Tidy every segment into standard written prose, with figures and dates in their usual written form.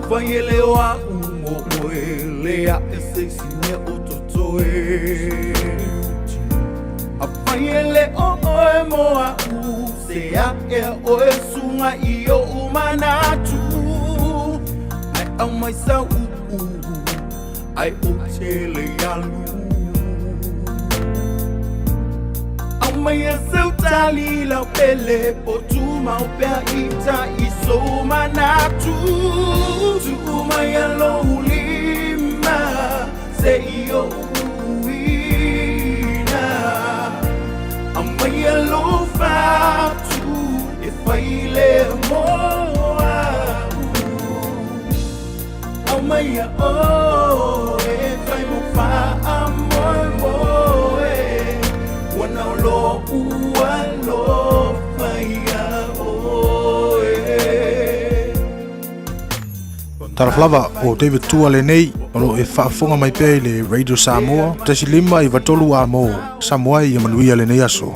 Fai ele o a'u mo oe le a'e se isi mea o totoe A fai ele o oe mo a'u Se a'e oe suga i o'u manatu Ae aumai sau upu Ae ou te le alu Aumaia seu tali lau pele Po tumau pea ita i sou manatu Tuu maia lou lima Se i o'u uuina Aumaia lou fatu E fai lea mo a'u Aumaia oe e fai mo faamoemoe Ua nao lo'u alofa iā oe. Talofa lava, o David Tua lenei, o lo o e faafofoga mai pea i le Radio Samoa, 1.5 93 a mo Samoa ia manuia lenei aso.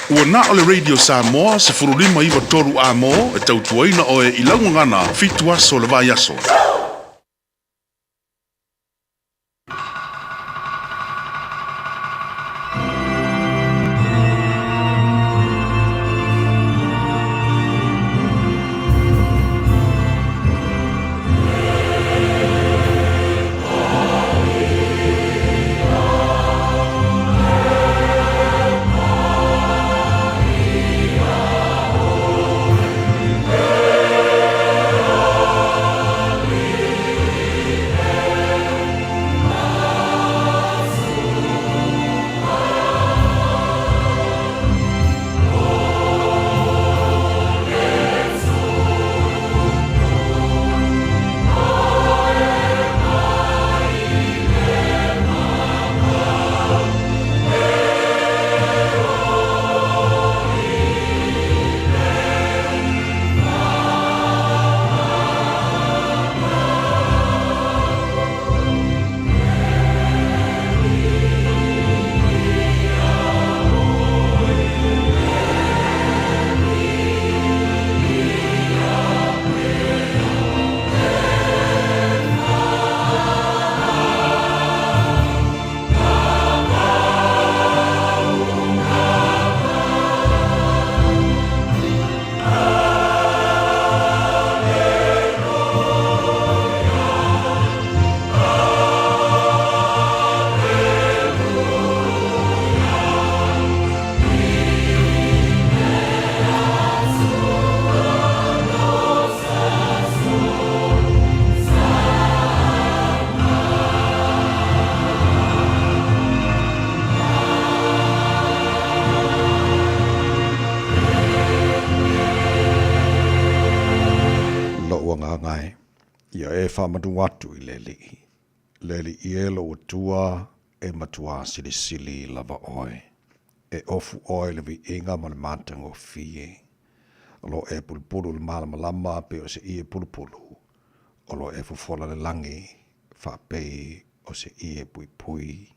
Ua na o le Radio Samoa 15 93 A mo e tautuaina oe i lau gagana fitu aso le vaiaso. Lou agaga e, ia e faamanu atu i le Alii. Le Alii e lou Atua e matuā silisili lava oe. E ofu oe i le viiga ma le matagofie. O lo o e pulupulu i le malamalama pei o se ie pulupulu. O lo o e fofola le lagi faapei o se ie puipui.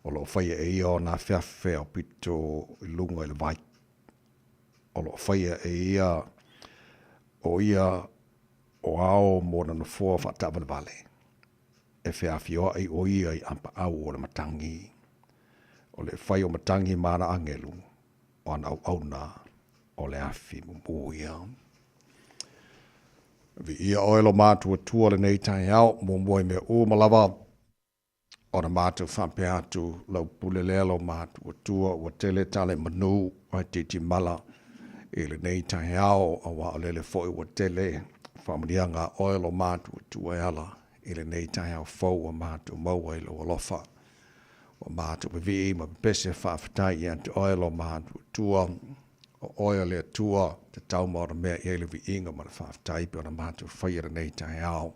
O lo o faia e ia ona afeafe o pito i luga i le vai. O lo o faia e ia o ia o ao mo ona nofoa faataavalevale. E feafioai o ia i apaau o le matagi. O le fai o matagi ma ana agelu, o ana auauna o le afi mumu ia. Viia oe lo matuatua lenei taeao, muamua i mea uma lava, ona matou faapea atu lau pule lea lo matuatua ua tele tale manu ae titimala i lenei taeao, auā o lele foi ua tele faamanuiaga a oe lo matuatua e ala i lenei taeao fou ua matou maua i lou alofa. Ua matou vivii ma pepese faafetai ia te oe lo matuatua, o oe o le Atua tatau ma ona mea i ai le viiga ma le faafetai pe ona matou faia lenei taeao.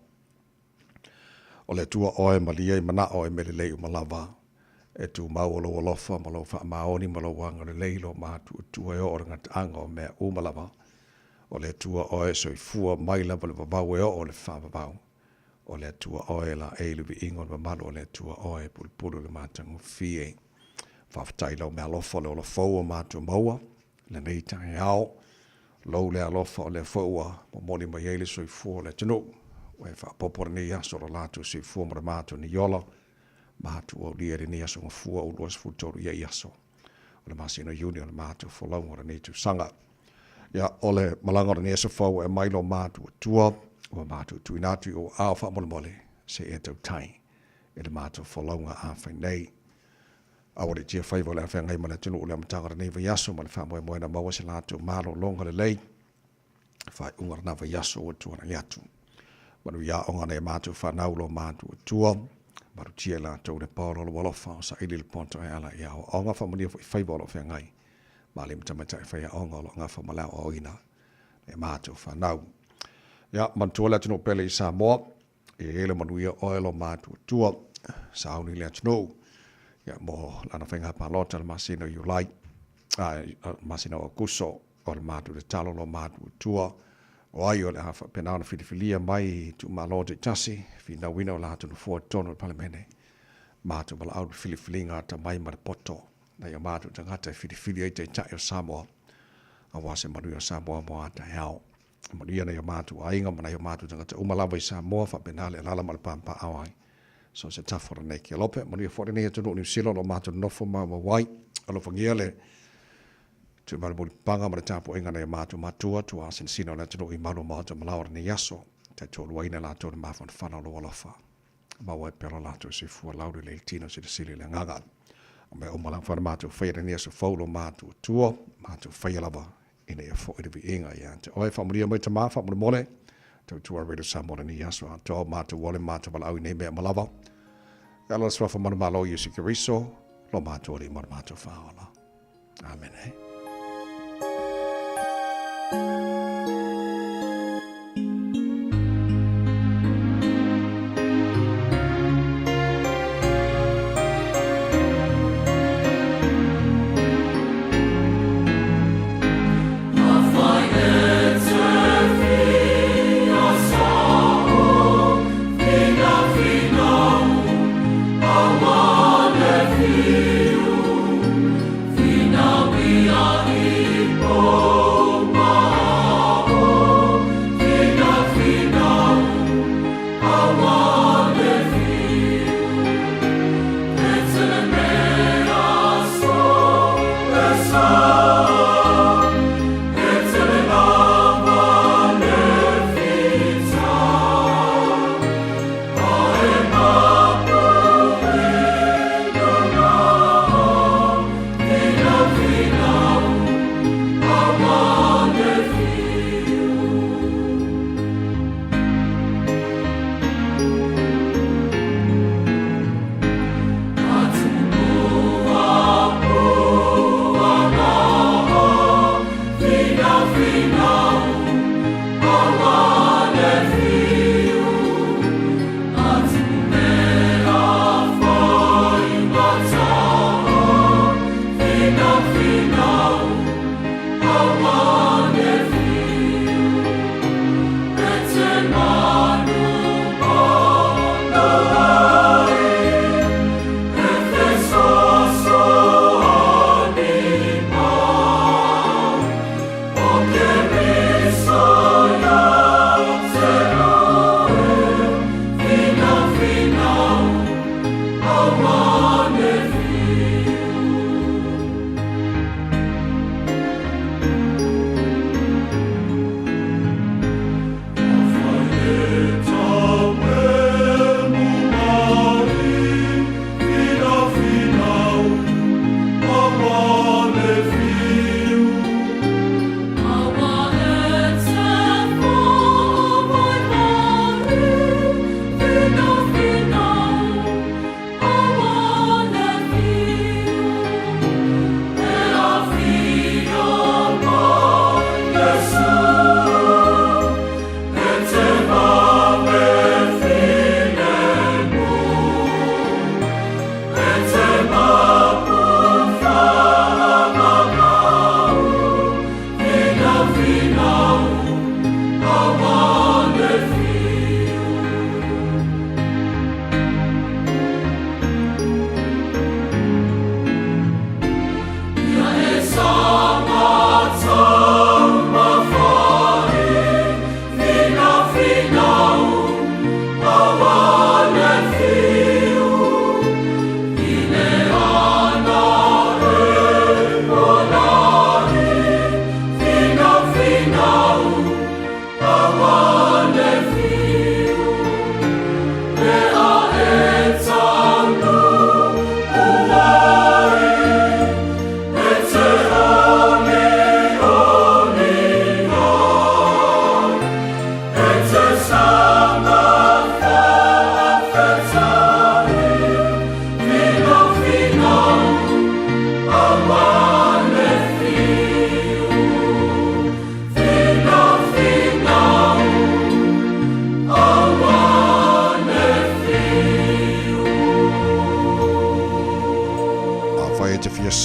O le Atua oe malie i manao e mea lelei uma lava, e tumau o lou alofa ma lou faamaoni ma lou agalelei lo matuatua e oo le gataaga o mea uma lava. O le Atua oe soifua mai lava le vavau e oo le faavavau. O le Atua oe laei le viiga o le mamalu o le Atua oe e pulupulu le matagofie. Faafetai i lau meaalofa o le ola fou ua matou maua lenei taeao. Lou le alofa o lea foi ua momoli mai ai le soifua o le atunuu. Ua e faaopoopo lenei aso lo latou soifua ma le matou nei ola. Matou aulia i lenei aso Gafua ua 23 i ai aso o le masina o Iuni o le matou folauga o lenei tausaga. Ia, o le malaga o lenei aso fou e aumai lo matou Atua, ua matou tuuina atu i ou aao faamolemole se i e tautai i le matou folauga a fai nei. Aua le tia faiva o le a feagai ma le atunuu i le amataga o lenei vaiaso ma le faamoemoe na maua se latou malologa lelei faaiuga o lena vaiaso ua tuanai atu. Manuia aoga nai a matou fanau lo matou Atua, malutia i latou le paola o lou alofa o saili le poto e ala i aoaoga, faamanuia foi faiva o lo o feagai ma alii ma tamaitai faiaoga o lo o gafa ma le aoaoina nai a matou fanau. Ia, manatua le atunuu pele i Samoa, e i ai le manuia oe lo matou Atua, sauni le atunuu, ia, mo lana faiga palota le masina o Iulai, a, masina o Aokuso, o le matou tatalo lo matou Atua, o ai o le a faapena ona filifilia mai i itumalo taitasi, finauina o latou nofoa i totonu o le Palemene, matou valaau le filifiliga atamai ma le poto, nai o matou tagata e filifili ai Taitai o Samoa, aua se manuia o Samoa mo a taeao. Manuia nai o matou aiga ma nai o matou tagata uma lava i Samoa, faapena le alaala ma le papaaao ai so o se tafa o lenei kelope. Manuia foi lenei atunuu o Niu Sila o lo o matou nonofo maumau ai. Alofagia le tuumalimuli paga ma le tapuaiga a nai o matou matua, tuaasinasina o le atunuu i malu o maota malao o lenei aso. Taitoaluaina latou i le mafanafana o lou alofa. Maua ai pea lo latou soifua lauli le tino silisili i le agaga. O mea uma lava na matou faia lenei aso fou lo matou Atua, matou faia lava ina ia foi le viiga ia te oe. Faamanuia mai Tama, faamolemole, tautua Radio Samoa lenei aso atoa, matou ole matou valaau i nei mea uma lava. E ala le suafa manumalo Iesu Keriso, lo matou Alii ma lo matou Faaola. Amene.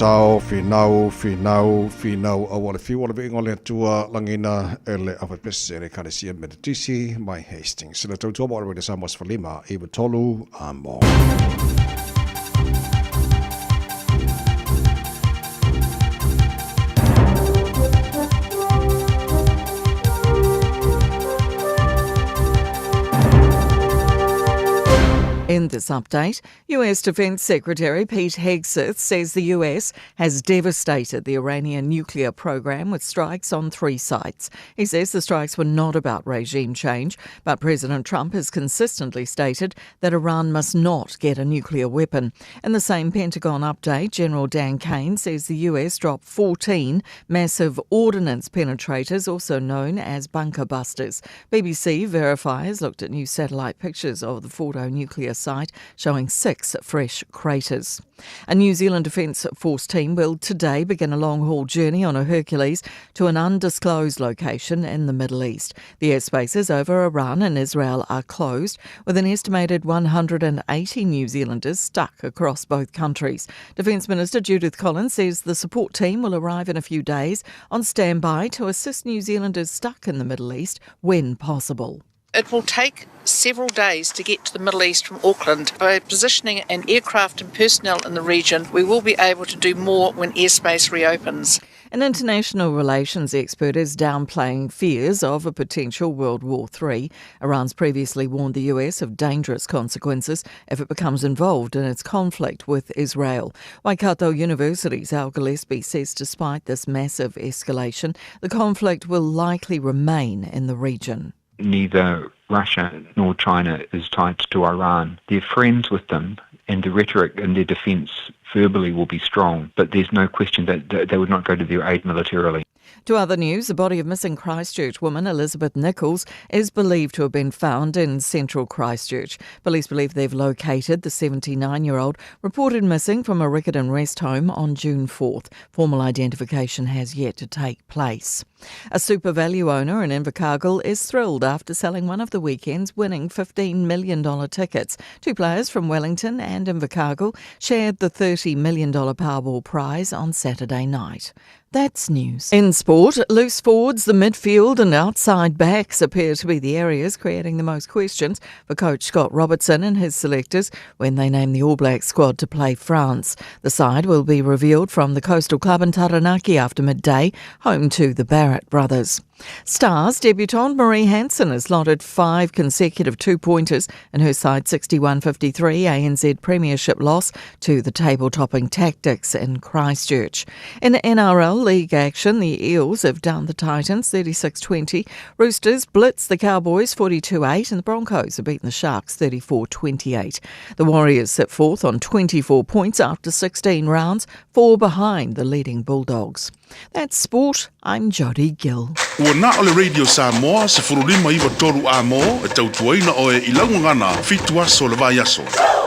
sao, finau, finau, finau, aua le fiu o le viiga o le Atua, lagiina e le Aufaipisinisi a le Ekalesia Metotisi mai Hastings. Le tautua mo le Radio Samoa 15 93 Amo. In this update, US Defense Secretary Pete Hegseth says the US has devastated the Iranian nuclear program with strikes on three sites. He says the strikes were not about regime change, but President Trump has consistently stated that Iran must not get a nuclear weapon. In the same Pentagon update, General Dan Caine says the US dropped 14 massive ordnance penetrators, also known as bunker busters. BBC Verify has looked at new satellite pictures of the Fordo nuclear site showing six fresh craters. A New Zealand Defence Force team will today begin a long haul journey on a Hercules to an undisclosed location in the Middle East. The airspaces over Iran and Israel are closed, with an estimated 180 New Zealanders stuck across both countries. Defence Minister Judith Collins says the support team will arrive in a few days on standby to assist New Zealanders stuck in the Middle East when possible. It will take several days to get to the Middle East from Auckland. By positioning an aircraft and personnel in the region, we will be able to do more when airspace reopens. An international relations expert is downplaying fears of a potential World War III. Iran's previously warned the US of dangerous consequences if it becomes involved in its conflict with Israel. Waikato University's Al Gillespie says despite this massive escalation, the conflict will likely remain in the region. Neither Russia nor China is tied to Iran. They're friends with them, and the rhetoric and their defense verbally will be strong, but there's no question that they would not go to their aid militarily. To other news, the body of missing Christchurch woman Elizabeth Nichols is believed to have been found in central Christchurch. Police believe they've located the 79 year old reported missing from a Riccarton rest home on June 4th. Formal identification has yet to take place. A SuperValu owner in Invercargill is thrilled after selling one of the weekend's winning $15 million tickets. Two players from Wellington and Invercargill shared the $30 million Powerball prize on Saturday night. That's news. In sport, loose forwards, the midfield and outside backs appear to be the areas creating the most questions for coach Scott Robertson and his selectors when they name the All Blacks squad to play France. The side will be revealed from the Coastal Club in Taranaki after midday, home to the Barrett brothers. Stars debutante Marie Hansen has slotted five consecutive two-pointers in her side 61-53 ANZ Premiership loss to the table-topping Tactix in Christchurch. In NRL League action, the Eels have downed the Titans 36-20, Roosters blitz the Cowboys 42-8 and the Broncos have beaten the Sharks 34-28. The Warriors sit fourth on 24 points after 16 rounds, four behind the leading Bulldogs. That's sport. I'm Jodie Gill. Ua na o le Radio Samoa 1593 A-mo e tautuaina oe i lau gagana fitu aso o le vaiaso.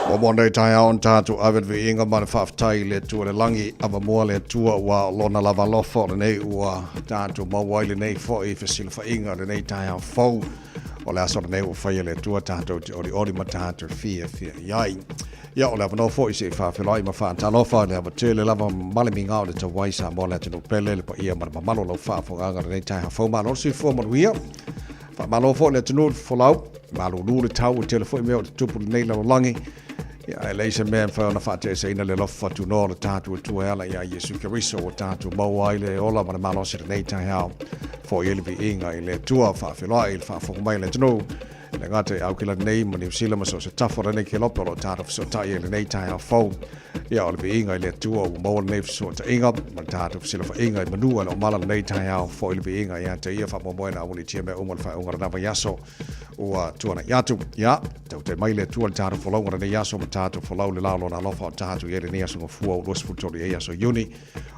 Ua mo nei taeao ona tatou ave le viiga ma le faafetai i le Atua i le lagi, avamua le Atua ua Lona lava alofa o lenei ua tatou maua ai lenei foi fesilafaiga lenei taeao fou o le aso lenei ua faia e le Atua tatou te olioli ma tatou fiafia i ai. Ia, o le avanoa foi se i faafeiloai ma faatalofa i le ava tele lava ma le migao i le tauai Samoa le atunuu pele, le paia ma le mamalu o lau faafofogaaga i lenei taeao fou. Malo le soifua manuia. Faamalo foi i le atunuu i le folau, malulu le tau, ua tele foi mea o tutupu i lenei lalolagi. Ia, ae leai se mea e mafai ona faateeseina le alofa tunoa o le tatou Atua e ala iā Iesu Keriso ua tatou maua ai le ola ma le malosi i lenei taeao. Foi ai le viiga i le Atua, faafeiloai i le faafofoga mai a le atunuu. E le gata i Aukilani nei ma Niu Sila ma so o se tafa o lenei kelope o lo o tatou fesootai ai i lenei taeao fou. Ia, o le viiga i le Atua ua maua lenei fesootaiga ma le tatou fesilafaiga i manu a le omala lenei taeao foi le viiga ia te ia faamoemoe na aualiitia mea uma i le faaiuga o lena vaiaso ua tuanai atu. Ia, tautai mai le Atua i le tatou folauga lenei aso ma tatou folau i le la o Lona alofa o tatou i ai lenei aso gafua ua 23 ai aso Iuni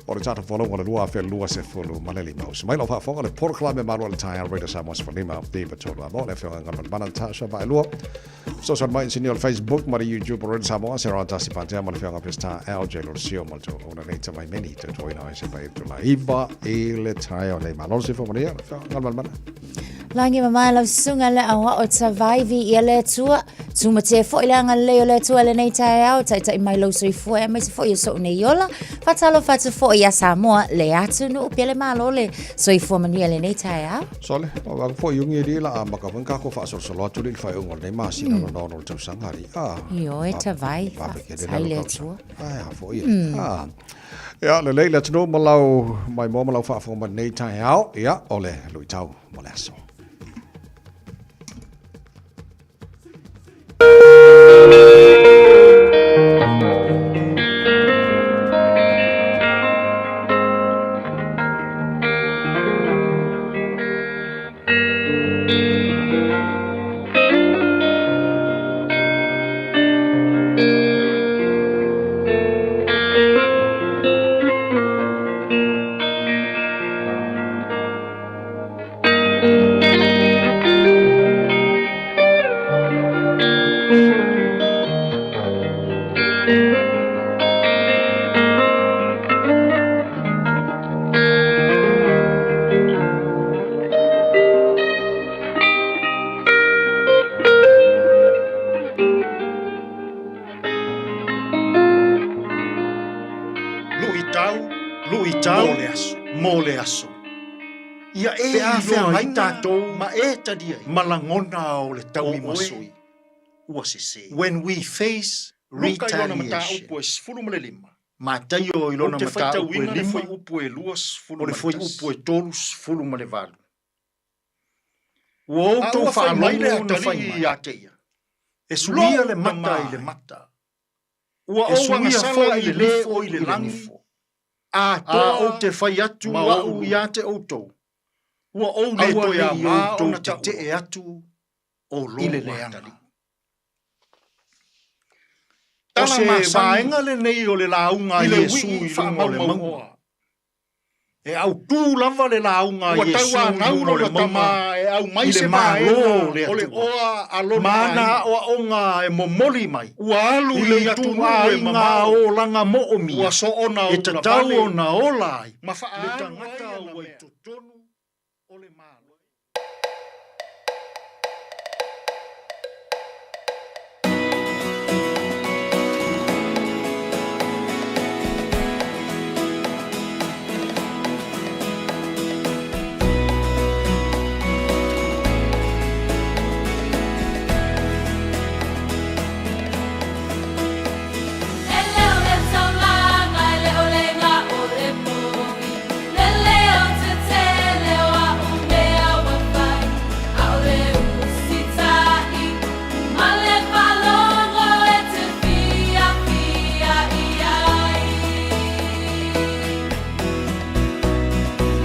o le tatou folauga o le 2025. Uso mai lau faafofoga le polokalame malo a le taeao Radio Samoa 15 93 a mo le afioga Galumalemana Natasha Vaelua. Fesoasoani mai inisinia o le Facebook ma le YouTube o Radio Samoa se roa tasi patea ma le afioga Pesita LJ Lolosio ma le tauauna nei tavaimeni tautuaina ai se pai tula iva i le taeao nei. Malo le soifua manuia le afioga Galumalemana. Lagi mamae lau susuga le aoao e tavai viia le Atua. Tumatie foi le agalelei o le Atua i lenei taeao, taitai mai lou soifua aemaise foi o so'u nei ola. Faatalofa atu foi ia Samoa, le atunuu pele malo le soifua manuia i lenei taeao. Sole, o au foi iugi e li la a maka foi kako faasolosolo atu le i le faaiuga o lenei masina lona ono o le tausaga alii. Ah. Ioe tavai, faafetai le Atua. Ai a foi e. Ah. Ia, lelei le atunuu ma lau maimoa ma lau faafofoga mai lenei taeao. Ia, o le luitau mo le aso. Luitau, luitau mo le aso, mo le aso. Ia e Pe a feagai tatou ma e talia ai ma lagona o le tauimasui ua sese. When we face Luka i lona retaliation. mataupu e 15. Mataio i Ou lona te mataupu e faitauina le 5, fuaiupu e o le 21. fuaiupu e 38. Ua A outou ua fai mai le faalogo na fai atalii mai, ia te ia, e suia Lou le mata tama i le e, mata, ua e ou suia agasala foi i le le nifo nifo i i le le lagi, nifo. A atoa ou te fai atu ma a'u ou ia te outou, ua ou le aua toe ne i amā outou ona taua tetee atu o i le lou leaga. atalii. O Tala se masani vaega lenei o le lauga a i le Iesu uii i luga o le mauga. faamaumauoa. E autū lava le lauga a Ua Iesu i tauanau luga o le lona mauga tama e aumai i le se Malo vaega o le o le Atua. oa a lona Ma ana aiga. aoaoga e momoli mai Ua alu i i le atunuu e ituaiga mamao, olaga moomia ua soona e ou tatau lavale ona ola ai ma le faaalu ai tagata ana ua i mea. totonu o le Malo. E leo le taulaga, e leo le ga'o le povi, le leo tetele o a'u mea ua fai, ʻaʻole usitaʻi ma le faalogo e te fiafia i ai.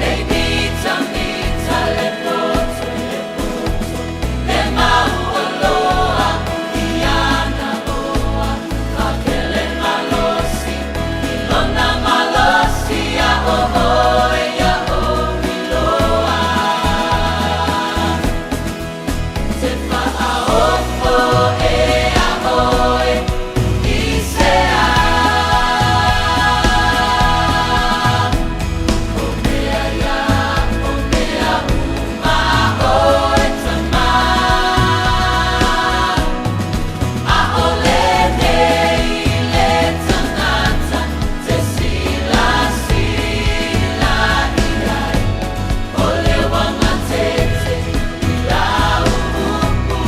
Lei mita mita le poto le poto, le mauoloa i ana oa, pakele malosi i lona malosi ia o oe ia o iloa. Te faaofo e a oe i se a. O mea ia, o mea uma oe tama. ʻaʻole nei le tagata te silasila i ai, o le uagatete i lau upu.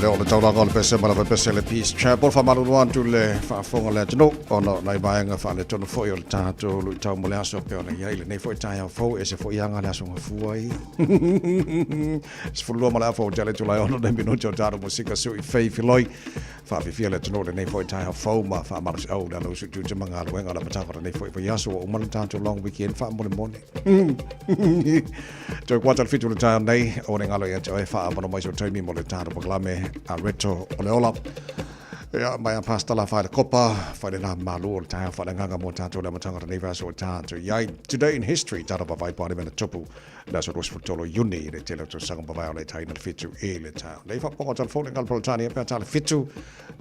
lea o le taulaga o le pese ma le pese le Peace Chapel. Whamalulu atu le whaafonga le atunu. Ona o nai vaega faaletonu foi o le tatou luitau mo le aso pe ona iai lenei foi taeao fou e se foi anga le aso gafua ia. 12 ma le afa o tele tulai ono nei minuti o tatou musika sui fei filoi. Whaafifia le atunuu lenei foi taeao fou ma whaamalosiau le ala usu tiute ma galuega o le amataga o lenei foi vaiaso ua uma le tatou long weekend faamolemole. Toe kuata le 7 le taeao nei, o ne ngalo ia te oe whaamano mai so taimi mo le tāro pakalame a reto o le ola. Ia, mai a pasta la whae le kopa, whae le nā malu o le taeao whae le nganga mō tātou le amataga o lenei vaiaso o tātou iai. Today in history, tātou pawai pāre mena tupu, le aso 23 Iuni i le tele o tausaga mavae o le taina le 7 i le taeao. Nei whaponga o telefone ngalo Polotani e pea tā le 7,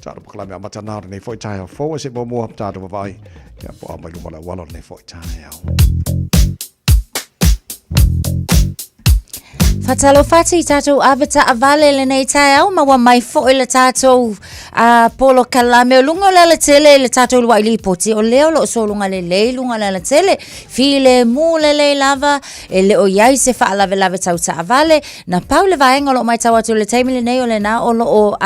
tātou pakalame a mata nā o lenei foi taeao fou e se muamua tātou pawai, ia po a mai luma le auala o lenei foi taeao. Faatalofa atu i tatou ave taavale lenei taeao ma ua mai foi le tatou polokalame o luga o le alatele i le tatou lua'i lipoti o lea o lo o sologa lelei luga o le alatele filemu lelei lava e le o i ai se faalavelave tau taavale na pau le vaega o lo o matau atu i le taimi lenei o lena o lo o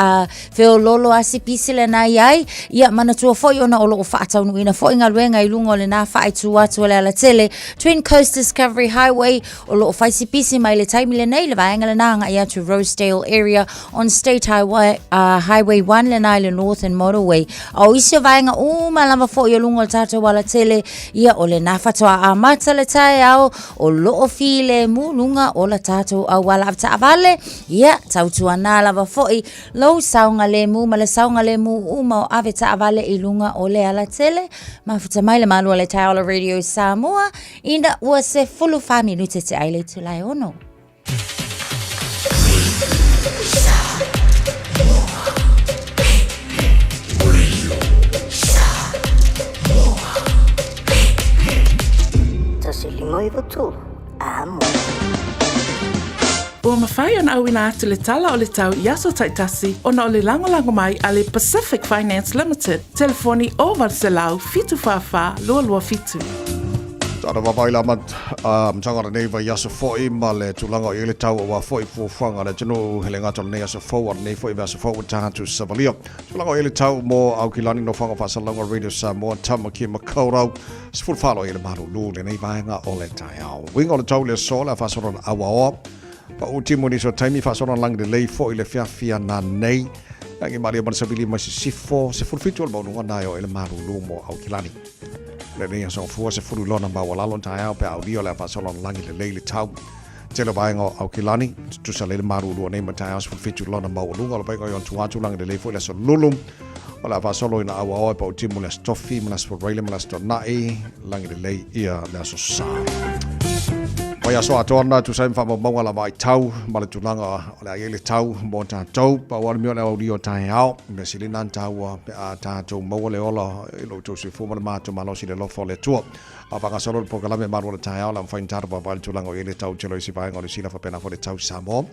feoloolo asi pisi lena i ai ia manatua foi ona o lo o faataunuuina foi galuega i luga o lena faaitu atu o le alatele Twin Coast Discovery Highway o lo o fai si pisi mai le taimi lenei le vaega lena agai atu Rosedale area on State Highway, Highway 1 lena i le Northern Motorway. A o isi o vaega uma lava foi o luga o le tatou alatele, ia o lena faatoa amata le taeao o lo o filemu luga o la tatou auala avetaavale, ia tautuana lava foi lou saogalemu ma le saogalemu uma o avetaavale i luga o le alatele. Mafuta mai le malu o le taeao o le Radio Samoa, Ina ua 14 minute te ai le itula e 6. Tasi lima iwa tolu. Amo. Ua mafai ona auina atu le tala o le tau i aso taitasi ona o le lagolago mai a le Pacific Finance Limited, telefoni 0800 744 227. Tana vavai la mat a mtanga nei vai aso foi ma le tulaga o i le tau aua foi fuafuaga a le atunuu e le gata o lenei aso fou a lenei foi vaiaso fou ua tatou savalia. Tulaga o i le tau mo Aukilani Nofoaga Faasalalauga Radio Samoa Tamaki Makaurau 14 o i le malulu lenei vaega o le taeao. Uiga o le tau le aso le a faasolo na auaoa pau timu nisi o taimi faasolo na lagi lelei foi le fiafia na nei. Lagi malia ma le savili mai sisifo 17 o le maualuga na e o i le malulu mo Aukilani. Lenei aso fua 10 lona maualalo taeao pe aulia o le a faasolo na lagi lelei le tau. Tele o vaega o Aukilani, tutusa lelei le malulu nei ma taeao 17 lona maualuga o le vaega o ona tua atu lagi lelei foi le aso lulu. O le a faasolo ina auaoa e pau timu le aso tofi ma le aso Faraile ma le aso Tona'i lagi lelei ia le aso Sa. Mai aso atoa na tusa ai ma faamaumauga la vaitau ma le tulaga o le a i ai le tau mo tatou. Pau lava le mea o le aulia o taeao, mea sili na taua pe a tatou maua le ola i lo outou soifua ma le matou malosi i le alofa o le Atua. A faagasolo le polokalame malu o le taeao, o le a mafai ona tatou vaavaai i le tulaga o i ai le tau tele o isi vaega o Niu Sila faapena foi le tau i Samoa.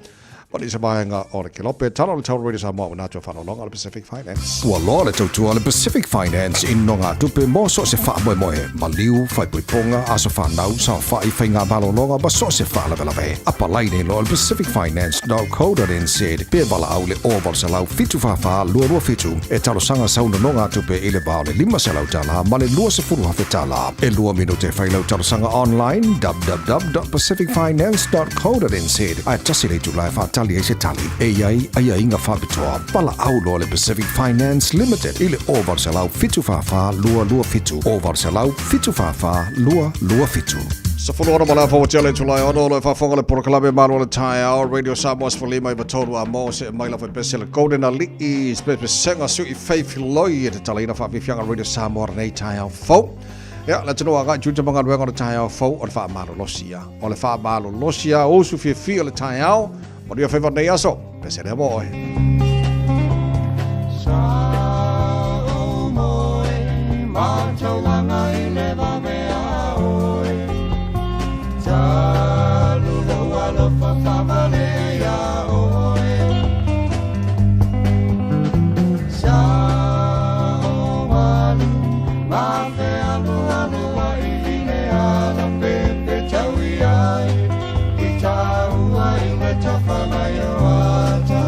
Ma nisi vaega o le Kelope, tala o le tau Radio Samoa ua natua faaaloaloga o le Pacific Finance. Ua loa le tautua a le Pacific Finance i nogatupe mo so o se faamoemoe, maliu, faaipoipoga, aso fanau, saofai, faiga malologa ma so o se faalavelave. Apalai nei loa i le pacificfinance.co.nz pe valaau i le 0800 744 227 e talosaga sau nonogatupe i le va o le $500 ma le $20,000. E lua minute e fai lau talosaga online www.pacificfinance.co.nz ae tasi le itula e faatali ai se tali e i ai aiaiga faapitoa. Valaau loa le Pacific Finance Limited i le 0800 744 227, 0800 744 227. 16 ma le afa ua tea le itula e 6 o lo o faafofoga le polokalame Malo o le Taeao, Radio Samoa 15 i 3 a mo see mai la faipese le Golden Ali'i pesega sui Faith Loi e tatalaina faafiafiaga Radio Samoa lenei taeao fou. Ia, le atunuu agai tiute ma galuega o le taeao fou o le faamalolosi ia. O le faamalolosi ia, usu fiafia le taeao, manuia faiva lenei aso, pese lea mo oe. Sa o moe ma taulaga i le vave a oe Talu lou alofa faavale ia oe Sa o alu ma fealualu ai i le ala pepe tau i ai I tāua i le tafa mai o ata.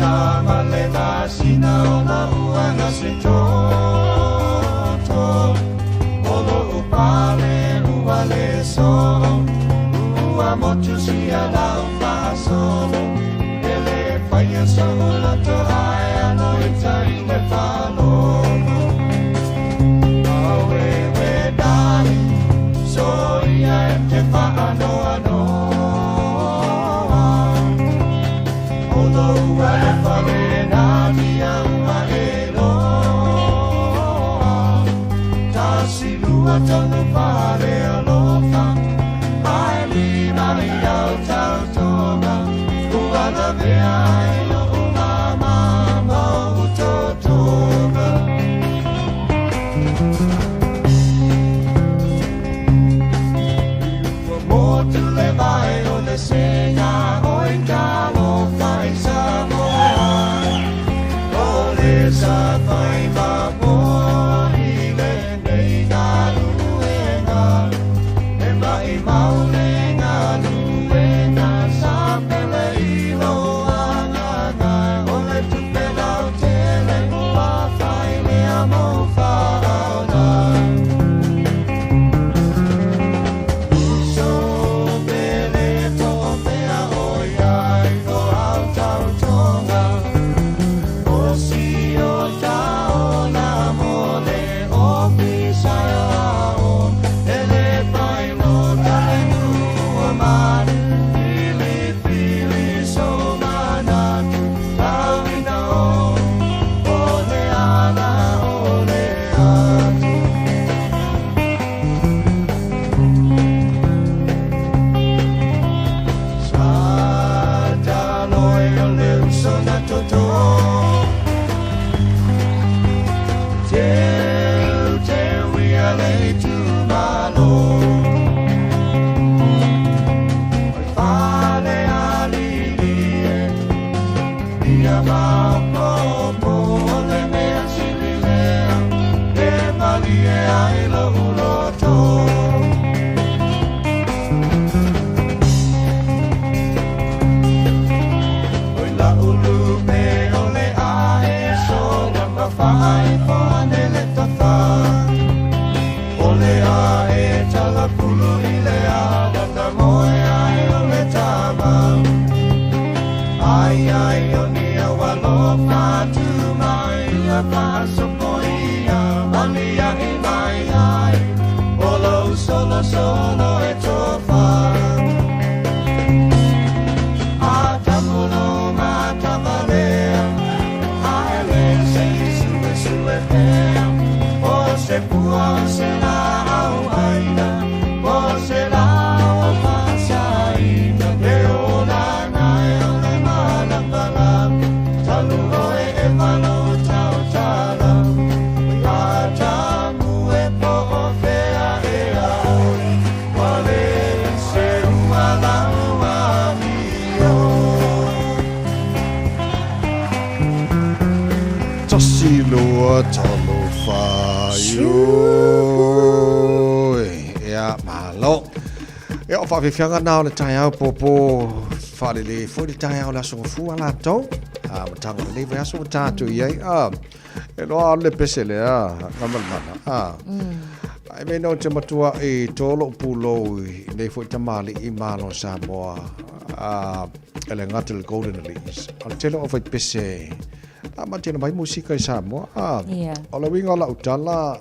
la ma le masina o la uaga se toto. O lo'u pale ua le soo, ua motu sia lau faasolo. E lē faia so'u loto ae alo i tai le faalogo. Aueue darling, soia e te faanoanoa. O lou alofa lena tia ua e loa. Tasi lua tolu fale alofa, ae lima i au tautoga. Ua lavea ai lo'u mama ma o'u totoga. Ua motu le vai o le sega oi talofa i Samoa. O le safai mamoa i lenei galuega. E maʻimau le galuega sa pele i lou agaga. O le tupe lautele ua fai lea mou faaola. Uso pele to'opea oi ai lo au tautoga. O si o taola mo le ofisa e ao. E lē fai lota le nuu o manu. Filifili sou manatu, tauina o, o le ala o le atu. Sa taloe o le uso na toto. Teu teu ia le itumalo. O le fale alili e, ia maopopo o le mea sili lea, e malie ai lou loto. Oi la'u lupe o le ae sola ma faaifo ane le tafa. O le ae talapulu i le ala moe ai o le tama. Ai ai o ni au alofa tu mai ia faasopoia, aliaʻi mai ai. O lou solosolo e tofa. A tamulo matavalea, ae lē se i suesue pea. O se pua o se laau aina, o se lao faasaina. Le olaga e o le malamalama, talu oe e falou tautala. Atamu e po o fea ea oe, ua lē seua lau amio. Tasi lua tolu faioi. Ia, malo. Ia, o faafiafiaga na o le taeao pōpō faalelei foi le taeao le aso gafua latou. A, mataga o lenei vaiaso ua tatou i ai. A, e loa alu le pese lea, Gamalemana. A, ai mea no te matua i tō lou pulou i nei foi tamalii malo Samoa. A, e le gata i le Golden Elite. O le tele o fai pese a matena mai musika i Samoa. A, o le uiga o lau tala,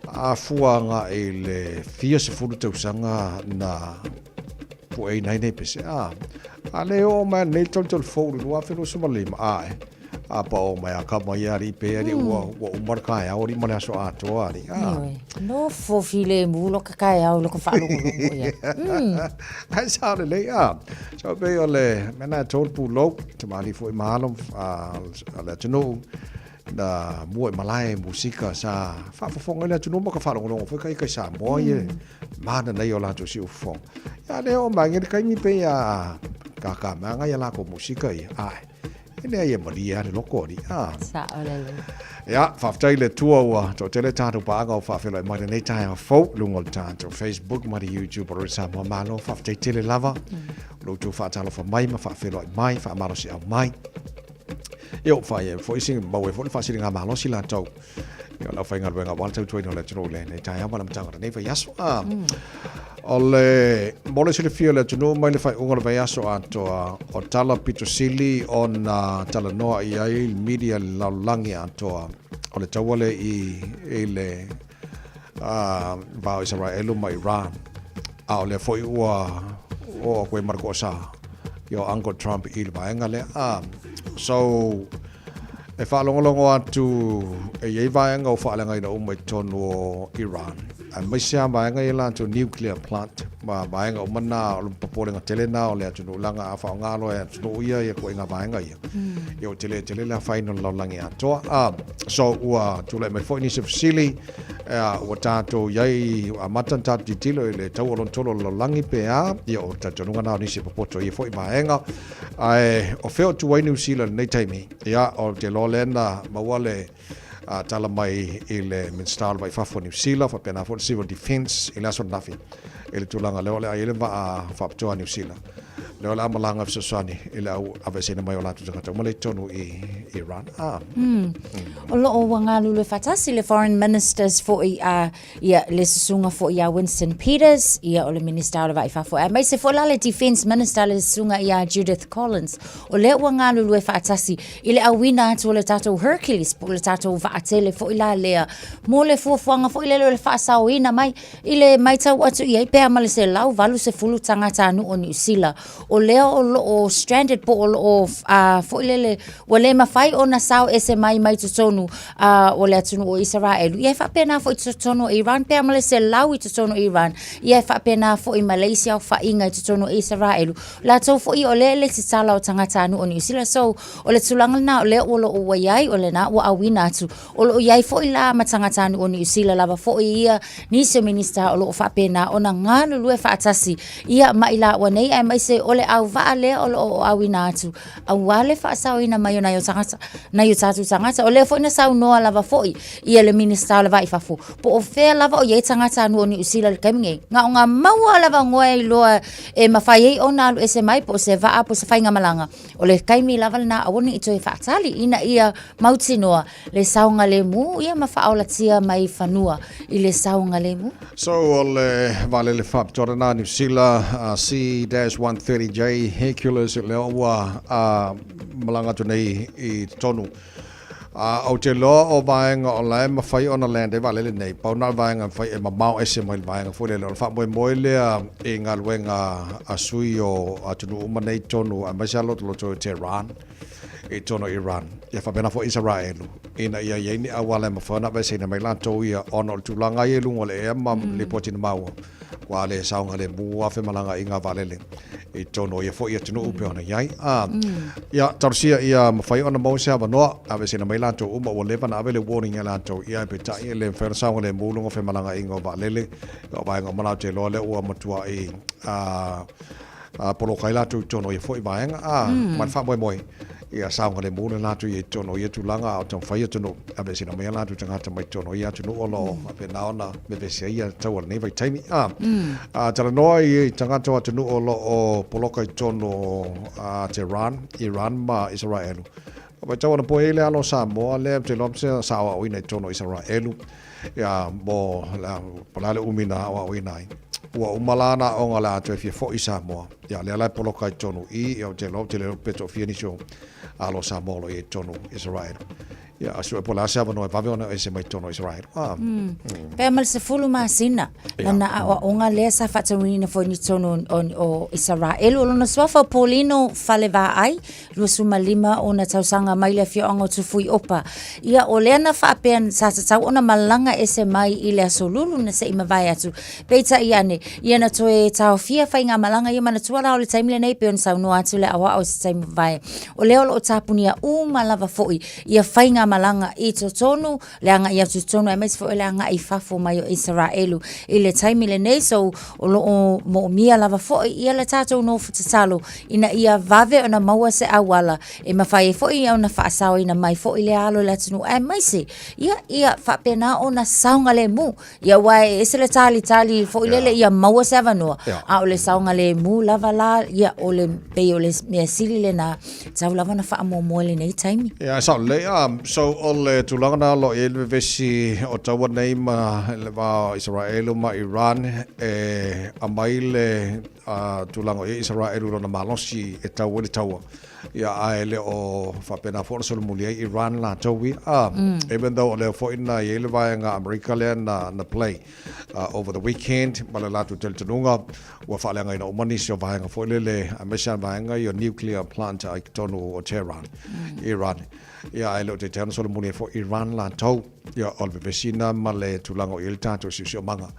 a fua agai i le fia sefulu tausaga na pueina ai nei pese. A, a le oo mai nei le tolotolo fou i le 2025, ae, a pa oo mai a kama ia alii pe alii ua, ua uma le kaeao alii ma le aso atoa alii. A. Ioe. Nofo filemu lo ka kaeao lo ka faalogologo ia. Ai sa lelei a. So pei o le mea na e tolu pulou, tamalii foi ma alo a le atunuu na mua i malae musika sa faafofoga ai le atunuu ma ka faalogologo foi ka ika i Samoa ia mana nei o latou siufofoga. Ia lea oo mai le taimi pei a kakamaga ia lakou musika ia. Ae, e leai e malie lava le loko alii. A. Sao lelei. Ia, faafetai i le Atua ua toatele tatou paaga o faafeiloai mai lenei taeao fou i luga o le tatou Facebook ma le YouTube o Radio Samoa. Malo, faafetai tele lava. O lo outou faatalofa mai ma faafeiloai mai, faamalosiau mai. Ia o whai e fo isi mau e fo le whaasiri ngā malosi latou. Ia o le aufaigaluega aua le tautuaina o le atunuu i lenei taeao ma le amataga o lenei vaiaso. A o le mo le silafia o le atunuu mai le faaiuga o le vaiaso atoa o tala pito sili ona talanoa i ai le media i le lalolagi atoa o le taua lea i i le a va o Isaraelu ma Iran. A o lea foi ua oo atu ai ma le toasa ia o Uncle Trump i le vaega lea. A so E faalogologo atu e i ai vaega ua faaleagaina uma i totonu o Iran, aemaise lava vaega ia latou nuclear plant ma vaega uma na o le popolega tele na o le atunuu leaga a faaaoga loa e atunuu ia ia ituaiga vaega ia, ia ua tele tele le afaina o le lalolagi atoa. So ua tulai mai foi nisi o fesili, ua tatou i ai, ua amata ona tatou tilotilo i le taua lona tolu o le lalolagi pe a, ia o le talitonuga na o nisi e popoto i ia foi vaega. Ae o fea o tu ai Niu Sila i lenei taimi? Ia, ou te iloa lea na maua le tala mai i le Minisita o le Vai i Fafo o Niu Sila, faapena foi le Civil Defence i le aso ananafi i le tulaga lea o le a i ai le vaa faapitoa a Niu Sila. Lea o le a malaga e fesoasoani i le au aveeseina mai o latou tagata uma lea i totonu i Iran. Ah. O lo o ua galulue faatasi le Foreign Ministers foi a Ia, le susuga foi ia Winston Peters, ia o le Minista o le Vaa i Fafo, aemaise foi la le Defence Minister le susuga ia Judith Collins. O lea ua galulue faatasi i le auina atu o le tatou Hercules, po o le tatou vaatele foi la lea, mo le fuafuaga foi lele o le faasaoina mai i le matau atu i ai pe a ma le 180 tagatanuu o Niu Sila. O lea o lo o stranded po o lo o foi lele ua le mafai ona sao ese mai mai totonu o le atunuu o Isaraelu. Ia e faapena foi i totonu o Iran, pe a ma le 100 i totonu o Iran. Ia e faapena foi ma le isi aofaiga i totonu o Isaraelu. Latou foi o lea e lesitala o tagatanuu o Niu Sila. So, o le tulaga lena o lea o lo o ua i ai, o lena ua auina atu. O lo o i ai foi la ma tagatanuu o Niu Sila lava foi ia nisi o Minista o lo o faapena ona galulue faatasi ia ma i laua nei, aemaise o le auvaa lea o lo o auina atu aua le faasaoina mai o nai o tagata, nai o tatou tagata. O lea foi na saunoa lava foi ia le Minista o le Va i Fafo, po o fea lava o i ai tagatanuu o Niu Sila i le taimi nei, na o ngā maua lava ngoe i loa e mafai ai ona alu ese mai, po o se vaa, po o se faigamalaga. O le taimi lava lena aua ne i toe faatali ina ia mautinoa le saogalemu ia ma faaolatia mai fanua i le saogalemu. So o le vaalele faapitoa lena a Niu Sila C-130J Hercules lea ua malaga atu nei i totonu. Ou te iloa o vaega o la e mafai ona land ai vaalele nei, pau na o le vaega e mafai e mamao ese mai le vaega foi lele. O le faamoemoe lea i galuega a sui o atunuu uma nei i totonu aemaise lava lotoloto i Tehran. i totonu o Iran, ia faapena foi Isaraelu, ina ia i ai ni auala e mafai ona aveeseina mai latou ia ona o le tulaga ia i luga o le ea ma lipoti na maua, ua le saogalemu lava femalagaaiga a vaalele i totonu o ia foi atunuu pei ona i ai. A, ia, talosia ia mafai ona maua se avanoa, aveeseina mai latou uma, ua leva ona ave le warning ia latou, ia ae peitai e le mafai ona saogalemu luga o femalagaaiga o vaalele, o vaega uma la ou te iloa lea ua matuai a, poloka ai latou i totonu o ia foi vaega, a, ma le faamoemoe, ia saogalemu le latou i ai i totonu o ia tulaga, a o taumafai atunuu, aveeseina mai a latou tagata mai totonu o ia atunuu o lo o faapena ona vevesi ai ia taua i lenei vaitaimi. A, a talanoa i tagata o atunuu o lo o poloka i totonu o Tehran, Iran ma Isaraelu, ka matau anapo e i ai le alo o Samoa lea ou te iloa sa aoaoina i totonu o Isaraelu, Ia, mo, po o le a le umi na aoaoina ai. Ua uma la ana aoga o le a toe fia foi i Samoa. Ia, lea la e poloka i totonu i, ia, ou te iloa, ou te le iloa pe toafia nisi o alo o Samoa o lo o i ai i totonu o Israel. Ia, a sue po o le a se avanoa e vave ona ese mai totonu o Israel. Ah. Pea ma le 10 masina, lana aoaoga lea sa faataunuuina foi i totonu o Isaraelu. O lona suafa o Paulino Falevaai, 25 ona tausaga mai le afioaga o Tufuiopa. Ia, o lea na faapea sa tatau ona malaga ese mai i le aso Lulu na se i mavae atu. Peitai ane, ia na toe taofia faigamalaga ia manatua la o le taimi lenei pei ona saunoa atu le aoao i se taimi mavae. O lea o lo o tapunia uma lava foi ia faigamalaga. faigamalaga i totonu, le agai atu i totonu aemaise foi o le agai i fafo mai o Isaraelu i le taimi lenei. So o lo o moomia lava foi ia le tatou nofo tatalo ina ia vave ona maua se auala e mafai ai foi ona faasaoina mai foi le alo i le atunuu aemaise ia ia faapena ona saogalemu. Ia aua e ese le talitali foi lele ia maua se avanoa, a o le saogalemu lava la, ia o le pei o le mea sili lena, tatau lava ona faamuamua i lenei taimi. Ia, e sao lelei. So, o le tulaga na o lo o i ai le vevesi o taua nei ma le va o Isaraelu ma Iran e aumai le tulaga o i ai Isaraelu i lona malosi e tau ai le taua. Ia, ae le o faapena foi ona solomuli ai Iran latou ia. Even though o lea foi na i ai le vaega Amerika lea na, na play over the weekend ma le latou talitonuga ua faaleagaina uma nisi o vaega foi lele aemaise lava vaega ia o nuclear plant i totonu o Tehran, Iran. Ia, ae le o taitai ona solomuli ai foi Iran latou. Ia, o le vevesi lena ma le tulaga o i ai le tatou siosiomaga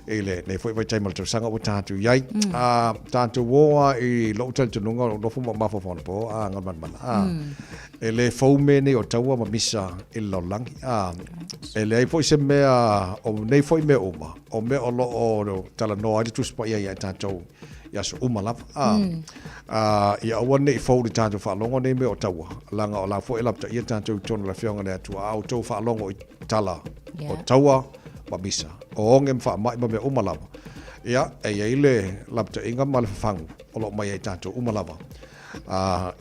i lenei foi vaitaimi o le tausaga ua tatou i ai. A tatou o lava i lou talitonuga o lou nofo ma mafaufau anapo, a Galumalemana, a, e le fou mea nei o taua ma misa i le lalolagi. A, e leai foi se mea, o nei foi mea uma, o mea o lo o talanoa ai le Tusi Paia ia i tatou i aso uma lava. A, a, ia aua ne i fou i le tatou faalogo nei mea o taua, leaga o la foi e lapataia tatou i totonu o le Afioga i le Atua, a outou faalogo i tala o taua ma misa, o oge ma faamai ma mea uma lava. Ia, e i ai le lapataiga ma le fafagu o lo o mai ai tatou uma lava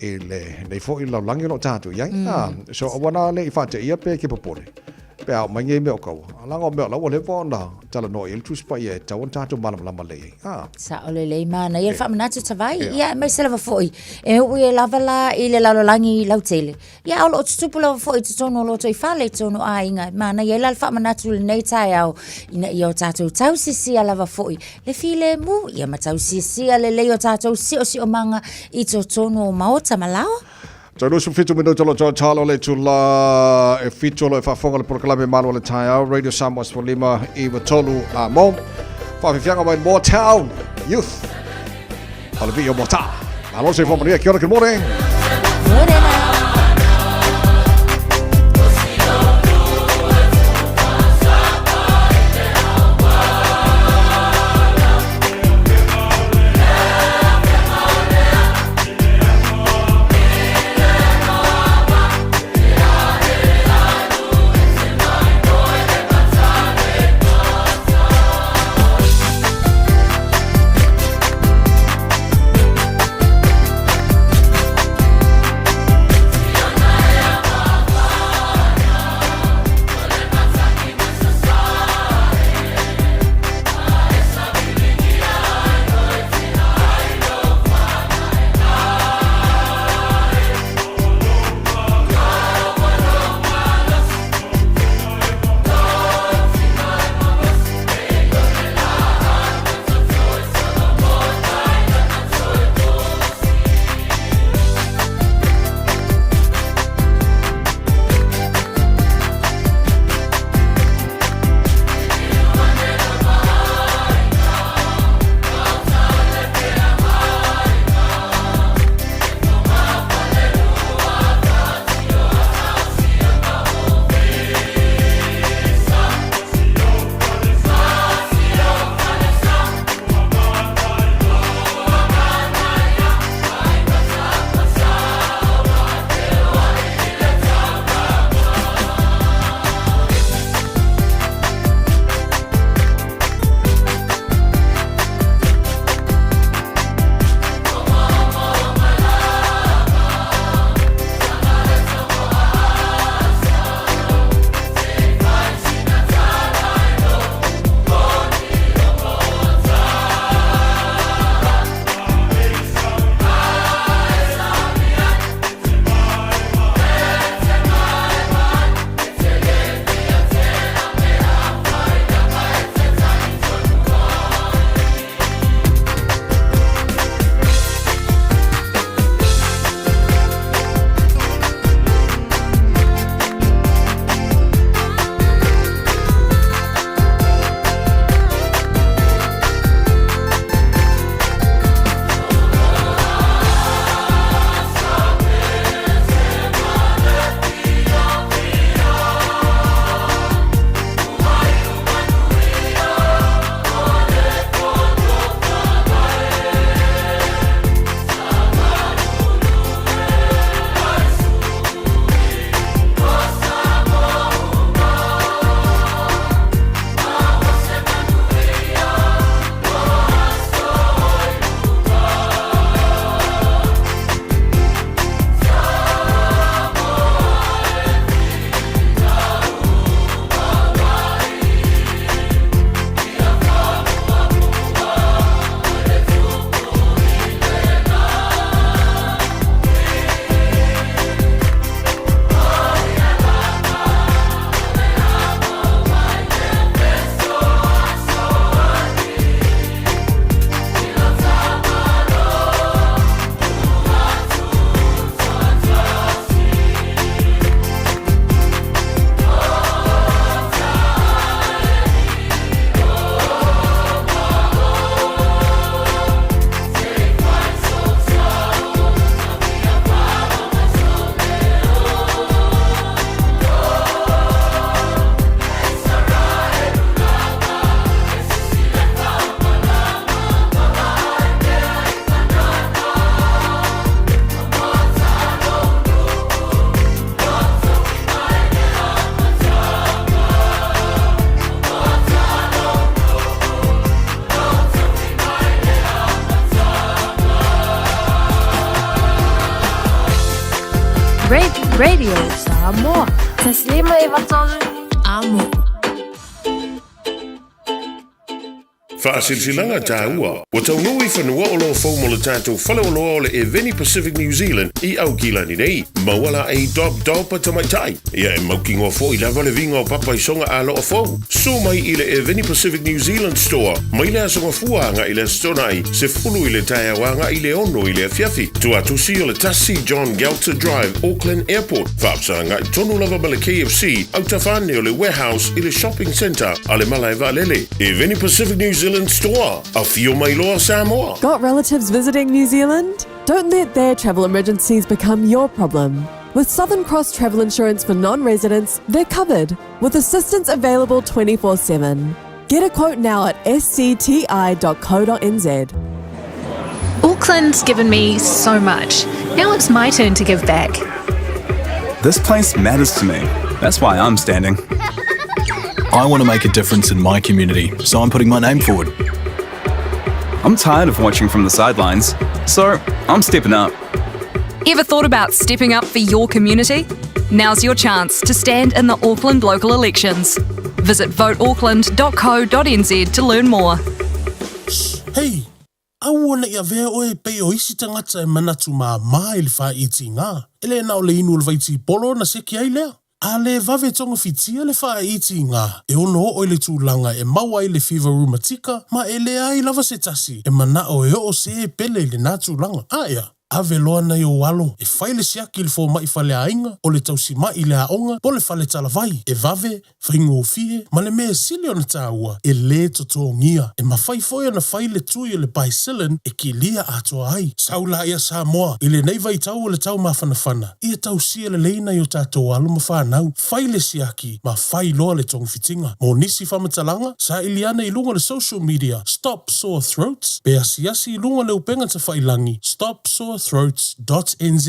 i lenei foi lalolagi o lo o tatou i ai. So, aua la ne i faateia pe ke popole pe a oo mai nei mea o taua, leaga o mea o la ua leva ona talanoa i ai le Tusi Paia e tatau ona tatou malamalama lelei ai. Sao lelei, manaia le faamanatu Tavai, ia aemaise lava foi e ui ai lava la i le lalolagi lautele. Ia, a o lo o tutupu lava foi i totonu o lotoifale, i totonu o aiga. E manaia ai la le faamanatu i lenei taeao, ina ia o tatou tausisia lava foi le filemu, ia ma tausisia lelei o tatou siosiomaga i totonu o maota ma laoa. Toe 27 minute o lo o toe talo le itula e 7 o lo o faafofoga le polokalame Malu o le Taeao, Radio Samoa 15 93 a mo. Whawhiwhianga mai Moortown Youth. O le vii o Mota. Malo se manuia. Kia ora, good morning. Morena. Radio Samoa. 153 Amo. Faasilasilaga taua, ua taunuu i fanua o lo fou mo le tatou faleoloa o le Eveni Pacific New Zealand i Aukilani nei. Maua laei Dob Dob a tamaitai. Ia e mautinoa foi lava le viga o papa i soga aloa fou. Susu mai i le Eveni Pacific New Zealand Store mai le Aso Gafua agai i le Aso Toonai, 10 i le taeao agai i le 6 i le afiafi. Tuatusi o le 1 John Gelter Drive, Auckland Airport. Faafesagai tonu lava ma le KFC, autafa ane o le Warehouse i le Shopping Centre a le Malae Vaalele. Eveni Pacific New Zealand Store. Afio mai loa Samoa. Got relatives visiting New Zealand? Don't let their travel emergencies become your problem. With Southern Cross Travel Insurance for non residents, they're covered with assistance available 24 7. Get a quote now at scti.co.nz. Auckland's given me so much. Now it's my turn to give back. This place matters to me. That's why I'm standing. I want to make a difference in my community, so I'm putting my name forward. I'm tired of watching from the sidelines, so I'm stepping up. Ever thought about stepping up for your community? Now's your chance to stand in the Auckland local elections. Visit voteauckland.co.nz to learn more. Hei! Aua ne i avea oe e pei o isi tagata e manatu māmā i le faaitiga, e le na o le inu o le vaitipolo ona seki ai lea. A le vave togafitia le faaitiga, e ono oo i le tulaga e maua ai le fiva rumatika ma e leai lava se tasi e manao e oo se pele i lena tulaga. Aea, ave loa nai ou alo e fai le siaki i le fomai faleaiga, o le tausimai i le aoga po o le fale talavai, e vave, faigofie, ma le mea sili ona taua, e lē totogia. E mafai foi ona fai le tui o le Bicillin e kilia atoa ai. Sau la ia Samoa, i lenei vaitau o le taumafanafana, ia tausia lelei nai o tatou alo ma fanau, fai le siaki ma fai loa le togafitiga. Mo nisi faamatalaga, saili ane i luga o le social media Stop Sore Throats pe asiasi i luga o le upega tafailangi stopsorethroats dot nz.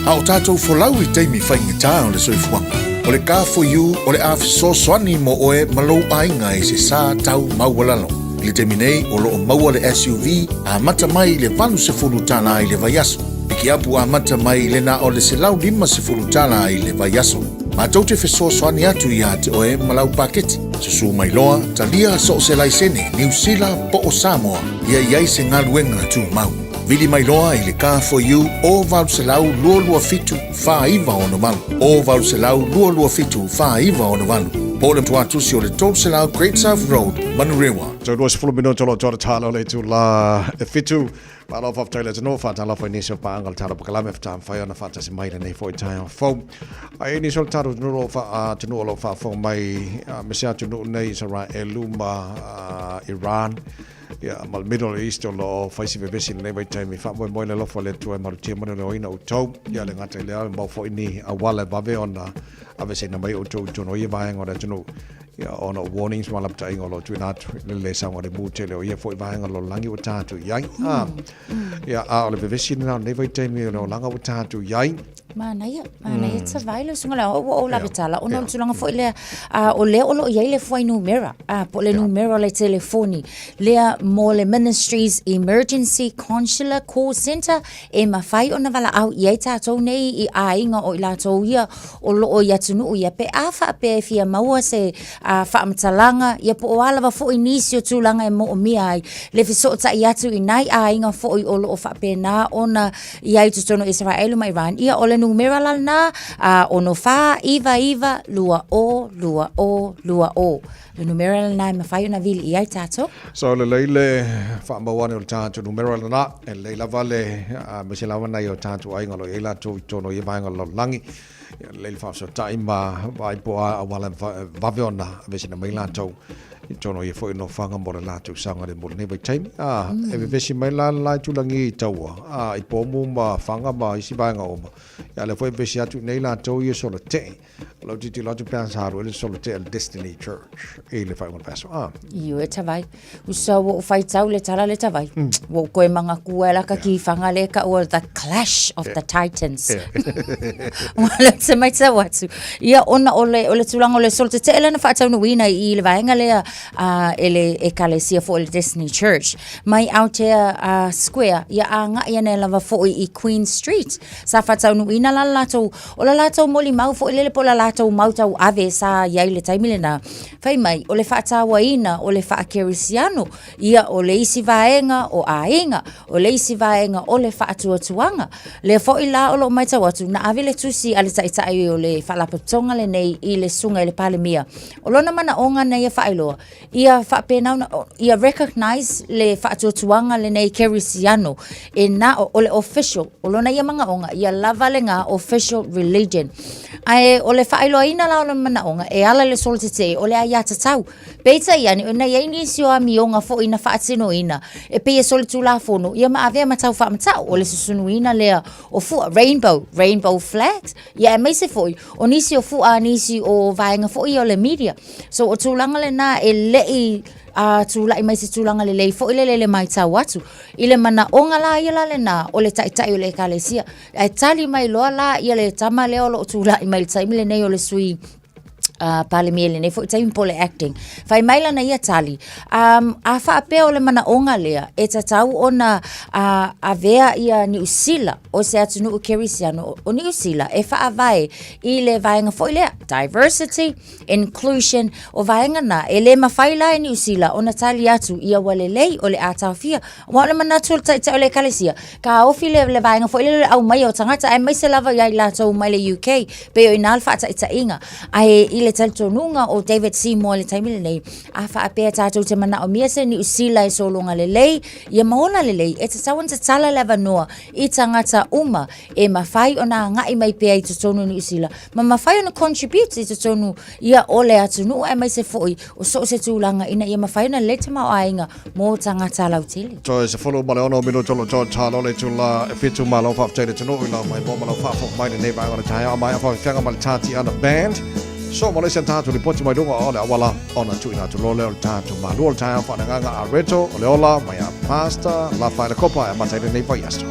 A o tatou folau i taimi faigata o le soifuaga, o le Car4U o le a fesoasoani mo oe ma lou aiga i se sa tau maualalo. I le taimi nei, o lo o maua le SUV amata mai i le $80 i le vaiaso. Pikiapu amata mai i le na o le $150 i le vaiaso. Matou te fesoasoani atu iā te oe ma lau paketi. Susu mai loa, talia so o se laisene, Niu Sila po o Samoa, ia i ai se galuega tumau. Vili mai loa i le Car4U o 800 227 4968, o 800 227 4968, po o le tuatusi o le 300 Great South Road, Manurewa. Tau 20 minute o lo toa talo le tu la e fitu. Malo faafetai le atunuu, faatalofa i nisi o paaga o le tatou polokalame faatoa mafai ona faatasi mai lenei foi taeao fou. Ai nisi o le tatou atunuu o lo o atunuu o lo o faafofoga mai, aemaise atunuu nei Isaraelu ma Iran, ia, ma le Middle East o lo o fai si vevesi i lenei vaitaimi. Faamoemoe le alofa o le Atua e malutia ma leoleoina outou. Ia le gata i lea, e maua foi ni auala e vave ona aveeseina mai outou i totonu o ia vaega o le atunuu. Ia, ona o warnings ma lapataiga o lo o tuuina atu i le lē saogalemu tele o ia foi vaega o le lalolagi ua tatou i ai. Ia, a o le vevesi lena o lenei vaitaimi o le olaga ua tatou i ai. Manaia, manaia mm. tavai le susuga le ua ou lave tala ona o le tulaga foi lea o lea o lo o i ai le fuainumera po o le numera o le telefoni lea mo le Ministry's Emergency Consular Call Centre e mafai ona valaau i ai tatou nei i aiga o i latou ia o lo o i atunuu ia pe a faapea e fia maua se faamatalaga ia po o a lava foi nisi o tulaga e moomia ai le fesootai atu i nai aiga foi o lo o faapena ona i ai i totonu o Isaraelu ma Iran ia o le numera la lena 6499 20 20 20 le numera lena e mafai ona vili i ai tatou. So lelei le faamau ane o le tatou numera lena, e lelei lava le aemaise lava nai o tatou aiga o lo o i ai latou i totonu o ia vaega o le lalolagi. Ia lelei le faafesootai ma vaai po o a auala e vave ona aveeseina mai latou i totonu o ia foi nofoaga mo le latou saogalemu i lenei vaitaimi. E vevesi mai la le la itulagi i taua, i pomu ma faga ma isi vaega uma. Ia, a o lea foi e vevesi atu i inei latou ia sola tee. O lau tilotilo atu pe a sa alu ai le sola tee a le Destiny Church i le faaiuga o le vaiaso. A. Ioe tavai. Usa ua ou faitau le tala le tavai. Ua ou toe manatua ai la ka kifaga lea e taua The Clash of the Titans. Aua o lea ou te matau atu, ia ona o le, o le tulaga o le solo tetee lea na faataunuuina i i le vaega lea a, e le Ekalesia foi o le Destiny Church mai Aotea a, Square, ia agai ane lava foi i Queen Street. Sa faataunuuina la le latou, o le latou molimau foi lele po o le latou mau tauave sa i ai i le taimi lena, Fai mai, o le faatauaina o le faakerisiano, ia o le isi vaega o aiga, o le isi vaega o le faatuatuaga. Lea foi la o loo matau atu, na ave le tusi a le Taitai o le Faalapotopotoga lenei i le Susuga i le Palemia. O lona manaoga na ia faailoa, ia faapena ona, ia recognise le faatuatuaga lenei kerisiano e na o le official, o lona ia manaoga, ia lava lena official religion. Ae o le faailoaina la o lona manaoga, e ala i le solo tetee o le aiatatau. Peitai ane, ona e i ai nisi o amioga foi na faatinoina, e pei e solitulafono, ia ma avea ma taufaamatau, o le susunuina lea o fua, rainbow, rainbow flags, ia aemaise foi o nisi o fua a nisi o vaega foi ia o le media. So o tulaga lena e le i a tulai mai se tulaga lelei foi lele i le matau atu. I le manaoga la ia la lena o le taitai o le ekalesia. Ae tali mai loa la ia le tama lea o lo o tulai mai i le taimi lenei o le sui Palemia i lenei foi taimi po o le acting. Fai mai lana ia tali, um, a faapea o le manaoga lea e tatau ona uh, avea ia Niu Sila o se atunuu kerisiano o Niu Sila e faavae i le vaega foi lea diversity, inclusion, o vaega na e le mafai la e Niu Sila ona tali atu ia ua lelei o le a taofia. Aua o le manatu o le taitai o le ekalesia, taofi le, le vaega foi lele o le aumaia o tagata, aemaise lava ia i latou mai le UK, pei o i ina le faataitaiga. Ae i le talitonuga o David Seymour i le taimi lenei, a faapea tatou te manaomia se Niu Sila e sologa lelei, ia ma ola lelei, e tatau ona tatala le avanoa i tagata uma e mafai ona agai mai pea i totonu o Niu Sila, ma mafai ona contribute i totonu ia o le atunuu aemaise foi o so o se tulaga ina ia mafai ona lelei tamaoaiga mō tagata lautele. Toe 16 minuta o lo o tatalo le itula e 7 malo faafetai le atunuu i lau maimoa ma lau faafofoga mai lenei vaega o le taeao mai a faafefeaga ma le Tatiana Band. So mo le isi a tatou lipoti mai luga o le auala ona tuuina atu loa lea o le tatou malua o le taeao faaleagaga a Reto o le ola mai a Pastor Lafaele Kopa e amata ai lenei vaiaso.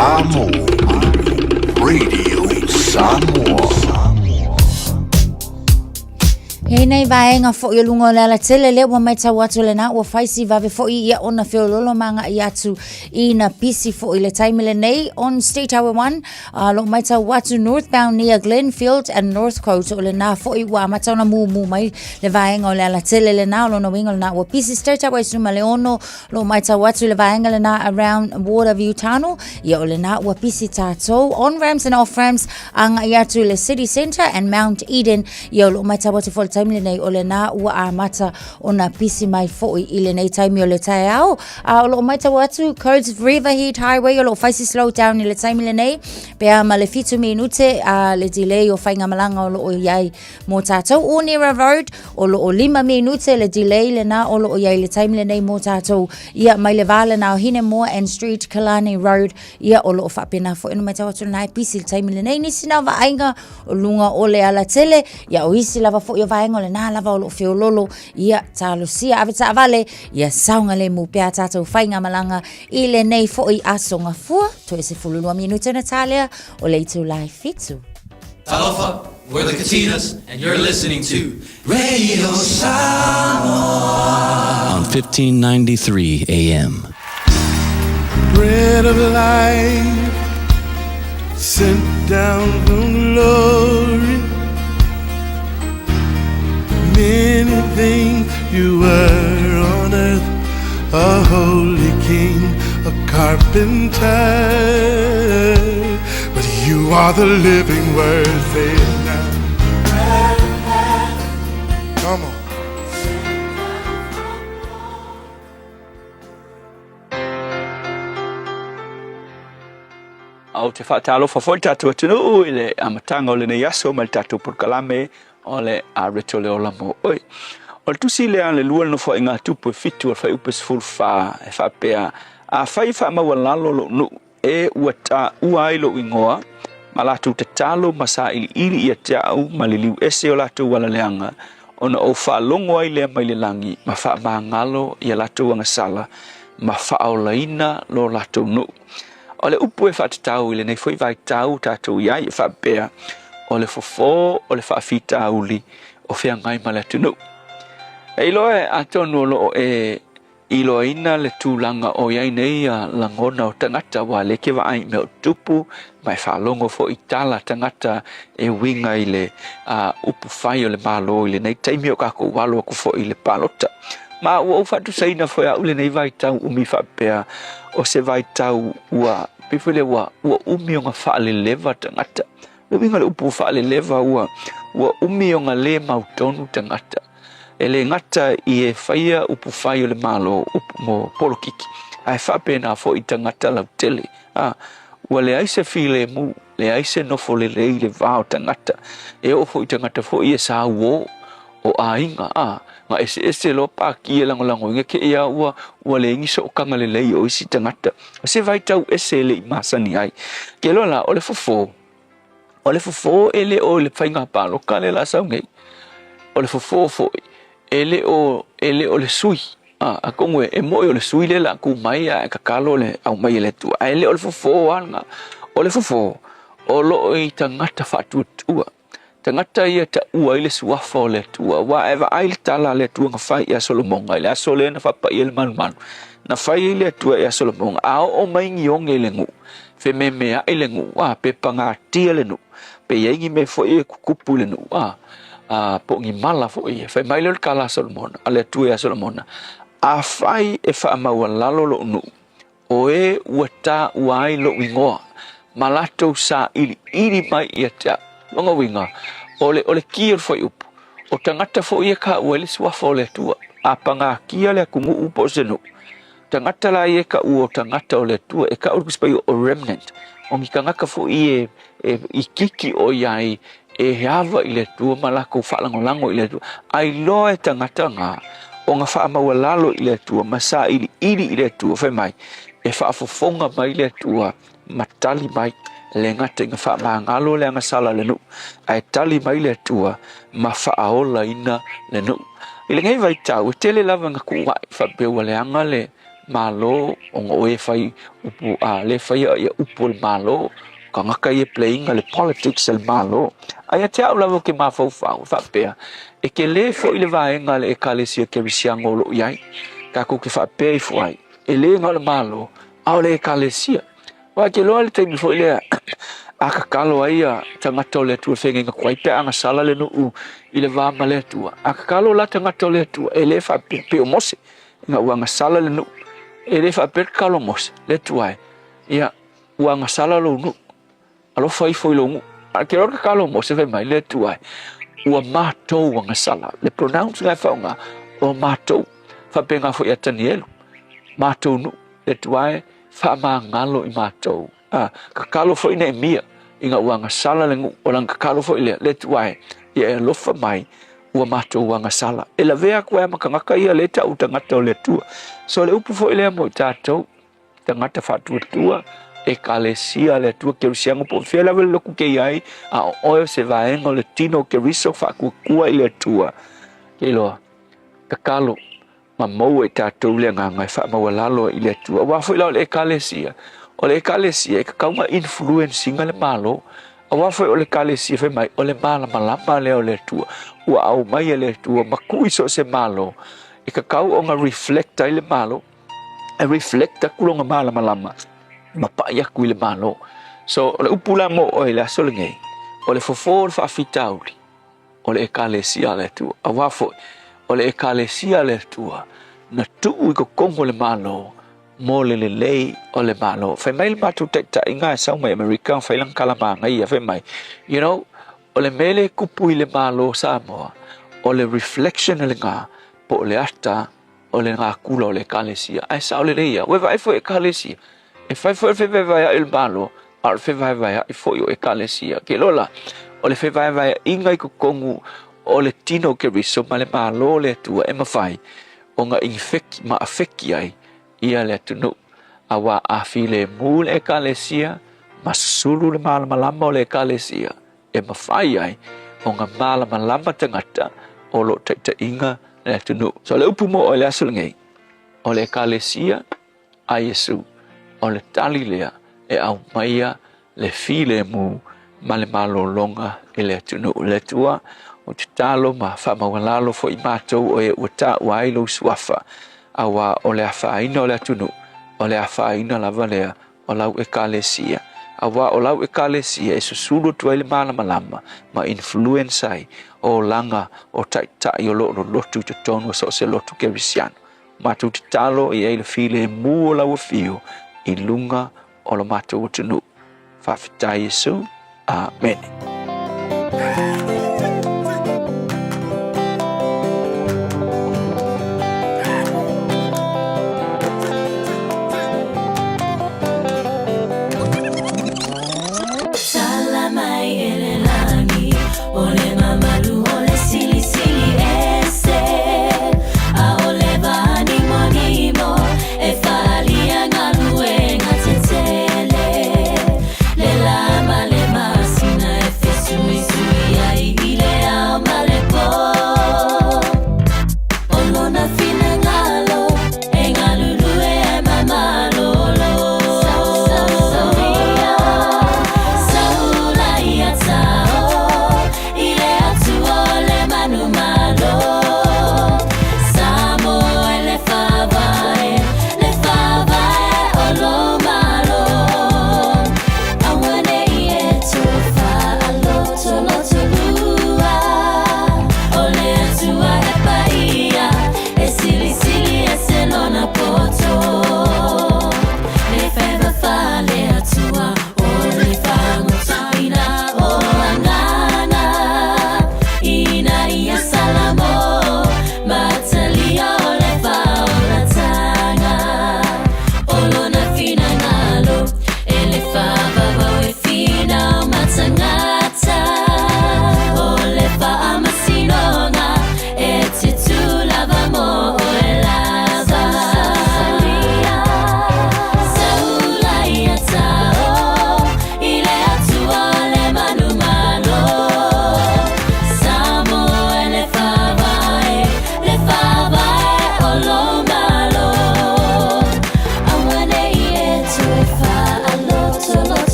Amo Radio Samoa. Hei nei vaega foi o luga o le alatele lea ua matau atu lena ua fai si vave foi ia ona feololo ma agai atu i na pisi foi i le taimi lenei on State Highway 1 a lo matau atu northbound near Glenfield and Northcote o lena foi ua amata ona mumu mai le vaega o le alatele lena o lona uiga o lena ua pisi State Highway 16 Lo matau atu le vaega lena around Waterview Tunnel, ia o lena ua pisi tātou on ramps and off ramps agai atu le City Centre and Mount Eden, ia o lo matau atu foi le taimi lenei o lena ua amata ona pisi mai foi i lenei taimi o le taeao. A o lo matau atu Coates Riverhead Highway o lo fai si slow down i le taimi lenei, pea ma le 7 minute a le delay o faigamalaga o lo o iai Mō tātou Onera Road, o lo o lima minute le delay lena o lo o iai le taimi lenei mō tātou ia mai le vā lena o Hinemoa and Street Killarney Road ia o lo o faapena foi ona matau atu lena e pisi le taimi lenei nisi na o vaaiga o luga o le alatele ia o isi lava foi o vaega o lena lava o lo o feololo ia talosia ave taavale ia saogalemu pea tātou faigamalaga i lenei foi aso gafua toe 12 minute ona tā lea o le itulā e 7. Talofa, we're the Katinas, and you're listening to Radio Samoa on 1593 AM. Bread of life, sent down from glory. Many things you were on earth, a holy king, a carpenter. But you are the living word, say it now. Come on. Ou te faatalofa foi le tatou atunuu i le amataga o lenei aso ma le tatou polokalame o le Areto le Ola Mo Oe. O le tusi lea a le lua le Nofoaiga a Tupu e fitu o le fuaiupu e 14 e faapea, Afai e faamaualalo lou nuu e ua taua ai lou igoa, ma latou tatalo ma sailiili ia te au ma liliu ese o latou alaleaga, ona ou faalogo ai lea mai le lagi ma faamagalo ia latou agasala ma faaolaina lo latou nuu. O le upu e faatatau i lenei foi vaitau tatou i ai e faapea, o le fofo o le faafitauli o feagai ma le atunuu. E iloa e atonu o lo o e iloaina le tulaga o i ai nei lagona o tagata aua lea e te vaai i mea o tutupu ma e faalogo foi i tala a tagata e uiga i le upu fai o le Malo i lenei taimi o tatou alo atu foi i le palota. Ma ua ou faatusaina foi au lenei vaitau umi faapea o se vaitau ua pei foi lea ua ua umi ona faaleleva tagata. Le uiga o le upu faaleleva ua ua umi ona le mautonu tagata. E le gata i e faia upu fai o le Malo upu mo polokiki, ae faapena foi i tagata lautele. A, ua leai se filemu, leai se nofo lelei i le va o tagata. E oo foi i tagata foi e sauō o aiga, a, na eseese loa pāki e lagolagoina kēia ua, ua leai ni sootaga lelei o isi tagata. O se vaitau ese e le i masani ai. Ke loa la, o le fofo, o le fofo e le o i le faiga pāloka lea o le a sau nei. O le fofo foi, e le o, e le o le sui. A, atonu e, e moe o le sui lea o le a kū mai a e tatalo le aumai e le Atua. Ae le o le fofo lava lena. O le fofo, o lo o i tagata faatuatua. Tagata ia e taua ai le suafa o le Atua. Aua e vaai le tala a le Atua na fai ia Solomoga i le aso lea na faapai ai le malumalu. Na fai ai le Atua ia Solomoga, a oo mai ni oge i le nuu, fememeai le nuu, a, pe pagatia le nuu, pe i ai ni mea foi e tutupu i le nuu, a, a, po o ni mala foi ia. Fai mai lea o le tala a Solomona, a le Atua ia Solomona, Afai e faamaualalo lou nuu, o e ua taua ai lou igoa, ma latou sailiili mai ia te au. Lona uiga, o le, o le ki o le fuaiupu, o tagata foi ia taua ai le suafa o le Atua, a pagatia le atunuu po o se nuu, tagata la ia e taua o tagata o le Atua, e tau i le Tusi Paia o remnant, o ni tagata foi e, e itiiti o i ai e ava i le Atua ma latou faalagolago i le Atua, a iloa e tagata na ona faamaualalo i le Atua ma sailiili i le Atua, fai mai, e faafofoga mai le Atua ma tali mai, e le gata ina faamagalo le agasala a le nuu, ae tali mai le Atua ma faaolaina le nuu. I lenei vaitau, e tele lava ina tuuai faapea ua leaga le Malo ona o oe e fai upu a le faia ia upu o le Malo, tagata ia e play ina le politics a le Malo. Ae ia te au lava ou te mafaufau e faapea, e tele foi le vaega a le Ekalesia Kerisiano o lo o i ai, tatou te faapea ifo ai, e le na o le Malo, a o le Ekalesia. Aua e te iloa le taimi foi lea a tatalo ai ia tagata o le Atua e feagaiga atu ai pe a gasala le nuu i le va ma le Atua. A tatalo la tagata o le Atua, e le faapea, pei o Mose, ina ua agasala le nuu, e le faapea le tatalo a Mose, le Atua e, ia, ua agasala lou nuu, alofa ifo i lou nuu. Ae te iloa le tatalo a Mose fai mai, le Atua e, ua matou agasala. Le pronounce lena e faaaoga, ua matou, faapena foi ia Tanielu, matou nuu, le Atua e, faamagalo i matou. A, tatalo foi Neemia, ina ua agasala le nuu, o lana tatalo foi lea, le Atua e, ia e alofa mai, ua matou agasala. E lavea atu ai ma tagata ia lea e tau tagata o le Atua. So le upu foi lea mo i tatou, tagata faatuatua, ekalesia a le Atua Kerisiano po o fea lava le lotu ke i ai, a o oe o se vaega o le tino o Keriso faatuatua i le Atua. Ke iloa, tatalo, ma maua i tatou le agaga e faamaualalo ai i le Atua. Aua foi la o le Ekalesia, o le Ekalesia e tatau ona influence ina le Malo. Aua foi o le Ekalesia fai mai, o le malamalama lea o le Atua, ua aumai e le Atua ma tuu i so o se Malo, e tatau ona reflect ai le Malo, e reflect atu lona malamalama ma pai atu i le Malo. So, o le upu la mo oe i le aso lenei, o le fofo o le faafitauli, o le Ekalesia a le Atua. Aua foi, o le Ekalesia a le Atua, na tuu i totonu o le Malo mo le lelei o le Malo. Fai mai le matou taitaiga e sau mai Amerika, fai lana tala manaia, fai mai, you know, o le mea lea e tupu i le Malo o Samoa, o le reflection lena po o le ata o le natura o le Ekalesia. Ae sao lelei ia, ua e vaai foi Ekalesia, e fai foi o le fevaevaea'i o le Malo, a o le fevaevaea'i foi o Ekalesia. Ke loa la, o le fevaevaea'iga i totonu o le tino o Keriso ma le Malo o le Atua e mafai ona inifeki ma afeki ai ia le atunuu. Auā a filemu le Ekalesia ma sulu le malamalama o le Ekalesia, e mafai ai ona malamalama tagata o lo o taitaiga le atunuu. So le upu mo oe i le aso lenei, o le Ekalesia a Iesu, o le tali lea e aumaia le filemu ma le malologa i le atunuu. Le Atua, ou te tatalo ma faamaualalo foi matou o e ua taua ai lou suafa, auā o le afaina o le atunuu, o le afaina lava lea o lau Ekalesia, auā o lau Ekalesia e susulu atu ai le malamalama ma influence ai olaga o taitai o lo o lolotu i totonu o so o se lotu Kerisiano. Matou tatalo i ai le filemu o lau afio i luga o lo matou atunuu. Faafetai Iesu. Amene. Tala mai e le lagi o le mamalu o le silisili ese ʻAʻole wānimonimo e whaalia galuega tetele Le lā ma le masina e fesuisui ai.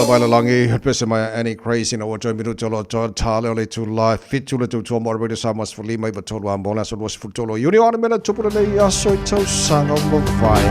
lava i le lagi, le pese mai a Annie Grace ina ua toe minute o lo o toe tale o le itula e 7 le tautua mo Radio Samoa 15 i 3 a mo le aso 23 o Iuni o ana mea na tupu lenei aso i tausaga ua mavae.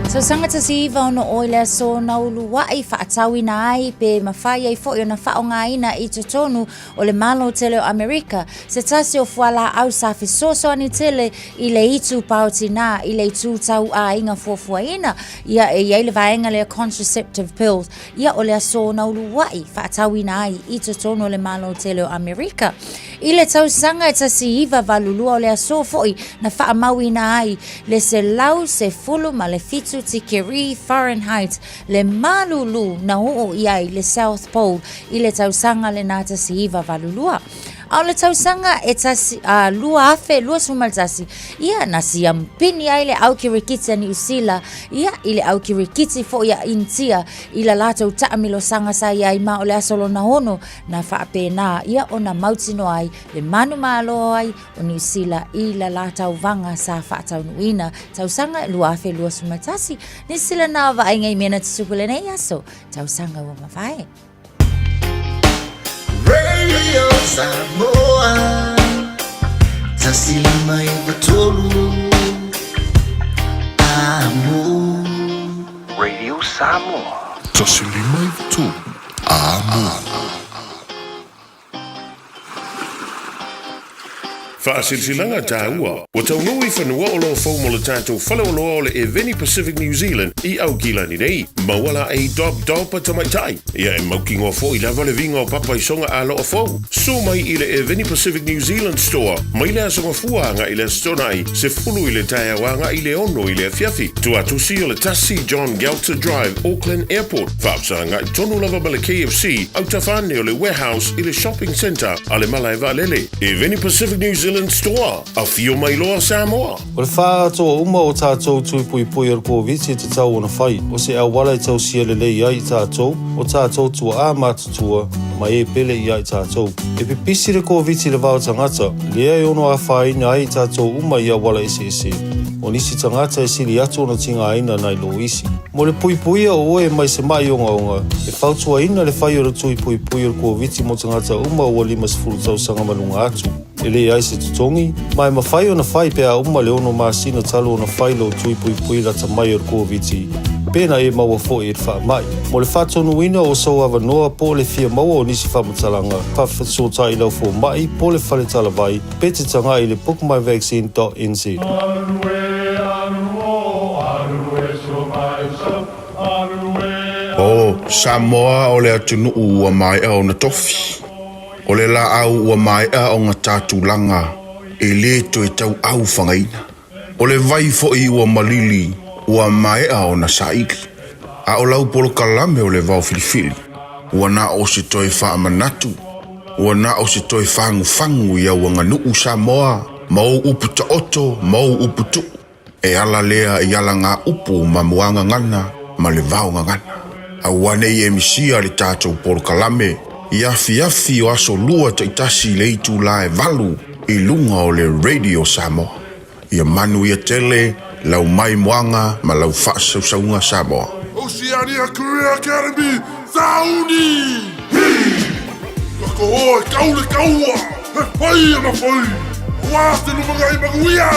Tausaga 1960 i le aso na uluaʻi faatauina ai pe mafai ai foi ona faaaogaina i totonu o le Malo tele o Amerika, se tasi o fualaau sa fesoasoani tele i le itu paotinā i le itu tauaiga fuafuaina, ia e i ai le vaega lea contraceptive pills, ia o le aso na uluaʻi faatauina ai i totonu o le Malo tele o Amerika. I le tausaga e 1982 o le aso foi na faamauina ai le 117 tikeri Fahrenheit le malulu na oo i ai le South Pole i le tausaga lena 1982. A o le tausaga e tasi, a, 2021, ia na siampini ai le au kirikiti a Niu Sila, ia i le au kirikiti foi a Initia i la latou taamilosaga sa i ai ma o le aso lona ono na faapena ia ona mautinoa ai le manumalo ai o Niu Sila i la la tauvaga sa faataunuuina tausaga 2021. Nisi lena o vaaiga i mea na tutupu i lenei aso tausaga ua mavae. Radio Samoa 153 Amo. Radio Samoa. 153 Amo. Faasilasilaga taua, ua taunuu i fanua oloa fou mo le tatou faleoloa o le Eveni Pacific New Zealand i Aukilani nei. Maua la ei dob dob a tamaitai. Ia e mautinoa foi lava le viga o papa i soga aloa fou. Susu mai i le Eveni Pacific New Zealand Store mai le Aso Gafua agai i le Aso Toonai, 10 i le taeao agai i le 6 i le afiafi. Tuatusi o le 1 John Gelter Drive, Auckland Airport. Faafesagai tonu lava ma le KFC, autafa ane o le Warehouse i le Shopping Centre a le Malae Vaalele. Eveni Pacific New Zealand Store, afio mai loa Samoa! O le faaatoa uma o tatou tui puipui o le Koviti e tatau ona fai, o se auala e tausia lelei ai i tatou, o tatou tuaa matutua, ma e pele ia i tatou. E pipisi le Koviti i le va o tagata, lea e ono afaina ai i tatou uma i auala eseese. O nisi tagata e sili atu ona tigaina nai lo isi. Mo le puipuia o oe mai se maʻi ogaoga, e fautuaina le fai o le tui puipui o le Koviti mo tagata uma ua 50 tausaga ma luga atu. E leai se totogi, ma e mafai ona fai pe a uma le ono masina talu ona fai lou tui puipui lata mai o le Koviti, pe na e maua foi i le faamai. Mo le faatonuina o sou avanoa po o le fia maua o nisi faamatalaga, faafesootai i lau fomai po o le fale talavai, pe te tagai i le bookmyvaccine.nz. O Samoa o le atunuu ua maea ona tofi. O le laau ua maea ona ta tulaga e lē toe tauau fagaina. O le vai foi ua malili ua maea ona saili. A o lau polokalame o le vao filifili, ua na o se toe faamanatu, ua na o se toe fagufagu i au aganuu Samoa ma ou upu taoto ma ou upu tuu. E ala lea i alagaupu ma muagagana ma le vaogagana. Aua ne i e misia le tatou polokalame i afiafi o aso lua taitasi i le itula e 8 i luga o le Radio Samoa. Ia manuia tele lau maimoaga ma lau faasausauga Samoa. Oceania Career Academy, Sauni! Hi! Ka koho e kau le kaua, he pai ana whai, aua te lumangai manuia!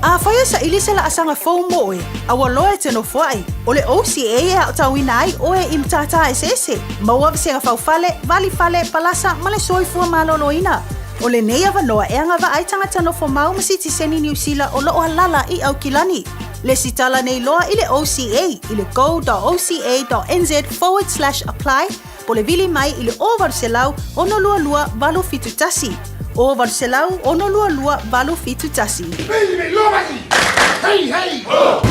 Afai e saili se laasaga fou mo oe, a ua loa e te nofoai, o le OCA e aotauina ai oe i matata eseese, maua vasega faufale, valifale, palasa ma le soifua maloloina. O lenei avanoa e agavaa ai tagata nofomau ma sitiseni Niu Sila o lo o alala i Aukilani. Lesitala nei loa i le OCA i le go.oca.nz forward slash apply po o le vili mai i le 0800 622 871. 0800 622 871. Hey, hey! Ho!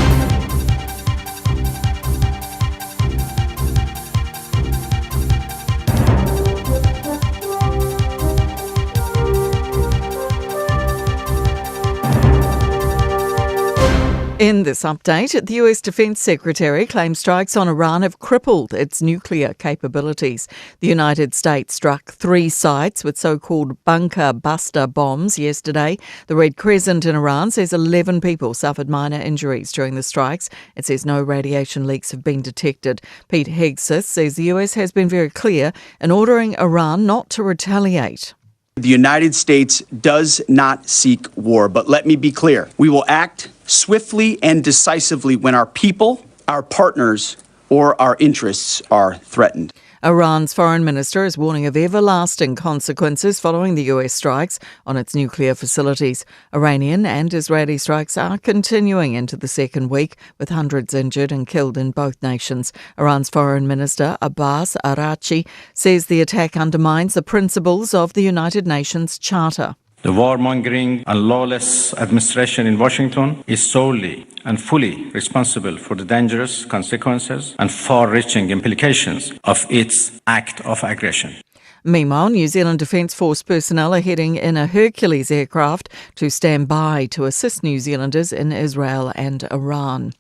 In this update, the US Defense Secretary claims strikes on Iran have crippled its nuclear capabilities. The United States struck three sites with so called bunker buster bombs yesterday. The Red Crescent in Iran says 11 people suffered minor injuries during the strikes. It says no radiation leaks have been detected. Pete Hegseth says the US has been very clear in ordering Iran not to retaliate. The United States does not seek war, but let me be clear. We will act swiftly and decisively when our people, our partners, or our interests are threatened. Iran's foreign minister is warning of everlasting consequences following the US strikes on its nuclear facilities. Iranian and Israeli strikes are continuing into the second week, with hundreds injured and killed in both nations. Iran's foreign minister Abbas Araghchi says the attack undermines the principles of the United Nations Charter. The warmongering and lawless administration in Washington is solely and fully responsible for the dangerous consequences and far reaching implications of its act of aggression. Meanwhile, New Zealand Defence Force personnel are heading in a Hercules aircraft to stand by to assist New Zealanders in Israel and Iran.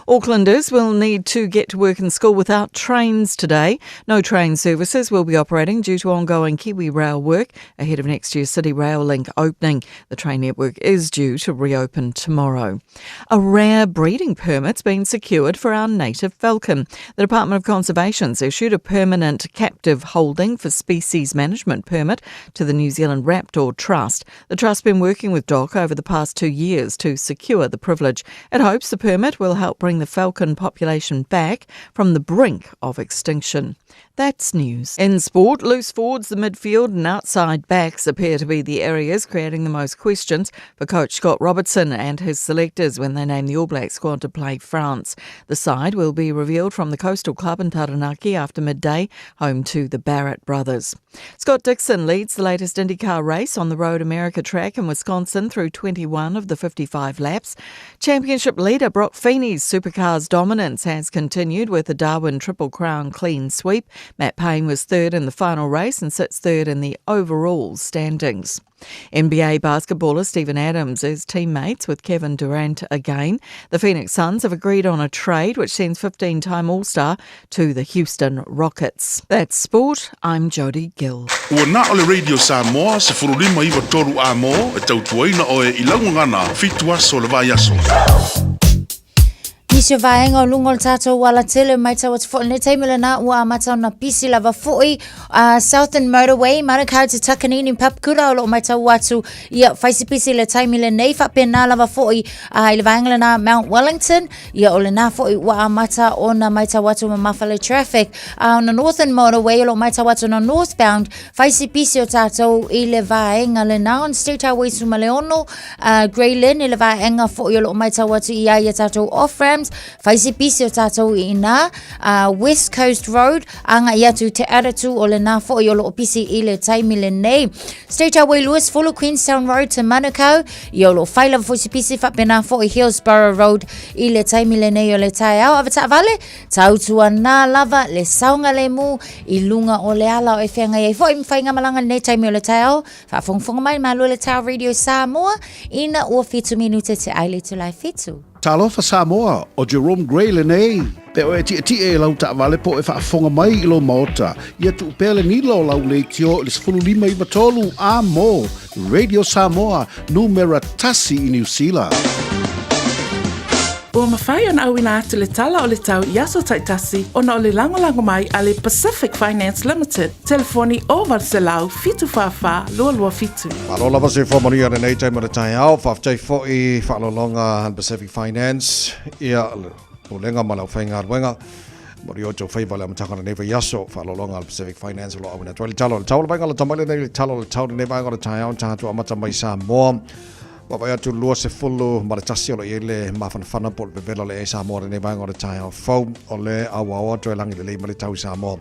Aucklanders will need to get to work and school without trains today. No train services will be operating due to ongoing Kiwi Rail work ahead of next year's City Rail Link opening. The train network is due to reopen tomorrow. A rare breeding permit's been secured for our native falcon. The Department of Conservation's issued a permanent captive holding for species management permit to the New Zealand Raptor Trust. The trust's been working with DOC over the past two years to secure the privilege. It hopes the permit will help bring the falcon population back from the brink of extinction. That's news. In sport, loose forwards, the midfield and outside backs appear to be the areas creating the most questions for coach Scott Robertson and his selectors when they name the All Black squad to play France. The side will be revealed from the Coastal Club in Taranaki after midday, home to the Barrett brothers. Scott Dixon leads the latest IndyCar race on the Road America track in Wisconsin through 21 of the 55 laps. Championship leader Brock Feeney's supercars dominance has continued with the Darwin Triple Crown clean sweep. Matt Payne was third in the final race and sits third in the overall standings. NBA basketballer Steven Adams is teammates with Kevin Durant again. The Phoenix Suns have agreed on a trade which sends 15 time All Star to the Houston Rockets. That's sport. I'm Jody Gill. Ua na o le Radio Samoa 159 a mō e tautuaina oe i laugagana fitu aso le vai aso. Nisi o vaega o luga o le tātou alatele matau atu foi lenei taimi lena ua amata ona pisi lava foi Southern Motorway Manukau to Takanini Papakura o loo matau atu ia faisipisi le taimi lenei faapena lava foi i le vaega lena Mount Wellington ia o lena foi ua amata ona matau atu mamafa le traffic on the Northern Motorway o loo matau atu na northbound faisipisi o tātou i le vaega lena on State Highway 16 Grey Lynn i le vaega foi o loo matau atu i ai ia tātou off-ramps, whai se pisi o tātou i inā, West Coast Road, anga i atu te aratu o le nā foi o loo pisi i le taimi le nei. State Highway 20 Queenstown Road to Manukau, i o loo whai lava foi se pisi whapena foi Hillsborough Road i le taimi le nei o le taeao. Ava taavale, tautua nā lava le saunga le mū i lunga o le ala o e whengai ai foi mwhai ngā malanga nei taimi o le taeao. Faafogafoga mai malo le Tao Radio Samoa ina ua fitu minute te ai le itula e fitu. Talofa Samoa, o Jerome Gray lenei. Pe oe e tietie i lau taavale po o e faafofoga mai i lou maota, ia tuu pea le nila o lau leitio i le 15 93 a mo Radio Samoa, numera tasi i Niu Sila. Ua mafai ona auina atu le tala o le tau i aso taitasi ona o le lagolago mai a le Pacific Finance Limited, telefoni 0800 744 227. Malo lava se whamanuia lenei taimi o le taeao, faafetai foi faalologa a le Pacific Finance, ia le pulega ma le aufaigaluega. Mo ri o tau faiva le amataga o lenei vaiaso, faalologa a le Pacific Finance o lo o auina atu ai le tala o le tau. O le vaega o le tamai lenei le tala o le tau lenei vaega o le taeao tatou amata mai Samoa. Vaavaai atu 21 o lo o i ai le mafanafana po o le vevela o le ea i Samoa lenei vaega o le taeao fou. O le auaoa toe lagi lelei mai le tau i Samoa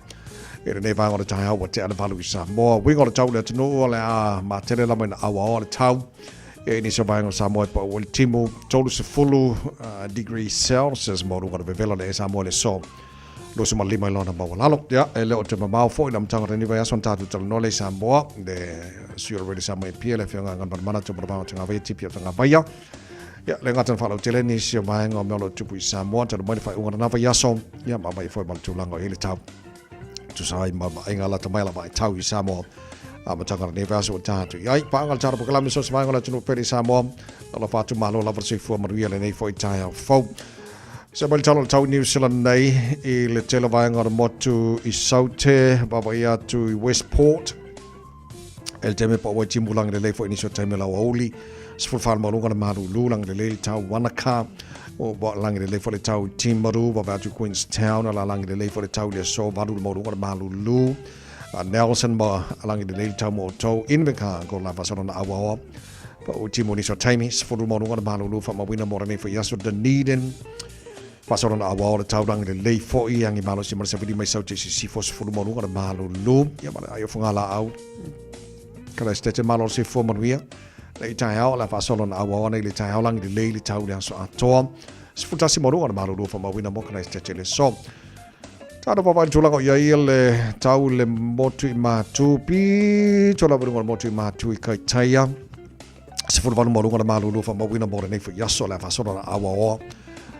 i lenei vaega o le taeao ua tea le valu i Samoa. Uiga o le tau i le atunuu o le a matele lava ina auaoa le tau i nisi o vaega o Samoa e pau ai le timu 30 degree Celsius maualuga o le vevela o le ea i Samoa i le aso 25 i lona maualalo. Ia, e le o toe mamao foi le amataga o lenei vaiaso ona tatou talanoa lea i Samoa, le sui o le Radio Samoa i Apia, le Afioga ia Galumalemana Tumulavao Tagavaia, Tipi o Tagavaia. Ia, le gata na faalautele nisi o vaega o mea o lo o tupu i Samoa talu mai le faaiuga o lena vaiaso, ia ma aumai foi ma le tulaga o i ai le tau. Tusa ai ma vaaiga lata mai a la vaitau i Samoa. Amataga o lenei vaiaso ua tatou i ai. Paaga le tala polokalame so o se vaega o le atunuu pele i Samoa. Alofa atu malo lava le soifua manuia lenei foi taeao fou. Se mai le tala o le tau i New Zealand nei i le tele vaega o le motu i Saute, vaavaai atu i Westport. E le taimi pa ua timu lagi lelei foi nisi o taimi o le aoauli. 14 le maualuga le malulu lagi lelei le tau Wanaka. O wa lagi lelei foi le tau i Timaru, vaavaai atu i Queenstown, a la lagi lelei foi le tau i le aso 8 le maualuga le malulu. A Nelson ma lagi lelei le tau mo outou. Invercargill la faasolo na auaoa. Pa ua timu nisi o taimi, 10 le maualuga le malulu faamauina mo lenei foi aso Dunedin. Faasolo na auaoa le taulangi lelei foi, agi malosi ma le savili mai sau te sisifo 10 maualuga le malulu. Ia ma le ai o fagalaau. Christchurch malo le soifua manuia. Le i taeao, le a faasolo na auaoa nei le taeao langi lelei le tau le aso atoa. 11 maualuga le malulu faamauina mo Christchurch le so. Tātou vaavaai le tulaga o i ai le tau le motu i Mātū, pito lava i luga o le motu i Mātū i Kaitaia. 18 maualuga le malulu faamauina mo lenei foi aso le a faasolo na auaoa.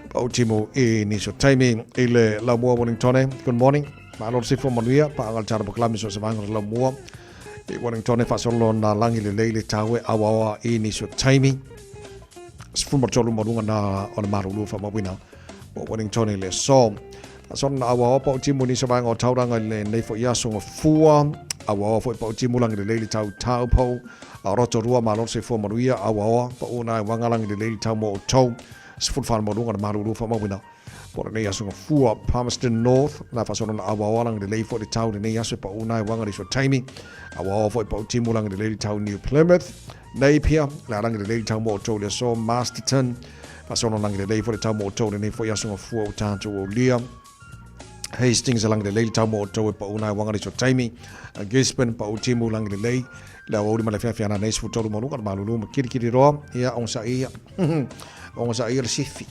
Pau timu i nisi o taimi i le Laumua Wellingtone. Good morning. Malo le soifua manuia, paaga le tala polokalame so o se vaega o le Laumua. I Wellingtone faasolo na lagi lelei le tau e auaoa i nisi o taimi. 13 maualuga na o le malulu faamauina mo Wellingtone i le aso. Faasolo na auaoa pau timu i nisi o vaega o Tauranga i lenei foi aso gafua. Auaoa foi pau timu lagi lelei le tau Taupo. A Rotorua malo le soifua manuia auaoa pau na e waga lagi lelei le tau mo outou. 14 maualuga le malulu faamauina mo lenei aso gafua. Palmerston North na faasolo na auaoa lagi lelei foi le tau lenei aso e pau na e waga nisi o taimi. Auaoa foi pau timu lagi lelei le tau New Plymouth. Napier, le a lagi lelei le tau mo outou le aso. Masterton, faasolo lagi lelei foi le tau mo outou lenei foi aso gafua ua tatou aulia. Hastings a lagi lelei le tau mo outou e pau na e waga nisi o taimi. Gisborne, pau timu lagi lelei le aoauli ma le feafea nei 13 maualuga le malulu ma kirikiri roa. Ia, ogasaʻi ia. Ogasaʻi ia le sifi.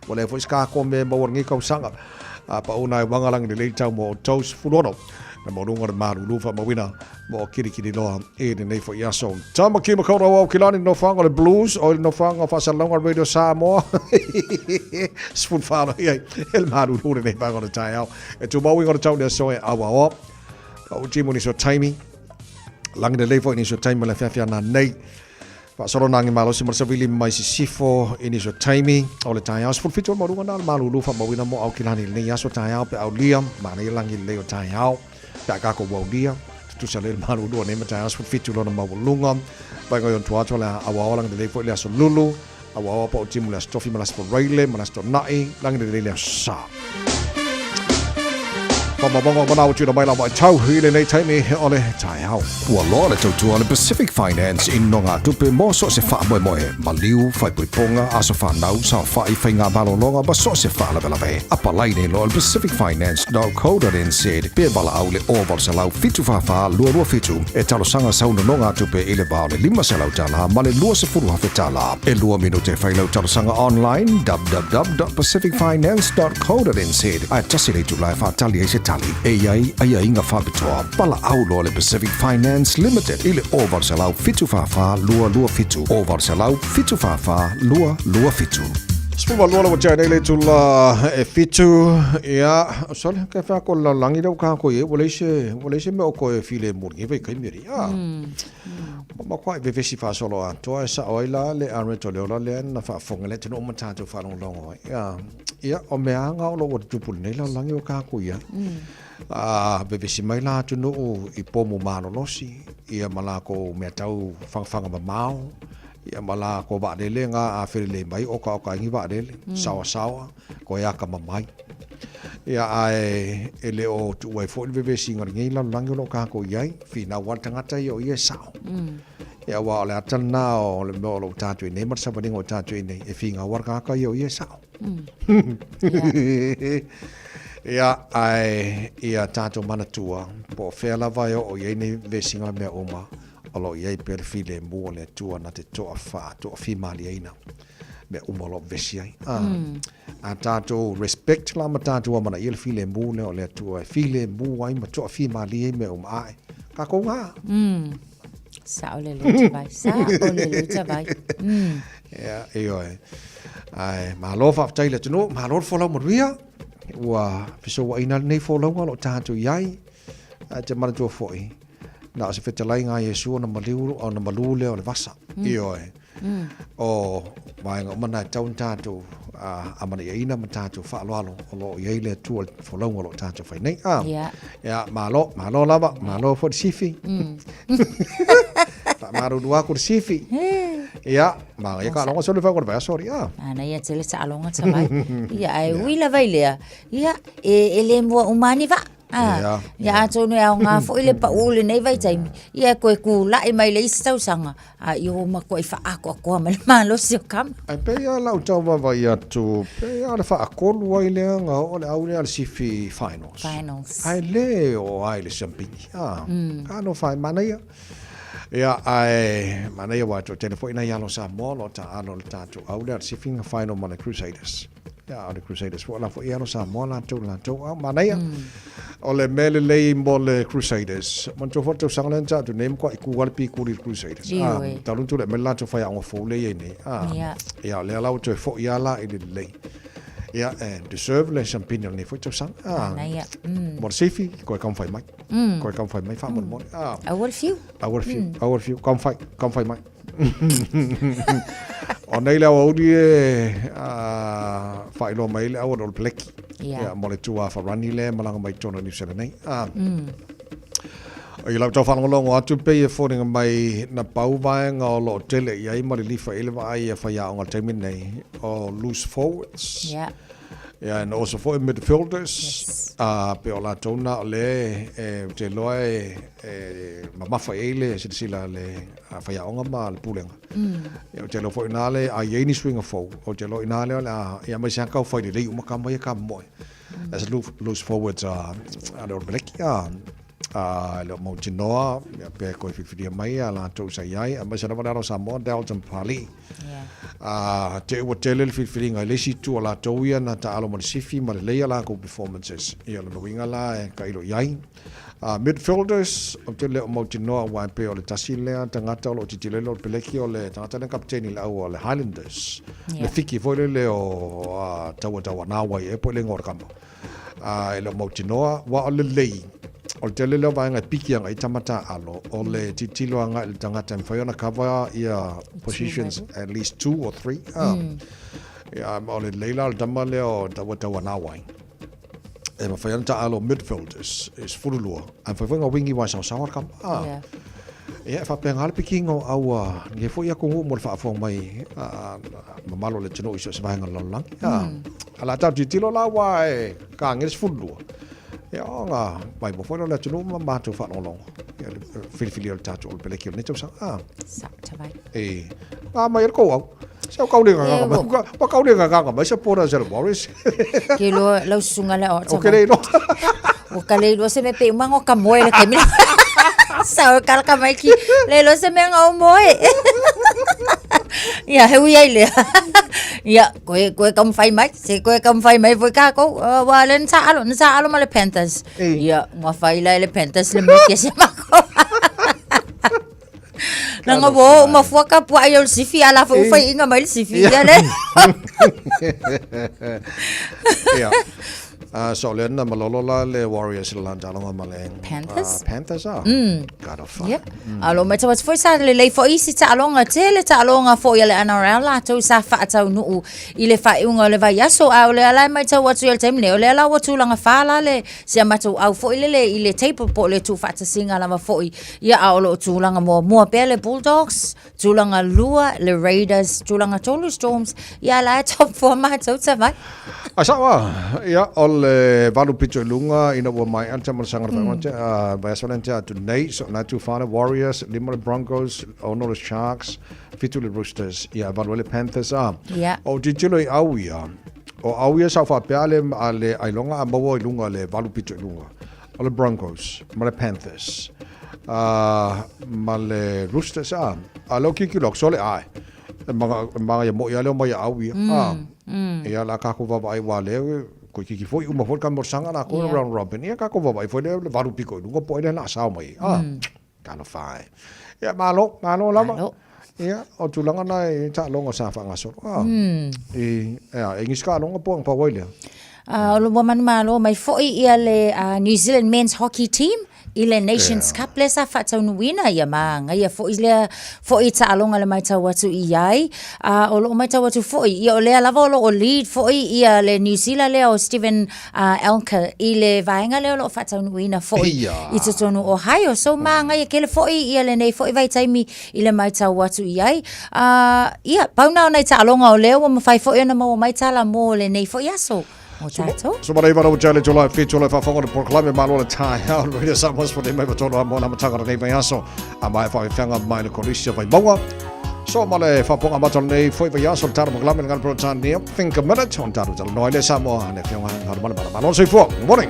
Ua leai foi se kako me maua lenei tausaga. A pau na e waga lagi lelei le tau mo outou 16 le maualuga le malulu faamauina mo kirikiri loa i lenei foi aso. Tamaki Makaurau Aukilani, nofoaga o le Blues, o le nofoaga o faasalalauga Radio Samoa. 14 i ai e le malulu lenei vaega o le taeao. E tumau iga o le tau le aso e auaoa. Pau timu nisi o taimi. Lagi lelei foi nisi o taimi ma le afeafe ana nei. Faasolo nagi malosi ma le savili mai sisifo i nisi o taimi o le taeao. 17 o le maualuga na o le malulu faamauina mo Aukilani lenei aso taeao pe aulia. Manaia lagi lelei o taeao pe a kākou aulia. Tutusa lelei le malulu o nei ma taeao 17 lona maualuga. Vaega i ona tua atu o le a auaoa lagi lelei foi le aso Lulu. Auaoa pau timu le aso Tofi ma le aso Faraile ma le aso Tonaʻi lagi lelei le aso Sa. Faamaumauga o manawa tuuina mai la vaitau i lenei taimi o le taeao. Ua loa le tautua a le Pacific Finance i nogatupe mo so o se faamoemoe, maliu, faaipoipoga, aso fanau, saofai, faiga malologa ma so o se faalavelave. Apalai nei loa i le pacificfinance.co.nz pe valaau i le 0800 744 227 e talosaga sau nonogatupe i le va o le $500 ma le $20,000. E lua minute e fai lau talosaga online www.pacificfinance.co.nz ae tasi le itula e faatali ai se tali. E i ai aiaiga faapitoa. Valaau loa le Pacific Finance Limited i le 0800 744 227, 0800 744 227. 12 le ua tea nei le itula e fitu. Ia, sole, ke whea ko lalagi leo kā koe e, ua leai se, ua leai se mea o koe file mo lenei vaitaimi alii. Ah. Ma kwa e vevesi faasolo atoa e sao ai la le Aret o le ola lea na faafofoga le atunuu ma tatou faalogologo ai. Ia, ia, o meaga o lo o ua tutupu lenei lalolagi o kākou i ai. A vevesi mai la atunuu i pomu malolosi, ia ma lakou mea tau fagafaga mamao, ia ma lakou vaalele ga a felelei mai okaoka ai ni vaalele, saoasaoa, koe akamamai. Ia ae e le o tuua ai foi le vevesiga o lenei lalolagi o lo o kākou i ai, finau lava le tagata ia o ia e sao. Ia aua o le ata lena o le mea o lo o tatou i nei ma le savaliga o tatou i nei, e finau lava le tagata ia o ia e sao. Ia ae ia tatou manatua, po o fea lava e oo i ai nei vevesiga ma mea uma, o lo o i ai pea le filemu o le Atua na te toafimalieina mea uma o lo o vevesi ai. A tatou respect la ma tatou amanaia le filemu lea o le Atua e filemu ai ma toafimalie ai mea uma ae. Kākou gā. Sa'o lelei Tavai, sa'o lelei Tavai. Ia, ioe. Ae, malo faafetai i le atunuu, malo le folau manuia. Ua fesouaina lenei folauga o lo o tatou i ai. Ae te manatua foi, na o se fetalaiga a Iesu ona maliu, ona malū lea o le vasa. Ioe. O vaega uma na e tatau ona tatou amanaiaina ma tatou faaaloalo o lo o i ai le Atua i le folauga o lo o tatou fai nei. Ia, malo, malo lava, malo foi le sifi. Faamalulu atu le sifi. Ia, manaia ka aloga sole fai o le vaiaso alii. Manaia tele taaloga Tavai. Ia, ae ui lava i lea, ia, e le mua uma lava ni vaa. Ah, ia atonu e aoga foi le pau i lenei vaitaimi, ia e toe tulai mai le isi tausaga, a ia ua matuai faaatoatoa mai le malosi o tama. Ae pei lava lau tau vaavaai atu, pei lava o le faatolu ai lea na oo le au lea a le sifi finals. Finals. Ae le oo ai le siampini. Ah, talofa e manaia. Ia, ae manaia aua e toatele foi nai alo Samoa o lo o taaalo i le tatou au lea a le sifi na final ma le Crusaders. Ia, o le Crusaders foi o la foi e alo Samoa latou latou. A, manaia. O le mea lelei mo le Crusaders, manatua foi le tausaga lea na tea atu nei, matuai tu lava le pikuli i le Crusaders. Ioe. A, talu ona tulai mai le latou faiaoga fou lea e i ai nei. A, ia, o lea la ua toe foi lava la i le lelei. Ia, e deserve le siampini o lenei foi tausaga. A, Manaia. Mo le sifi, koe taumafai mai. Koe taumafai mai faamolemole. A, Aua le fiu. Aua le fiu, aua le fiu, taumafai, taumafai mai. O nei le aoauli e faailoa mai ai le au o le All Blacki. Ia, mo le tuafarani lea e malaga mai i totonu o Niu Sela nei. I lau tau faalogologo atu pei e foliga mai na pau vaega o lo o tele i ai ma lilifa i ai le vaai a faiaoga i le taimi lenei, o loose forwards. Ia, and also foi midfielders. Yes. Pei o latou na o lea e, ou te iloa e, e mamafa i ai le silasila a le faiaoga ma le pulega. Ia, ou te iloa foi i ina le, a i ai ni suiga fou, ou te iloa i ina lea o le a, ia aemaise lava tau fai lelei uma tama ia ka moe. As loose forwards a le All Black, a le o mautinoa, ia, pe koe filifilia mai a latou sa i ai, aemaise lava le alo o Samoa, Dalton Papali'i. A te ua tele le filifiliga i le isi itu o latou ia na taalo ma le sifi ma lelei a latou performances. Ia o lona uiga la e tailo i ai. Midfielders, ou te le o mautinoa aua e pei o le tasi lea tagata o lo o tilotilo ai le All Peleki o le tagata lea na kapeteni i le au o le Highlanders. Le fiki foi lele o Taua Tauanau ai ea po o le igoa o le kama. E le o mautinoa, aua o lelei, o le tele lea o vaega e piki agai i tama taaalo, o le tilotilo agai i le tagata e mafai ona cover ia positions at least two or three. Ia, o le lelei la o le tama lea o Taua Tauanau ai. E mafai ona taaalo midfielders e 12, ae mafai foi ona wingi aua e saosaoa le kama. Ia, e faapena le pikiga o aua nei foi atunuu mo le faafofoga mai a mamalu o le atunuu i so o se vaega o le lalolagi. A la tatou tilotilo la aua e kage le 12, ia ona vaivai foi lea o le atunuu ma matou faalogologo i le filifilia o le tatou All Peleki o lenei tausaga. Sao Tavai. E, ngā mai e le kou au. Se o kau le ngā mai. Ua kau le ngā mai supporters a le Warriors. Ke loa lau susuga le o O ke le iloa. Ua ka le iloa se mea pe uma ngo ka moe le taimi. Sa o kala ka mai ki le iloa se mea ngau moe. Ia, he ui ai lea. Ia, koe, koe ka mwhai mai. Se koe ka mwhai mai foi kākou. Wa le nsa alo, nsa alo ma le Panthers. Ia, ngā whai la le Panthers le mea se mako. Nanga wo uma fua ka pua ai o le sifi ala fo ufai inga mai le sifi ia le. Ia. So le na malolo la le Warriors le landalonga ma le Panthers. Panthers ah. God of fuck. Yeah. Alo mai tau atu foi sa lelei foi isi taaloga tele taaloga foi a le NRL latou sa faataunuu i le faaiuga o le vaiaso a o lea la e matau atu i le taimi nei o lea la ua tulaga fa la le si a matou au foi lele i le table po o le tuufaatasiga lava foi Ia, a o lo o tulaga muamua pea le Bulldogs, tulaga lua le Raiders, tulaga tolu Storms, ia la e top 4 matou Tavai. Ai sao a, ia, o le valu pito i luga ina ua maea le taamailosaga o le faaiuga o le vaiaso lea na tea atu nei, so na tu fa le Warriors, lima le Broncos, ono le Sharks, fitu le Roosters, ia e valu ai le Panthers a. Ia. O tilotilo i au ia, o au ia sa ou faapea a le, a le ailoga a maua i luga le valu pito i luga. O le Broncos, ma le Panthers, ma le Roosters, a. A leo kiki lok, sole ae. E maga ia moi a leo mai au ia. A. Ia la kako vava ai wa leo, ko kiki foi uma foi ka morsanga la ko round robin. Ia kako vava ai foi le valu piko i lunga po ele na sao mai. A. Talofa e. Ia, malo, malo lava. Malo. Ia, o tulaga na e taaloga sa faagasolo. Ah. E, ea, e nisi taaloga po ang pau ai lea. O lo ua manumalo mai foi ia le New Zealand Men's Hockey Team i le Nations Cup lea sa faataunuuina ia magaia foi lea foi taaloga le matau atu i ai. O loo matau atu foi ia o lea lava o loo lead foi ia le New Zealand lea o Steven Alker i le vaega lea o loo faataunuuina foi i totonu o Ohio. So magaia tele foi ia lenei foi vaitaimi i le matau atu i ai. Ia, pau na o nai taaloga o lea ua mafai foi ona maua mai tala mo lenei foi aso mo tatou. So mara iwa rau tele tō lai whitu lai whawhango te porokalame malo le tai hao le radio Samoa Sport mai patolo a mo na matanga nei vai aso a mai whai whanga mai le kolisia vai maua. So ma le whaponga mata nei foi vai aso le tara porokalame ngā Brotania Think a minute on taro tala noa le Samoa ne whionga ngā mana mana malo soifua. Morning.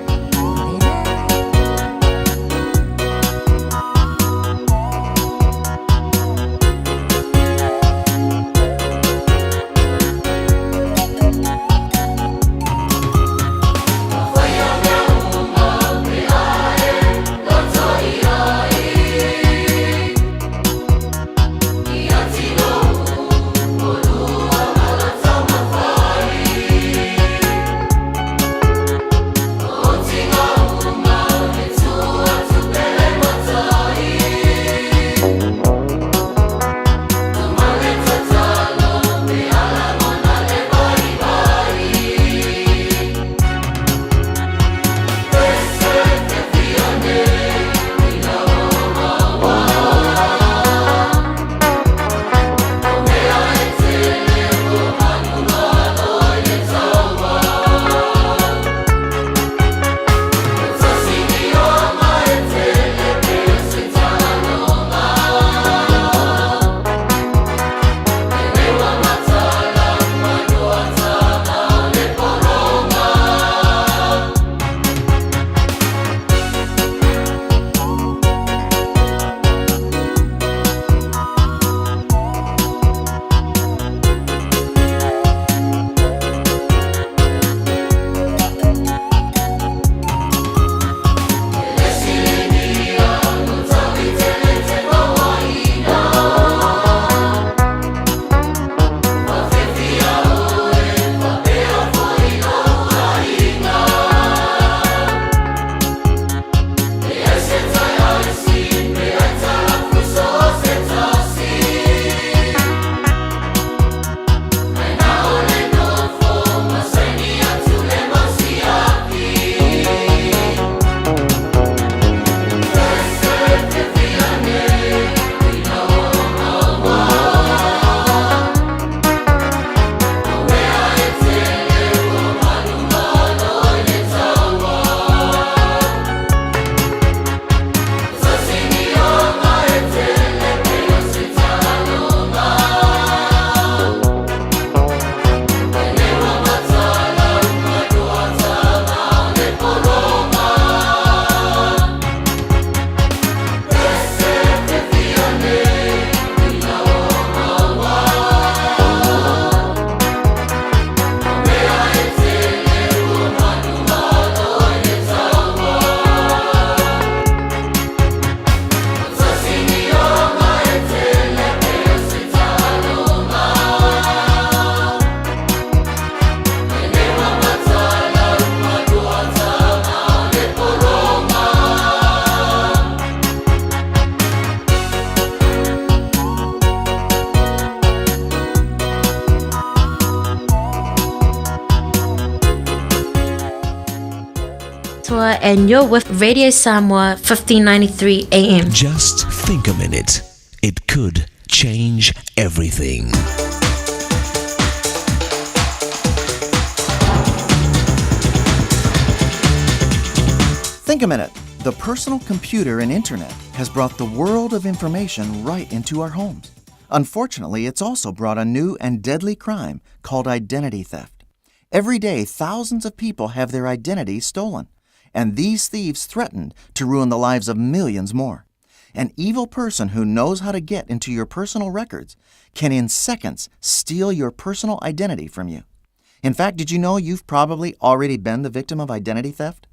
And you're with Radio Samoa 1593 AM. Just think a minute. It could change everything. Think a minute. The personal computer and internet has brought the world of information right into our homes. Unfortunately, it's also brought a new and deadly crime called identity theft. Every day, thousands of people have their identity stolen, and these thieves threaten to ruin the lives of millions more. An evil person who knows how to get into your personal records can in seconds steal your personal identity from you. In fact, did you know you've probably already been the victim of identity theft?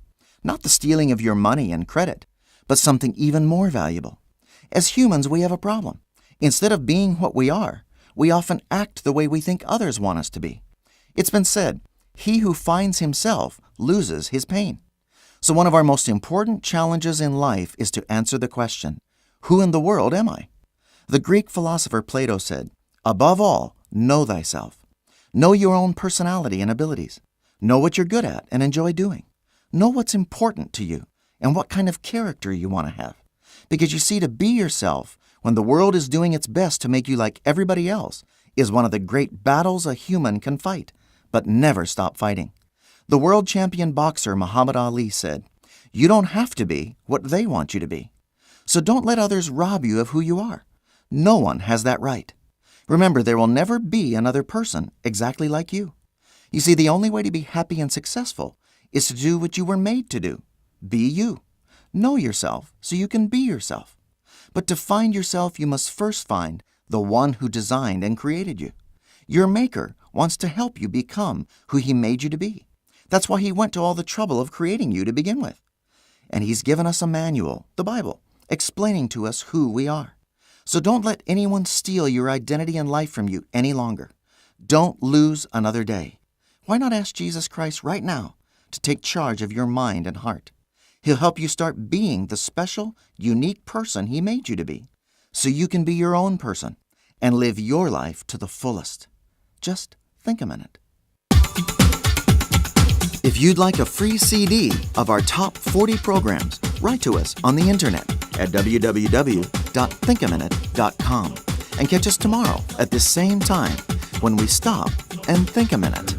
Not the stealing of your money and credit, but something even more valuable. As humans, we have a problem. Instead of being what we are, we often act the way we think others want us to be. It's been said, he who finds himself loses his pain. So, one of our most important challenges in life is to answer the question, who in the world am I? The Greek philosopher Plato said, above all, know thyself. Know your own personality and abilities. Know what you're good at and enjoy doing. Know what's important to you and what kind of character you want to have. Because you see, to be yourself when the world is doing its best to make you like everybody else is one of the great battles a human can fight, but never stop fighting. The world champion boxer Muhammad Ali said, you don't have to be what they want you to be. So don't let others rob you of who you are. No one has that right. Remember, there will never be another person exactly like you. You see, the only way to be happy and successful is to do what you were made to do. Be you. Know yourself so you can be yourself. But to find yourself, you must first find the one who designed and created you. Your maker wants to help you become who he made you to be. That's why he went to all the trouble of creating you to begin with. And he's given us a manual, the Bible, explaining to us who we are. So don't let anyone steal your identity and life from you any longer. Don't lose another day. Why not ask Jesus Christ right now to take charge of your mind and heart? He'll help you start being the special, unique person he made you to be, so you can be your own person and live your life to the fullest. Just think a minute. If you'd like a free CD of our top 40 programs, write to us on the internet at www.thinkaminute.com and catch us tomorrow at this same time when we stop and think a minute.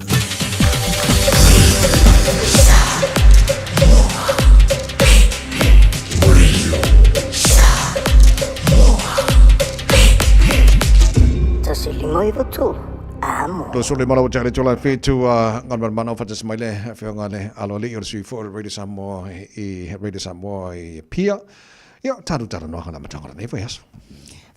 Lo sole mala o tale tola whetu a ngā mana o whatas mai le whionga le alo le o le sui fo Radio Samoa i Radio Samoa i Pia. Ia, tāru tāru noa ngā matanga nei foi aso.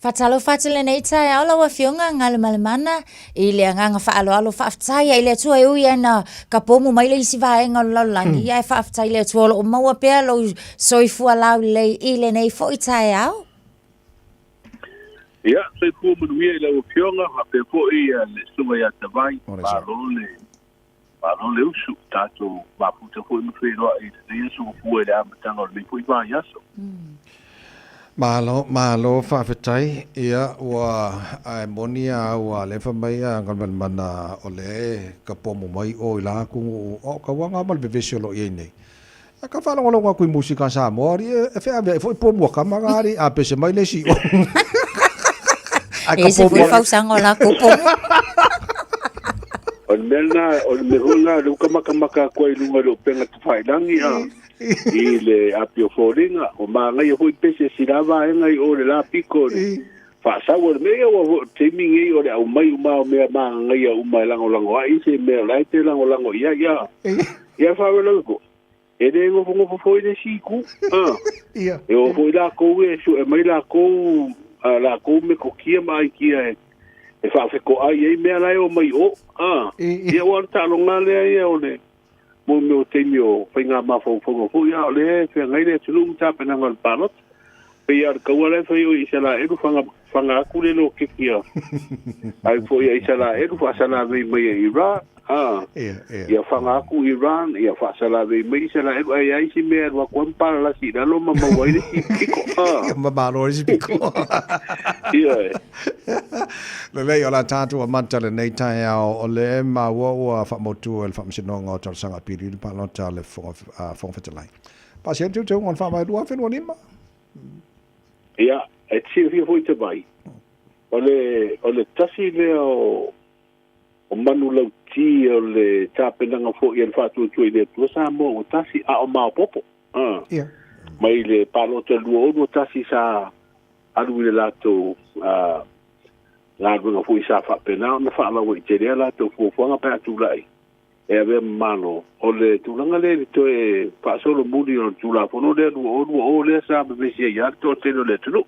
Whatalo whatale nei tae ao lau afioga Galumalemana i le agaga faaaloalo faafetai ai i le Atua e ui ana ka pomu mai le isi vaega o le lalolagi ae faafetai i le Atua o loo maua pea lou soifua laulelei i lenei foi taeao. Ia, soifua manuia i lau Afioga, faapea foi le Susuga ia Tavai, malo le, malo le usu, tatou mafuta foi ma feiloai i lenei aso ua fua i le amataga o lenei foi vaiaso. Malo, malo faafetai, ia ua ae moni a ua alefa mai a Galumalemana o le ka pomo mai o i la atunuu o ka uaga ma le vevesi o lo o i ai nei. Ia ka faalogologo atu i musika a Samoa, alii e feaveai foi po mua kama ga alii a pese mai le isi o. Ai ka po mua. fausaga o lakou pomu. O le mea lena, o le mea foi lena, o lea ua ka makamaka atu ai i luga i le upega tafailagi a i le Apia Foliga, ua manaia foi pese sila vaega i o le la piko le faasau o le mea ia ua foi o le taimi lenei o le aumai uma o mea magagaia uma e lagolago ai se mea o la e te lagolago i ai a ia faalavelave foi e le nofonofo foi le isi itu a e o foi lakou e sue mai lakou a lakou metotia ma aikia e faafetoai ai mea la e omai i o a ia ua o le taaloga lea ia o le mo mea o taimi o faiga mafaufauga foi, a o lea e feagai le atunuu ma tapenaga o le palota. Pei lava o le taua la e fai o Isalaelu faga, faga atu le loketi a ai foi a Isalaelu faasalavei mai e Iran, a ia faga atu Iran, ia faasalavei mai Isalaelu, ae i ai isi mea e alu atu ai ma palalasi i lalo ma maua ai le isi piko, a. Ma malo ai le isi piko. Ioe. Lelei, o le a tatou amata lenei taeao o le maua ua faamautu e le Faamasinoga o Talosaga Apili le palota a le Fofoga Fetalai. Pasia le teuteuga o le Faavae 2025. Ia, e te silafia foi te vai, o le, o le tasi lea o, o manulauti o le tapenaga foi a le Faatuatua i le Atua Samoa ua tasi, a o maopoopo, a, mai le palota 2021 sa alu i le latou galuega foi sa faapena ona faalauaitelia latou fuafuaga pe a tulai e avea ma Malo. O le tulaga lea i le toe faasolomuli o le Tulafono lea 2020 lea sa vevesi ai lava le toatele o le atunuu.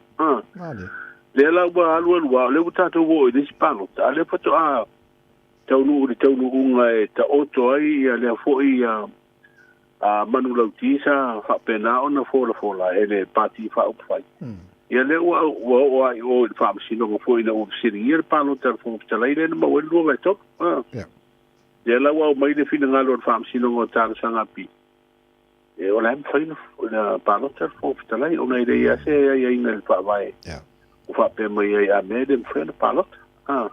Lea la ua alualu lava, o lea ua tatou oo i le isi palota, a o lea faatoa taunuu i le taunuuga e taoto ai ia lea foi manulauti sa faapena ona folafola e le Pati Faaupufai. Ia lea ua ua oo lava i o i le Faamasinoga foi ina ua fesiligia le palota a le Fofoga Fetalai lea na maua ai le 2/3. A. Lea la ua aumai le finagalo o le Faamasinoga o Talosaga Apili, e o la e mafai ona palota le Fofoga Fetalai ona e leai lava se aiaiga i le Faavae o faapea mai ai a mea e le mafai ona palota. A.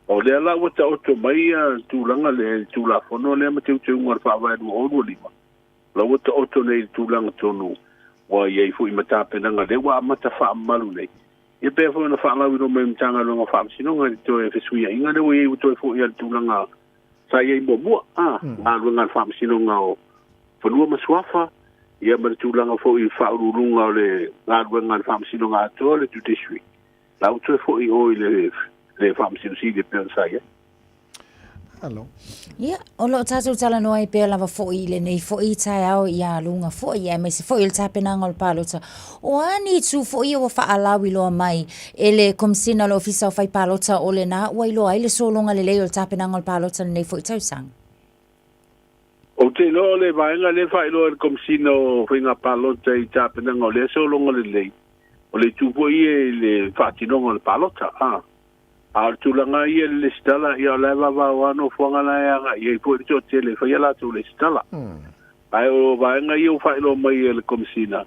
O lea la ua taoto mai le tulaga lea i le Tulafono lea ma teuteuga o le Faavae 2025, la ua taoto nei i le tulaga tonu ua i ai foi ma tapenaga lea ua amata faamamalu nei. Ia pei foi ona faalauiloa mai e le Matagaluega o Faamasinoga i le toe fesuiaiga lea ua i ai ua toe foi lava i le tulaga sa i ai muamua, a, galuega a le Faamasinoga o Fanua ma Suafa, ia ma le tulaga foi i Faauluuluga o le galuega a le Faamasinoga atoa, le Judiciary. La ua toe foi i o i le le Faamasino Sili e pei ona sa i ai. Alo. Ia, o lo o tatou talanoa ai pea lava foi i lenei foi taeao i aluga foi, aemaise foi o le tapenaga o le palota. O a ni itu foi ia ua faalauiloa mai e le Komesina o le Ofisa o Fai Palota o lena ua iloa ai le sologa lelei o le tapenaga o le palota i lenei foi tausaga? Ou te iloa o le vaega lea e faailoa e le Komesina o Faiga Palota i tapenaga o lea sologa lelei, o le itu foi ia i le faatinoga o le palota. A. A o le tulaga ia i le lesitala, ia o la e vavao lava nofoaga la e agai i ai foi le toatele e fai a latou lesitala. Ae o vaega ia ua faailoa mai e le Komesina,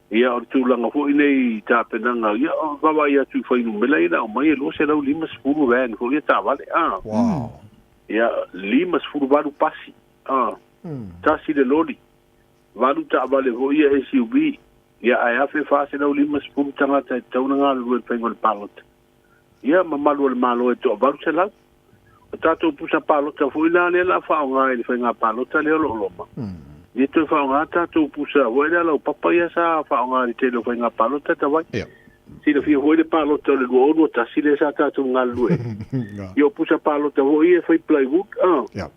ia o le tulaga foi nei i tapenaga, ia o vaavaai atu i fuainumera ia na aumai e 250 van foi ia taavale, a. Wow. Ia, 58 pasi, a. Tasi le loli, valu taavale foi ia SUV, ia ae 1,450 tagata e tatau ona galulue i le faiga o le palota. Ia, mamalu o le Malo e toa 800. O tatou pusa palota foi la lea o le a faaaoga i le faiga palota lea o lo o loma, ia toe faaaoga tatou pusa foi lea laupapa ia sa faaaoga i le tele o faiga palota talu ai. Silafia foi le palota o le 2021 lea sa tatou galulue ai. Ia o pusa palota foi ia e fai plywood, a.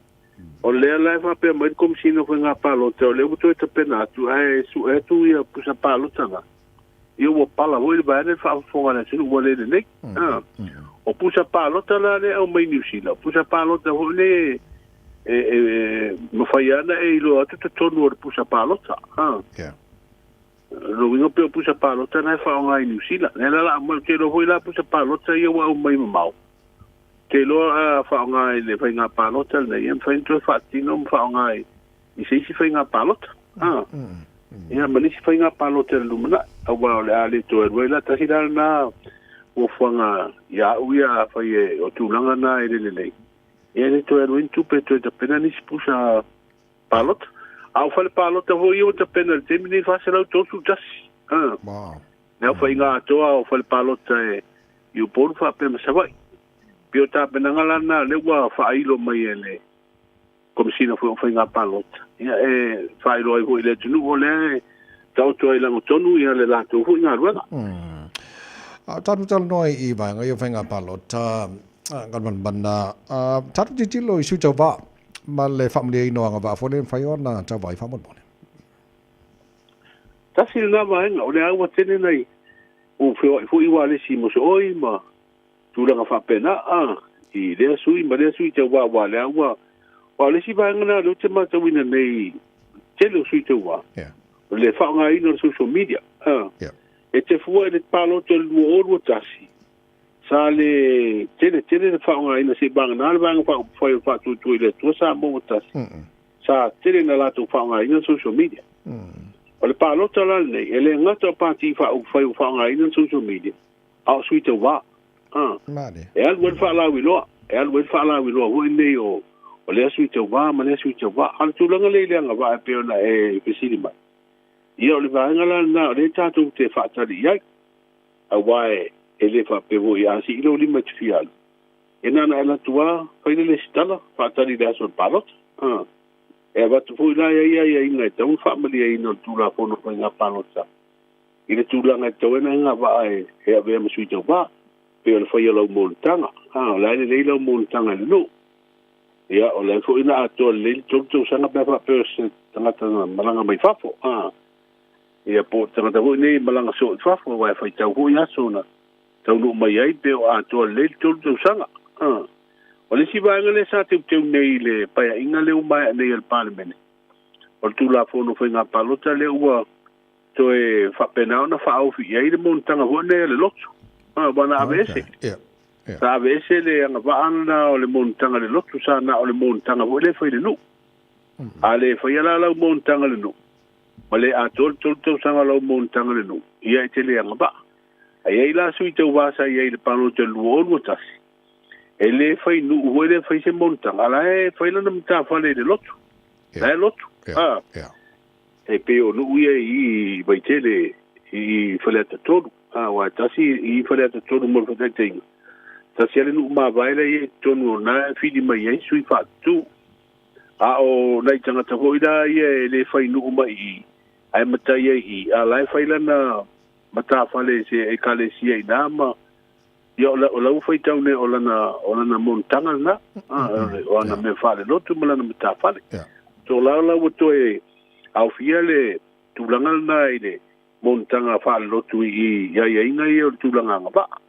O lea la e faapea mai le Komesina o Faiga Palota, o lea ua toe tapena atu ae sue atu ia pusa palota na. Ia ua pala foi le vaega le faafofoga a le atunuu ua le lelei. Ah. O pusa palota la lea e aumai Niu Sila, o pusa palota foi lea e, e, e mafai lava ona e iloa atu totonu o le pusa palota. Ah. Yeah. Lona uiga pei o pusa palota na e faaaoga i Niu Sila. Lea la la aumai, ou te iloa foi la pusa palota ia ua aumai mamao. Te iloa a faaaoga i le faiga palota lenei, e mafai ona toe faatino ma faaaoga i se isi faiga palota. A. Ia, ma nisi faiga palota i le lumanai, aua o le a le toe alu ai la. Tasi la lena fuafuaga ia au ia, afai e o tulaga na e le lelei, ia e le toe alu ai ni tupe e toe tapena nisi pusa palota. A o fale palota foi ia ua tapena i le taimi lenei, 431. A. Wow. Le aofaiga atoa o fale palota e i Upolu faapea ma Savaii. Pei o tapenaga la na lea ua faailo mai e le Komesina foi o Faiga Palota, ia e faailoa ai foi i le atunuu o lea e taoto ai lagotonu ia le latou foi galuega. A o tatou talanoa i vaega ia o faiga palota, Galumalemana, tatou tilotilo i sui tauva ma le faamalieina o agavaa foi lea e mafai ona tauva ai faamolemole. Tasi lena vaega, o lea ua tele nai ua feoai foi ualesi i mosooi ma tulaga faapena a i lea sui ma lea sui tauva aua lea ua aua o le isi vaega lena o lea ou te matauina nei tele o sui tauva o le faaaogaina o le social media a e te fua i le palota o le 2021 sa le tele tele le faaaogaina se i vagana le vaega faaupufai o le Faatuatua i le Atua Samoa ua Tasi sa tele na latou faaaogaina le social media. O le palota la lenei, e le gata o pati faaupufai ua faaaogaina le social media, a o sui tauva. A. E alu ai le faalauiloa, e alu ai le faalauiloa foi lenei o, o lea sui tauva ma lea sui tauva. A o le tulaga lea i le agavaa e pei ona e fesili mai, ia o le vaega la lena o lea tatou te faatali i ai, aua e le faapea foi a sii lou lima e te fia alu, E na ona alu atu lava, fai le lesitala, faatali i le aso o le palota. A. E avatu foi la e ia aiaiga e tatau ona faamalieina o le Tulafono o Faiga Palota i le tulaga e tatau ai ona agavaa e avea ma sui tauva, pei o le faia o lau monotaga. A. O la e lelei lau monotaga i le nuu. Ia, o la e foi na atoa lelei le tolu tausaga pe a faapea o se tagata na malaga mai fafo. A. Ia, po o le tagata foi nei e malaga soo i fafo, aua e faitau foi aso na taunuu mai ai pe o atoa lelei le tolu tausaga. A. O le isi vaega lea sa teuteu nei i le paeaiga lea ua maea nei a le Palemene, o le Tulafono o Faiga Palota lea ua Toe faapena ona faaofi i ai le monotaga foi lenei a le lotu. Ua na aveese. Sa aveese le agavaa lena o le monotaga a le lotu, sa na o le monotaga foi lea e fai i le nuu. A le faia la lau monotaga i le nuu, ma le atoa le tolu tausaga o lau monotaga i le nuu, ia e te le agavaa. A i ai la sui tauva sa i ai i le palota i le 2021, e le fai nuu foi lea e fai se monotaga, a o la e fai lana matafale i le lotu. La e lotu. E pei o nuu ia i Vaitele, i Faleata 3. Aua e tasi i Faleata 3 mo le faataitaiga, tasi lava le nuu mavae la e i ai i totonu o na e fili mai ai sui faatutu. A o nai tagata foi la ia e le fai nuu mai i i, ae matai ai i i, a o la e fai lana matafale i se ekalesia i ina ma ia o la ua faitau nei o lana o lana monotaga lena, o ana mea faalelotu ma lana matafale. Tolau la ua toe aofia le tulaga lena i le monotaga faalelotu i i aiaiga ia o le tulaga agavaa.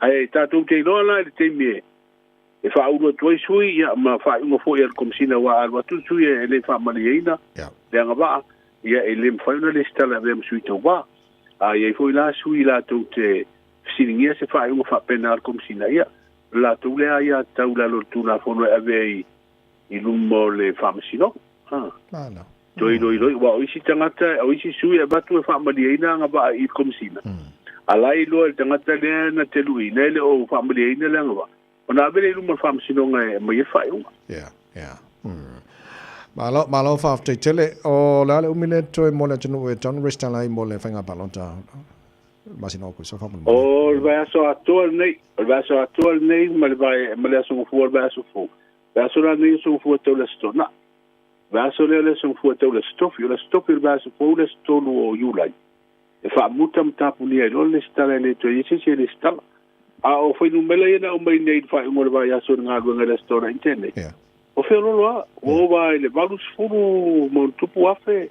Ae tatou te iloa la i le taimi e faaulu atu ai sui, ia, ma faaiuga foi a le Komesina aua a alu atu le sui e le faamalieina le agavaa, ia e le mafai ona lesitala e avea ma sui tauva. A i ai foi la sui latou te fesiligia se faaiuga faapena a le Komesina, ia, o le latou lea aiatatau i lalo o le Tulafono e avea i luma o le Faamasinoga. Ha. Toe iloilo, aua o isi tagata, o isi sui e avatu e faamalieina agavaa i le Komesina, a la e iloa e le tagata lea na te luiina e le o faamalieina le agavaa, ona ave lea i luma o le Faamasinoga e aumai ai le faaiuga. Yeah, yeah. Malo, malo faafetai tele. O le a le umi lea toe mo le atunuu e tatau ona resitala ai mo le faiga palota masina o Aokuso faamolemole? O le vaiaso atoa lenei, o le vaiaso atoa lenei ma le vai, ma le aso Gafua o le vaiaso fou. Vaiaso la lenei aso Gafua tau le Aso Toonai. Vaiaso lea o le aso Gafua tau le Aso Tofi. O le Aso Tofi o le vaiaso fou le aso 3 o Iulai. E faamuta ma tapunia ai loa le lesitala e le toe i ai se isi e lesitala. A o fuainumera ia na aumai nei i le faaiuga o le vaiaso i le galuega i le Aso Toonai na tea nei, o feoloolo lava, ua ova i le 80 ma ona tupu afe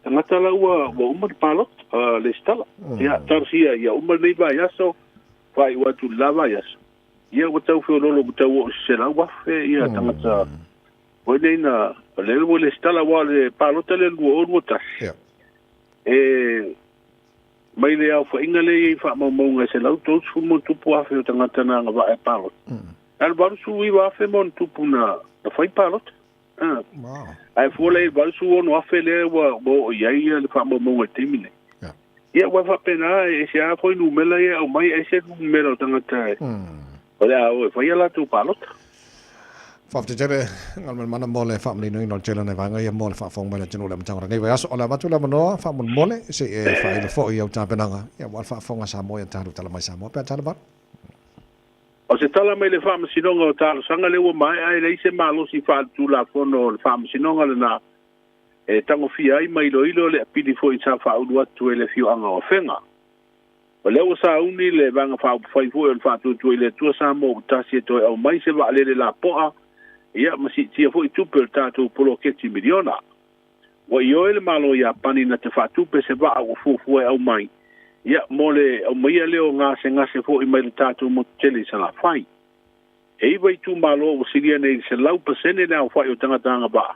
tagata la ua uma ona palota, lesitala. Ia, talosia ia uma lenei vaiaso, faaiu atu i le la vaiaso, ia ua tau feoloolo ua tau oo i se 100,000 ia tagata foi nei na, lea ua lesitala, aua o le palota lea i le 2021, E mai le aofaiga lea e i ai i faamaumauga e 130 ma ona tupu afe o tagata na agavaa e palota. Na o le 89 afe ma ona tupu na fai palota. Ae fua la i le 86 afe lea ua oo i ai le faamaumauga i le taimi nei. Ia, ua faapena, e ese lava fuainumera ia e aumai, ese numera o tagata e o le a o e fai a latou palota. Faafetai tele Galumalemana mo le faamaninoina o le tele o nai vaega ia mo le faafofoga mai le atunuu i le amataga o lenei vaiaso. O le avatu le avanoa faamolemole se i e faailo foi i au tapenaga aua le faafofoga a Samoa ia talu tala mai Samoa pe a tala valu. O se tala mai le Faamasinoga o Talosaga lea ua maea e leai se malosi faaletulafono o le Faamasinoga lena e tagofia ai ma iloilo le apili foi sa faaulu atu e le afioaga o Afega. O lea ua sauni le Vaega Faaupufai foi o le Faatuatua i le Atua Samoa ua tasi e toe aumai se vaalele lapoa, ia, ma siitia foi tupe o le tatou poloketi miliona. Ua ioe le Malo Iapani na te faatupe se vaa ua fuafua e aumai, ia, mo le aumaia lea o gasegase foi mai le tatou motu tele i Salafai. E iva itumalo ua silia nei i le 100% le aofai o tagata agavaa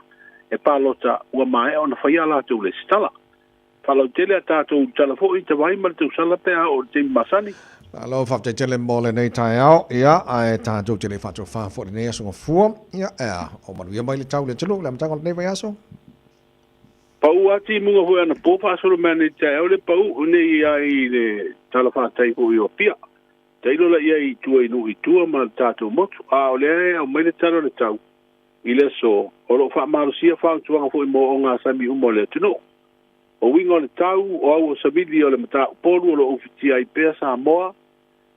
e palota ua maea ona faia a latou lesitala. Faalautele a tatou tala foi i tawai ma le tausala pe a oo i le taimi masani. Malo, faafetai tele mo lenei taeao, ia, ae tatou te le faatofa foi i lenei aso gafua, ia, ea, o manuia mai le tau i le atunuu i le amataga o lenei vaiaso. Pau a timuga foi anapo faasolo mai ana i le taeao le pau nei ai i le tala fatai foi o Apia. Tailo la iai i tua i nuu i tua ma le tatou motu, a o lea e aumai le tala o le tau i le aso, o lo o faamalosia fautuaga foi mo ogasami uma o le atunuu. O uiga o le tau, o au o savili o le mataupolu o lo o ufitia ai pea Samoa,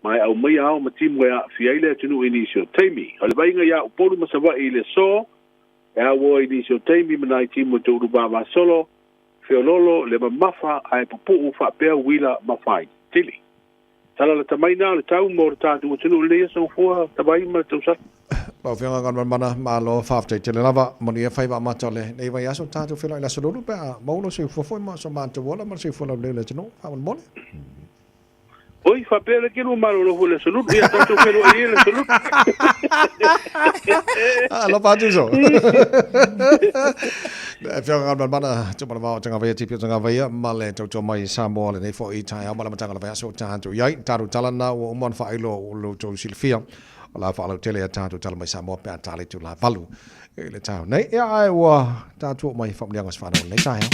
ma e aumaia ao ma timu e aafia ai le atunuu i nisi o taimi. O le vaaiga ia Upolu ma Savaii i le aso, e auoa i nisi o taimi ma nai timu e toulu vavasolo, feololo, le mamafa, ae pupuu faapea uila ma fai. Tili. Tala lata mai na o le tau mo le tatou atunuu i lenei aso fua tavai ma le tausala. Lau Afioga Galumalemana, malo faafetai tele lava. Manuia faiva amata o lenei vaiaso, tatou feiloai i le aso Lulu pe a maua lou soifua foi ma so matou ola ma le soifua laulelei o le atunuu. Faamolemole. Oi, faapea le kelu malolo foi le aso Lulu. Ia tatou feiloai ia i le aso Lulu. Alofa atu so. Le afioga Galumalemana Tuimalealiifano Vaaletoa TP Tagavaia ma le tautua mai i Samoa lenei foi taeao ma le amataga o le vaiaso ua tatou i ai. Tatou tala na ua uma ona faailoa ua lo outou silafia. O le a faalautele a tatou tala mai Samoa pe a ta le itula 8 i le taeao nei. Ia ae ua tatou oo mai i faamanuiaga o se fanau i lenei taeao.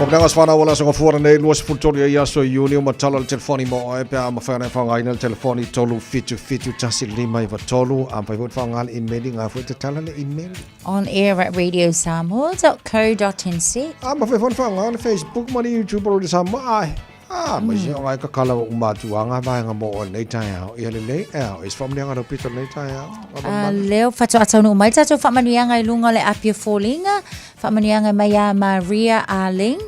Faamanuiaga o se fanau o le aso Gafua lenei 23 ai aso Iuni ua matala le telefoni mo oe pe a mafai ona e faaaogaina le telefoni 3771593 a mafai foi ona faaaoga le imeli nga foi tatala le imeli On air at radiosamoa.co.nz. A mafai foi ona faaaoga le Facebook ma le YouTube o Radio Samoa ai A, ma isi o ngai kakala o uma atu a ngā vaenga mō o lenei taeao. Ia lelei, e ao, e se whaamanuiaga rau pito lenei taeao. A, leo, whatoa taunu mai tātou whaamanuiaga i lunga o le Apia Foliga, whaamanuiaga mai a Maria Arlene,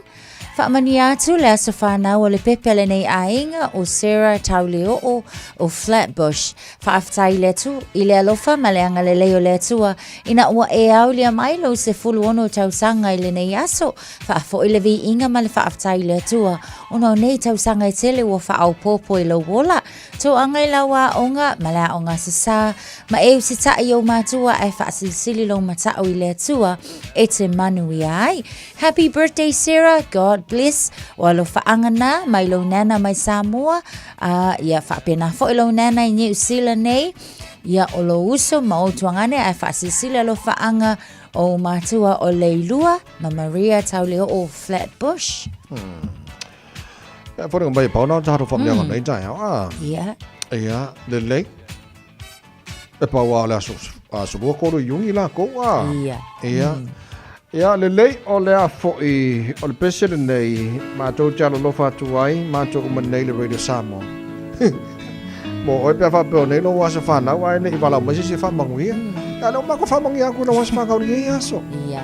whaamanuia atu le aso whanau o le pepe a lenei aiga o Sarah Tauleo'o o Flatbush. Faafetai i le Atua, i le alofa ma le agalelei o le Atua, ina ua e aulia mai lou 16 tausaga i lenei aso, Faafoi le viiga ma le faafetai i le Atua, ona o nei tausaga e tele ua faaopoopo i lou ola, toaga i lau aoga ma le aoga sasā, ma e usitai i ou matua ae faasilisili lou matau i le Atua e te manuia ai. Happy birthday Sarah, God bless. O alofaaga na mai lou nana mai Samoa, a ia faapena foi lou nana i New Zealand nei, ia o lou uso ma ou tuagane ae faasilisili alofaaga O matua o Leilua ma Maria Tauleo'o Flatbush. E wharenga mai e pauna o tātou whamneanga nei tai au. Ah. Ia. Ia, lelei. E pau a le aso, aso lua kolu iuni la kou a. Ia. Ia. Ia, lelei o le a fo'i o le pese lenei, mātou te alolofa atu ai, mātou uma nei le Radio Samoa. Mo oe pea faapea o nei lou aso whanau, ae nei walau mai se isi e faamanuia. Ia lea ua matou faamanuia atu i lou aso whanau i lenei aso. Ia.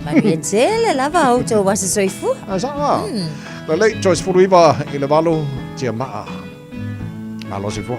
Manuia tele lava outou aso soifua. A sao a. Lelei, toe 19 i le 8, tia maa. Malo soifua.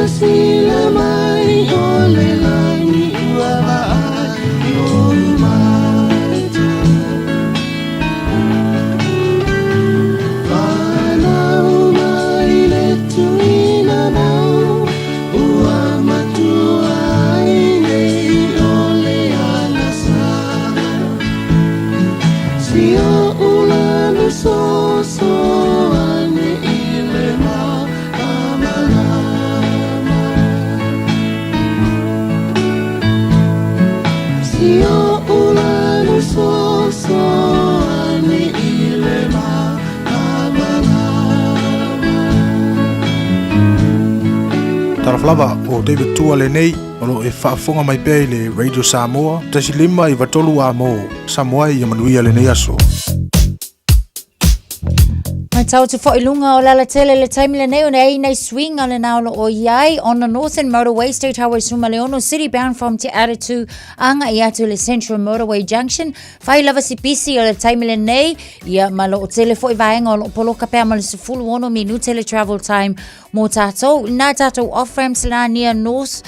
Sila mai o le lani ua vaai o mata. Whanau mai le tuina mau, ua matua ai nei o le alasa. Si o ulanu so so ane i le ma amalama. Si o ulanu so so ane i le ma amalama. Talofa lava o David Tua lenei o loo e faafofoga mai pea i le Radio Samoa 1.5 93 amo Samoa ia manuia lenei aso. Matau atu foi i luga o le alatele i le taimi lenei ona e ai nai suiga lena o loo i ai on the Northern Motorway State Highway 16 city bound from Te Atatū agai atu i le Central Motorway Junction. Fai lava si pisi o le taimi lenei ia ma loo tele foi vaega o loo poloka pea ma le 16 minute le travel time mo tātou. Nā tātou off-ramps la near North,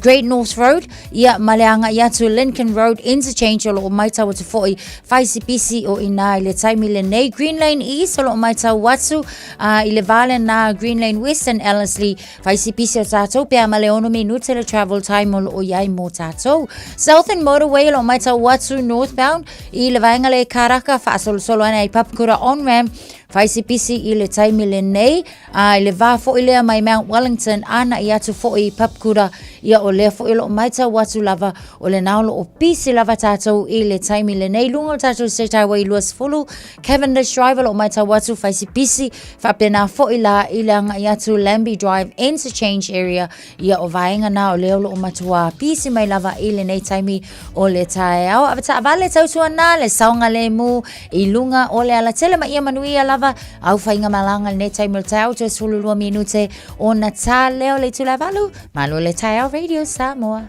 Great North Road, ia ma le agai atu Lincoln Road Interchange o loo maitau atu foi fai si pisi o inā i le taimi lenei. Green Lane East o loo maitau atu i le vā lenā Green Lane West and Ellerslie fai si pisi o tātou pea ma le 6 minute le travel time o loo iai mo tātou. Southern Motorway o loo maitau atu northbound i le vaega le Karaka faasolosolo ane ai Papakura on-ramp fai si pisi i le taimi lenei. A i le vā foi lea mai Mount Wellington ānaʻi atu foi i Papakura, ia o lea foi o loo maitau atu lava o lena o loo pisi lava tātou i le taimi lenei. Luga o le tātou State Highway 20, Cavendish Drive o loo maitau atu fai si pisi, faapena foi la i le agaʻi atu Lambie Drive Interchange Area, ia o vaega na o lea o loo matuā pisi mai lava i lenei taimi o le taeao. Avetaavale tautuana le saogalemu i luga o le alatele ma ia manuia lava au faiga malaga i lenei taimi o le taeao toe 12 minute ona tā lea o le itula e 8. Malo le taeao Radio Samoa.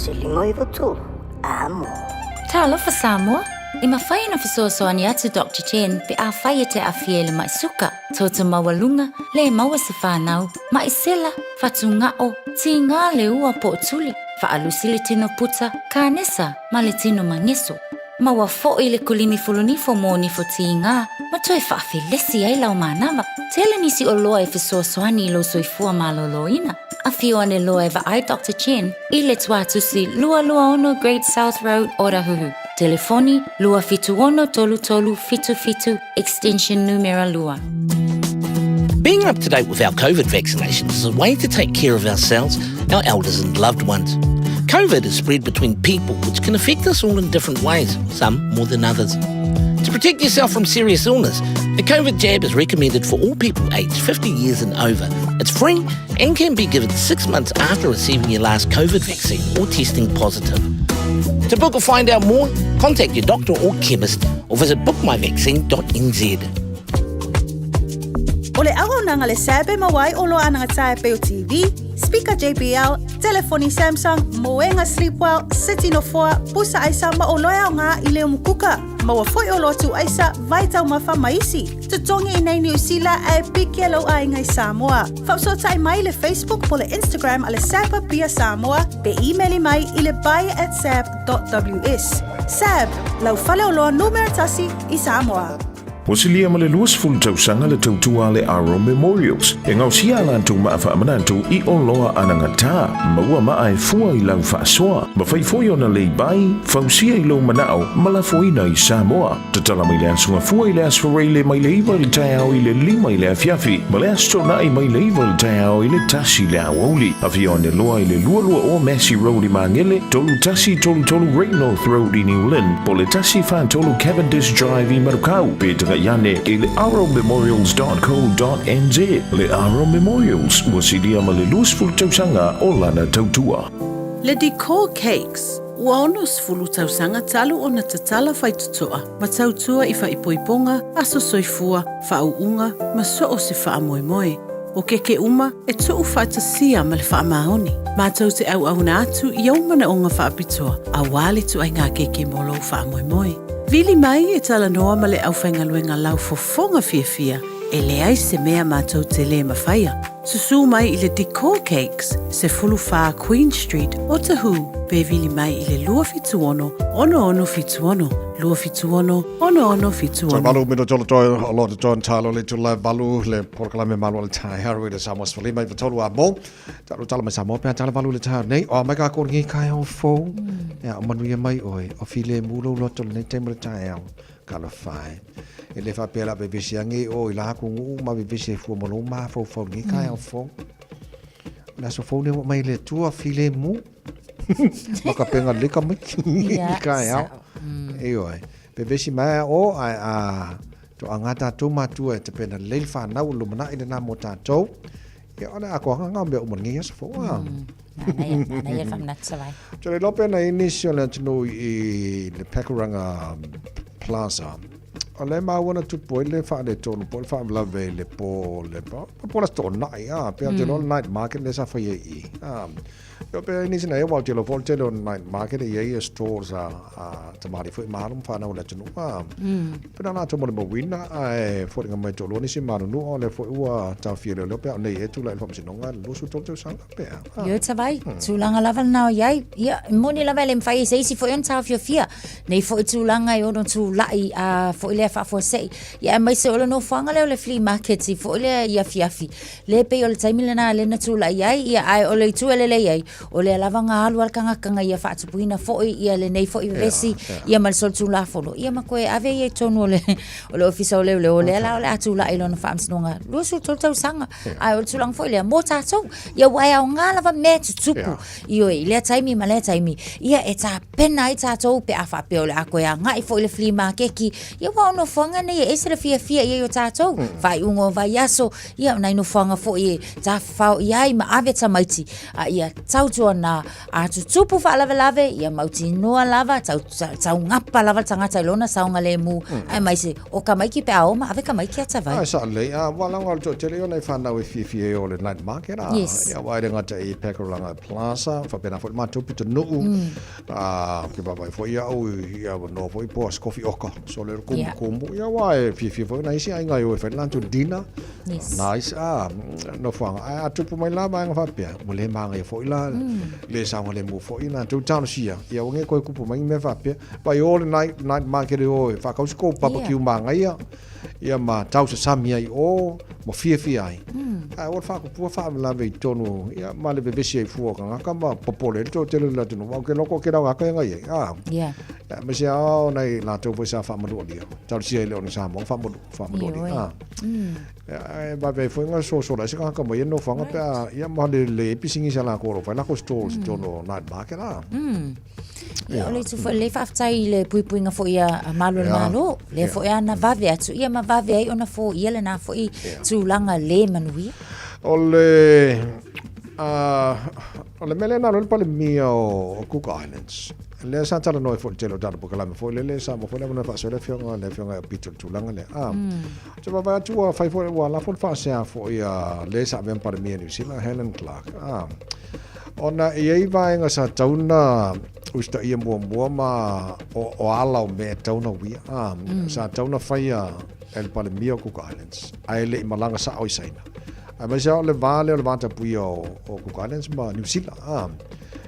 1.53 amo. Talofa Samoa! E mafai ona fesoasoani atu Doctor Chen pe afai e te aafia i le mai suka, toto maualuga, le maua se fanau, mai sela, fatugao, tiga le ua po o tuli, faalusi le tino puta, kanesa ma le tino mageso. Maua foi le kulimi fulunifo mo nifo tiga ma toe faafelesi ai lau manava. Tele nisi oloa e fesoasoani i lou soifua malōlōina. Afio ane loa e vaai Doctor Chen i le Tuatusi 226 Great South Road, Otahuhu. Telefoni 276 3377 extension numera 2. Being up to date with our COVID vaccinations is a way to take care of ourselves, our elders and loved ones. COVID is spread between people, which can affect us all in different ways, some more than others. To protect yourself from serious illness, the COVID jab is recommended for all people aged 50 years and over. It's free and can be given 6 months after receiving your last COVID vaccine or testing positive. To book or find out more, contact your doctor or chemist or visit bookmyvaccine.nz. O le auaunaga le SAB e maua ai oloa anagata e pei o TV, speaker JBL, telefoni Samsung, moega Sleepwell, seti nofoa, pusa aisa ma oloa e aoga i le umukuka. Maua foi oloa tuuaisa, vaitaumafa ma isi. Totogi i nei Niu Sila ae piki e lou aiga i Samoa. Faafesootai mai i le Facebook po le Instagram a le SAB Apia Samoa pe imeli mai i le buy@sab.ws. SAB, lau faleoloa numera tasi i Samoa. Ua silia ma le 20 tausaga le tautua a le Aro Memorials e gaosia a latou maa faamanatu i oloa anagata, maua maa e fua i lau faasoa, mafai foi ona lay-by, fausia i lou manao ma lafoina i Samoa. Tatala mai le Aso Gafua i le Aso Faraile mai le 9 i le taeao i le 5 i le afiafi ma le Aso Toonai mai le 9 i le taeao i le 1 i le aoauli. Afio ane loa i le 220 Massey Road i Magele, 3133 Great North Road i New Lynn, po o le 143 Cavendish Drive i Manukau, pe tagaʻi ane i le arrowmemorials.co.nz. Le Arrow Memorials, ua silia ma le 20 tausaga o lana tautua. Le Decor Cakes. Ua 60 tausaga talu ona tatala faitotoa ma tautua i faaipoipoga, aso soifua, faauuga ma so o se faamoemoe. O keke uma e tuu faatasia ma le faamaoni. Matou te auauna atu i ou manaoga faapitoa aua le ituaiga keke mo lou faamoemoe. Vili mai e talanoa ma le aufaigaluega laufofoga fiafia e leai se mea matou te lē mafaia. Susū mai i le Decor Cakes, 14 Queen Street, Otahuhu, pe vili mai i le 276 6676, 276 6676. Toe valu mino tolo toi o lo te toi talo le tula valu le polokalame malu o le tai haru i le Samoa sefulima i fatolu a mo. Talo talo mai Samoa pea tala valu le tai nei. O mai ka kōringi kai au fou. Ea o manuia mai oe. O file mulo loto le nei taimo le tai au. Talofa e. E le faapea la vevesi age o i la atunuu ma vevesi ai fua ma lou mafaufau i lenei taeao fou. O le aso fou lenei ua aumai e le Atua, filemu ma tapena lelei tamaiti i le taeao. Ioe. Vevesi mai a o ae a toaga tatou matua e tapena lelei le fanau o le lumanai lena mo tatou. Ia o le atoaga lena o mea uma i lenei aso fou. Manaia, manaia le faamanatu Savai. Ou te le iloa pe na i ai nisi o le atunuu i le Pakuranga Plaza. O lea e maua na tupu ai le faaletonu po o le faalavelave i le po le po o le Aso Toonai a pe ou te iloa le night market lea sa fai ai i i. Pe pe ai nisi na ia aua ou te iloa foi o le tele o night market e i ai stalls a tamalii foi ma alo ma fanau a le atunuu a. Pe na latou molimauina ae foliga mai toalua nisi manunua o lea foi ua taofia e leoleo pe a o nei ea tulai i le faamasinoga i le 23 tausaga pe a. Ioe Tavai, tulaga lava lena o i ai. Ia, e moni lava e le mafai e se isi foi ona taofiofia nei foi tulaga e ono tulai a foi lea faafuasei. Ia, aemaise o le nofoaga lea o le flea market i foi lea i afiafi. Le pei o le taimi lena lea na tulai ai, ia, ae o le itu e lelei ai, o lea lava na alu a le tagata na ia faatupuina foi ia lenei foi vevesi, ia ma le solitulafono, ia ma toe ave ia i totonu o le, o le Ofisa o Leoleo, o lea la o le a tulai i lona faamasinoga 23 tausaga. Ae o le tulaga foi lea mo tatou, ia ua e aoga lava mea e tutupu, ioe, i lea taimi ma lea taimi, ia e tapena ai tatou pe a faapea o le a toe agai foi le flea maketi, ia aua o nofoaga nei e ese le fiafia i ai o tatou, faaiuga o vaiaso, ia o nai nofoaga foi e tafafao i ai ma ave tamaiti, a ia tautuana a tutupu faalavelave, ia mautinoa lava, tau, taugapa lava le tagata i lona saogalemu, aemaise o tamaiti pe a o ma ave tamaiti a Tavai. Ae sao lelei, a ua laga o le toatele ia nai fanau e fiafia e o i le night market a, Yes. ia aua e le gata i Pakuranga Plaza, faapena foi le matou pitonuu, a, ke vaavaai foi au i avanoa foi po o se kofi oka, so le kumukumu, ia aua e fiafia foi nai isi aiga e o e fai le latou dinner, Yes. Nice, a, nofoaga, ae a tupu mai la vaega faapea, ua le magaia foi la, le saogalemu foi latou talosia, ia aua ne i toe tupu mai ni mea faapea. Vai o le night, night market e o e whakausi kou barbecue yeah. māngaia, ia ma tau sasami ai o, ma fiafia ai. Ae ua whakapua whaamalave i tonu, ia ma le vevesi ai fua kangaka ma popole le tō tele le atunu. Wau ke loko ke rau aka ngai ai. Ah. Yeah. Ia, me se ao nei lātou foi sa whaamalua lia. Talosia i le ona Samoa, whaamalu, whaamalu lia. Ah. Ia, e vave ai foi nga sosola ai se kangaka mai e nofoanga pe a, ia ma le le pisinisi a lākou o lo whai lako stalls i tonu o night market ah. Ia, o le itu foi lelei faafetai i le puipuiga foi a a Malo o le Malo, lea foi a na vave atu ia ma vave ai ona foia lena foi tulaga le manuia. O le o le mea lea na alu ai le Palemia o Cook Islands, lea sa talanoa ai foi i le tele o tatou polokalame foi lele sa maua foi le avanoa e faasoa ai le afioga le afioga ia Peter i le tulaga lea. Ou te vaavaai atu ua fai foi ua lafo le faasea foi a le sa avea ma Palemia i Niu Sila, Helen Clark. Ona e i ai vaega sa tatau ona usitaia muamua ma o ala o mea e tatau ona uia. Sa tatau ona faia e le Palemia o Cook Islands, ae le i malaga sao i Saina. Aemaise lava o le va lea o le vatapuia o Cook Islands ma Niu Sila.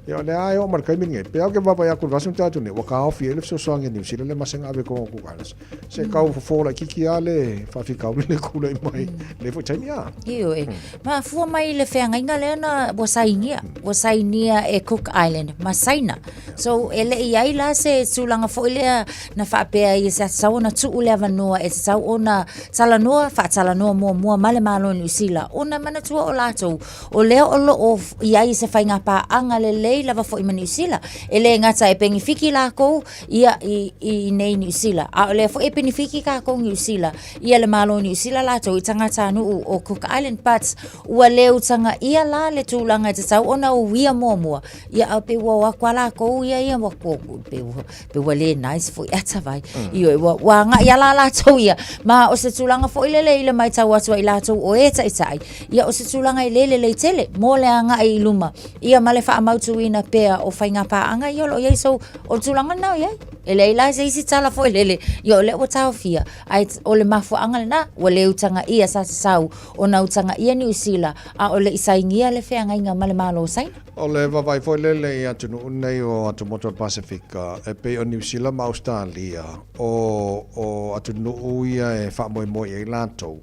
Ia o lea e oo mai le taimi lenei, pe au ke vaavaai atu i le vaiaso na tea atu nei, ua taofi ai le fesoasoani a Niu Sila le masega ave i totonu o Cook Islands. Se kau fofo laitiiti lava le faafitauli le tulai mai lenei foi taimi a. Ioe. Mafua mai le feagaiga lea na ua sainia, ua sainia e Cook Island ma Saina. So e le i ai la se tulaga foi lea na faapea ai e tatau ona tuu le avanoa e tatau ona talanoa, faatalanoa muamua ma le Malo o Niu Sila ona manatua o latou o lea o lo o i ai se faigapaaga lelei. lelei lava foi ma Niu Sila. E le gata e penefiki lakou ia i i nei Niu Sila, a o lea foi e penefiki kakou Niu Sila ia le Malo Niu Sila latou i tagatanuu o Cook Island but ua le utagaia la le tulaga e tatau ona uia muamua ia a pei ua o atu a lakou ia ia ua pei ua pe ua le nice foi ata vai. Ioe, ua, ua agai a la latou ia. Ma o se tulaga foi lele i le maitau atu ai latou o e taitai, ia o se tulaga e le lelei tele mo le agai i luma, ia ma le faamautuina pea o faiga paaga ia o lo o i ai. So, o le tulaga lena o i ai. E leai la se isi tala foi lele, ia o lea ua taofia, ae o le mafuaaga lena, ua le utagaia sa tatau ona utagaia Niu Sila, a o le i sainia le feagaiga ma le Malo o Saina. O le vaavaai foi lele i atunuu nei o atumotu o le Pasefika, e pei o Niu Sila ma Ausetalia, o, o atunuu ia e faamoemoe i ai latou,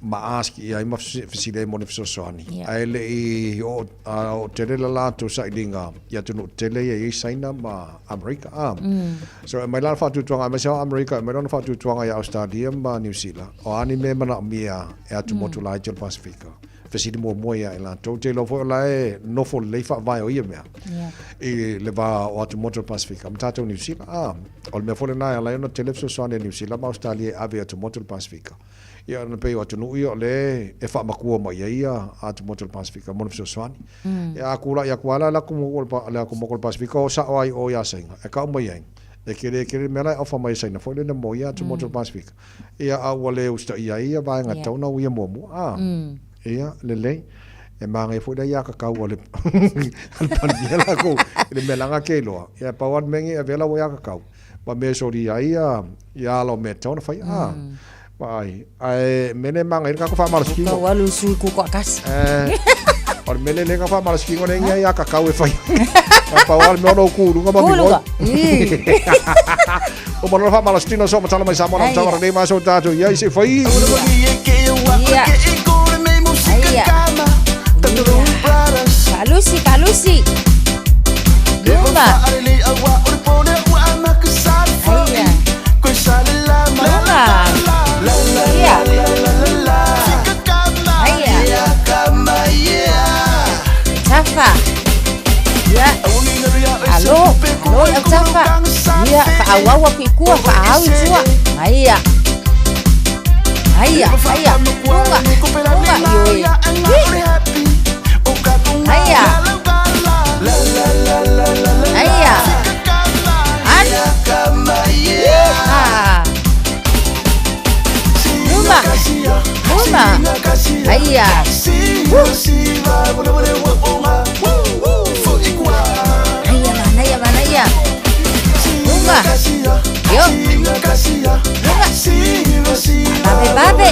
ma ask i ai ma fesili ai mo ni fesoasoani. Yeah. Ae le i oo, a oo tele la latou sailiga i atunuu tele ia e i ai Saina ma Amerika. Ah. So e mai la le faatuatuaga, aemaise lava o Amerika, e mai lona faatuatuaga ia Ausetalia ma Niu Sila, o a ni mea e manaomia e atumotu laiti o le Pasefika. Fesili muamua ia i latou. Te iloa foi o la e nofo lelei faavae o ia mea. Yeah. I le va o atumotu o le Pasefika ma tatou Niu Sila. Ah, o le mea foi lena e ala ai ona tele fesoasoani a Niu Sila ma Ausetalia e ave i atumotu o le Pasefika. Ia ona pei o atunuu ia o lea e faamatua mai ai ia atumotu o le Pasefika mo le fesoasoani. Ia a kula'i atu lava la le atumotu o le Pasefika o sao lava i o ia Saina e tau mai ai, e kele tele le mea la e ofa mai e Saina foi lele mo ia atumotu o le Pasefika. Ia, a ua le usitaia ai ia vaega tatau ona uia muamua. A, ia, lelei. E māngai foi lea ia kakau a le a le Palemia lakou i le mea leaga ke iloa. Ia, pau lava le mea nei e avea lau ia kakau ma mea e solia ai ia ia ala o mea e tatau ona fai. A, vaai. Ae mea lea e māngai ai le tatou faamalosikino. Tau alu sui ku toatasi. Eh, o le mea lea ka faamalosikino lea ia ia kakau e fai. A pau lava le mea ona ou kuluga ma Kuluga. O malola fa malastino so matala mai Samoa na matala nei ma so tatou ia se fai. Ia. Ia. Kak Lucy, Kak Lucy. Luma. Ia. Luma. Ia. Ia. Tafa. Ia. Alo, alo i autafa. Ia, faaauau atu i tua, faaau i tua. Aia. Aia, aia. Luga, luga, ioe. Aia. Aia. An. Iha. Luma. Luma. Aia. Aia manaia manaia. Luma. Yo. Luma. Babe babe.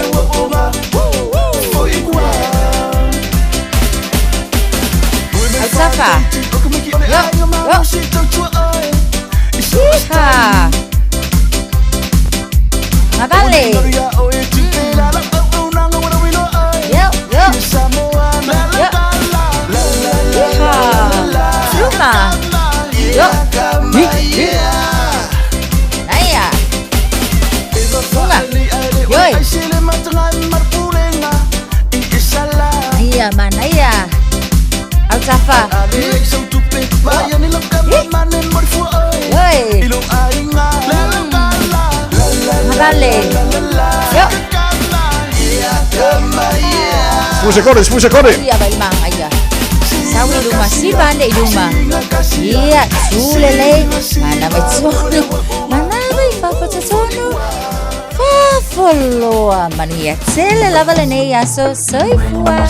Autafa. Yo. Yo. Iha. Mabale. Yo, yo. Yo. Iha. Luma. Yo. Hi, hi. Aia. Luma. Yoi. Aia, manaia. Autafa. Yoi. Mabale. Yo. Sfuse kore, sfuse kore. Ia vai manga ia. Sau i luma, siva ane i luma. Ia, tu lelei. Mana mai tonu. Mana mai fafatotonu. Fafoloa. Manuia tele lava lenei aso. Soifua.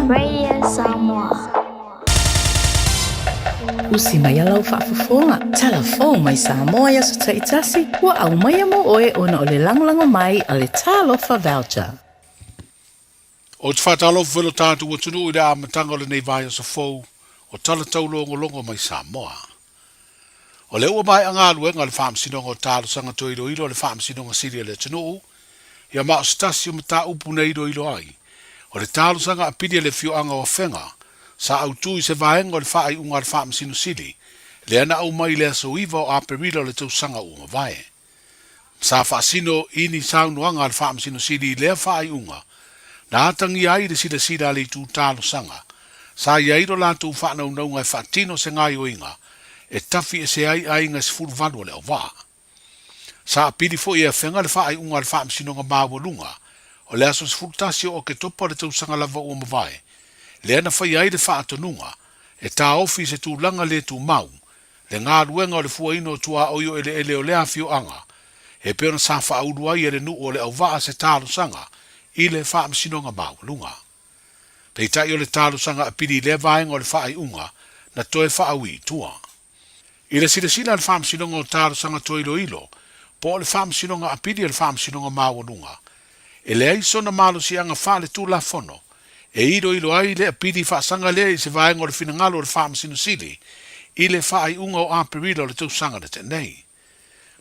Radio Samoa. Usi mai a lau faafofoga, tala fou mai Samoa i aso taitasi, ua aumaia mo oe ona o le lagolago mai a le Talofa Voucher. Ou te faatalofa foi lo tatou atunuu i le amataga o lenei vaiaso fou o Tala Taulogologo mai Samoa. O lea ua maea galuega a le Faamasinoga o Talosaga Toe Iloilo a le Faamasinoga Sili a le atunuu, ia ma o se tasi o mataupu na iloilo ai, o le talosaga apili a le afioaga o Afega, sa autu i se vaega o le faaiuga a le Faamasino Sili, lea na aumai i le aso 9 o Aperila o le tausaga ua mavae. Sa faasino i ni saunoaga a le Faamasino Sili i lea faaiuga, na atagia ai le silasila a le itu talosaga, sa i ai lo latou faanaunauga e faatino se gaoioiga e tafi ese ai aiga e 18 o le auvaa. Sa apili foi e Afega le faaiuga a le Faamasinoga Maualuga o le aso 11 o Oketopa o le tausaga lava ua mavae, lea na faia ai le faatonuga e taofi i se tulaga le tumau le galuega o le fuaina o tuaoi o eleele o lea afioaga, e pei ona sa faaulu ai e le nuu o le auvaa se talosaga i le Faamasinoga Maualuga. Peitai o le talosaga apili i lea vaega o le faaiuga na toe faaui i tua. I le silasila a le Faamasinoga o Talosaga Toe Iloilo po o le Faamasinoga Apili a le Faamasinoga Maualuga, e leai sona malosiaga faale-Tulafono e iloilo ai le apili faasaga lea i se vaega o le finagalo o le Faamasino Sili i le faaiuga o Aperila o le tausaga na tea nei.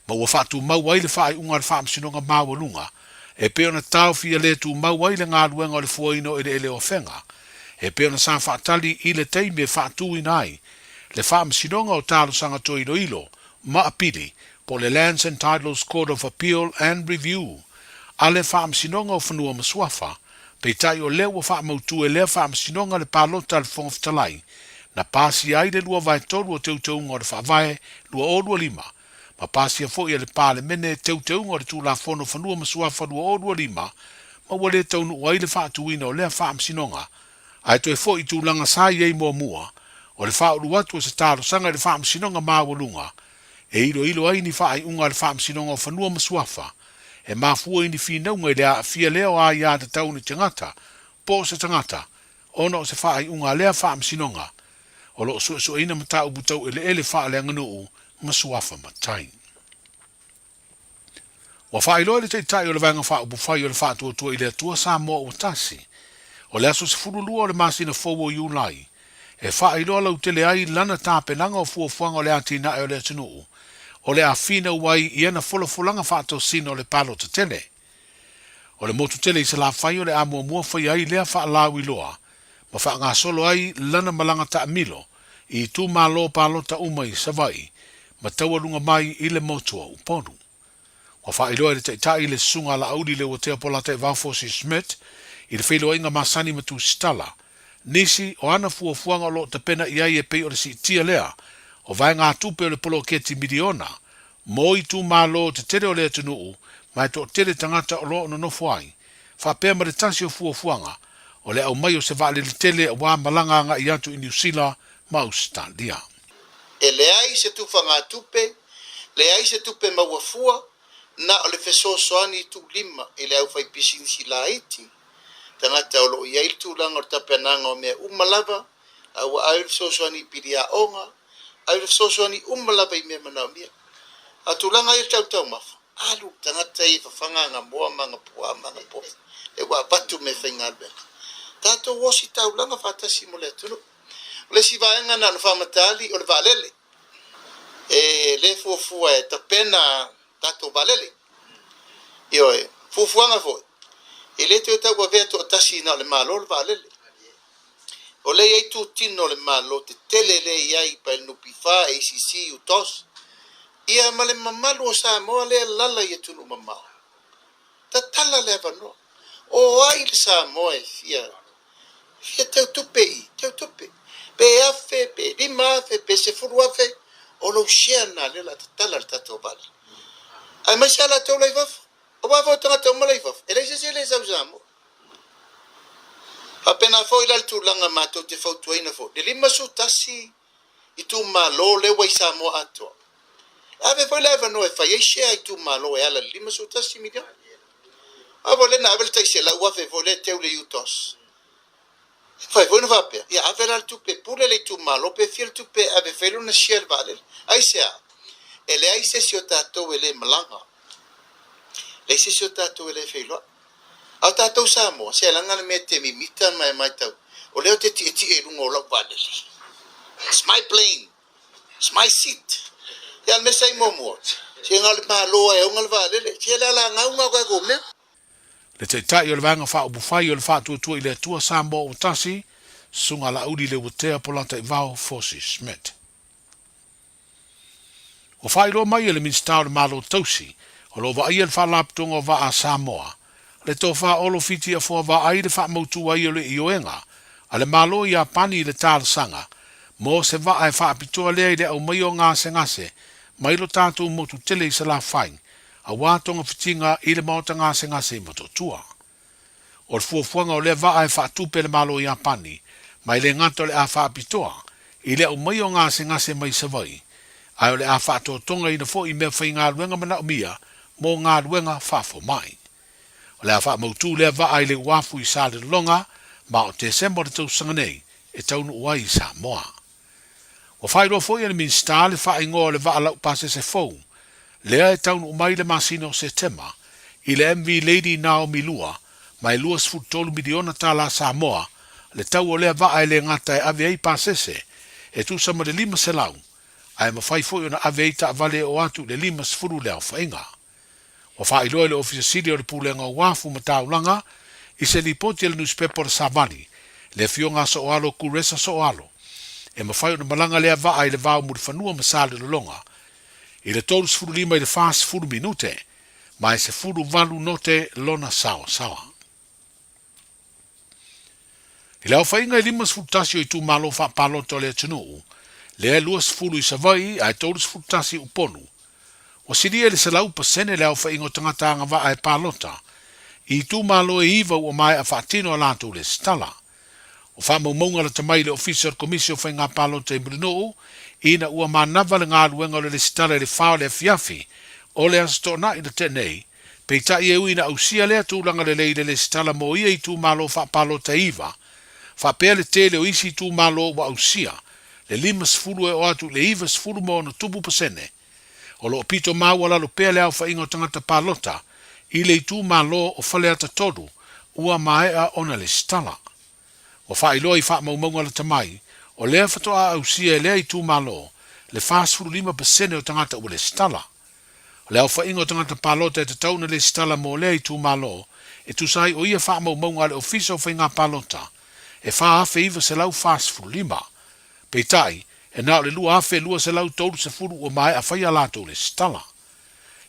Ma ua faatumau ai le faaiuga a le Faamasinoga Maualuga e pei ona taofi ia le tumau ai le galuega o le fuaina o eleele o Afega e pei ona sa faatali i le taimi e faatuina ai le Faamasinoga o Talosaga Toe Iloilo ma Apili po o le Lands and Titles Court of Appeal and Review a le Faamasinoga o Fanua ma Suafa, peitai o lea ua faamautu e lea Faamasinoga le palota a le Fofoga Fetalai na pasia ai le 2/3 o teuteuga o le Faavae 2025 ma pasia foi e le Palemene teuteuga o le Tulafono Fanua ma Suafa 2025 ma ua le taunuu ai le faatuina o lea Faamasinoga ae toe foi i tulaga sa i ai muamua o le faaulu atu o se talosaga i le Faamasinoga Maualuga e iloilo ai ni faaiuga a le Faamasinoga o Fanua ma Suafa e mafua i ni finauga i le aafia lea o aiatatau ni tagata po o se tagata ona o se faaiuga a lea Faamasinoga o lo o suesueina mataupu tau eleele faaleaganuu ma suafa matai. Ua faailoa e le Taitai o le Vaega Faaupufai o le Faatuatua i le Atua Samoa ua Tasi, o le aso 12 o le masina fou o Iulai, e faailoa lautele ai lana tapenaga o fuafuaga o le atinae o le atunuu o le a finau ai i ana folafolaga faatosina o le palota tele. O le motu tele i Salafai o le a muamua faia ai lea faalauiloa ma faagasolo ai lana malaga taamilo i itumalo palota uma i Savaii ma taualuga mai i le motu o Upolu. Ua faailoa e le Taitai le Susuga a Laauli Leuatea Polataivao Fosi Schmidt i le feiloaiga masani ma Tusitala nisi o ana fuafuaga o lo o tapena i ai e pei o le siitia lea o vaegatupe o le poloketi miliona mo itumalo tetele o le atunuu ma e toatele tagata o lo o nonofo ai, faapea ma le tasi o fuafuaga o le aumai o se vaalele tele aua malaga agai atu i Niu Sila ma Ausetalia. E leai se tufagatupe, leai se tupe maua fua, na o le fesoasoani tuulima i le aufaipisinisi laiti, tagata o lo o i ai le tulaga o le tapenaga o mea uma lava, a ua ave le fesoasoani i pili aoga, ave le fesoasoani uma lava i mea manaomia. A o tulaga ia i le tau taumafa, alu le tagata ia e fafaga aga moa ma aga puaa ma aga povi, lea ua avatu meafaigaluega. Tatou ositaulaga faatasi mo le atunuu. O le isi vaega na ona faamatali o le vaalele. E le fuafua e tapena tatou vaalele. Ioe, fuafuaga foi, e le toe tauavea toatasi na o le Malo le vaalele. O lea e i ai itutino o le Malo tetele lea e i ai pa NPF, ACC, UTOS, ia ma le mamalu o Samoa lea e lala i atunuu mamao. Tatala le avanoa. O ai le Samoa e fia fia teutupe i teutupe? Pe 1000, pe 5000, pe 10,000, o lou share lena lea o le a tatala le tatou vaalele. Aemaise lava latou la i fafo. Aua foi o tagata uma la i fafo, e leai se isi e le sau i Samoa. Faapena foi la le tulaga matou te fautuaina foi le 51 itumalo lea ua i Samoa atoa. E ave foi le avanoa e fai ai share a itumalo e ala i le 51 miliona. Aua foi lea na ave le tai 100,000 foi lea e teu le UTOS. E mafai foi ona faapea, ia ave la le tupe e pule le itumalo pe fia le tupe e ave e fai lona share i le vaalele. Aisea? E leai se isi o tatou e le malaga. Leai se isi o tatou e le feiloai. A o tatou Samoa, se leaga le mea e te mimita ma e matau, o lea ou te tietie i luga o lau vaalele. It's my plane. It's my seat. Ia le mea sa i muamua, se na o le Malo lava e ona le vaalele. Se le alagau na o tatou mea. Le Taitai o le Vaega Faaupufai o le Faatuatua i le Atua Samoa ua Tasi, Susuga Laauli Leuatea Polataivao Fosi Schmidt. Ua faailoa mai e le Minisita o le Malo Tausi, o lo o vaaia le Faalapotopotoga o Vaa a Samoa, le Tofa Olo Fiti Afoa Vaai le faamautu ai o le ioega a le Malo o Iapani i le talosaga mo se vaa e faapitoa lea i le aumaia o gasegase mai lo tatou motu tele i Salafai aua togafitiga i le maota gasegase i Motootua. O le fuafuaga o lea vaa e faatupe e le Malo o Iapani, ma e le gata o le a faapitoa i le aumaia o gasegase mai Savaii, ae o le a faatotogaina foi i meafaigaluega manaomia mo galuega faafomai. O le a faamautu lea vaa i le uafu i Salelologa ma o Tesema o le tausaga nei e taunuu ai i Samoa. Ua faailoa foi e le Minisita le faaigoa o le vaa laupasese fou lea e taunuu mai i le masina o Setema i le MV Lady Naomi 2 ma e $23 miliona tala Samoa le tau o lea vaa e le gata e ave ai pasese e tusa ma le 500 ae mafai foi ona ave ai taavale e oo atu i le 50 le aofaiga. Ua faailoa e le Ofisa Sili o le Pulega o Uafu ma Taulaga i se lipoti a le nusipepa o le Savali, le Afioga a Sooalo Kuresa Sooalo, e mafai ona malaga lea vaa i le va o Mulifanua ma Salelologa i le 35 i le 40 minute ma e 18 note lona saoasaoa. I le aofaiga e 51 o itumalo faapalota o le atunuu, lea e 20 i Savaii ae 31 i Upolu, ua silia i le 100% le aofaiga o tagata agavaa e palota i itumalo e iva ua maea faatino a latou lesitala. O faamaumauga lata mai i le Ofisa o le Komisi o Faiga Palota i Mulinuu ina ua manava le galuega o le lesitala i le fa o le afiafi o le Aso Toonai na tea nei, Peitai e ui ina ausia lea tulaga lelei i le lesitala mo ia itumalo faapalota e iva, faapea le tele o isi itumalo ua ausia le 50 e oo atu i le 90.6%, o lo o pito maualalo pea le aofaiga o tagata palota i le itumalo o Faleata 3 ua maea ona lesitala. Ua faailoa i faamaumauga lata mai, o lea faatoa ausia e lea itumalo le 45% o tagata ua lesitala. O le aofaiga o tagata palota e tatau ona lesitala mo lea itumalo e tusa ai o ia faamaumauga a le Ofisa o Faiga Palota e 4,945. Peitai, e na o le 2,230 ua maea fai a latou lesitala.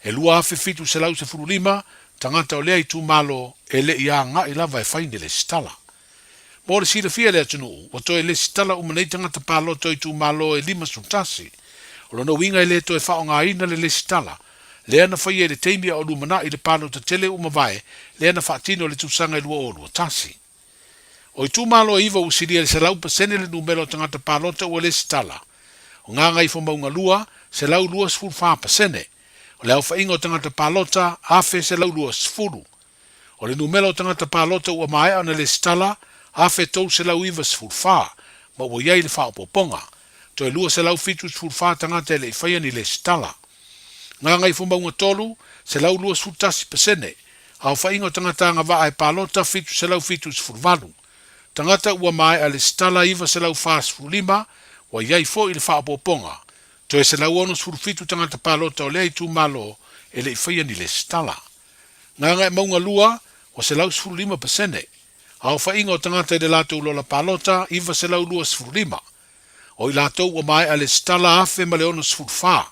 E 2,715 tagata o lea itumalo e le i agai lava e fai ni lesitala. Mo le silafia e le atunuu, ua toe lesitala uma nei tagata palota o itumalo e 51. O lona uiga e le toe faaaogaina le lesitala lea na faia i le taimi a o lumanai le palota tele ua mavae lea na faatino i le tausaga e 2021. O itumalo e iva ua silia i le 100% le numera o tagata palota ua lesitala. O Gagaifomauga 2, 124%. O le aofaiga o tagata palota, 1,120. O le numera o tagata palota ua maea ona lesitala, 1,394, ma ua i ai le faaopoopoga. Toe 274 tagata e le i faia ni lesitala. Gagaifomauga 3, 121%, aofaiga o tagata agavaa e palota, 778. Tagata ua maea lesitala, 945, ua i ai foi le faaopoopoga. Toe 167 tagata palota o lea itumalo e le i faia ni lesitala. Gagaemauga 2, ua 115%. Aofaiga o tagata i le latou lola palota, 925. O i latou ua maea lesitala 1,064,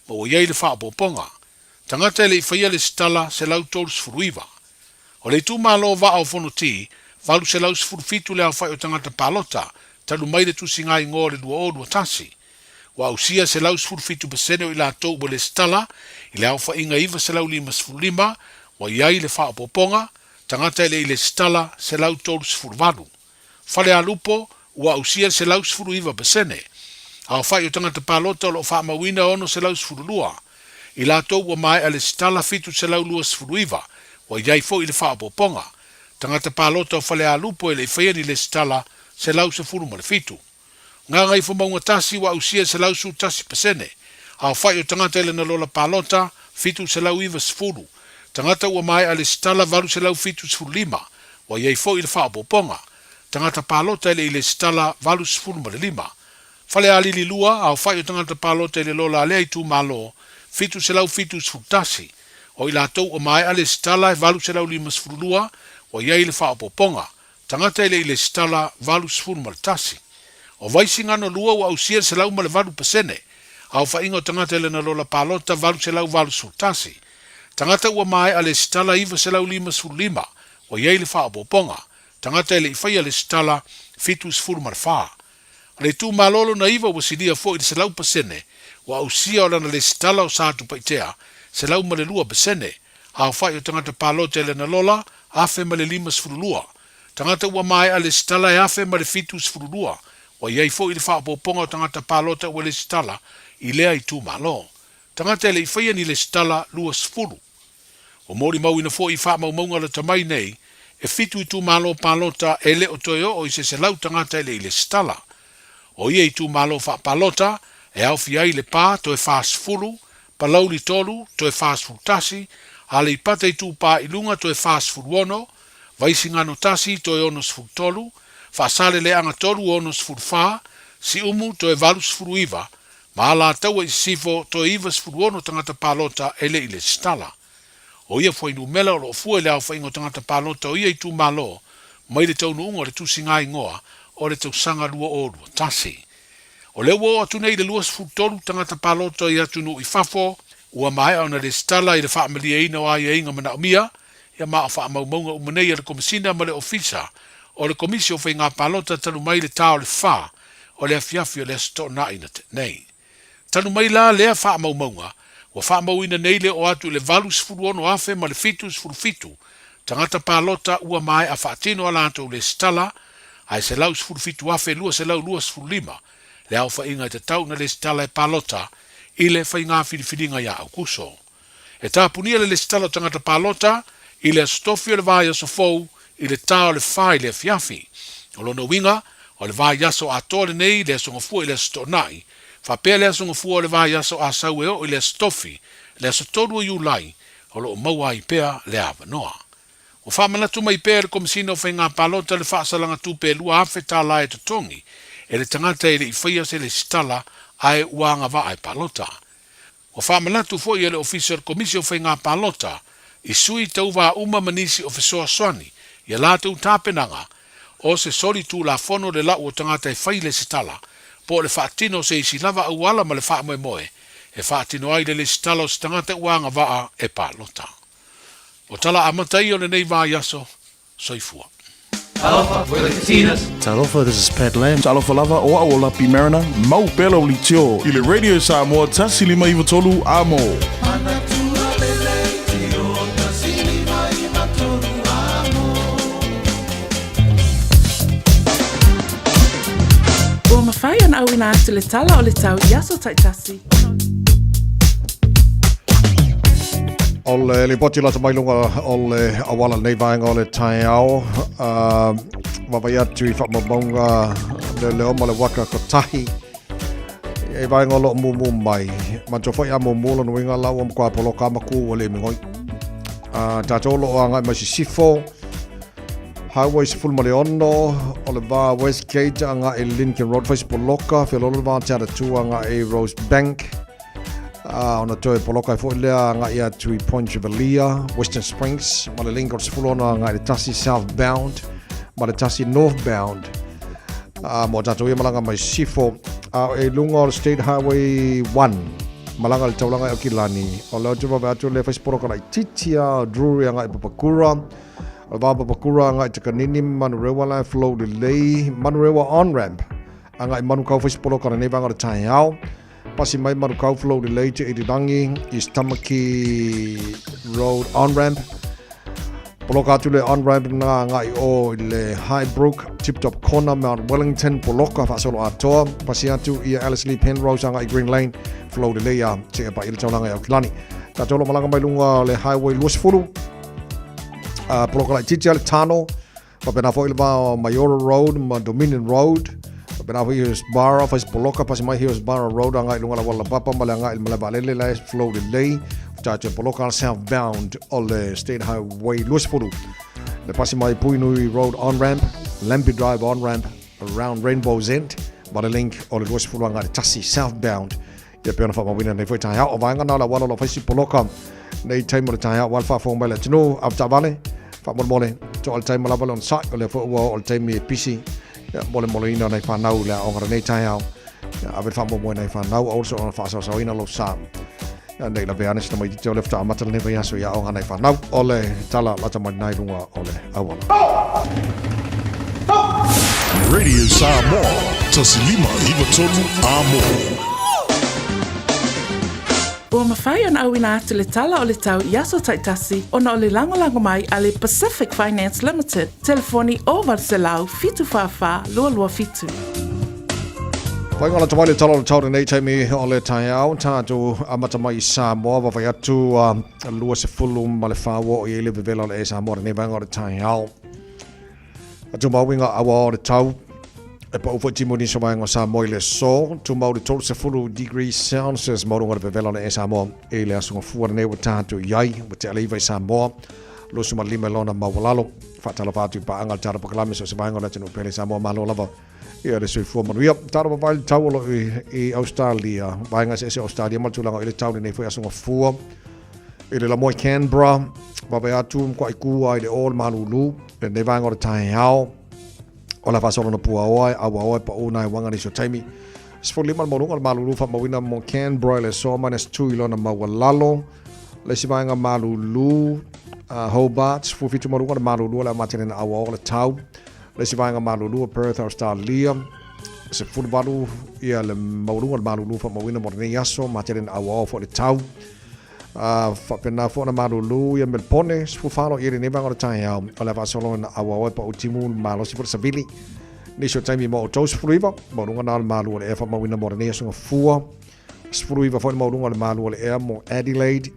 ma ua i ai le faaopoopoga. Tagata e le i faia lesitala, 139. O le itumalo Vaa o Fonoti, 817 le aofai o tagata palota, talu mai le tusiga igoa o le 2021. Ua ausia 117% o i latou ua lesitala i le aofaiga 955, ua i ai le faaopoopoga, tagata e le i lesitala 138. Falealupo, ua ausia le 119%. Aofai o tagata palota o lo o faamauina 612. I latou ua maea lesitala 729, ua i ai foi le faaopoopoga. Tagata palota o Falealupo e le i faia ni lesitala 117. Gagaifomauga 1 ua ausia le 111%. Aofai o tagata i lana lola palota, 790. Tagata ua maea lesitala, 875. Ua i ai foi le faaopoopoga. Tagata palota e le i lesitala, 85. Falealili 2, aofai o tagata palota i le lola a lea itumalo, 771. O i latou ua maea lesitala e 852, ua i ai le faaopoopoga. Tagata e le i lesitala 81. O Vaisigano 2 ua ausia le 108%. Aofaiga o tagata i lana lola palota 881. Tagata ua maea lesitala 955 ua i ai le faaopoopoga. Tagata e le i faia lesitala 74. O le itumalo lona iva ua silia foi i le 100% ua ausia o lana lesitala o Satupaitea 102%. Aofai o tagata palota i lana lola 1052. Tagata ua maea lesitala e 1072. Ua i ai foi le faaopoopoga o tagata palota ua lesitala i lea itumalo. Tagata e le i faia ni lesitala 20. Ua molimauina foi i faamaumauga lata mai nei, e fitu itumalo palota e le o toe oo i se 100 tagata e le i lesitala. O ia itumalo faapalota e aofia ai Lepa toe 40, Palauli 3 toe 41, Aleipata Itupa i Luga toe 46, Vaisigano 1 toe 63, Faasaleleaga 3 64, Siumu toe 89, ma Alataua i Sisifo toe 96 tagata palota e le i lesitala. O ia fuainumela o lo o fua i le aofaiga o tagata palota o ia itumalo mai le taunuuga o le tusiga igoa o le tausaga 2021. O lea ua oo atu nei i le 23 tagata palota i atunuu i fafo ua maea ona lesitala i le faamalieina o aiaiga manaomia ia ma o faamaumauga uma nei a le Komesina ma le Ofisa o le Komisi o Faiga Palota talu mai le ta o le fa o le afiafi o le Aso Toonai na tea nei. Talu mai la lea faamaumauga, ua faamauina nei le oo atu i le 86 afe ma le 77 tagata palota ua maea faatino a latou lesitala, ae 117,225 le aofaiga e tatau ona lesitala e palota i le faiga filifiliga ia Aokuso. E tapunia le lesitala o tagata palota i le Aso Tofi o le vaiaso fou i le ta o le fa i le afiafi. O lona uiga, o le vaiaso atoa lenei i le Aso Gafua i le Aso Toonai, faapea le Aso Gafua o le vaiaso Asau e oo i le Aso Tofi, le aso 3 o Iulai, o lo o maua ai pea le avanoa. Ua faamanatu mai pea e le Komesina o Faiga Palota le faasalaga tupe e $2,000 e totogi e le tagata e le i faia se lesitala ae ua agavaa e palota. Ua faamanatu foi e le Ofisa o le Komisi o Faiga Palota i sui tauva uma ma nisi o fesoasoani i a latou tapenaga o se soli tulafono le lau o tagata e fai lesitala po o le faatino o se isi lava auala ma le faamoemoe e faatino ai le lesitala o se tagata ua agavaa e palota. O tala amata ia o lenei vaiaso. Soifua. Talofa, we're the Katinas. Talofa, this is Pat Lam. Talofa lava, o au o Lapi Mariner, mau pea lau leitio i le Radio Samoa 153 Amo. Ua mafai ona auina atu le tala o le tau i aso taitasi ona O le lipoti lata mai luga o le auala lenei vaega o le taeao. Vaavaai atu i faamaumauga leoleo ma le waka kotahi e vaega o loo mumu mai. Manatua foi a mumu lona uiga la ua matua poloka a maku ua le migoi. Tatou o loo agai mai sisifo Highway 16 o le va Westgate agai Lincoln Road fai se poloka feololo le va Te Aratua agai Rosebank. Ona toe poloka ai foi lea agai atu i Point Chevalier, Western Springs, ma le link o le 16 agai le tasi southbound ma le tasi northbound. Mo tatou ia malaga mai sifo. E luga o le State Highway 1, malaga i le taulaga i Aukilani. O lea ou te vaavaai atu lea fai se poloka laitiiti a Drury agai i Papakura. O le va Papakura agai i Takanini, Manurewa la e flow lelei, Manurewa on-ramp agai i Manukau fai se poloka lenei vaega o le taeao. Pasi mai Manukau flow lelei te Irirangi, East Tamaki Road on-ramp. Poloka atu le on-ramp na agai o i le Highbrook, Tip Top Corner, Mount Wellington, poloka faasolo atoa. Pasi atu ia Ellerslie Penrose agai Green Lane, flow lelei a seia paia le taulaga i Aukilani. Tatou lo malaga mai luga o le Highway 20, poloka laitiiti a le Tano, Faapena foi le va o Maiora Road ma Dominion Road. Faapena foi Hillsborough, fai se poloka pasi mai Hillsborough Road agai i luga o le auala laupapa ma le agai i le malae vaalele la e flow lelei. Tatou poloka le southbound o le State Highway 20. Le pasi mai Puinui Road on-ramp, Lambie Drive on-ramp, around Rainbow's End, ma le link o le 20 agai i le tasi southbound. Ia pei ona faamauina nei foi taeao o vaega na o le auala o lo o fai si poloka nei taimi o le taeao aua le faafofoga mai le atunuu avetaavale faamolemole toa le taimi lava le onosai o lea foi ua oo le taimi e pisi molemoleina nai fanau le aoga lenei taeao Ia, ave le faamoemoe i nai fanau, aua le soona faasaosaoina lou sa. Ia, nei lavea ane si tamaitiiti o lea faatoa amata lenei vaiaso i aoga a nai fanau. O le tala lata mai lena i luga o le auala. Radio Samoa, 1593 Amo. Ua mafai ona auina atu le tala o le tau i aso taitasi ona o le lagolago mai a le Pacific Finance Limited, telefoni 0800 744 227. Whai ngā lata mai le tala o le tau lenei taimi o le taeao, tātou amata mai i Samoa, wawai atu 24 o i le vevela o le e Samoa lenei vaenga o le taeao. Atu mauiga aua o le tau, e pau foi timu nisi o vaega o Samoa i le aso, tumau le 30 degrees Celsius maualuga o le vevela o le e Samoa i le aso gafua lenei ua tatou i ai, ua tea le iva i Samoa, 25 i lona maualalo. Faatalofa atu i paaga le tala pakalame so o se vaega o le atunuu pele Samoa malo lava ia le soifua manuia. Talo vavai le tau o lo i Australia, vaega eseese o Australia ma le tulaga i le tau lenei foi aso gafua. I le lamoe Canberra, vave atu matuai ku ai le o le malulu, lenei vaega o le taeao, o la faasolo na puaoa e auaoa e pau nai wanga nisi o taimi. 15 le maualuga o le malulu faamauina mo Canberra i le aso minus 2 i lona maualalo. Le isi vaega malulu, Hobart, 17 maualuga o le malulu o le amata lena auaoa o le tau. Le isi vaega malulu o Perth, Australia, 18 ia le maualuga o le malulu faamauina mo lenei aso, matele na auaoa foi le tau. Faapena foi ona malulu ia Melpone, 14 o i lenei vaega o le taeao, o le a faasolo na auaoa e pau timu malosi foi le savili. Nisi o taimi mo outou 19, maualuga na o le malu o le ea faamauina mo lenei aso gafua. 19 foi le maualuga o le malu o le ea mo Adelaide.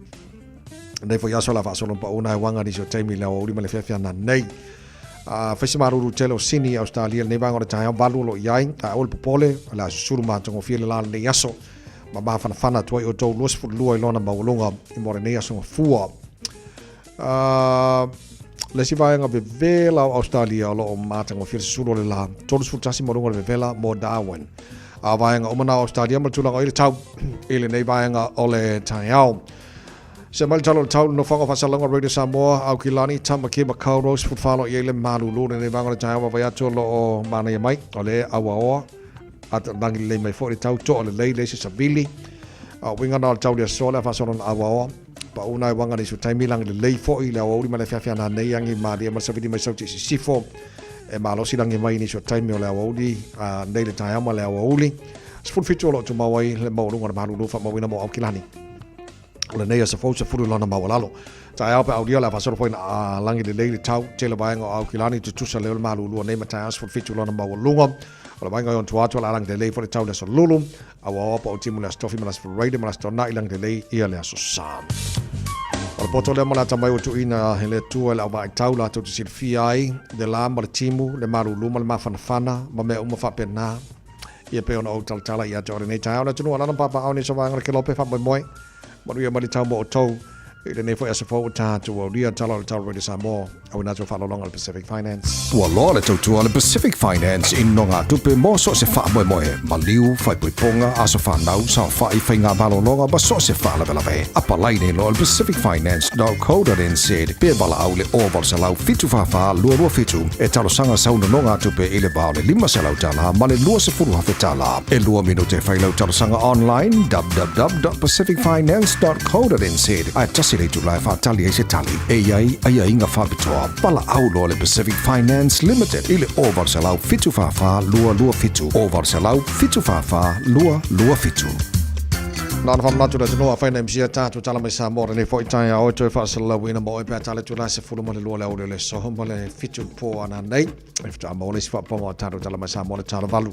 Nei foi aso la faasolo pau na e wanga nisi o taimi le aoauli ma le fiafia na nei. Fai se malulu tele o Sini, Australia, lenei vaega o le taeao valu o lo o i ai, a aua le popole, o le a susulu matagofie le la lenei aso. Ma mafanafana atu ai outou 22 i lona maualuga i mo lenei aso gafua. Le isi vaega vevela o Australia o lo o matagofie le susulu o le la, 31 maualuga o le vevela mo Darwin. A vaega uma na o Australia ma le tulaga i le tau i lenei vaega o le taeao. Se mai le tala o le tau, le nofoaga o faasalalauga Radio Samoa, Aukilani, Tamaki, Makaurau, 14 i ai le malulu lenei vaega o le taeao vaavaai atu o lo o manaia mai, o le auaoa, a langi lelei mai foi le tau, toa lelei, leai se savili. A o uiga na o le tau le aso le a faasolo na auaoa. Pau na e wanga nei so taimi langi lelei foi le aoauli ma le afiafi ana nei angi malie ma le savili mai sau te sisifo. E malosi langi mai nei so taimi o le aoauli a nei le taeao ma le aoauli. 17 o lo o tumau ai le maualuga o le malulu faamauina mo Aukilani. O lenei aso fou 10 lona maualalo. Taeao pe aulia le a faasolo foi na a langi lelei le tau tele vaega o Aukilani tutusa leo le malulu nei ma taeao 17 lona maualuga. O le vaega i ona tua atu o le a langi lelei foi le tau le aso Lulu. Aua oa pa o timu le aso Tofi ma le aso Faraida ma le aso Tona'i langi lelei ia le aso Sa. O le poto lea ma le atamai ua tuuina e le Atua i le auvaaitau latou te silafia ai le la ma le timu, le malulu ma le mafanafana ma mea uma faapena. Ia pei ona ou talatala ia te oe lenei taeao le atunuu alala ma papaao nei so vaega o le kelope faamoemoe. Manuia mai le tau mo outou i lenei foi aso fou o tatou aulia tala o le tau Radio Samoa auina atu faaaloaloga le Pacific Finance. Ua loa le tautua a le Pacific Finance i nogatupe mo so o se faamoemoe, maliu, faaipoipoga, aso fanau, saofai, faiga malologa ma so o se faalavelave. Apalai nei loa le pacificfinance.co.nz pe valaau le 0800 744 227 e talosaga sau nonogatupe i le va o le $500 ma le $20,000. E lua minute e fai lau talosaga online www.pacificfinance.co.nz ae tasi le itula e faatali ai se tali. E i ai aiaiga faapitoa. Valaau loa le Pacific Finance Limited i le 0800 744 227 0800 744 227. Na ona faamanatu le atunuu afai na misia tatou tala mai Samoa lenei foi taeao e toe faasalalauina mo oe pe a tala itula 12 le aoauli o le aso ma le 7 o le po ana nei. E faatoa maua le isi faapaoga o tatou tala mai Samoa le tala valu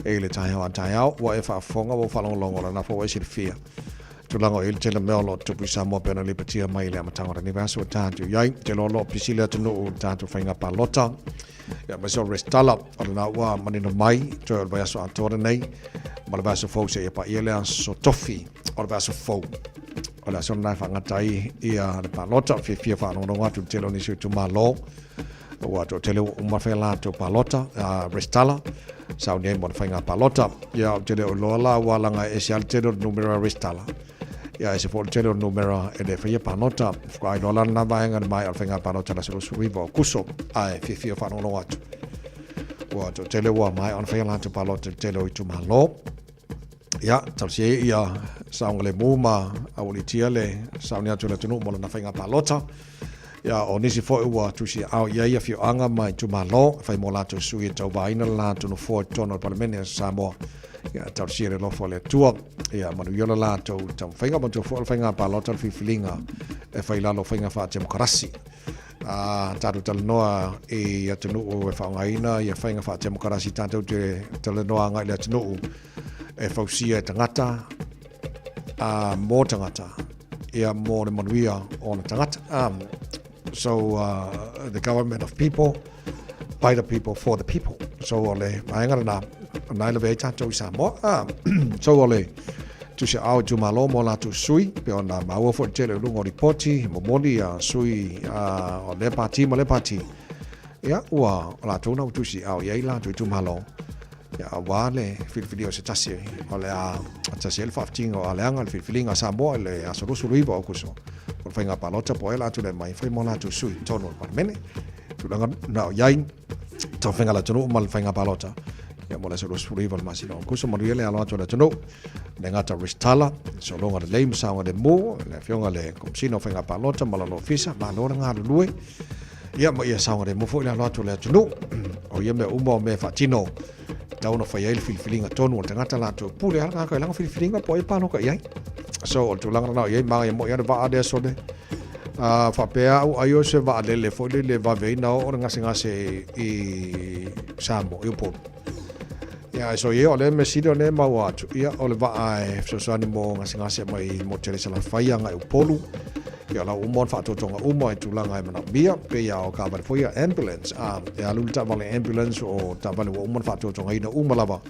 i le taeao a taeao ua e faafofoga ua faalogologo lana foi ua e silafia tulaga o i le tele mea o lo o tupu i Samoa pe ona lipatia mai i le amataga o lenei vaiaso ua tatou i ai. Te loa lo o pisi le atunuu i le tatou faiga palota. Ia aemaise o le resitala o lena ua manino mai toe o le vaiaso atoa lenei ma le vaiaso fou seia paia le aso tofi o le vaiaso fou. O le aso lena e faagata ai ia le palota, fiafia faalogologo atu i le tele o nisi o itumalo. Ua toatele ua uma fai latou palota, resitala, sauni ai mo le faiga palota. Ia ou te le o iloa la ua laga ese lava le tele o le numera resitala. Ia ese foi le tele o le numera e le faia palota. Faatoa iloa la lena vaega i le maea o le faiga palota i le aso 29 o Akuso. Ae fiafia faalogologo atu. Ua toatele ua maea ona faia latou palota i le tele o itumalo. Ia, talosia ia ia saogalemu ma aualiitia le sauni atu o le atunuu mo lana faiga palota. Ia, o nisi foi ua tusiaao i ai afioaga ma itumalo e fai mo latou sui e tauvaina le latou nofoa i totonu o le Palemene a Samoa. Ia, talosia le alofa o le Atua. Ia, manuia le latou taumafaiga, manatua foi o le faiga palota le filifiliga e fai i lalo o faiga faatemokarasi. A tatou talanoa i atunuu e faaaogaina ia faiga faatemokarasi, tatou te talanoa agai i le atunuu e fausia e tagata, a mo tagata, ia mo le manuia o ona tagata. So the government of people, by the people, for the people. So o le vaega lena, na e lawe ai tatou i Samoa. So o le tusiaao itumalo mo latou sui, pe ona maua foi le tele o luga o lipoti, momoli a sui o lea pati ma lea pati. Ia, ua o latou na ua tusiaao i ai latou itumalo. Ia, aua le filifilia o se tasi o le a tasi ai le faafitiga o aleaga le filifiliga a Samoa i le aso 29 o Aokuso o le faiga palota po o ai o le a tulai mai fai mo latou sui i totonu o le Palemene. Tulaga na o i ai taumafaiga a le atunuu ma le faiga palota ia mo le aso 29 o le masina o Aokuso. Manuia le alo atu o le atunuu. Le gata resitala, sologa lelei ma saogalemu, le afioga le Komesina o Faiga Palota ma lona ofisa, malo le galulue. Ia ma ia saogalemu foi le alo atu o le atunuu. O ia mea uma o mea faatino tau ona fai ai le filifiliga tonu o le tagata latou pule lava le tagata i lana filifiliga po o ai e paloka i ai. So o le tulaga lena o i ai magaia moi lava le vaa lea sole. A faapea au ai o se vaalele foi lele e vave ai na oo le gasegase i Samoa i Upolu. Ia so ia o le mea sili o lea e maua atu, ia o le vaa e fesoasoani mo gasegase mai mo tele Salafai agai Upolu. Ia o la ua uma ona faatotoga uma i tulaga e manaomia, pei lava o taavale foi ia ambulance, a e alu le taavale ambulance o taavale ua uma ona faatotogaina uma lava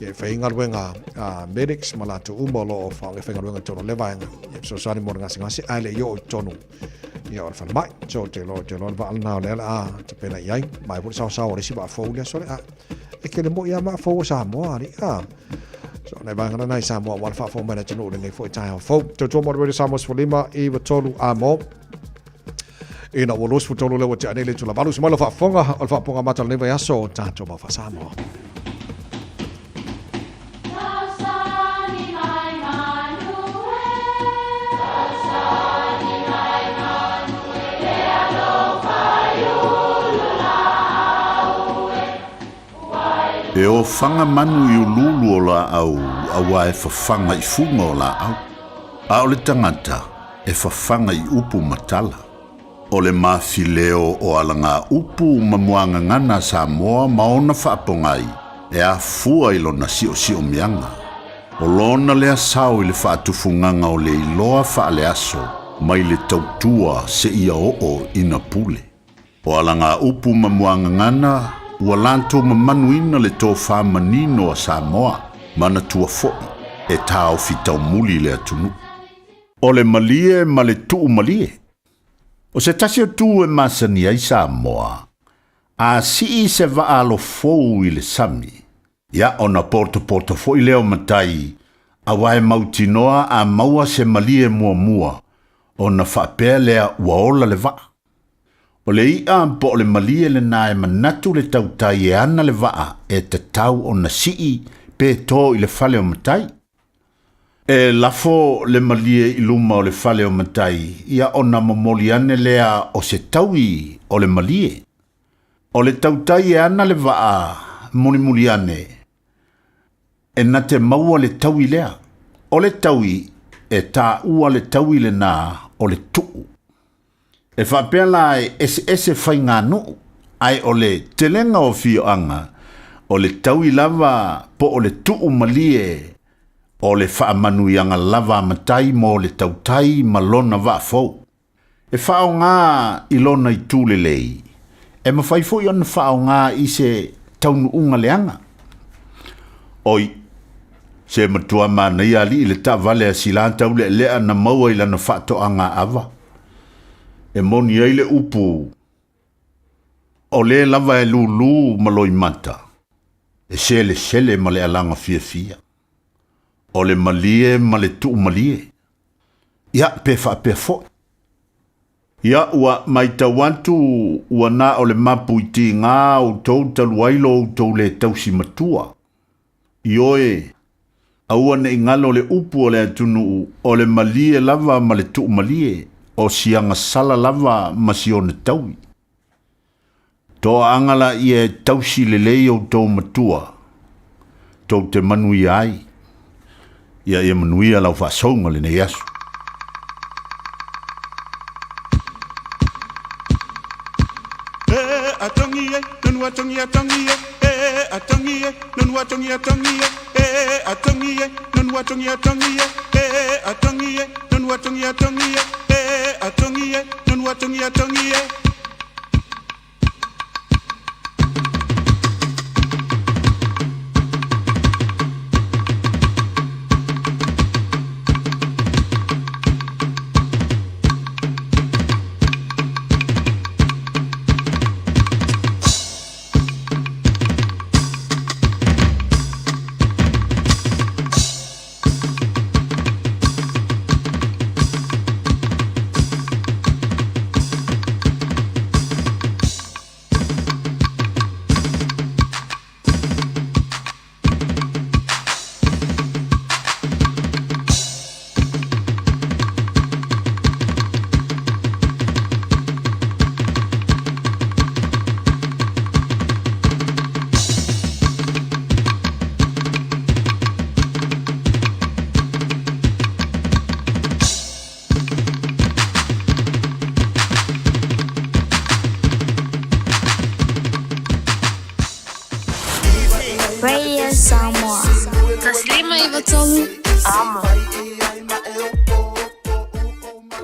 ia e fai ai galuega a medics ma latou uma o lo o faigaluega i totonu o lea vaega e fesoasoani mo le gasegase ae le i oo i totonu ia o le falemai. So ou te iloa, ou te iloa le vaa lena o lea o le a tapena i ai. Mai foi le saosao o le isi vaa fou lea sole a e tele moi lava vaa fou o Samoa alii a. So nai vaega lena i Samoa aua le faafofoga mai le atunuu i lenei foi taeao fou. Tautua mo le Radio Samoa 15 93 a mo. Ina ua 23 lea ua tea nei le itula valu. Usu mai lau faafofoga o le faapoga mata o lenei vaiaso o tatou mau faa-Samoa. E ofaga manu i uluulu o laau auā e fafaga i fuga o laau, a o le tagata e fafaga i upu ma tala. O le mafileo o alagaupu ma muagagana a Samoa ma ona faapogai e afua i lona siosiomiaga. O lona lea sao i le faatufugaga o le iloa faaleaso mai le tautua seia oo ina pule. O alagaupu ma muagagana ua latou mamanuina le tofa manino a Samoa, manatua foi e taofi taumuli le atunuu. O le malie ma le tuu malie. O se tasi o tu e masani ai Samoa, a sii se vaa alofou i le sami, ia ona potopoto foi lea o matai, aua e mautinoa a maua se malie muamua, ona faapea lea ua ola le vaa. O le i'a po o le malie lena e manatu le tautai e ana le vaa e tatau ona sii pe to i le fale o matai. E lafo le malie i luma o le fale o matai, ia ona momoli ane lea o se taui o le malie. O le tautai e ana le vaa mulimuli ane, e na te maua le taui lea. O le taui e taua le taui lena o le tuu. E faapea la e eseese faiganuu, ae o le telega o afioaga, o le taui lava po o le tuu malie o le faamanuiaga lava a matai mo le tautai ma lona vaa fou. E faaaoga i lona itu lelei, e mafai foi ona faaaoga i se taunuuga leaga. Oi, se matua manaia alii le taavale a Sila taulealea na maua i lana faatoaga ava. E moni ai le upu, o le lava e lūlū ma loimata, e selesele ma le alaga fiafia. O le malie ma le tuumalie. Ia, pe faapea foi. Ia, ua matau atu ua na o le mapu i tigā outou talu ai lo outou le tausi matua. Ioe, Aua ne i galo le upu o le atunuu, o le malie lava ma le tuumalie, o si agasala lava ma si ona taui. Toaaga laia e tausi lelei outou matua, tou te manuia ai. Ia ia manuia lau faasouga lenei aso. Radio Samoa. 153 Amo.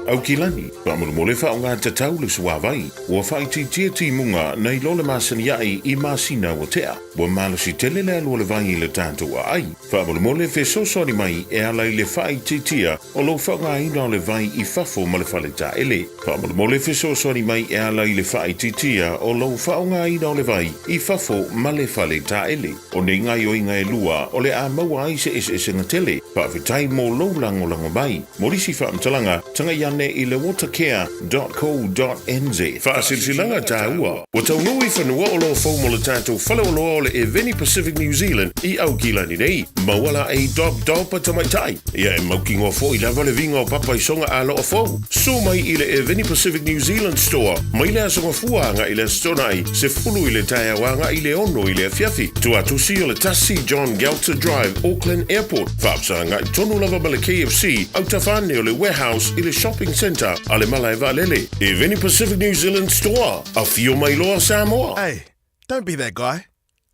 Aukilani, faamolemole faaaoga tatau le suavai, ua faaitiitia timuga nai lo le masani aʻe i masina ua tea. Ua malosi tele le alu o le vai i le tatou aai. Faamolemole fesoasoani mai e ala i le faaitiitia o lou faaaogaina o le vai i fafo ma le fale taele. Faamolemole fesoasoani mai e ala i le faaitiitia o lou faaaogaina o le vai i fafo ma le fale taele. O nei gaoioiga e lua o le a maua ai se eseesega tele. Faafetai mo lou lagolago mai. Mo nisi faamatalaga, tagai ane i le watercare.co.nz. Faasilasilaga taua, Ua taunuu i fanua oloa fou mo le tatou faleoloa o le Eveni Pacific New Zealand i Aukilani nei. Maua la ei Dob Dob a tamaitai. Ia e mautinoa foi lava le viga o papa i soga aloa fou. Susu mai i le Eveni Pacific New Zealand Store mai le Aso Gafua agai i le Aso Toonai, 10 i le taeao agai i le 6 i le afiafi. Tuatusi o le 1 John Gelter Drive, Auckland Airport. Faafesagai tonu lava ma le KFC, autafa ane o le Warehouse i le Shopping Centre a le Malae Vaalele. Eveni Pacific New Zealand Store, afio mai loa Samoa! Hey, don't be that guy.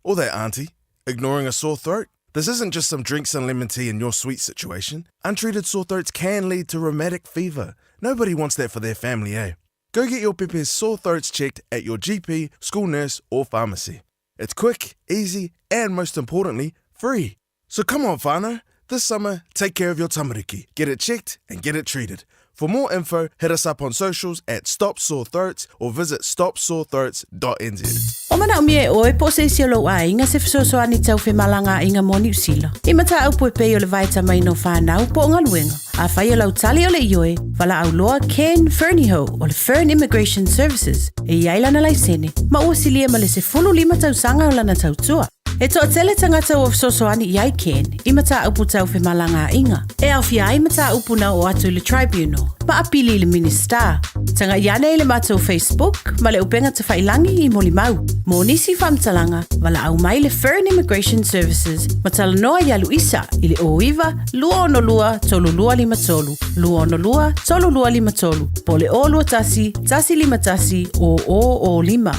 Or that auntie, ignoring a sore throat. This isn't just some drinks and lemon tea in your sweet situation. Untreated sore throats can lead to rheumatic fever. Nobody wants that for their family, eh? Go get your pepe's sore throats checked at your GP, school nurse, or pharmacy. It's quick, easy, and most importantly, free. So come on, whānau. This summer, take care of your tamariki. Get it checked and get it treated. For more info, hit us up on socials at Stop Sore Throats or visit stopsorethroats.nz. O manaomia e oe po o se isi o lou aiga se fesoasoani tau femalagaaiga mo Niu Sila. I mataupu e pei o le vaetamaina o fanau po o galuega. Afai o lau tali o le ioe, valaau loa Ken Fernihough o le Fern Immigration Services e i ai lana laisene ma ua silia ma le 15 tausaga o lana tautua. E toatele tagata ua fesoasoani i ai Ken i mataupu tau femalagaaiga, e aofia ai mataupu na oo atu i le Tribunal ma apili i le Minisita. Tagai ane i le matou Facebook ma le upega tafailangi i molimau. Mo nisi faamatalaga, valaau mai le Fern Immigration Services ma talanoa ia Luisa i le 09 262 3253, 262 3253, po o le 021 151 0005.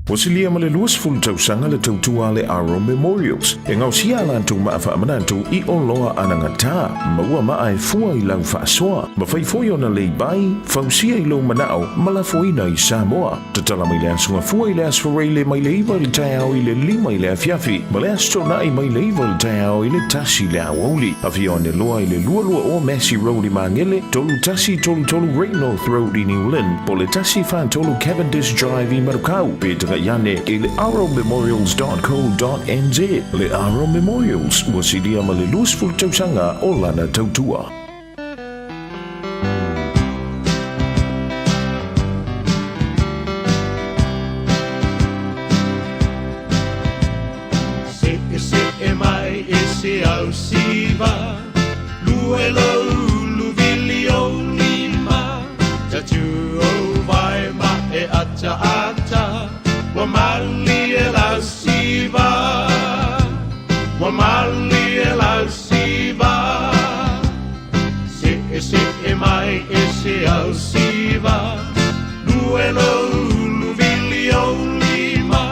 Ua silia ma le 20 tausaga le tautua a le Aro Memorials e gaosia a latou maa faamanatu i oloa anagata, maua maa e fua i lau faasoa, mafai foi ona leibai, fausia i lou manao ma lafoina i Samoa. Tatala mai le Aso Gafua i le Aso Faraile mai le 9 i le taeao i le 5 i le afiafi ma le Aso Toonai mai le 9 i le taeao i le 1 i le aoauli. Afio ane loa i le 22 Massey Road i Magele, 3133 Great North Road i New Lynn, po o le 143 Cavendish Drive i Manukau, pe tagai ane i le arrowmemorials.co.nz. Le Arrow Memorials, ua silia ma le 20 tausaga o lana tautua. see mai e se au siva Lue lo ulu vili o lima Tatu o vai ma e ata ata Wa mali e lau siva Wa mali e lau siva Se e se e mai e se au siva Lue lo ulu vili o lima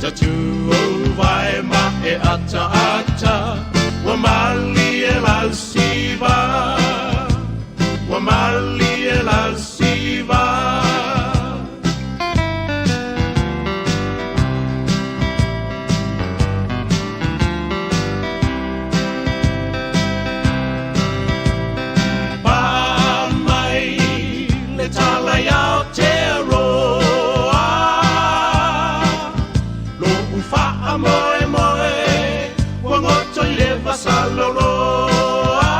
Tatu o vai ma e ata ata Wa mali e lau siva Wa mali e lau siva. Pa mai le tala iau te roa Lo ufa a moe moe Ua ngoto i le vasaloloa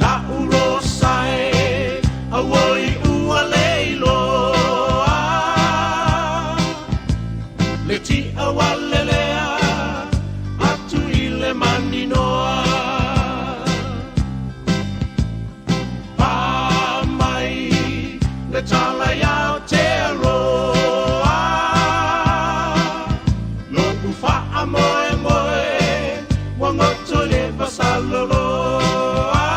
La uro sae Auoi ua leiloa Le tia walelea Atu i le maninoa Pa mai le tala iau te roa Lo ufa a moe moe Ua ngoto i le vasaloloa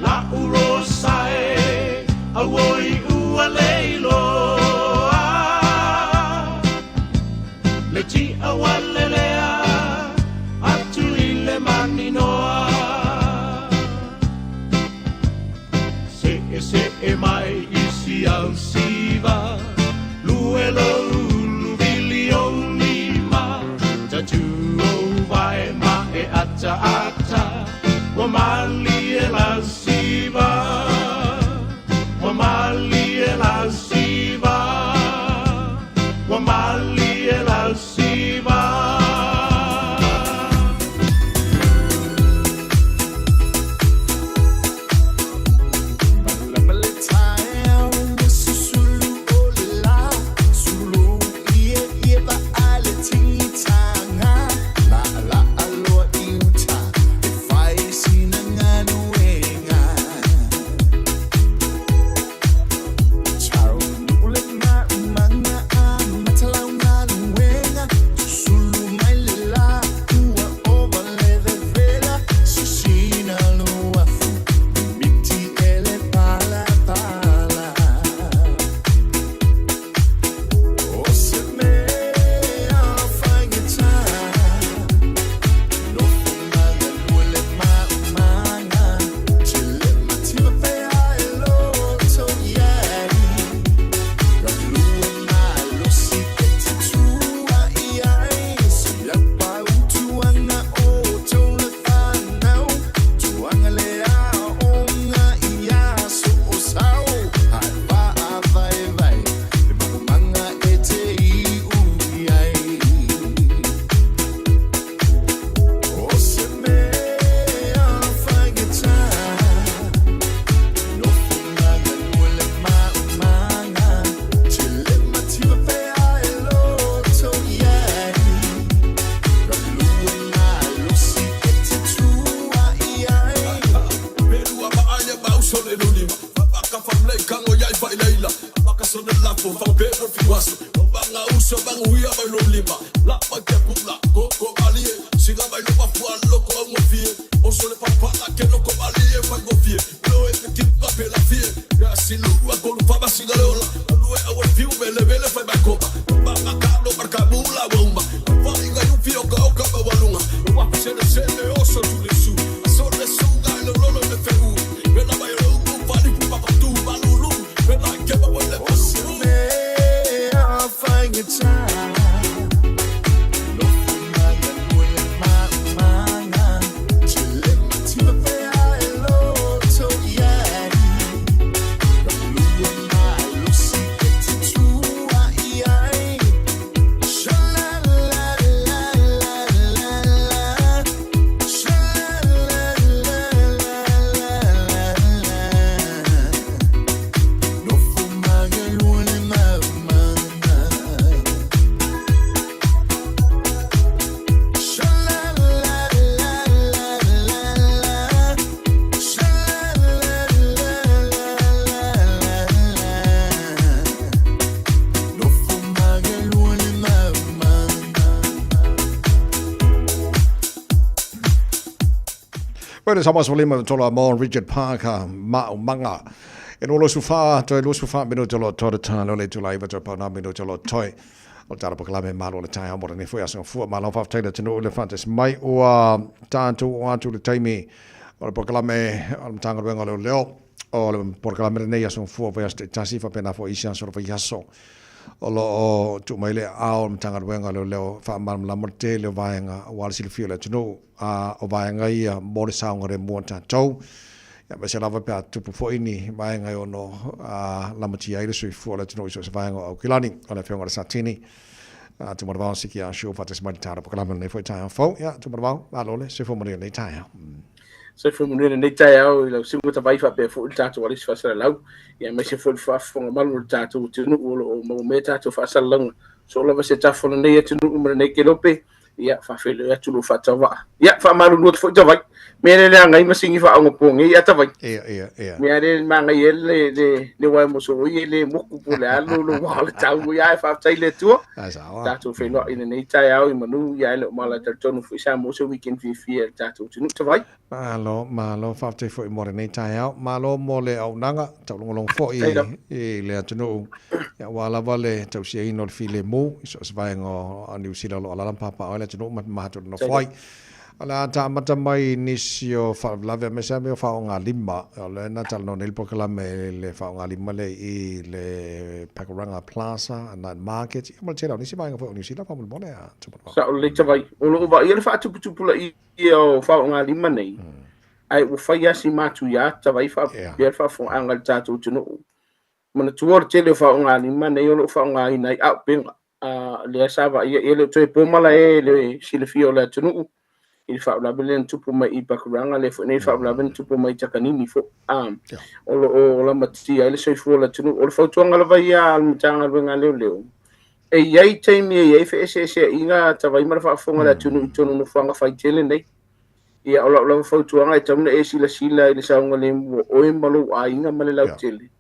La uro sae Auoi ua leiloa Le tia walelea Atu i le maninoa Se e se e mai i si au siva Lue lo ulu vili o lima Tatu o vai ma e ata ata Ua mali e lau siva Ua mali e lau siva Ua mali e lau siva. Radio Samoa 15 mo Richard Parker Maumaga. E no losu fa toi losu fa minuta lo toi le talo le tula iwa toi pauna minuta lo toi. O tara pakalame malo le tai mo le foi aso fua malo fa taila tino le fantas mai ua tātou o atu le taimi o le pakalame o le matanga luenga leo leo o le pakalame nei aso fua vai aso te tasi fa pena fo isi aso vai aso o lo o tu mai le ao le matanga luenga leo leo fa malamalama le tele o vaega aua le silafia o le atunuu a o vaega ia mo le saogalemu o tatou. Ia aemaise lava pe a tupu foi ni vaega e ono a lamatia ai le soifua o le atunuu i so o se vaega o Aukilani. O le Afioga i le Satini, a Tumanavao Siki a Sure faatasi mai le tala pakalame o lenei foi taeao fou. Ia, Tumanavao, malo le soifua manuia i lenei taeao. Soifua manuia i lenei taeao i lau susuga Tavai faapea foi le tatou alisi faasalalau, ia aemaise foi le faafofoga malu o le tatou atunuu o lo o maua mai a tatou faasalalauga. Soo lava se tafa o lenei atunuu ma lenei kelope, ia faafeiloai atu lou faatauvaa. Ia faamalulu atu foi Tavai. Mea le leaga ai masini faaogapoge ia Tavai. Ia, ia, ia. Mea le magai ai le le le wae mosoloi e le moku po o le a lo lo wa o le tau ia e faafetai i le Atua. Ai saoa. Tatou feiloai i lenei taeao i manu ia e le o mala e talitonu foi sa maua se weekend fiafia i le tatou atunuu Tavai. Malo, malo, faafetai foi mo lenei taeao. Malo mo le auaunaga, taulogologo foi i le atunuu aua lava le tausiaina o le filemu i so o se vaega o Niu Sila o lo o alaala ma papaaao ai le atunuu ma matou nonofo ai. O le a amata mai nisi o faalavelave aemaise lava mea o faaaogalima. O lea na talanoa nei le polokalame i le faaaogalima lea i le Pakuranga Plaza, Night Market, ia ma le tele o nisi vaega foi o Niu Sila faamolemole a Tumanavao. Sao lelei Tavai. O lo o vaaia le faatuputupulaia ia o faaaogalima nei, ae ua fai lava si matuia tavai faapea le faafofogaaga i le tatou atunuu. Manatua o le tele o faaaogalima nei o lo o faaaogaina ai auupega, lea sa vaaia e le o toe po malae le silafia o le atunuu i le faalavelave lea na tupu mai i Pakuranga, lea foi nei faalavelave na tupu mai i Takanini foi, o lo o lamatia ai le soifua o le atunuu. O le fautuaga lava ia a le Matagaluega a Leoleo, E i ai taimi e i ai feeseeseaiga tavai ma le faafofoga a le atunuu i totonu o nofoaga faitele nei. Ia, o lau lava fautuaga e tatau ona e silasila i le saogalemu o oe ma lou aiga ma le lautele,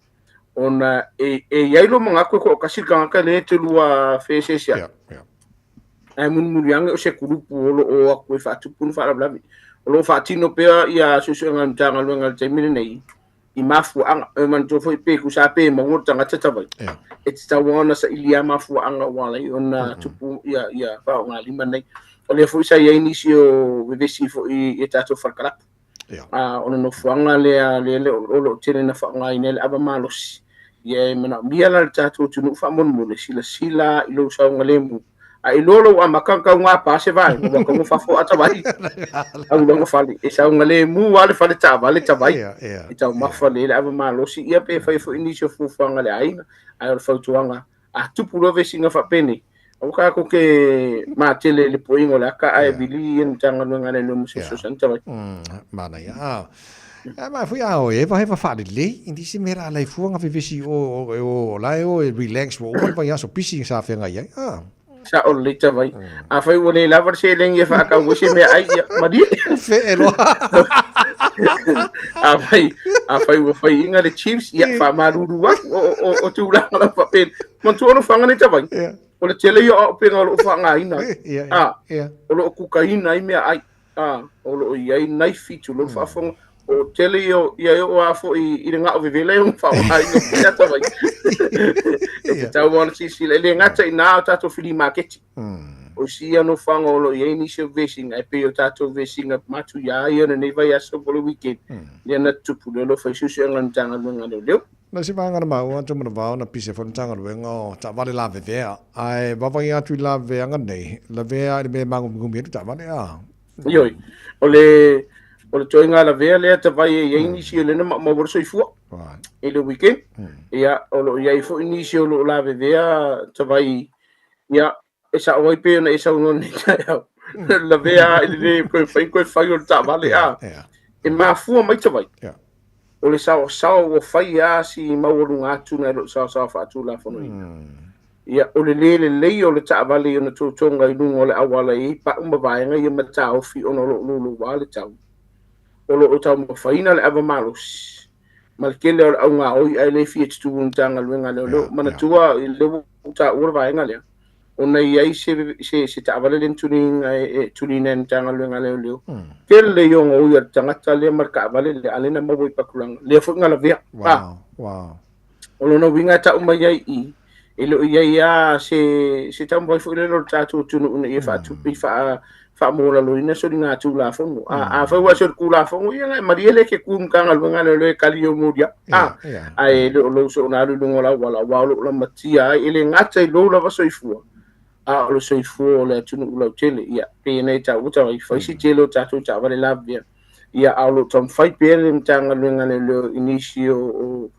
ona e, e i ai lou manatu e toatasi le tagata lea e te lua feeseeseai. Ae mulimuli ane o se kulupu o lo o atu e faatupu ni faalavelave. O lo o faatino pea ia suesuega a le Matagaluega i le taimi lenei i mafuaaga. E manatua foi pe tusa pe maua le tagata tavai. E tatau lava ona sailia mafuaaga ua ala ai ona tupu ia, ia faaaogalima nei. O lea foi sa i ai nisi o vevesi foi i tatou falekalapu. O le nofoaga lea lea le o lo o tele na faaaogaina ai le ava malosi. Ia e manaomia la le tatou atunuu faamolemole silasila i lou saogalemu A iloa lou amata ona tau gapa se vaega, ua tau fafo ata vai. Au lona fale, e saogalemu lava le fale taavale tavai. E taumafa lelei le ava malosi, ia pe fai foi nisi o fuafuaga a le aiga, ae o le fautuaga, a tupu loa vesiga faapenei, aua tatou te matele i le poiga o le ata, ae vili ia le Matagaluega a le Leoleo mo se fesoasoani tavai. Manaia. A, e mai foi a o e hewa faalelei, i nisi mea la lai fua nga vevesi o o la e o e relax ua uma le vaiaso pisi sa feagai ai. A. Sao lelei tavai. Afai ua le lava le seleni e faatau ai se meaai, ia malie. Fee loa. Afai, afai ua faiina le Chiefs, ia faamalulu atu o, o, o tulaga lava faapena. Manatua o nofoaga nei tavai, o le tele ia o auupega o lo o faaaogaina ai. A, o lo o kukaina ai meaai. A, o lo o i ai naifi, tulou le faafofoga, o tele ia o, ia e oo lava foi i le gao vevela e ono faaaogaina foi ata mai. E tatau lava ona silasila, e le gata i ina o tatou filimaketi. O isi ia nofoaga o lo o i ai nisi o vesiga, e pei o tatou vesiga matuia ia o lenei vaiaso po o le weekend, lea na tutupu, lea o lo o fai suesuega a le Matagaluega a Leoleo. Na se vaega na maua atu manavao na pise foi le Matagaluega o taavale lavevea, ae vaavaai atu i laveveaga nei, lavea i le mea e magumigumi ai le taavale a. Ioe, o le, o le toega lavea lea tavai e i ai nisi o lea na maumau ai le soifua i le weekend. Ia, o lo o i ai foi nisi o lo o lavevea tavai, ia, e sao ai pei ona e saunoa nei taeao. Lavea i le le toe fai toe fai o le taavale a. E mafua mai tavai. O le saoasaoa ua fai a si maualuga atu nai lo saoasaoa faatulafonoina. Ia, o le le lelei o le taavale i ona totoga i luga o le auala e i ai pau ma vaega ia mataofi ona o lo o louloua le tau. O lo o taumafaina le ava malosi ma le tele o le augaoi ae le fia tutū i le Matagaluega a Leoleo. Manatua, lea ua ou taua le vaega lea. Ona i ai se se se taavale le tuliga e tuliina e le Matagaluega a Leoleo. Tele le ioga ui a le tagata lea ma le taavale lea, a lea na maua i Patulaga, lea foi na lavea. Wow, wow. O lona uiga e tau mai ai i, e le o i ai lava se, se taumafai foi lele o le tatou atunuu ina ia faatupe, faa, faamaualaloina soligatulafono. A, afai ua solitulafono, ia na e malie lea e te tu i le Matagaluega a Leoleo e kali i ou moliaga. A, ae e le o lou soona alu i luga o le auala, aua o lo o lamatia ai, e le gata i lou lava soifua, a o le soifua o le atunuu lautele. Ia, pei ona e taua tau, fai si tele o tatou taavale lavea, ia, a o lo o taumafai pea le Matagaluega a Leoleo i nisi o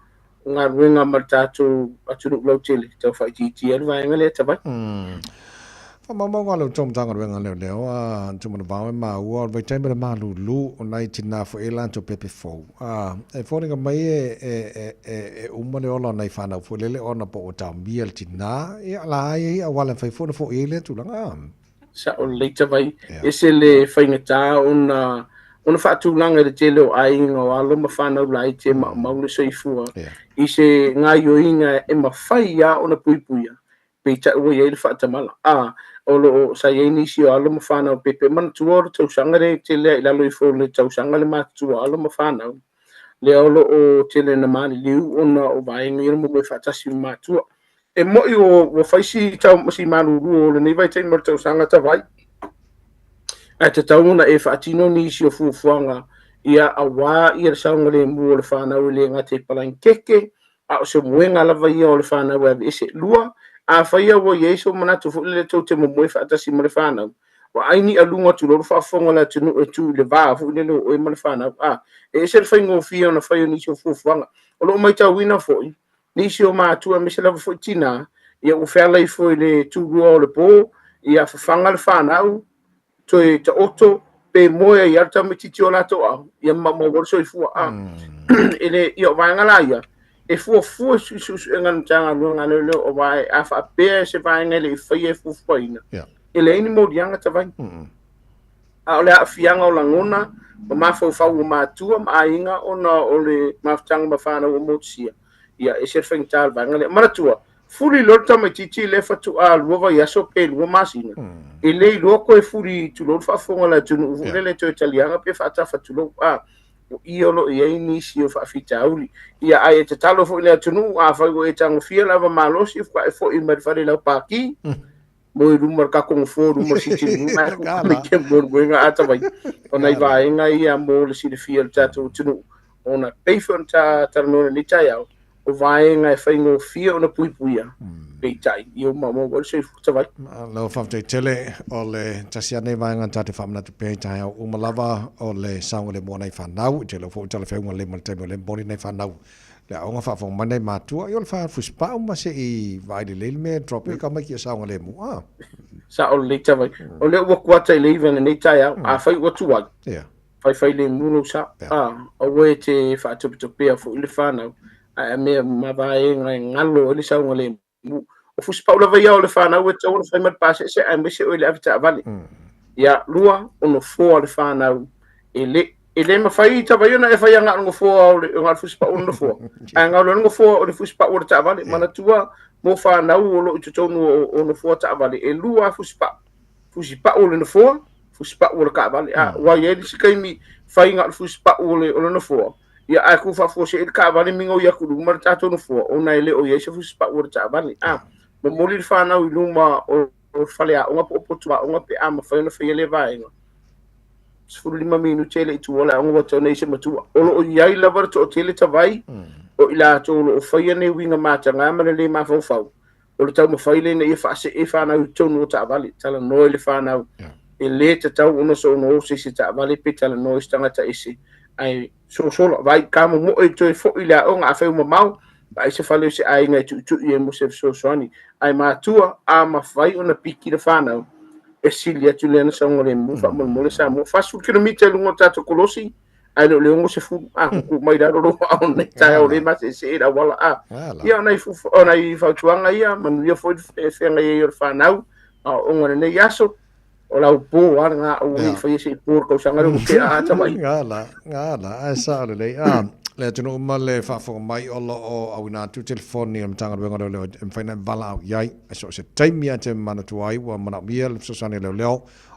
galuega ma le tatou atunuu lautele tau faaitiitia ai le vaega lea tavai. Faamaumauga a le outou Matagaluega Leoleo a Tumanavao e maua o le vaitaimi o le malulu o nai tinā foi e latou pepe fou. A, e foliga mai e, e, e, e, e uma le ola o nai fanau foi lele ona po ua taomia le tinā, ia la ai ai auala e mafai foi ona fo'i ai lea tulaga. Sao lelei tavai, ese le faigata ona ona faatulaga i le tele o aiga o alo ma fanau laiti e maumau le soifua i se gaoioiga e mafai lava ona puipuia, peitai ua i ai le faatamala. A, o lo o sa i ai nisi o alo ma fanau pepe manatua o le tausaga lea e tele ai i lalo ifo o le tausaga le matutua o alo ma fanau, lea o lo o tele ina maliliu ona o vaega ia na momoe faatasi ma matua. E mo'i ua fai si tau si malulu o lenei vaitaimi o le tausaga tavai, ae tatau ona e faatino nisi o fuafuaga ia auā ia le saogalemu o le fanau e le gata i palaikeke, a o se moega lava ia o le fanau e aveese. Lua, afai ia ua i ai sou manatu foi lele tou te momoe faatasi ma le fanau, ua ai ni aluga tulou le faafofoga o le atunuu e tu i le va foi lele o oe ma le fanau. A, e ese le faigofie ona fai o nisi o fuafuaga. O lo o matauina foi, nisi o matua aemaise lava foi tinā, ia ua fealai foi i le tulua o le po, ia fafaga le fanau, toe taoto, pe moe ai lava le tamaitiiti o latou aao, ia maumau ai le soifua. A, e le, ia o vaega la ia, e fuafua i suesuega a le Matagaluega a Leoleo, aua a faapea se vaega e le i faia e fuafuaina, e leai ni moliaga tavai. A o le aafiaga o lagona ma mafaufau o matua ma aiga ona o le mafutaga ma fanau ua motusia, ia e ese le faigata o le vaega lea. Manatua, fuli loa le tamaitiiti lea faatoa 2 vaiaso pe 2 masina, e le iloa toe fuli tulou le faafofoga a le atunuu foi lele toe taliaga pe faatafa tulou. A, o i o lo o i ai nisi o faafitauli. Ia, ae e tatalo foi i le atunuu, afai ua e tagofia le ava malosi, faatoa e foi mai le fale i lau paki, mo i luma o le tatou nofoa i luma o le sitting room ae mai ke moemoega ata mai o nai vaega ia mo le silafia o le tatou atunuu ona pei foi ona ta talanoa i lenei taeao o vaega e faigofie ona puipuia peitai ia ua maumau ai le soifua tavai. Malo faafetai tele o le tasi lava lenei vaega ta te faamanatu pea i taeao uma lava o le saogalemu o nai fanau i te leo foi talafeauga lelei ma le taimi o lea e momoli nai fanau Le aoga faafofoga mai nai matua, ia o le faa-fusipau ma se i vaai lelei le mea e drop ai ka mai ki e saogalemu. Ah. Sao lelei tavai. O lea ua kuata i le iva i lenei taeao, afai ua tuai, faifai lemu lou sao. Ah, aua e te faatopetopea foi le fanau, ae a mea ma vaega e galo ai le saogalemu. O fusipau lava ia o le fanau e tatau ona fai ma le pasese aemaise oe i le avetaavale. Ia, lua, o nofoa le fanau e le e le mafai tavai ona e fai agai le nofoa o le agai le fusipau o le nofoa. Ae galo ai le nofoa o le fusipau o le taavale. Manatua mo fanau o lo o i totonu o nofoa taavale, e lua lava fusipau. Fusipau o le nofoa, fusipau o le taavale. A, ua i ai le isi taimi fai na o le fusipau o le nofoa, Ia, ae tu faafuasei le taavale migoi atu i luma le tatou nofoa, ona e le o i ai se fusipau o le taavale. A, momoli le fanau i luma o le faleaoga po o potuaoga pe a mafai ona faia lea vaega. 15 minute e le i tuua le aoga ua tatau ona i ai se matua. O lo o i ai lava le toatele tavai o i latou o lo o faia nei uiga mataga ma le lē mafaufau, o le taumafai lea ina ia faasee fanau i totonu o taavale, talanoa i le fanau, e lē tatau ona soona o se isi taavale pe talanoa i se tagata ese, ae sosola, vaai ka momoe toe foi i le aoga, afai ua mamao, vaai se fale o se aiga e tuitui ai mo se fesoasoani. Ae matua, a mafai ona piki le fanau, e sili atu lea na saogalemu, faamolemole Samoa. 40 kilomita i luga o le tatou kolosi, ae le o le 60, a kuku mai lalo lou aao nei taeao le maseese i le auala a. Ia, o nai fufu, o nai fautuaga ia, manuia foi le feagai ai o le fanau, aoaoga i lenei aso, o lau po lava lena, aua ne i faia se i po i le tausaga lea ua tea ata mai. Gala, gala, ae sao lelei. A, Le atunuu ma le faafofoga mai o lo o auina atu telefoni a le Matagaluega o Leoleo e mafai ona e valaau i ai i so o se taimi lava e te manatu ai ua manaomia le fesoasoani a leoleo,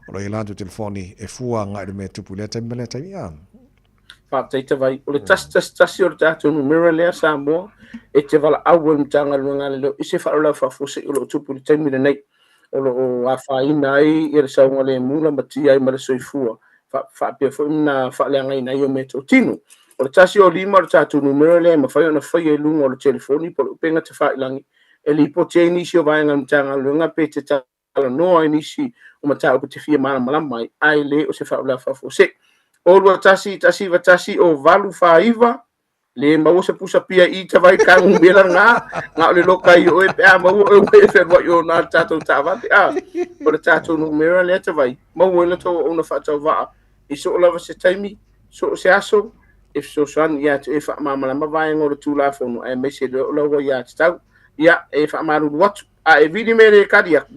o lo o i ai latou telefoni e fua agai i le mea e tupu i lea taimi ma lea taimi. A. Faafetai Tavai. O le 111 o le tatou numera lea Samoa e te valaau ai i le Matagaluega a Leoleo i se faalavelave faafuasei o lo o tupu i le taimi lenei o lo o afaina ai le saogalemu lamatia ai ma le soifua faapea foi ona faaleagaina ai o meatotino. O le 105 o le tatou numera lea e mafai ona faia i luga o le telefoni po o le upega tafailagi e lipoti ai nisi o vaega a le Matagaluega pe te talanoa i nisi o mataupu e te fia malamalama ai, ae le o se faalavelave faafuasei. O 21 191 o 849 le maua se pusa pia i tawai ka ngumela ngā ngā o le loka i oe pe a maua oe ua e whenua i o nā tātou tāvate a o le tātou numera lea tawai maua ina tau ona whaatau i so lava se taimi so se aso e fesoasoani ia te oe e faamalamalama vaega o le Tulafono aemaise le oo laua ia te tau ia e faamalulu atu a e vili me le kali aku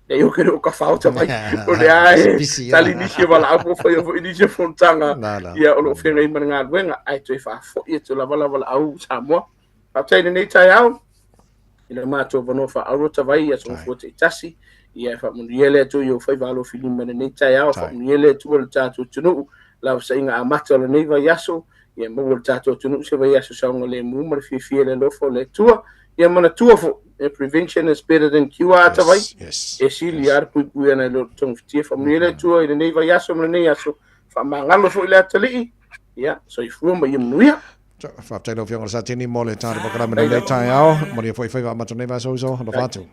e o ke o ka whaota mai o le ae tali nisi o wala po whai o nisi o fonotaga ia o lo whengai ma ngā luenga ai toe whaafoi e te lava lava la au Samoa. Faafetai i lenei taeao i le matou avanoa faaauuro tavai ia soifua taitasi ia e faamanuia le Atua i ou faiva alofilima i lenei taeao, faamanuia le Atua i le tatou atunuu lavasaiga amata o lenei vaiaso ia maua le tatou atunuu se vaiaso saogalemu ma le fiafia i le alofa o le Atua. Ia manatua foi, prevention is better than cure ata vai, e sili lava le puipui ana i lo le togafitia. Faamanuia le Atua i lenei vaiaso ma lenei aso, faamagalo foi le atalii, ia soifua ma ia manuia. Faafetai lau Afioga i le Satini mo le tatou polokalame i lenei taeao. Manuia foi faiva amata o lenei vaiaso uso. Alofa atu.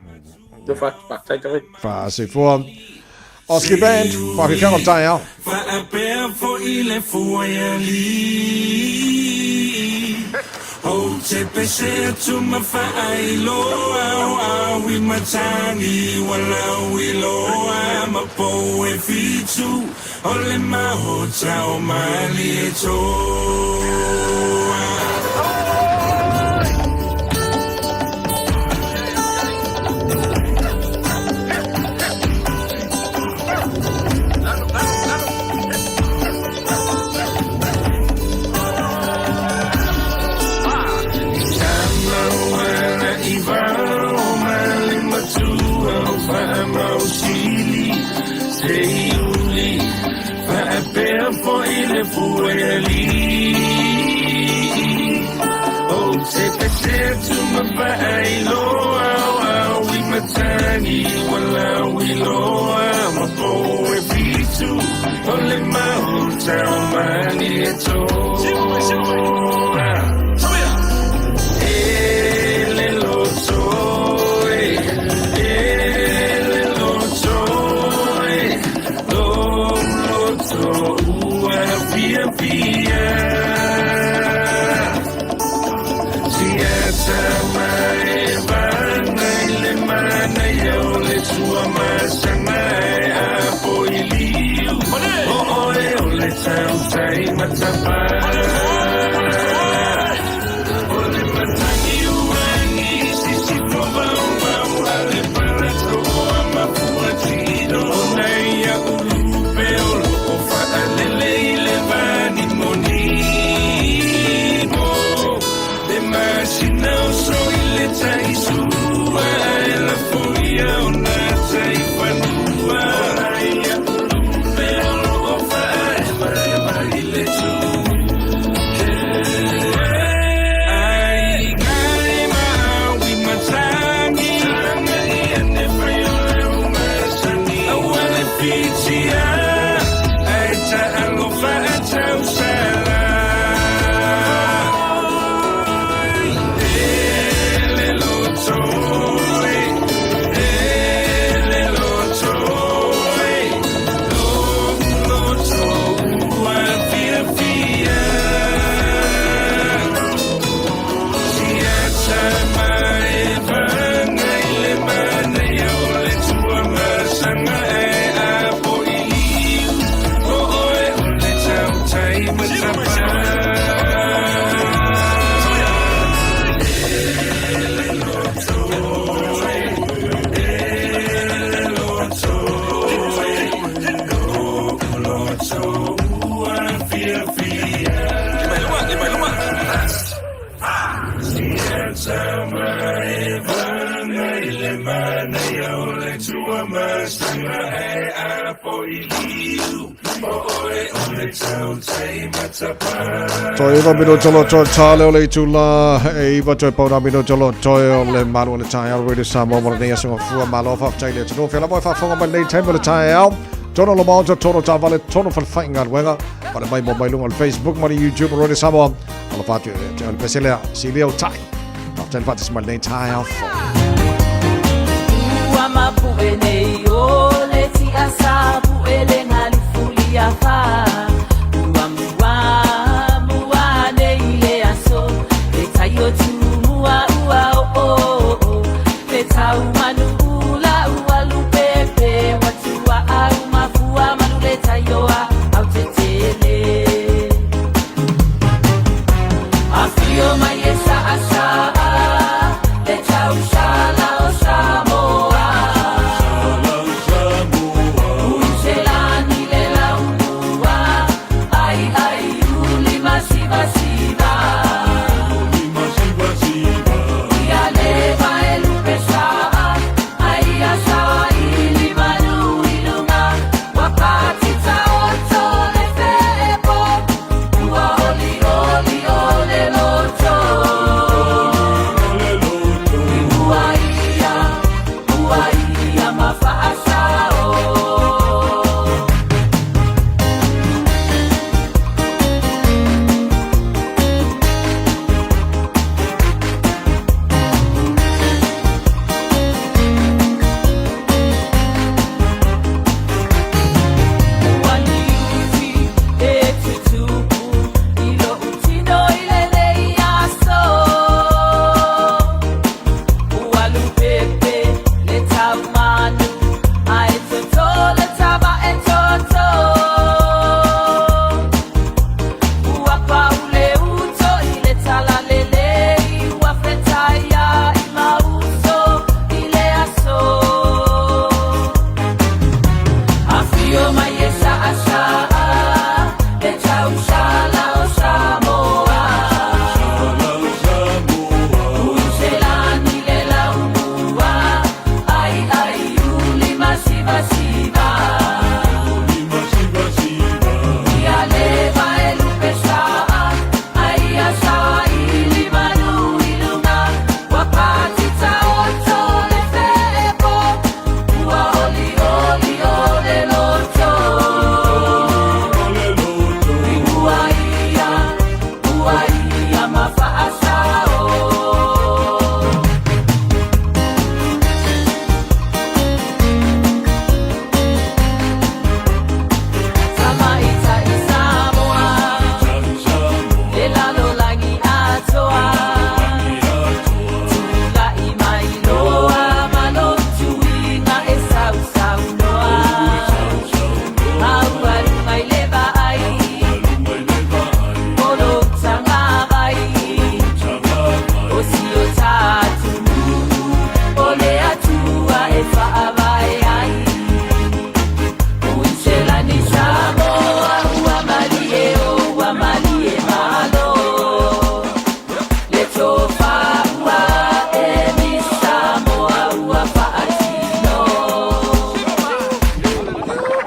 Alofa atu. Faafetai tavai. Faasoifua. Oski Band, faafefiaga o le taeao. Faapea foi le fua i alii Ou te pese atu ma faailoa o au i matagi Ua lauiloa ma pou e fitu O le maota o Malietoa. Toe iwa minuta lo toe tale o le itula e iwa toe pauna minuta lo toe o le malu o le taeao Radio Samoa mo lenei aso mafua malo faafetai le atunuu fea lava e faafofoga mai lenei taimi o le taeao tono lo maota tono taavale tono falefaigaluega pale mai mo mai luga o le Facebook ma le YouTube o Radio Samoa alofa atu ia te oe le pese lea silia o tai faafetai le faatasi mai lenei taeao fou. Ua mapu'e nei o le tiasa pu'e le galufulia fa Ua mua mua nei le aso Le tai o Tumua ua oo Le tau manu ula ua lupepe Ua tuaau mafua manu le tai o a au tetele Afio mai e saasaa Le tausala o Samoa Uiselani le laumua Ai ai uli masivasiva Ia leva e lupe saa Ai a saili manu i luga Ua patita oto le feepo Ua oli oli o le loto I mua ia, mua ia ma faasao. Ua liuti e tutupu i lou tino i lenei aso. Ua lupepe le taumanu ae toto le tava e toto. Ua pau le uto i le talalelei ua fetaia i mauso i le aso. Afio mai e saasaa le tausala o Samoa. Uiselani le laumua ai ai uli masivasiva. Ia leva e lupe saa ai a saili manu i luga ua patita oto le feepo ua oli oli o le loto. I mua ia, mua ia ma faasao. Tamaita i Samoa, le lalolagi atoa. Tula'i mai loa ma lou tuiga e sausaunoa. Aualuga i le vaai, o lou tagavai. O si o ta atunuu, o le Atua e faavae ai. Uiselani Samoa, ua malie o, ua malie malo. Le tofa ua emi Samoa ua faatino.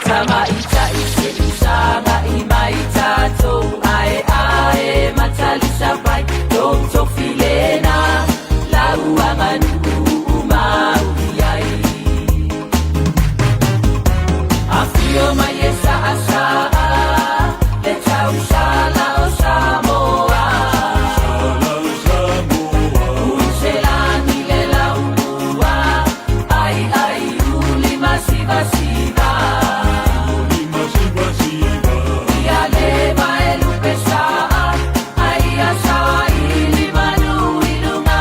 Tamaita i se isaga i mai tatou ae ae matalisa pai lou tofilena lau aganuu maui ai. Afio mai e saasaa le tausala o Samoa. Uiselani le laumua ai ai uli masivasiva. Ia leva e lupe saa ai a saili manu i luga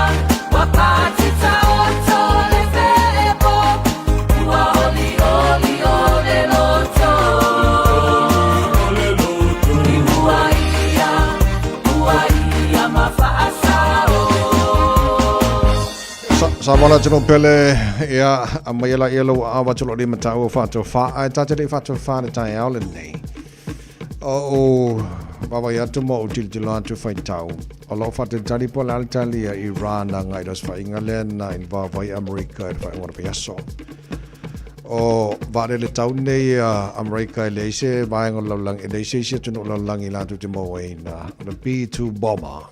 ua patita oto le feepo ua oli oli o le loto. I mua ia, mua ia ma faasao. Samoa le atunuu pele, ia, aumaia laia lou aao atu lou lima taua faatofa, ae ta te le i faatofa le taeao lenei. O ou vaavaai atu ma ou tilotilo atu faitau, o lo o faatalitali po o le a le tali a Iran agai i le osofaiga lea na involve ai Amerika i le faaiuga o le vaiaso. O vaalele tau nei a Amerika e leai se vaega o le lalolagi, e leai se isi atunuu o le lalolagi latou te mauaina o le B-2 bomber.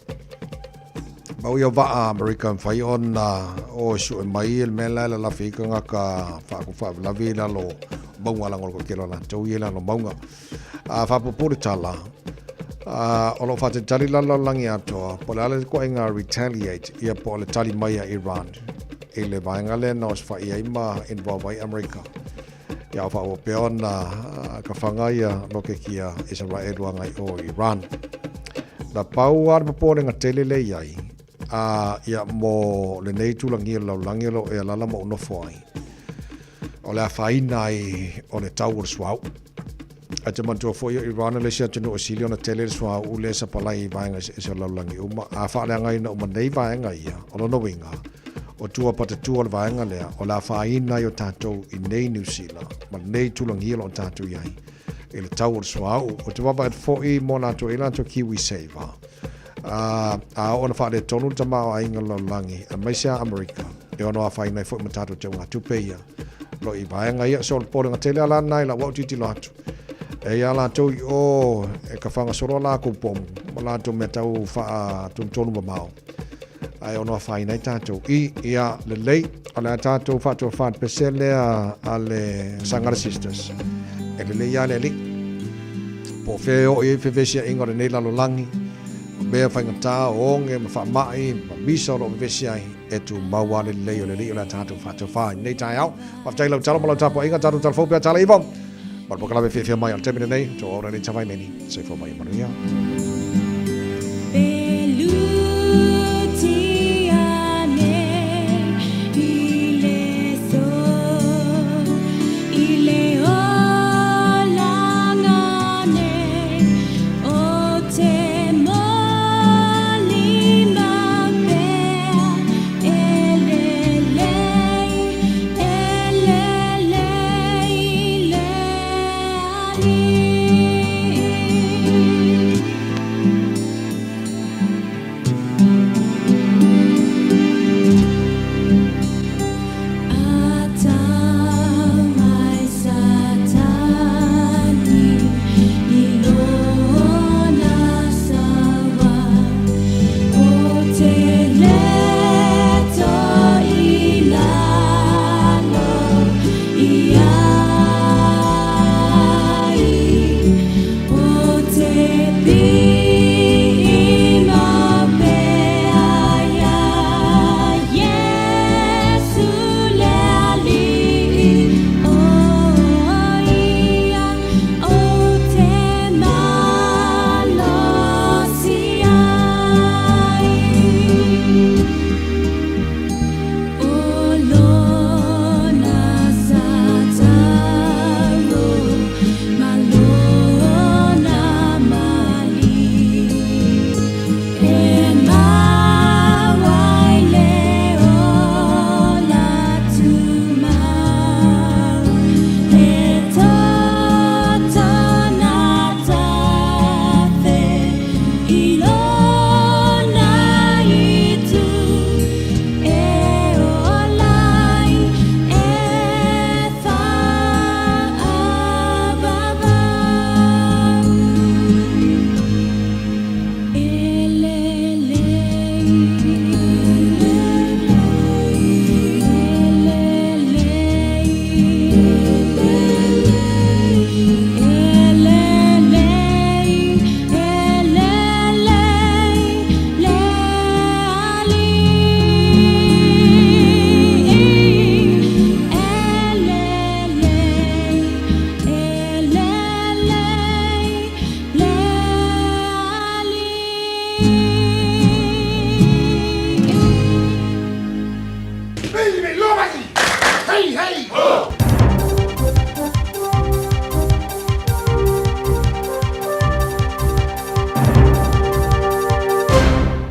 Mau ia vaa Amerika e mafai ona o e sue mai le mea la e lalafi ai tagata faalavelave i lalo o mauga leaga o le toatele o latou ia i lalo o mauga. A faapuupuu le tala, o lo o faatalitali la le lalolagi atoa po o le a le ituaiga retaliate ia po o le tali mai a Iran i le vaega lea na osofai ai ma involve ai Amerika. Ia o faaauau pea ona kafaga ia loketi a Isaraelu agai o Iran. Na pau lava le popolega tele lea i ai, a ia mo lenei tulagia o le lalolagi o lo o e alala ma ou nofo ai, o le afaina ai o le tau o le suauu. Ae te manatua foi o Iran le isi atunuu e sili ona tele le suauu lea e sapalai i vaega eseese o le lalolagi uma. A faaleagaina uma nei vaega ia, o lona uiga, o tua patatua o le vaega lea, o le afaina ai o tatou i nei Niu Sila ma lenei tulagia o lo o tatou i ai i le tau o le suauu. Ou te vaavaai atu foi mo latou e i ai latou Kiwi Saver. A, a oo ina faaletonu le tamaoaiga o le lalolagi, aemaise a Amerika, e ono afaina ai foi ma tatou teugatupe ia. Lo i vaega ia, so o le popolega tele lava lena i lau au tilotilo atu. E i ai latou i o e kafaga solo a lakou pomu ma latou mea tau faatonutonu mamao, ae ono afaina ai tatou i ia lelei. O le a tatou faatofa le pese lea a le Sangara Sisters. E lelei lava le alii. Po o fea e oo i ai fevesiaiga o lenei lalolagi, o mea faigata, o oge ma faamai ma misa o lo o vevesi ai, e tumau lava le lelei o le Alii o le a tatou faatofa i lenei taeao. Faafetai i lau talo ma lau tapuaiga, tatou talafou pea tala iva. Ma le polokalame fiafia mai o le taimi lenei, tou auauna nei Tavaimeni. Soifua ma ia manuia.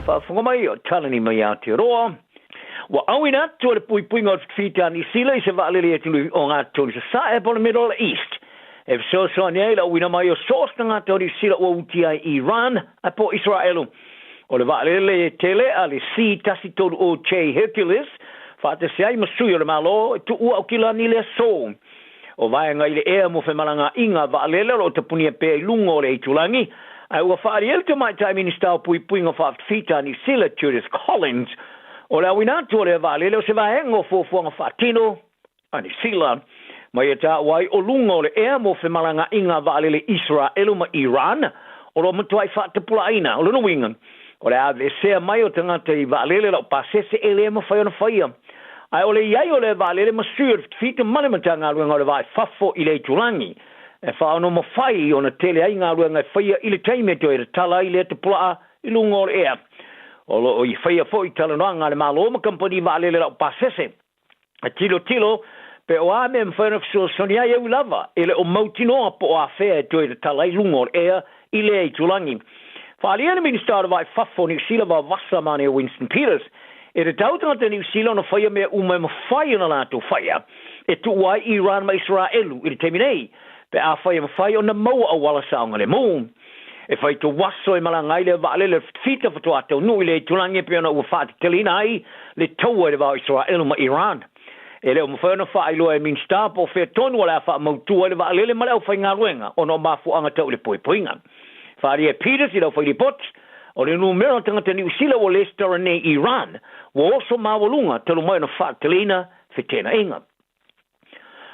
Faafofoga mai o Talani mai Aotearoa, ua auina atu e le puipuiga o le Fita a Nisila i se vaalele i atunuu o Gatoni Sasae po o le Middle East e fesoasoani ai i le auina mai o so o se tagata o Niu Sila ua uti ai i Iran ae po o Isaraelu. O le vaalele tele a le C-130J Hercules faatasi ai ma sui o le Malo e tuua Aukilani i le aso. O vaega i le ea mo femalagaaiga vaalele o lo o tapunia pea i luga o le itulagi, ae ua faaalia le Tamaitai Minisita o Puipuiga Faafitafita a Niu Sila, Judith Collins, o le auina atu o lea vaalele o se vaega o fuafuaga faatino a Niu Sila ma ia taua ai o luga o le ea mo femalagaaiga vaalele Isaraelu ma Iran o lo o matuai faatapulaaina. O lona uiga, o le aveesea mai o tagata i vaalele laupasese e le mafai ona faia. Ae o le i ai o lea vaalele ma sui o le Fita ma le Matagaluega o le Va i Fafo i le itulagi e faaonomafai ona tele ai galuega e faia i le taimi e toe tatala ai lea tapulaa i luga o le ea. O lo o i faia foi talanoaga a le Malo ma kamupani vaalele laupasese e tilotilo pe o a mea e mafai ona fesoasoani ai e ui lava e le o mautinoa po o afea e toe tatala ai luga o le ea i lea itulagi. Faaalia le Minisita o le Va i Fafo o Niu Sila Vavasa Mane Winston Peters e tatau tagata Niu Sila ona faia mea uma e mafai ona latou faia e tuua ai Iran ma Isaraelu i le taimi nei pe afai e mafai ona maua auala saogalemu. E faitauaso e malaga ai le vaalele fita faatoa taunuu i le itulagi e pei ona ua faateteleina ai le taua i le va o Isaraelu ma Iran. E le o mafai ona faailoa e Minisita po o fea tonu o le a faamautu ai le vaalele ma le aufaigaluega ona o mafuaaga tau i le poipoiga. Faaalia e Peters i le aufailipoti, o le numera o tagata Niu Sila ua lesitala nei i Iran ua oso maualuga talu mai ona faateteleina feteenaiga.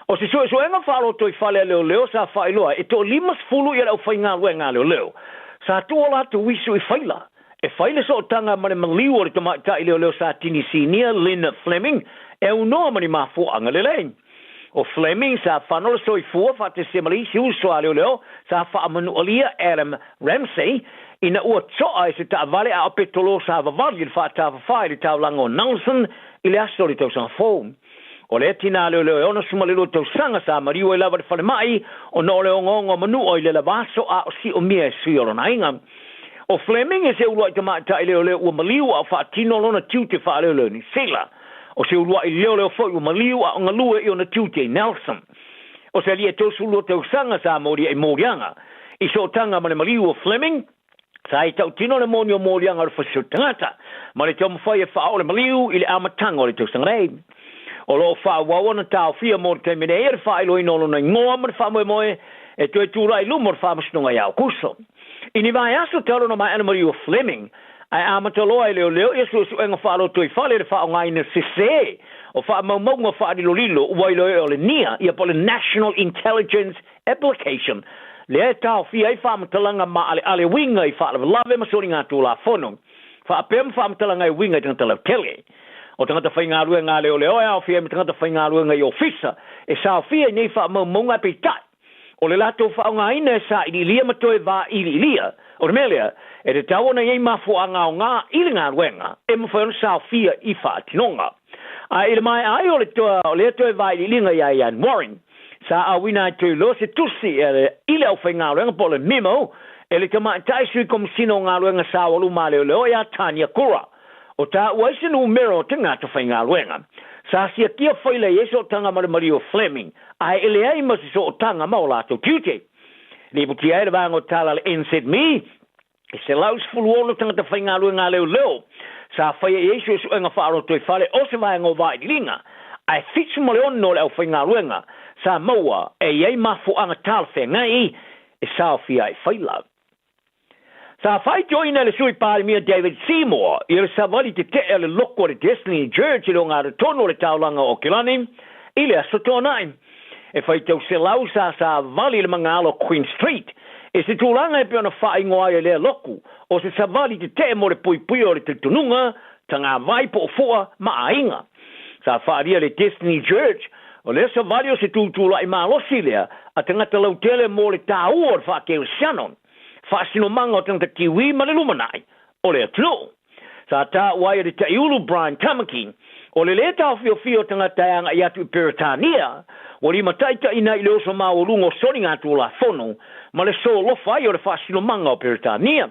O se suesuega faalotoifale a leoleo sa faailoa e toa-50 le aufaigaluega a leoleo sa tuu o latou uisu i faila e fai le sootaga ma le maliu o le tamaitai leoleo sa tini sinia Lynn Fleming e aunoa ma ni mafuaaga lelei. O Fleming sa fano le soifua faatasi ma le isi uso a leoleo sa faamanualia Adam Ramsay ina ua toa e se taavale a o petolo sa vavali i le faatafafā i le taulaga o Nelson i le aso o le tausaga fou. O lea tinā leoleo e 62 tausaga sa maliu ai lava i le falemai ona o le ogaoga o manua i le lava aso a o siomia e sui o lona aiga. O Fleming e se uluai tamaitai leoleo ua maliu a o faatino lona tiute faaleoleo i Niu Sila. O se uluai leoleo foi ua maliu a o galue i ona tiute i Nelson. O se alii e 32 tausaga sa molia i moliaga i sootaga ma le maliu o Fleming, Sa i tautino le moni o moliaga o le fasioti tagata ma le taumafai e faaoo le maliu i le amataga o le tausaga nei. O lo o faaauau ona taofia mo le taimi nei e le faailoaina o lona igoa ma le faamoemoe e toe tulai i luma o le Faamasinoga ia Aokuso. I ni vaiaso talu ona maea le maliu o Fleming, ae amata loa e leoleo ia suesuega faalotoifale i le faaaogaina sese o faamaumauga faalilolilo ua iloa o le nia ia po o le National Intelligence Application, lea e taofia ai faamatalaga maaleale uiga i faalavelave ma soligatulafono, faapea ma faamatalaga e uiga i tagata lautele. O tagata faigaluega a leoleo e aofia ai ma tagata faigaluega i ofisa e saofia i nei faamaumauga ae peitai, o le latou faaaogaina e sailiilia ma toe vailiilia. O le mea lea, e tatau ona i ai mafuaaga aoga i le galuega e mafai ona saofia i faatinoga. Ae i le maea ai o le o lea toe vailiiliga ia Ian Warren, Sa auina ai toe loa se tusi i le aufaigaluega po o le memo e le Tamaitai Sui Komisina o Galuega Saoalu Maleoleo ia Tania Kura. O taua ai se numera o tagata faigaluega. Sa siakia faila i ai sootaga ma le maliu o Fleming, ae e leai ma se sootaga ma o latou tiute. Lipotia ai le vaega o tala a le NZME, E 116 tagata faigaluega a leoleo sa faia i ai suesuega faarotoifale o se vaega o vailiiliga, ae 76 o le aufaigaluega sa maua e i ai mafuaaga talafeagai e saofia ai faila. Sa faitioina e le Sui Palemia David Seymour ia le savali tetee a le loko a le Destiny Church i le ogatotonu o le taulaga o Aokelani i le Aso Toonai. E faitau selau sa savali i le magalo o Queen Street i se tulaga e pei ona faaigoa ai e lea loku o se savali tetee mo le puipuia o le talitonuga, tagavai po o fua ma aiga. Sa faaalia le Destiny Church o lea savali o se tutulai malosi lea a tagata lautele mo le taua o le faakerisiano, faasinomaga o tagata Kiwi ma le lumanai o le atunuu. Sa taua ai e le Taiulu Brian Tamaki, o le lē taofiofia o tagata e agai atu i Peretania, ua limataitaiina ai i le oso maualuga o soligatulafono ma le solofa ai o le faasinomaga o Peretania.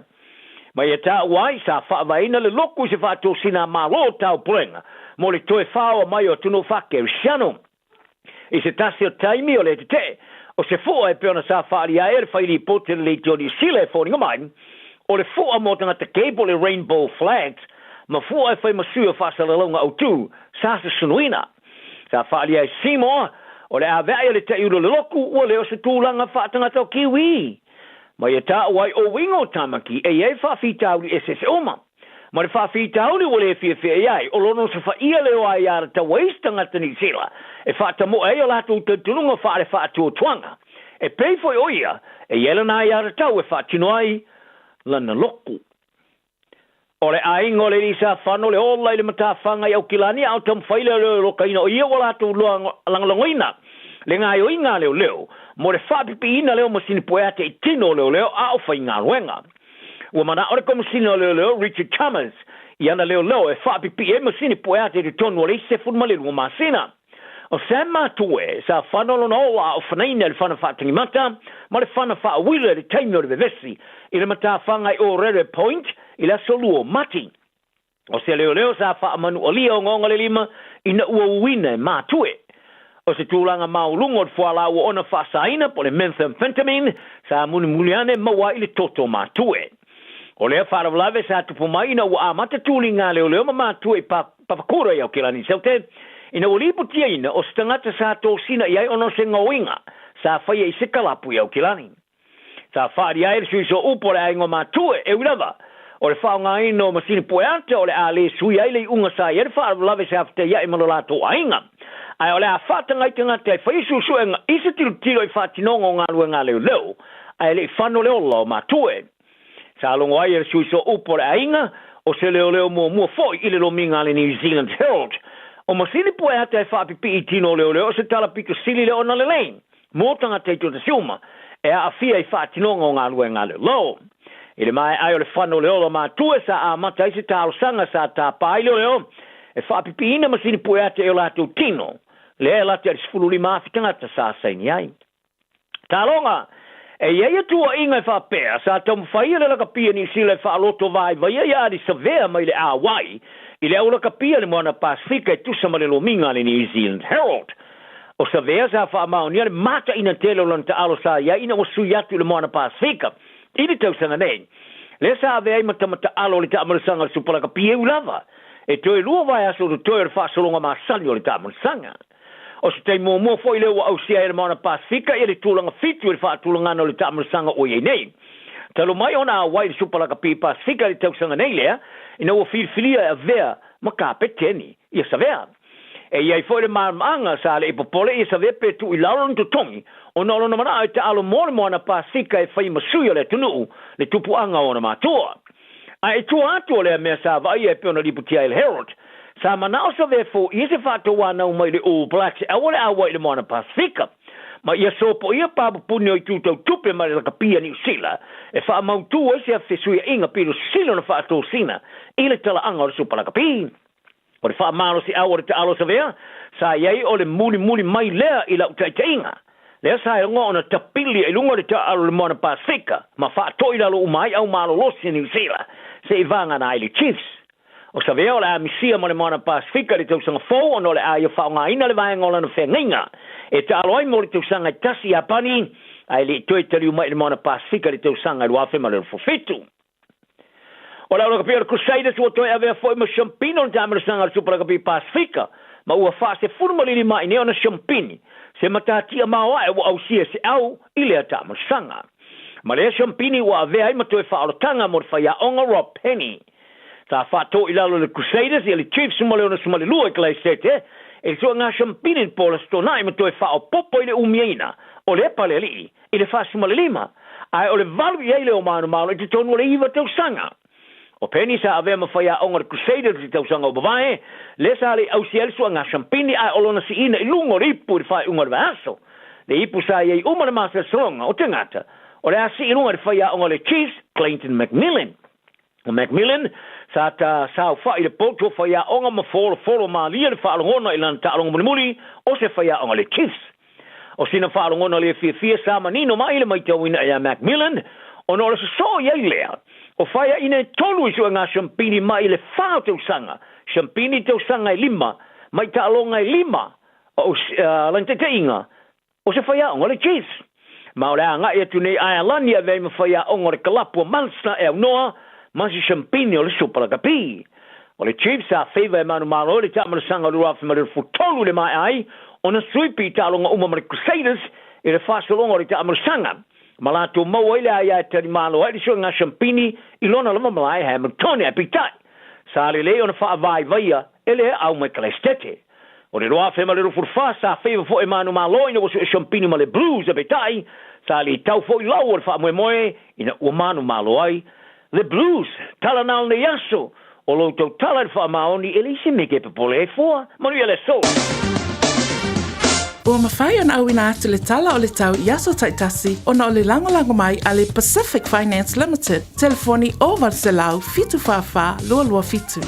Ma ia taua ai, sa faavaeina le loku i se faatosina a Malo o Taupulega mo le toe faoa mai o atunuu faakerisiano. I se tasi o taimi o le tetee o se fua e pei ona sa faaalia ai e le fai lipoti a le Leitio Niu Sila e foliga mai, o le fua mo tagata kei po o le Rainbow Flags ma fua e fai ma sui o faasalalauga autū sa susunuina. Sa faaalia e Seymour, O le avea'i o le ta'iula o le loku ua le o se tulaga fa'atagata o Kiwi. Ma ia tāua ai o uiga o Tamaki e i ai fa'afitauli eseese uma. Ma le fa'afitauli ua lē fiafia i ai, o lona osofa'ia lea o aiātatau a isi tagata Niu Sila e fa'atamo'e ai o latou talitonuga fa'ale-fa'atuatuaga. E pei foi o ia e i ai lana aiātatau e fa'atino ai lana loku. O le aiga o le alii sa fano le ola i le matafaga i Aukilani a o taumafai lea o le lokaina o ia ua latou lagolagoina le gaoioiga a leoleo mo le faapipiina lea o masini pueate i tino o leoleo a o faigaluega. Ua manao le Komesina o Leoleo Richard Chambers i ana leoleo e faapipii ai masini pueate i totonu o le isi 12 masina. O Sam Matue, sa fano lona ola a o fanaina i le fana faatagimata ma le fana faauila i le taimi o le vevesi i le matafaga i Orere Point i le aso Lua o Mati. O se leoleo sa faamanualia ogaoga le lima ina ua uina e Matue. O se tulaga maualuga o le fualaau ua ona faasaina po o le methamphetamine sa mulimuli ane maua ai i le toto o Matue. O lea faalavelave sa tupu mai ina ua amata tuliga a leoleo ma Matue i Papakura i Aokelani i Saute ina ua lipotiaina o se tagata sa tosina i ai ona o se gaoiga sa faia i se kalapu i Aokelani. Sa faaali ai le sui sooupu o le aiga o Matue, e ui lava o le faaaogaina o masini pueata o le a le sui ai le iuga sa i ai le faalavelave se afataia'i ma lo latou aiga. Ae o le a faataga ai tagata e faia suesuega i se tilotilo i faatinoga o galuega a leoleo ae le i fano le ola o Matue. Sa logo ai e le sui sooupu o le aiga o se leoleo muamua foi i le lomiga a le New Zealand Herald. O masini pueata e faapipii i tino o leoleo o se tala pito sili lea ona lelei mo tagata i tuatasi uma e aafia i faatinoga o galuega a leoleo. I le maeae o le fano o le ola matua sa amata ai se talosaga sa tapa ai leoleo e faapipiina masini pueata i o latou tino, lea e lata i le 15,000 tagata sa saini ai. Taloga, E i ai atuaiga e faapea, sa taumafaia le lakapia Niu Sila e faaloto vaivaia ia Ali Savea mai le Auai i le aulakapia i le Moana Pasefika e tusa ma le lomiga a le New Zealand Herald. O Savea sa faamaonia le mataina tele o lona taalo sa i ai ina ua sui atu i le Moana Pasefika i le tausaga nei. Lea sa avea ai ma tama taalo o le taamalasaga o le Supalakapia e ui lava e toe lua vaiaso o totoe o le faasologa masani o le taamalasaga. O se taimi muamua foi lea ua ausia ai e le Moana Pasefika ia le tulaga fitu i le faatulagaga o le taamalasaga ua i ai nei. Talu mai ona auai le Supa Lakapi Pasefika i le tausaga nei lea, ina ua filifilia e avea ma kapeteni ia Savea. E i ai foi le malamaanga sa le i popole ia Savea pe tuu i lalo lona totogi ona o lona manao e taalo mo le Moana Pasefika e fai ma sui o le atunuu le tupuaga o ona matua. A i tua atu o lea mea sa vaaia e pei ona lipotia ai le Herald, sa manao Savea foia se faatauanau mai le All Blacks e aua le auai i le Moana Pasefika, ma ia sopoia papupuni o itu tau tupe ma le lakapia Niu Sila e faamautū ai se fesuiaʻiga pilo sili ona faatosina i le talaaga o le Supa Lakapi. O le faamalosiau o le taalo Savea sa i ai o le mulimuli mai lea i lau taitaiga, lea sa e logoa ona tapili i luga o le taalo o le Moana Pasefika ma faatoi lalo uma ai au malolosi a Niu Sila se i vagana ai le Chiefs. O Savea o le a misia ma le Moana Pasefika i le tausaga fou ona o le a ia faaaogaina le vaega o lana feagaiga e taalo ai mo le tausaga e tasi i Iapani ae le i toe taliu mai i le Moana Pasefika i le tausaga e 2027. O le aulakapi o le Crusaders ua toe avea foi ma siampina o le taamilosaga a le Supa Lakapi Pasefika ma ua faasefulumalilima ai nei ona siampini se matatia maoae ua ausia e se au i lea taamilosaga. Ma lea siampini ua avea ai ma toe faaolataga mo le faiaoga Rob Penny. Sa faatoo i lalo le Crusaders ia le Chiefs ma le 62 i Kalaisete e le suaga siampini le Paul Astonai ma toe faaopopo i le umiaina o lea palealii i le 45 ae o le valu i ai lea o Manomalo i totonu o le iva tausaga. O Penny sa avea ma faiaoga o le Crusaders i tausaga ua mavae, lea sa le i ausia ai le suaga siampini ae o lona siina i luga o le ipu i le faaiuga o le vaiaso. Le ipu sa i ai uma le masalosaloga o tagata o le a sii i luga i le faiaoga o le Chiefs, Clayton McMillan. O McMillan sa ta saofa'i i le poto faiaoga ma folofolo malie le faalogona i lana taaloga mulimuli o se faiaoga le Chiefs. O sina faalogona le fiafia sa manino mai le maitauina ia McMillan ona o le sosoo i ai lea o faiaina e tolu i suega siampini mai le fa o tausaga, siampini tausaga e lima, mai taaloga e lima o lana taitaiga O se faiaoga o le Chiefs. Ma o le a agai atu nei Aealani e avea ai ma faiaoga o le kalapu a Munster e aunoa ma se siampini o le Supa Lakapi. O le Chiefs sa feiva e manumalo i le taamalasaga o le 2023 i le maea ai ona suipi i taaloga uma ma le Crusaders i le faasologa o le taamalosaga ma latou maua ai le aia e talimalo ai le suega siampini i lona lava malae Hamilton. Ae peitai, sa lelei ona faavaivaia e le au mai Kalaisitete. O le 2024 sa feiva foi e manumalo ina ua sue siampini ma le Blues ae peitai, sa le tau foi lau o le faamoemoe ina ua manumalo ai le Blues. Tala na o lenei aso, o lo outou tala i le faamaoni e leai se mea e popole ai fua. Manuia le aso! Ua mafai ona auina atu le tala o le tau i aso taitasi ona o le lagolago mai a le Pacific Finance Limited, telefoni 0800 744 227.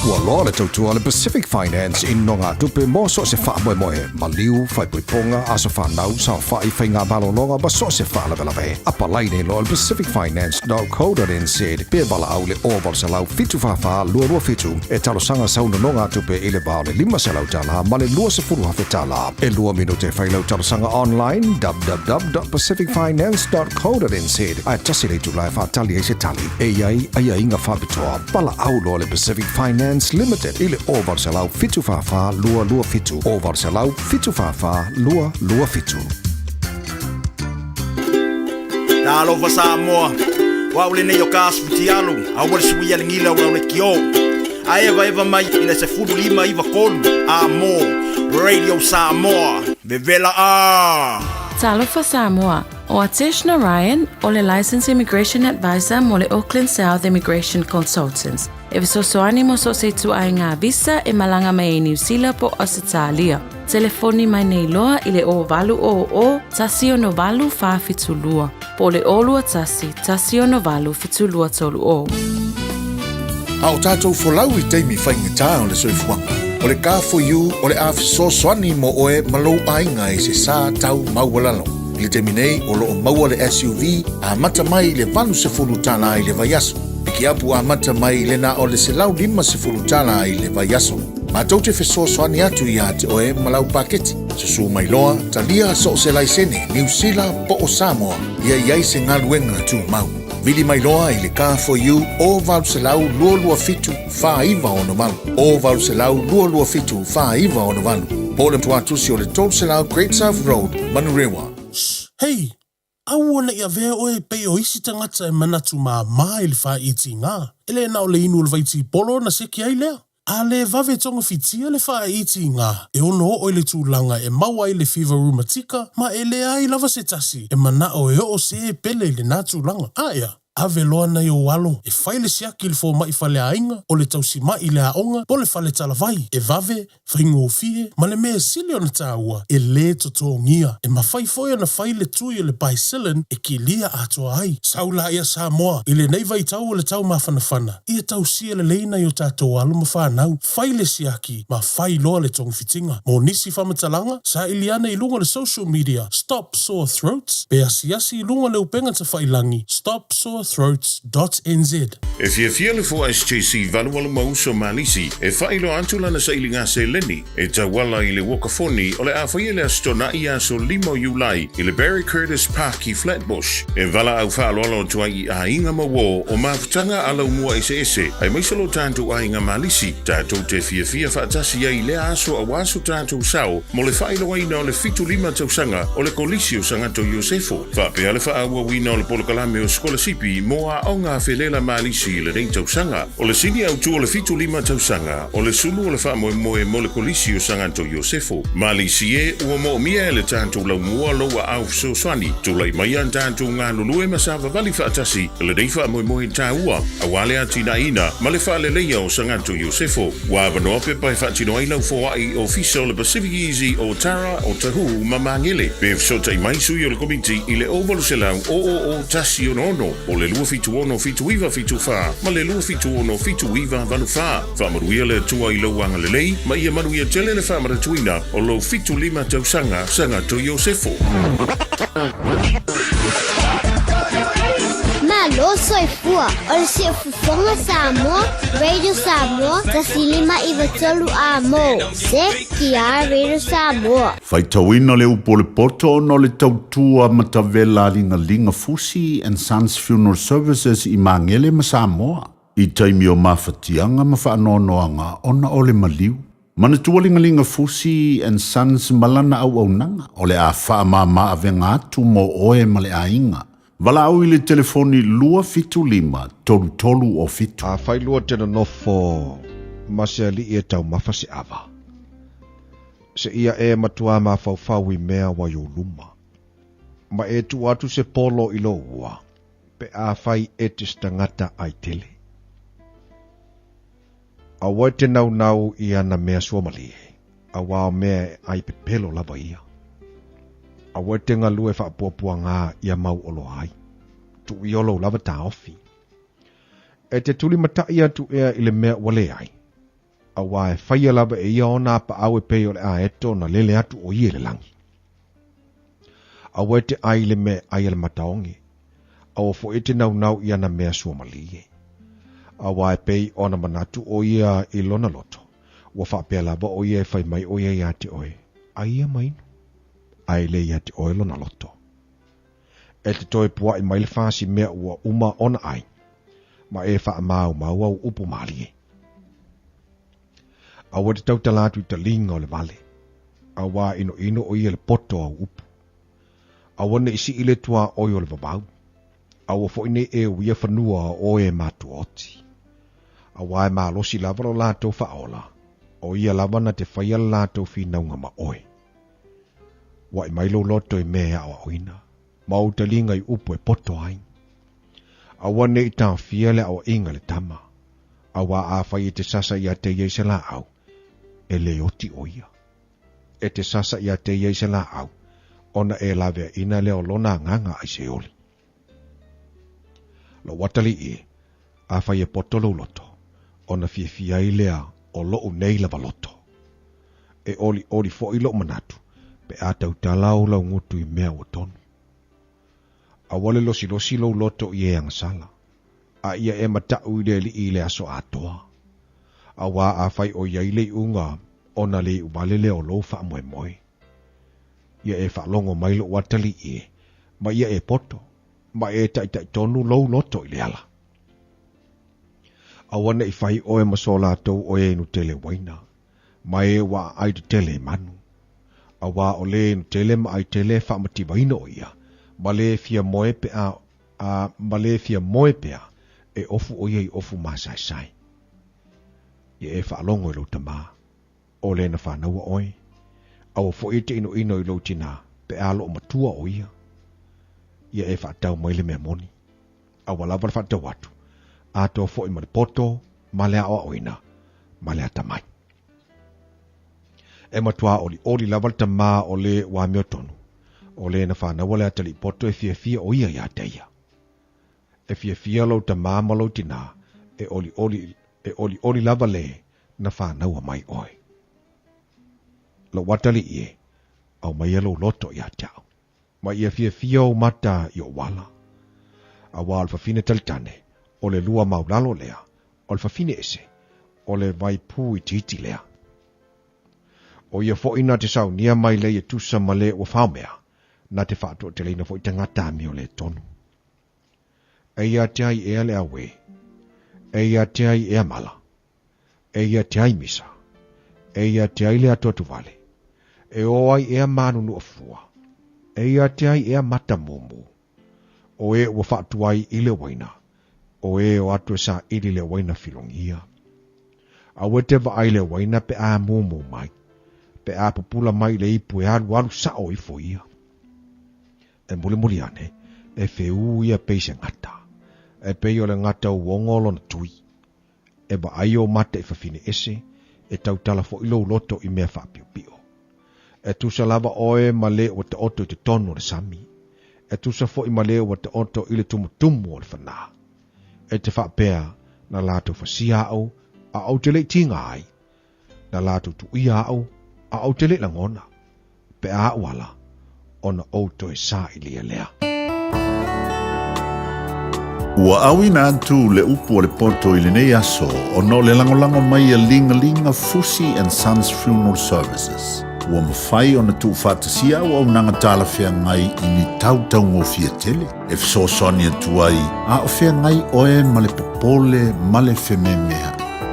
Ua loa le tautua a le Pacific Finance i nogatupe mo so o se faamoemoe, maliu, faaipoipoga, aso fanau, saofai, faiga malologa ma so o se faalavelave. Apalai nei loa i le pacificfinance.co.nz pe valaau i le 0800 744 227 e talosaga sau nonogatupe i le va o le $500 ma le $20,000. E lua minute e fai lau talosaga online www.pacificfinance.co.nz ae tasi le itula e faatali ai se tali. E i ai aiaiga faapitoa. Valaau loa le Pacific Finance Limited i le 0800 744 227, 0800 744 227. Talofa Samoa, o au lenei o ka asu fitialu, aua le suia le gila o lau lekiō. A evaeva mai i le 15 9 3 a mō Radio Samoa, vevela a! Talofa Samoa, o Atesh Narayan, o le Licensed Immigration Advisor mo le Auckland South Immigration Consultants. E fesoasoani mo so o se ituaiga visa e malaga mai ai Niu Sila po o Ausetalia. Telefoni mai nei loa i le 0800 168 472 po o le 021 168 7230. A o tatou folau i taimi faigata o le soifuaga, o le Car4U o le a fesoasoani mo oe ma lou aiga i se sa tau maualalo. I le taimi nei, o lo o maua le SUV amata mai i le $80 i le vaiaso. Pikiapu amata mai i le na o le $150 i le vaiaso. Matou te fesoasoani atu iā te oe ma lau paketi. Susū mai loa, talia so o se laisene, Niu Sila po o Samoa, ia i ai se galuega tumau. Vili mai loa i le Car4U o 800 227 4968, o 800 227 4968, po o le tuatusi o le 300 Great South Road, Manurewa. Shh! Hei! Aua ne i avea oe e pei o isi tagata e manatu māmā i le whāitiga. E le na o le inu o le vaitipolo ona seki ai lea. A le vave togafitia le whāitiga, e ono oo i le tulaga e maua ai le fiva rumatika ma e leai lava se tasi e manao e oo se pele i lena tulaga. Aea, ave loa nai ou alo e fai le siaki i le fomai faleaiga, o le tausima'i i le aoga po o le fale talavai, e vave, faigofie, ma le mea e sili ona taua, e lē totogia. E mafai foi ona fai le tui o le Bicillin e kilia atoa ai. Sau la ia Samoa, i lenei vaitau o le tau mafanafana, ia tausia lelei nai o tatou alo ma fanau, fai le siaki ma fai loa le togafitiga. Mo nisi faamatalaga, saili ane i luga o le social media Stop Sore Throats pe asiasi i luga o le upega tafailangi stopsorethroats dot nz. E fiafia le 4SJC 88 ma uso Malisi e faailoa atu lana sailiga seleni e tauala i le uokafoni o le a faia le Aso Tona'i aso 5 o Iulai i le Barry Curtis Park i Flatbush. E valaau faaaloalo atu ai i aiga ma uō o mafutaga a laumua eseese aemaise lo tatou aiga Malisi tatou te fiafia faatasi ai i lea aso auā so tatou sao mo le faailoaina o le 75 tausaga o le Kolisi o Sagato Iosefo. Faapea le faaauauina o le polokalame o sikolasipi mo aoga felela Malisi i lenei tausaga. O le sini autu o le 75 tausaga o le sulu o le faamoemoe mo le Kolisi o Sagato Iosefo. Malisi e, ua moomia e le tatou laumua lou aao fesoasoani. Tulai mai a tatou galulue ma savavali faatasi i lenei faamoemoe taua auā le atinaeina ma le faaleleia o Sagato Iosefo. Ua avanoa pepa e faatino ai lau foai i Ofisa o le Pacific Easy o Tara, o Tahu ma Magele. Pe fesootai mai sui o le Komiti i le 0800 000 166 o le 276 7974 ma le 276 7984. Faamanuia le Atua i lou agalelei ma ia manuia tele le faamanatuina o lou 75 tausaga Sagato Iosefo. Malo soifua o le Siufofoga Samoa, Radio Samoa, 1593 A mo, CKR Radio Samoa. Faitauina le upu o le poto ona o le tautua matavela a Ligaliga Fusi and Sons Funeral Services i Magele ma Samoa. i taimi o mafatiaga ma faanoanoaga ona o le maliu. Manatua Ligalinga Fusi and Sons ma lana auaunaga o le a faamama avega atu mo oe ma le aiga. Valaau i le telefoni 275 33 o 7. Afai lua te nonofo ma se alii e taumafa se ava, seia e matuā mafaufau i mea ua i ou luma, ma e tuu atu se polo i lou ua, pe afai e te se tagata ai tele. Aua e te naunau i ana mea suamalie, auā o mea e ʻai pepelo lava ia. Aua e te galue faapuapuagā ia mau oloa ai. Tuu ia o lou lava taofi. E te tulimataʻi atu ea i le mea ua leai, auā e faia lava e ia ona apaau e pei o le aeto na lele atu o ia i le lagi. Aua e te ʻai i le mea e ʻai a le mataoge, aua foi e te naunau i ana mea suamalie. Auā e pei ona manatu ʻo ia i lona loto, ua faapea lava ʻo ia e fai mai ʻo ia iā te ʻoe, ʻAia ma inu, a e lē iā te ʻoe lona loto. E te toe puaʻi mai le fasi mea ua uma ona ʻai, ma e faamaumau au upu mālie. Aua e te tautala atu i taliga o le vale, auā ʻinoʻino ʻo ia i le poto o au upu. Aua ne i siʻi le tuaoi o le vavau, aua foi ne i e uia fanua o e matuaoti. Auā e malosi lava lo latou faaola, o ia lava na te faia le latou finauga ma oe. Uaʻi mai lou loto i mea e aʻoaʻoina, ma ou taliga i upu e poto ai. Aua ne i taofia le aʻoaʻiga a le tama, auā afai e te sasa iā te ia i se lāʻau, e lē oti ʻo ia. E te sasa iā te ia i se lāʻau, ona e laweaʻina lea o lona agaga a i se oli. Lou atalii e, afai e poto lou loto, ona fiafia ai lea o loʻu nei lava loto. E ʻoliʻoli foʻi loʻu manatu, pe a tautala ou laugutu i mea ua tonu. Aua le losilosi lou loto i e agasala, a ia e mataʻu i le aliʻi i le aso atoa. Auā afai ʻo ia i le iʻuga, ona le iʻu wale lea o lou faamoemoe. Ia e faalogo mai loʻu atalii e, ma ia e poto, ma e taʻitaʻi tonu lou loto i le ala. Aua ne i fai ʻoe ma so latou ʻoe e inu tele waina, ma e ua ʻaʻai tetele i manu. Auā o lē inu tele ma ʻai tele e faamativaina ʻo ia, ma lē fia moe pe a, a ma lē fia moe pea, e ofu ʻo ia i ofu māsaesae. Ia e faalogo i lou tamā, o lē na whānaua ʻoe, aua foʻi e te ʻinoʻino i lou tinā, pe a loʻo matua ʻo ia. Ia e faatau mai le mea moni, a ua lava le faatau atu, atoa foʻi ma le poto, ma le aʻoaʻoina, ma le atamai. E matuā ʻoliʻoli lava le tamā o lē ua amiotonu, o lē na whānaua le atalii poto e fiafia ʻo ia iā te ia. E fiafia lou tamā ma lou tinā, e ʻoliʻoli, e ʻoliʻoli lava lē na whānaua mai ʻoe. Lou atalii e, aumaia lou loto iā te aʻu. Ma ia fiafia ou mata i oʻu ala. Auā o le fafine talitane, o le lua maulalo lea, o le fafine ese, o le waipū itiiti lea. ʻO ia foʻi na te saunia mai lei e tusa ma le ua faomea, na te faatoateleina foʻi tagata amio lē tonu. Eia te ai ea le auē. Eia te ai ea mala. Eia te ai misa. Eia te ai le atuatuvale. E ō ai ea mānunuʻa fua. Eia te ai ea mata mumu. O e ua faatuai i le waina. O e o atu e saʻili le waina filogia. Aua e te vaai le waina pe a mumu mai. Pe a pupula mai le ipu e alualu saʻo ifo ia. E mulimuli ane, e feū ia pei se gata. E pei o le gata uogo o lona tui. E vaai ou mata i fafine ese, e tautala foʻi lou loto i mea faapiopio. E tusa lava ʻoe ma lē ua taoto i totonu o le sami. E tusa foʻi ma lē ua taoto i le tumutumu o le fanā. E te faapea, na latou fasia aʻu, a ou te le i tiga ai. Na latou tuuia aʻu, a ou te le i lagona. Pe a aʻu ala, ona ou toe sailia lea. Ua auina atu le upu o le poto i lenei aso ona o le lagolago mai a Ligalinga Fusi and Sons Funeral Services. Ua mafai ona tuufaatasia auaunaga talafeagai i ni tautaugofie tele e fesoasoani atu ai a o feagai oe ma le popole ma le fememea'i.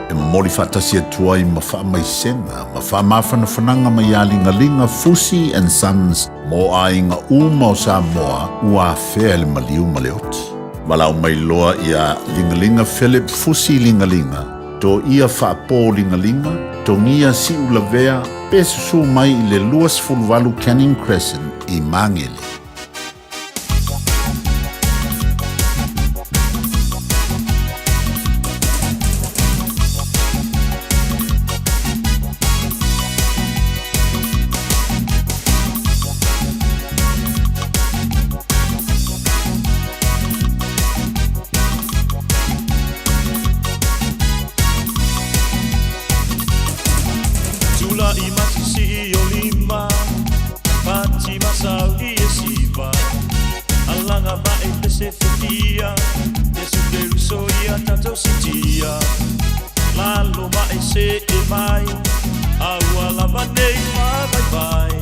E momoli faatasi atu ai ma faamaisega ma faamafanafanaga mai iā Ligaliga Fusi and Sons mo aiga uma o Samoa ua afea e le maliu ma le oti. Valaau mai loa iā Ligaliga Philip Fusi Ligaliga, Toia Faapo Ligaliga, Togia Siulavea pe susū mai i le 28 Canning Crescent i Magele. Tula'i ma sisii o lima, Pati ma sauni e siva, Alaga ma e pese fetia, Iesu Keriso ia tatou sitia. Lalo ma e se'e mai, A ua lava nei faavaivai,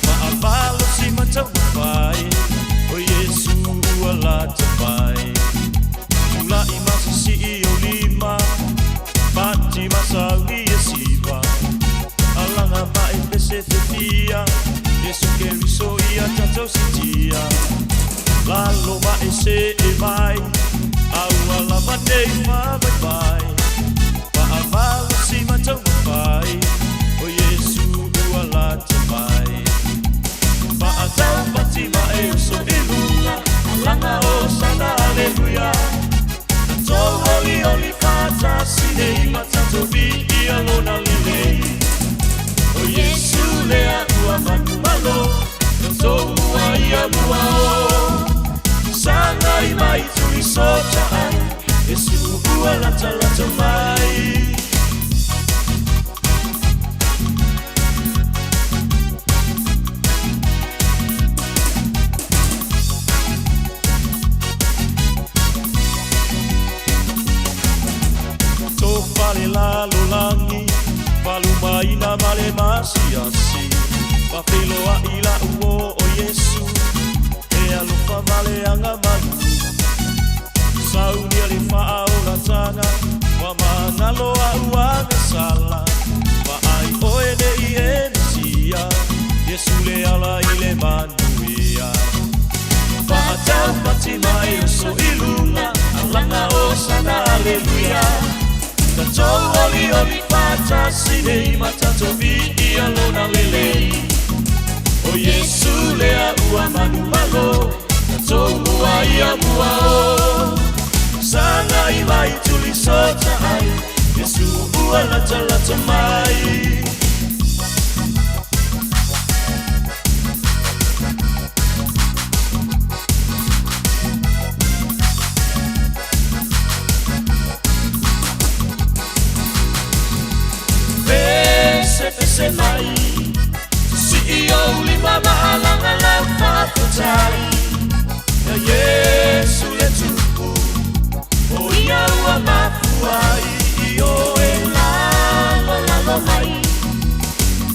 Faavalosi ma taumafai, O Iesu ua lata mai. Tula'i ma sisii o lima, Pati ma sauni e siva, Alaga ma e pese fetia, Iesu Keriso ia tatou sitia. Lalo ma e se'e mai, A ua lava nei faavaivai, Faavalosi ma taumafai, O Iesu ua lata mai. Faataupati ma e uso i luga, Alaga hosana aleluia. Tatou olioli faatasi nei ma tatou viia lona lelei. O Iesu lea ua manumalo, tatou mua ia mua o. Sagai mai tulisoca ai, Iesu ua latalata mai. Tofa le lalolagi, falumaina ma le masiasi, faafeiloa'i la'u o o Iesu, e alofa ma le agamalu. Saunia le faaolataga, ua magalo a'u agasala, vaai oe nei e Mesia, Iesu le ala i le manuia. Faataupati ma e uso i luga, Alaga hosana aleluia. Tatou olioli faatasi nei ma tatou viia lona lelei. O Iesu lea ua manumalo, tatou mua ia mua o. Sagai mai tulisoca ai, Iesu ua latalata mai. Pese pese mai, sisii ou lima ma alaga lau faafetai. Ia Iesu le Tupu, o ia ua mafua ai i o e lalolalo mai.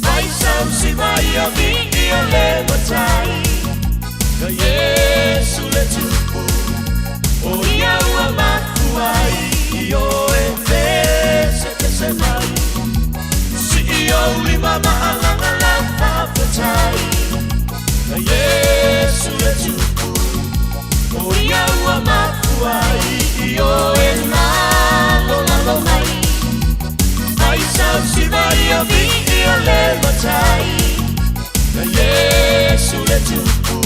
Fai sau siva ia viia le matai. Ia Iesu le Tupu, o ia ua mafua ai i o e pese pese mai. Sisii ou lima ma alaga lau faafetai. Ia Iesu le Tupu, o ia ua mafua ai i o e lalolalo mai. Fai sau siva ia viia le matai. Ia Iesu le Tupu,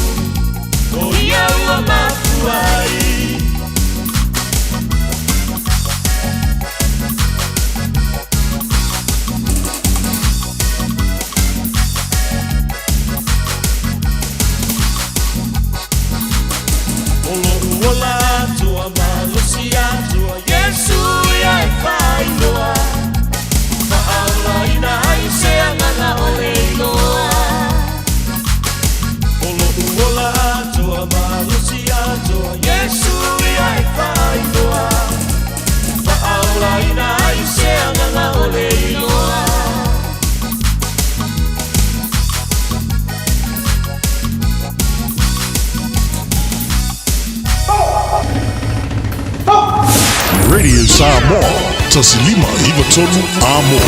o ia ua mafua ai. O lo'u ola atoa malosi atoa, Iesu ia e faailoa, faaolaina ai se agaga o le iloa. O lo'u ola atoa malosi atoa, Samoa. 1593 Amo.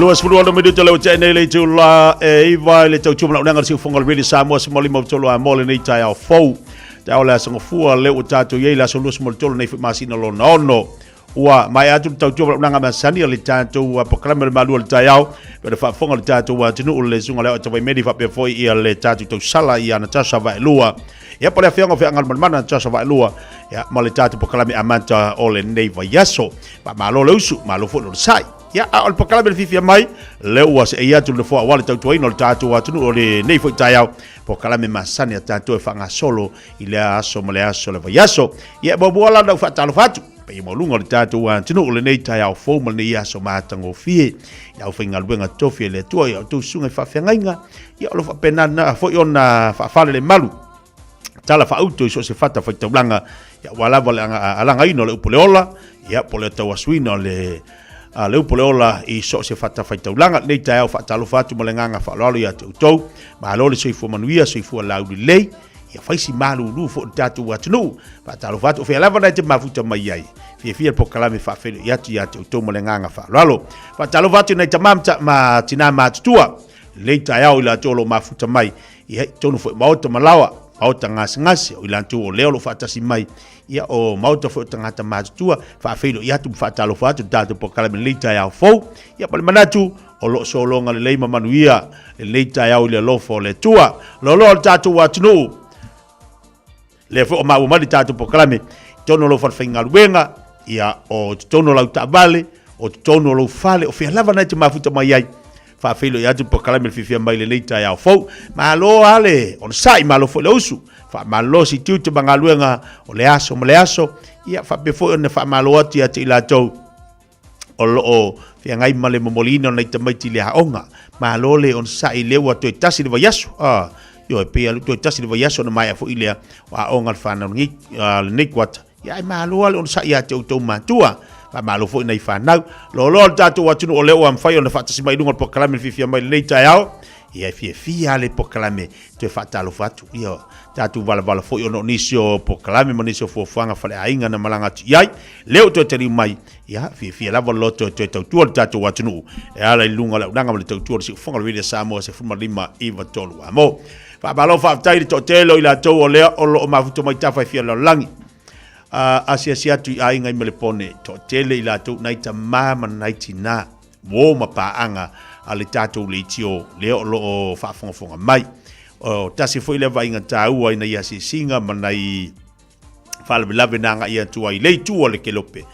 26 minuta le ua nei le itula e iva i le tautua manaʻonaga le siufoga o le Radio Samoa 15 a mo lenei taeao fou. Taeao le aso gafua lea ua tatou i ai le aso 23 nei foi masina lona ono. Ua maea atu le tautua valaaunaga masani a le tatou polokalame o le Malu o le Taeao, pei ona faafofoga le tatou atunuu le susuga lea o Tavaimeli faapea foi ia le tatou tausala ia Natasha Vaelua. Ia po le afioga o Feagalumalemana Natasha Vaelua ia ma le tatou polokalame amata o lenei vaiaso. Faamalo le usu, malo foi le onosai. Ia, a o le polokalame le fiafia mai, lea ua seei atu le nofoa aua le tautuaina o le tatou atunuu o lenei foi taeao, polokalame masani a tatou e faagasolo i lea aso ma le aso o le vaiaso. Ia, e muamua la ona ou faatalofa atu, paia maualuga o le tatou atunuu lenei taeao fou ma lenei aso matagofie. I le aufaigaluega tofi a le Atua, i a outou susuga i faafeagaiga, ia o lo o faapena foi ona faafalelemalu tala faauto i so o se fata faitaulaga, ia aua lava le alagaina o le upu le ola, ia po o le tauasuina o le a le upu le ola i so o se fata faitaulaga. Lenei taeao faatalofa atu ma le agaga faaaloalo ia te outou. Malo le soifua manuia, soifua laulelei, ia fai si malulu foi o le tatou atunuu. Faatalofa atu, o fea lava na e te mafuta mai ai. Fiafia le polokalame faafeiloai atu ia te outou ma le agaga faaaloalo. Faatalofa atu i nai tama ma tina matutua. Lenei taeao i latou o lo o mafuta mai ia i totonu foi o maota ma laoa, maota gasegase, o i latou o lea o lo o faatasi mai, ia o maota foi o tagata matutua, faafeiloai atu ma faatalofa atu i le tatou polokalame i lenei taeao fou. Ia ma le manatu, o lo o sologa lelei ma manuia lenei taeao i le alofa o le Atua. Loaloa le tatou atunuu, lea foi o maua mai le tatou polokalame i totonu o lou falefaigaluega, ia o totonu o lau taavale, o totonu o lou fale, o fea lava na e te mafuta mai ai. Faafeiloai atu le polokalame le fiafia mai lenei taeao fou. Malo lava le onosai, malo foi le usu. Faamalosi tiute ma galuega o le aso ma le aso. Ia faapea foi ona faamalo atu ia te i latou o lo o feagai ma le momoliina o nai tamaiti i le aoga. Malo le onosai lea ua toe tasi le vaiaso. Ah, ioe, pei lava toe tasi le vaiaso ona maea foi lea o aoga a le fanau lenei kuata. Ia ai malo lava le onosai ia te outou matua. Faamalo foi nai fanau. Loaloa le tatou atunuu o lea ua mafai ona faatasi mai i luga o le polokalame le fiafia mai lenei taeao. Ia e fiafia lava le polokalame toe faatalofa atu. Ia tatou valavala foi ona o nisi o polokalame ma nisi o fuafuaga faleaiga na malaga atu i ai. Lea ua toe taliu mai, ia fiafia lava le loto e toe tautua le tatou atunuu e ala i luga o le auaunaga ma le tautua o le siufofoga o le Radio Samoa 15 93 amo. Faamalo faafetai i le toatele o i latou o lea o lo o mafuta mai tafa e fia lalolagi. A asiasi atu i aiga i Melepone, toatele i latou nai tamā ma nai tinā, uo ma paaga a le tatou leitio lea o lo o faafogafoga mai. O tasi foi lea vaaiga taua i nai asiasiga ma nai faalavelave na agai atu ai i le itu o le kelope.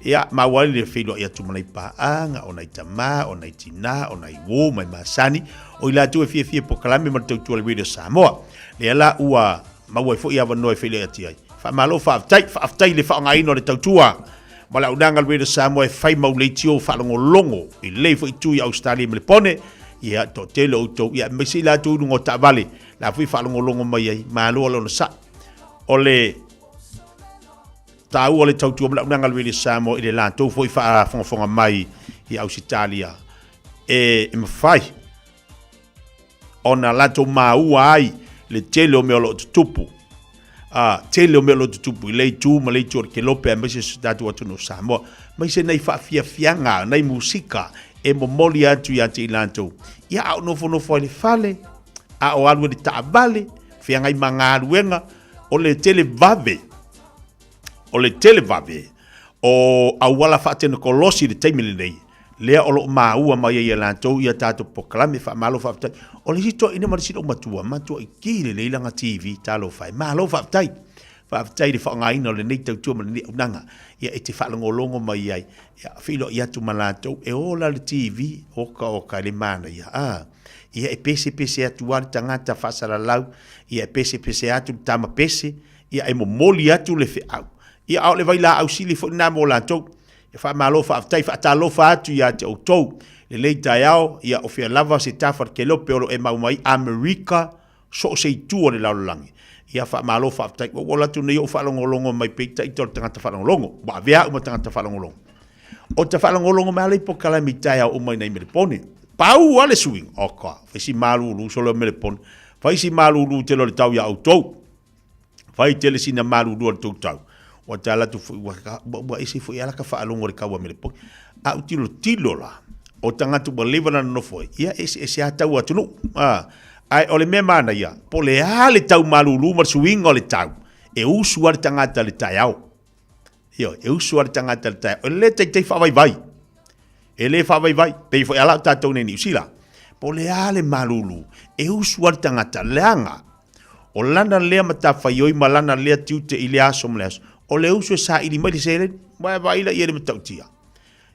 Ia, maua ai le feiloai atu ma nai paaga, o nai tamā, o nai tinā, o nai uo ma i masani, o i latou e fiafia i polokalame ma le tautua a le Radio Samoa. Lea la ua maua ai foi avanoa e feiloai atu ai. Faamalo faafetai, faafetai i le faaaogaina o le tautua ma le auaunaga a le Radio Samoa e fai mau leitio faalogologo i lenei foi itu i Ausetalia ma Lepone. Ia, toatele o outou, ia, aemaise i latou i luga o taavale, la foi faalogologo mai ai, malo le onosai. O le taua o le tautua ma le auaunaga a le Radio Samoa i le latou foi faafogafoga mai i Ausetalia e mafai ona latou maua ai le tele o mea o lo o tutupu. A, tele o mea o lo o tutupu i le itu ma le itu o le kelope aemaise so tatou atunuu o Samoa. Aemaise nai faafiafiaga, nai musika e momoli atu ia te i latou. Ia, a o nofonofo ai i le fale, a o alu i le taavale, feagai ma galuega, o le tele vave, o le tele vave o auala faatenekolosi i le taimi lenei, lea o lo o maua mai ai e latou ia tatou polokalame. Faamalo faafetai. O le isi toeaina ma le isi loomatua, matuai ki lelei lana TV, talofa e. Malo faafetai. Faafetai i le faaaogaina o lenei tautua ma lenei auaunaga, ia e te faalogologo mai ai, ia feiloai atu ma latou, e ola le TV, oka oka e le manaia, a. Ia e pesepese atu lava le tagata faasalalau, ia e pesepese atu le tama pese, ia e momoli atu le feau. Ia a o le vailaau sili foi lena mo latou. Ia faamalo faafetai, faatalofa atu ia te outou i lenei taeao, ia o fea lava se tafa o le kelope o lo o e mau mai, Amerika, so o se itu o le lalolagi. Ia faamalo faafetai. Ua ou ola atu nei ou faalogologo mai peitai ita o le tagata faalogologo. Ua avea au ma tagata faalogologo. O ta faalogologo mai ala i polokalame i taeao uma i nai Melepone. Pau lava le suiga. Oka, fai si malulu solo o Melepone. Fai si malulu tele o le tau iā outou. Fai tele sina malulu o le tou tau. Ua tala atu foi, ua, ua, ua ese foi ala ka faalogo i le kau a Melepone. A ou tilotilo la, o tagata ua leva ona nonofo ai, ia e eseese lava tau o atunuu. A, ae o le mea manaia, po o le a le tau malulu ma le suiga o le tau, e usu lava le tagata i le taeao. Ioe, e usu lava le tagata i le taeao. E le taitai faavaivai. E le faavaivai. Pei foi a la o tatou nei i Niu Sila. Po o le a le malulu, e usu lava le tagata, leaga o lana lea matafaioi ma lana lea tiute i lea aso ma lea aso, o le usu e saili mai le seleni. Ua e vaai la i ai le matautia.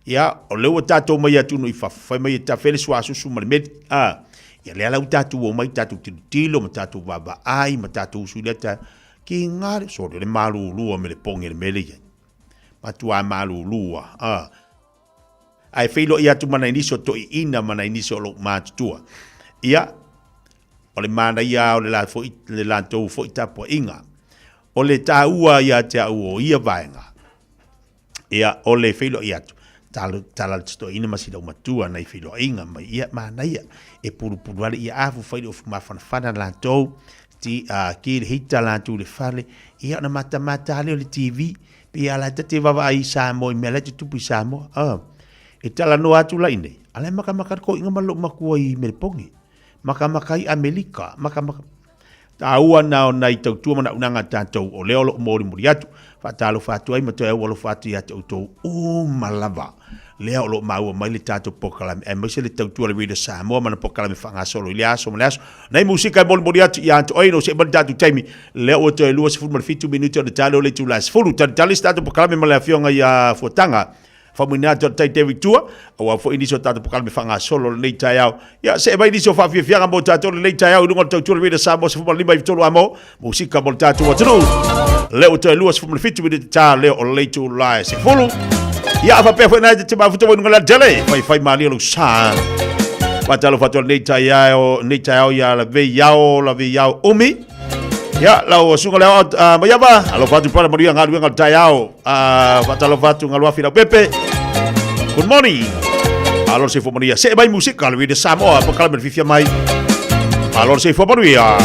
Ia, o lea ua tatou mai atunuu i fafo, fai mai e tafe le suasusu ma le meli. A, ia lea la ua tatou omai tatou tilotilo ma tatou vaavaai ma tatou usu i lea taeao. Ki ngā le, sole, le malulu a me le poge le mele ia. Matua malulu a. A. Ae feiloai atu ma nai nisi o toeaiina ma nai nisi o lou matutua. Ia, o le manaia o le la foi, le latou foi tapuaiga. O le taua ia te au o ia vaega, ia, o le feiloai atu, tala, tala le toeaina ma sina matua nai feiloaiga mai, ia, manaia, e pulupulu ale, ia afu fai le ofu mafanafana latou, ti, a, ki le hita latou i le fale, ia, ona matamata lea o le TV, pei a la e tate vaavaai i Samoa i mea la e tutupu i Samoa. A, e talanoa atu la i nei, a la e makamaka le koiga ma lou matua i Melepone, makamaka i Amelika, makamaka, Taua na o nai tautua ma naunaga a tatou o lea o lo o molimoli atu. Faatalofa atu ai ma toe aualofa atu ia te outou uma lava lea o lo o maua mai le tatou polokalame aemaise le tautua a le Radio Samoa ma ana polokalame faagasolo i lea aso ma lea aso. Nai musika e molimoli atu ia te oe ina ua see mai le tatou taimi lea ua toe 27 minute ona tali o le itula e 10. Talitali se tatou polokalame ma le afioga ia Fuataga. Faamanuia atu a le Tai David Tua, aua foi nisi o tatou polokalame faagasolo lenei taeao. Ia, see mai nisi o faafiafiaga mo tatou lenei taeao i luga o le tautua le Radio Samoa 15 i 3 amo, musika mo le tatou atunuu. Lea ua toe 27 minute ta lea o le itula e 10. Ia, a faapea foi nai te mafuta mo i luga le alatele, faifai malie lou sa. Faatalofa atu lenei taeao, lenei taeao ia Laveiao, Laveiao Umi. Ia, lau susuga le ao Maiava, alofa atu pala manuia galuega o le taeao. Faatalofa atu Galuafi Leaupepe. Good morning. Malo le soifua manuia. See mai musika le Radio Samoa, polokalame le fiafia mai. Malo le soifua manuia.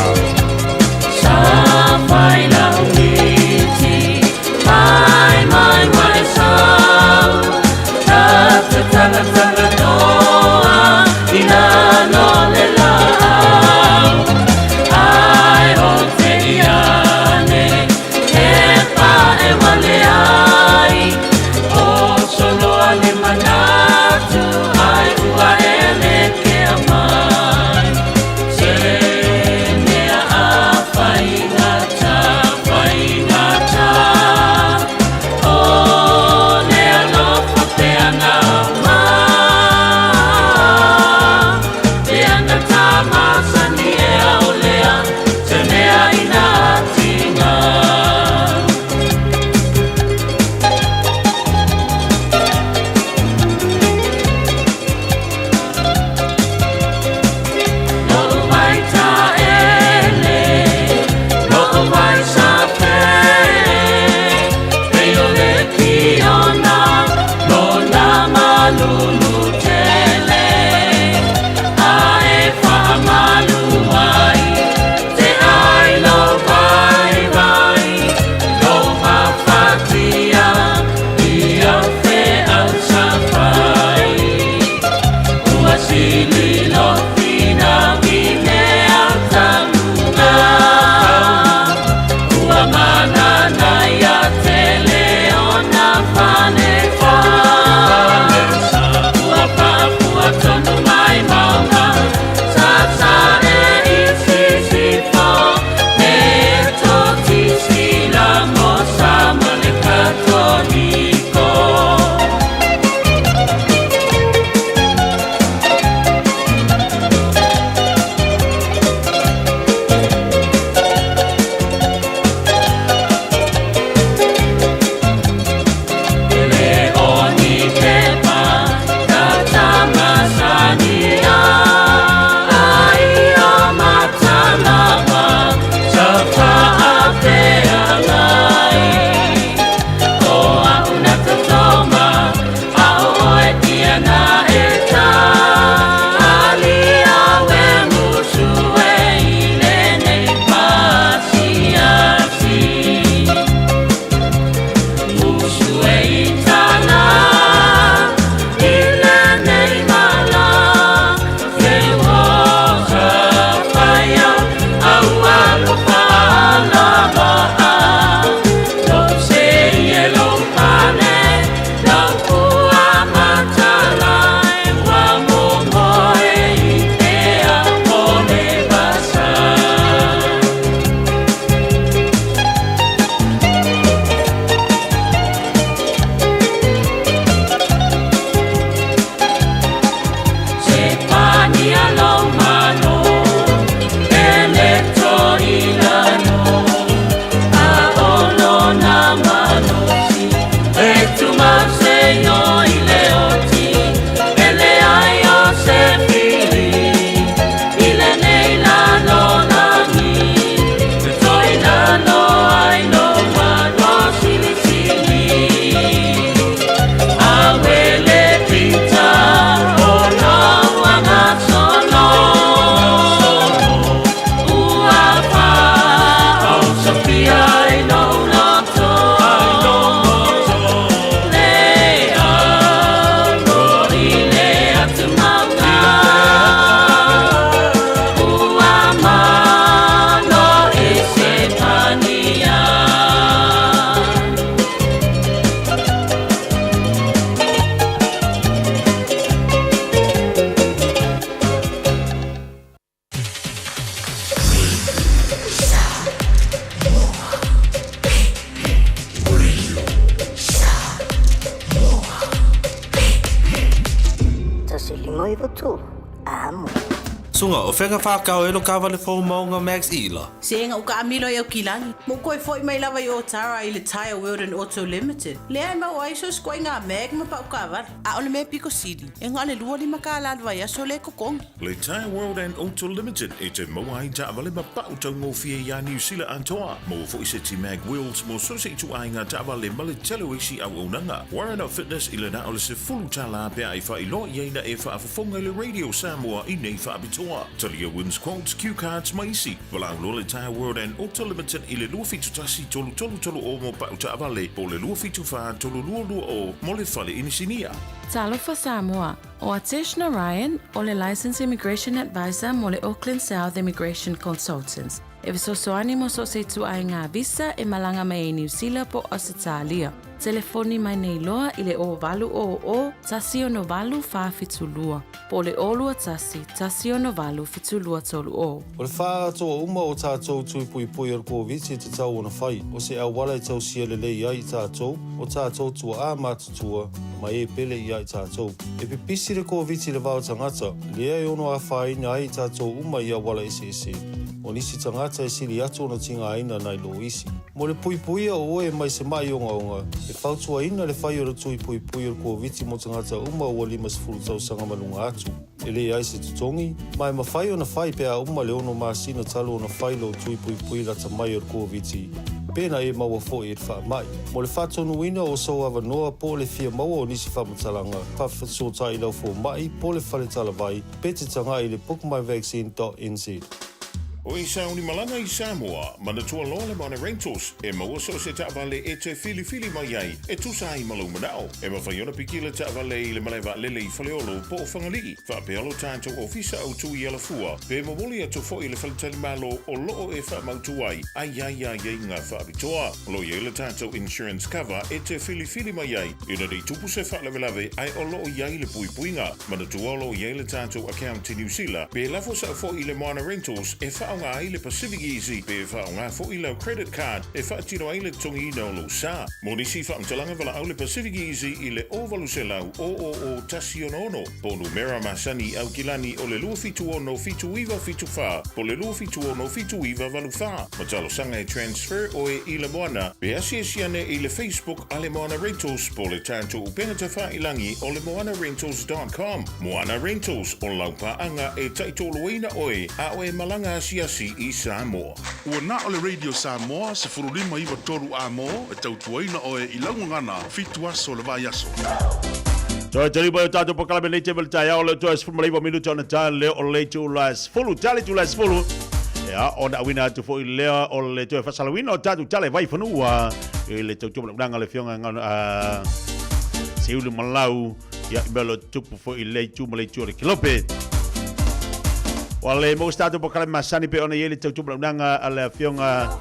Sa fai lau miti, mai mai mai sau. Ta te tanga tanga toa, ina no le lau. Ai o te iane, he pa e wale ai. O soloa le manatu, ai ua ele ke amai. Se mea a whaingata, whaingata. O le alofa pea na mai. 593 amo. Suga, o fea na whākau e lo kāwale fou maunga Max Ila? Se ga u kaamilo i Aukilani, ma u koe foi mai lava i Otara i le Tyre World and Auto Limited, lea e maua ai so sikoaiga mag ma pau kaavale. A o le mea piko sili, e na o le 25 kālā le vaiaso lea e totogi. Le Tyre World and Auto Limited e te maua ai taavale ma pau taugofie iā Niu Sila atoa. Maua foi se ti mag wheels mo so se ituaiga taavale ma le tele o isi auaunaga. Warren of Fitness i le na o le 10 tālā pe a e faailoa i ai na e faafofoga i le Radio Samoa i nei faapitoa. Talia wins quotes, cue cards ma isi. Valaau loa le Tyre World and Auto Limited i le 271 333 o mo pau taavale po o le 274 322 mo le fale inisinia. Talofa Samoa, o Atesh Narayan, o le Licensed Immigration Advisor mo le Auckland South Immigration Consultants. E fesoasoani mo so o se ituaiga visa e malaga mai ai Niu Sila po o Ausetalia. Telefoni mai nei loa i le 0800 168 472 po o le 021 168 7230. O le faaatoa uma o tātou tui puipui o le Koviti e tatau ona fai, o se auala e tausia lelei ai i tātou, o tātou tua'a matutua, ma e pele ia i tātou. E pipisi le Koviti i le va o tagata, lea e ono afaina ai i tātou uma i auala eseese. O nisi tagata e sili atu ona tigaina nai lo isi. Mo le puipuia o oe mai se ma'i ogaoga, e fautuaina le fai o le tui puipui o le Koviti mo tagata uma ua 50 tausaga ma luga atu. E leai se totogi, ma e mafai ona fai pe a uma le 6 masina talu ona fai lou tui puipui lata mai o le Koviti, pe na e maua foi i le faamai. Mo le faatonuina o sou avanoa po o le fia maua o nisi faamatalaga, faafesootai i lau fomai po o le fale talavai, pe te tagai i le bookmyvaccine.nz. O e sauni malaga i Samoa, manatua loa le Moana Rentals, e maua so o se taavale e te filifili mai ai, e tusa ai ma lou manao. E mafai ona piki le taavale i le malae vaalele i Faleolo po o Fagalii, faapea lo tatou ofisa autu i Alafua, pe momoli atu foi i le faletalimalo o loo e faamautu ai, ai ai ai aiaiga faapitoa. O lo o i ai le tatou insurance cover e te filifili mai ai, ina nei tupu se faalavelave ae o loo i ai le puipuiga. Manatua o lo o i ai le tatou account i Niu Sila, pe lafo sao foi i le Moana Rentals e faaaoga ai le Pacific Easy pe faaaoga foi lau credit card e faatino ai le totogiina o lou sa. Mo nisi faamatalaga valaau le Pacific Easy i le 0800 000 166 po o numera masani i Aukilani o le 276 7974 po o le 276 7984. Ma talosaga e transfer oe i le Moana pe asiasi ane i le Facebook a le Moana Rentals po o le tatou upega tafailagi o le moanarentals.com. Moana Rentals, o lau paaga e taitoloina oe a o e malaga asiasi i Samoa. Ua na o le Radio Samoa 15 93 amo e tautuaina oe i lau gagana 7 aso o le vaiaso. Toe tali mai o tātou polokalame nei te mele taeao leo toe 19 minuta ona tā leo o le itula e 10, tali itula e 10. Ia, ona auina atu foi lea o le toe faasalauina o tātou tala e vai fanua i le tautua malaunaga le afioga Seiuli Malau, ia, i mea o lo o tupu foi i le itu ma le itu o le Kelope. Ua le maua se tātou polokalame masani pei ona i ai le tautua malaunaga a le afioga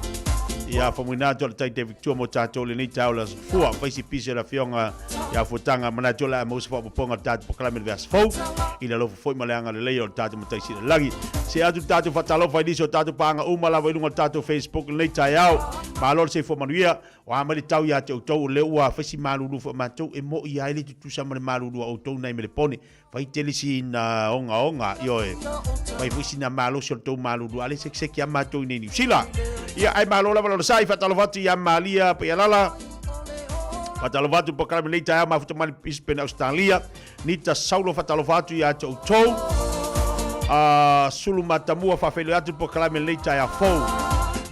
ia Faumuina atu o le Tai David Tua mo tātou lenei taeao le aso fua. Fai si pisi o le afioga ia Fuataga manatu o le a maua se faaopoopoga o le tatou polokalame i le vaiaso fou i le alofa foi ma le agalelei o le tatou Matai Silelagi. Se atu le tatou faatalofa i nisi o tatou paaga uma lava i luga o le tatou Facebook i lenei taeao. Malo le soifua manuia. O a mai le tau ia te outou o lea ua fai si malulu foi o matou e mo'i ai le tutusa ma le malulu a outou nai Melepone. Fai tele sina ogaoga, ioe. Fai foi sina malosi o le tou malulu, a le sekiseki a matou i nei Niu Sila. Ia, ai malo lava lona sa i faatalofa atu ia Malia Paialala. Faatalofa atu polokalame nei taeao mafuta mai Brisbane, Australia. Nita Saulo faatalofa atu ia te outou. Sulu Matamua faafeiloai atu polokalame lenei taeao fou.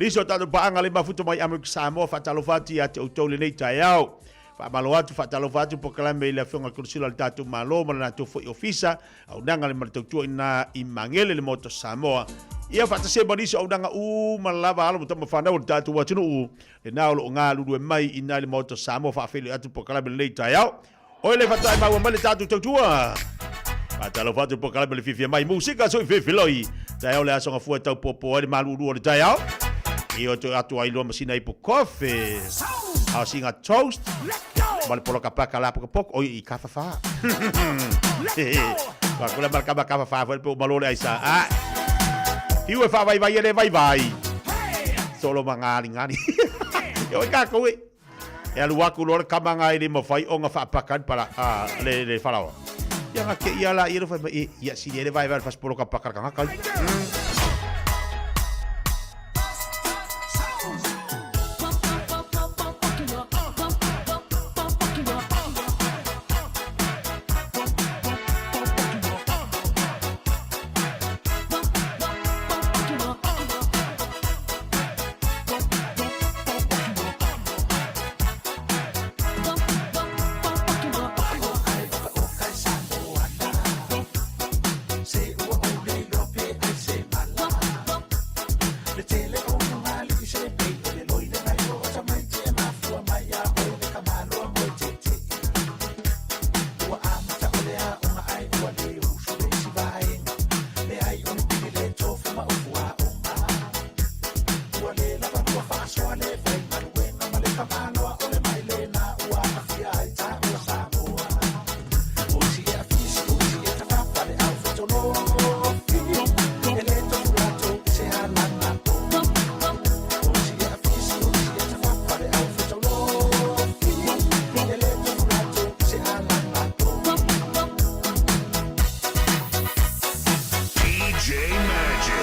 Nisi o tatou paaga le mafuta mai Amerika Samoa faatalofa atu ia te outou lenei taeao. Faamalo atu, faatalofa atu polokalame i le Afioga i le Konesula o le tatou Malo ma le latou foi ofisa, auaunaga le ma le tautua ina i Magele le Maota o Samoa. Ia faatasi ai ma nisi o auaunaga uma lava alo ma tama fanau o le tatou atunuu, lena o lo o galulue mai ina i le Maota o Samoa faafeiloai atu polokalame lenei taeao. Oi le faatoa maua mai le tatou tautua. Faatalofa atu polokalame le fiafia mai musika sui fefiloi. Taeao le aso gafua e tau popo ai le malulu o le taeao. I o toe atu ai loa ma sina ipu kofe. A o singa toast. Ma le poloka paka la poka poko. Oi i kafafa. Wa kula ma kama kafafa fo le pe malo le aisa. Ah. Hiu e whaavaivai e le vaivai. Solo ma ngani ngani. E oi kākou e. E alu aku loa le kama nga e le mawhai o nga whaapaka ni pala, a, le, le falaoa. Ia ga ke ia la ia fai mai ia sili ele vai vai fas polo ka pakar ka kai. DJ Magic.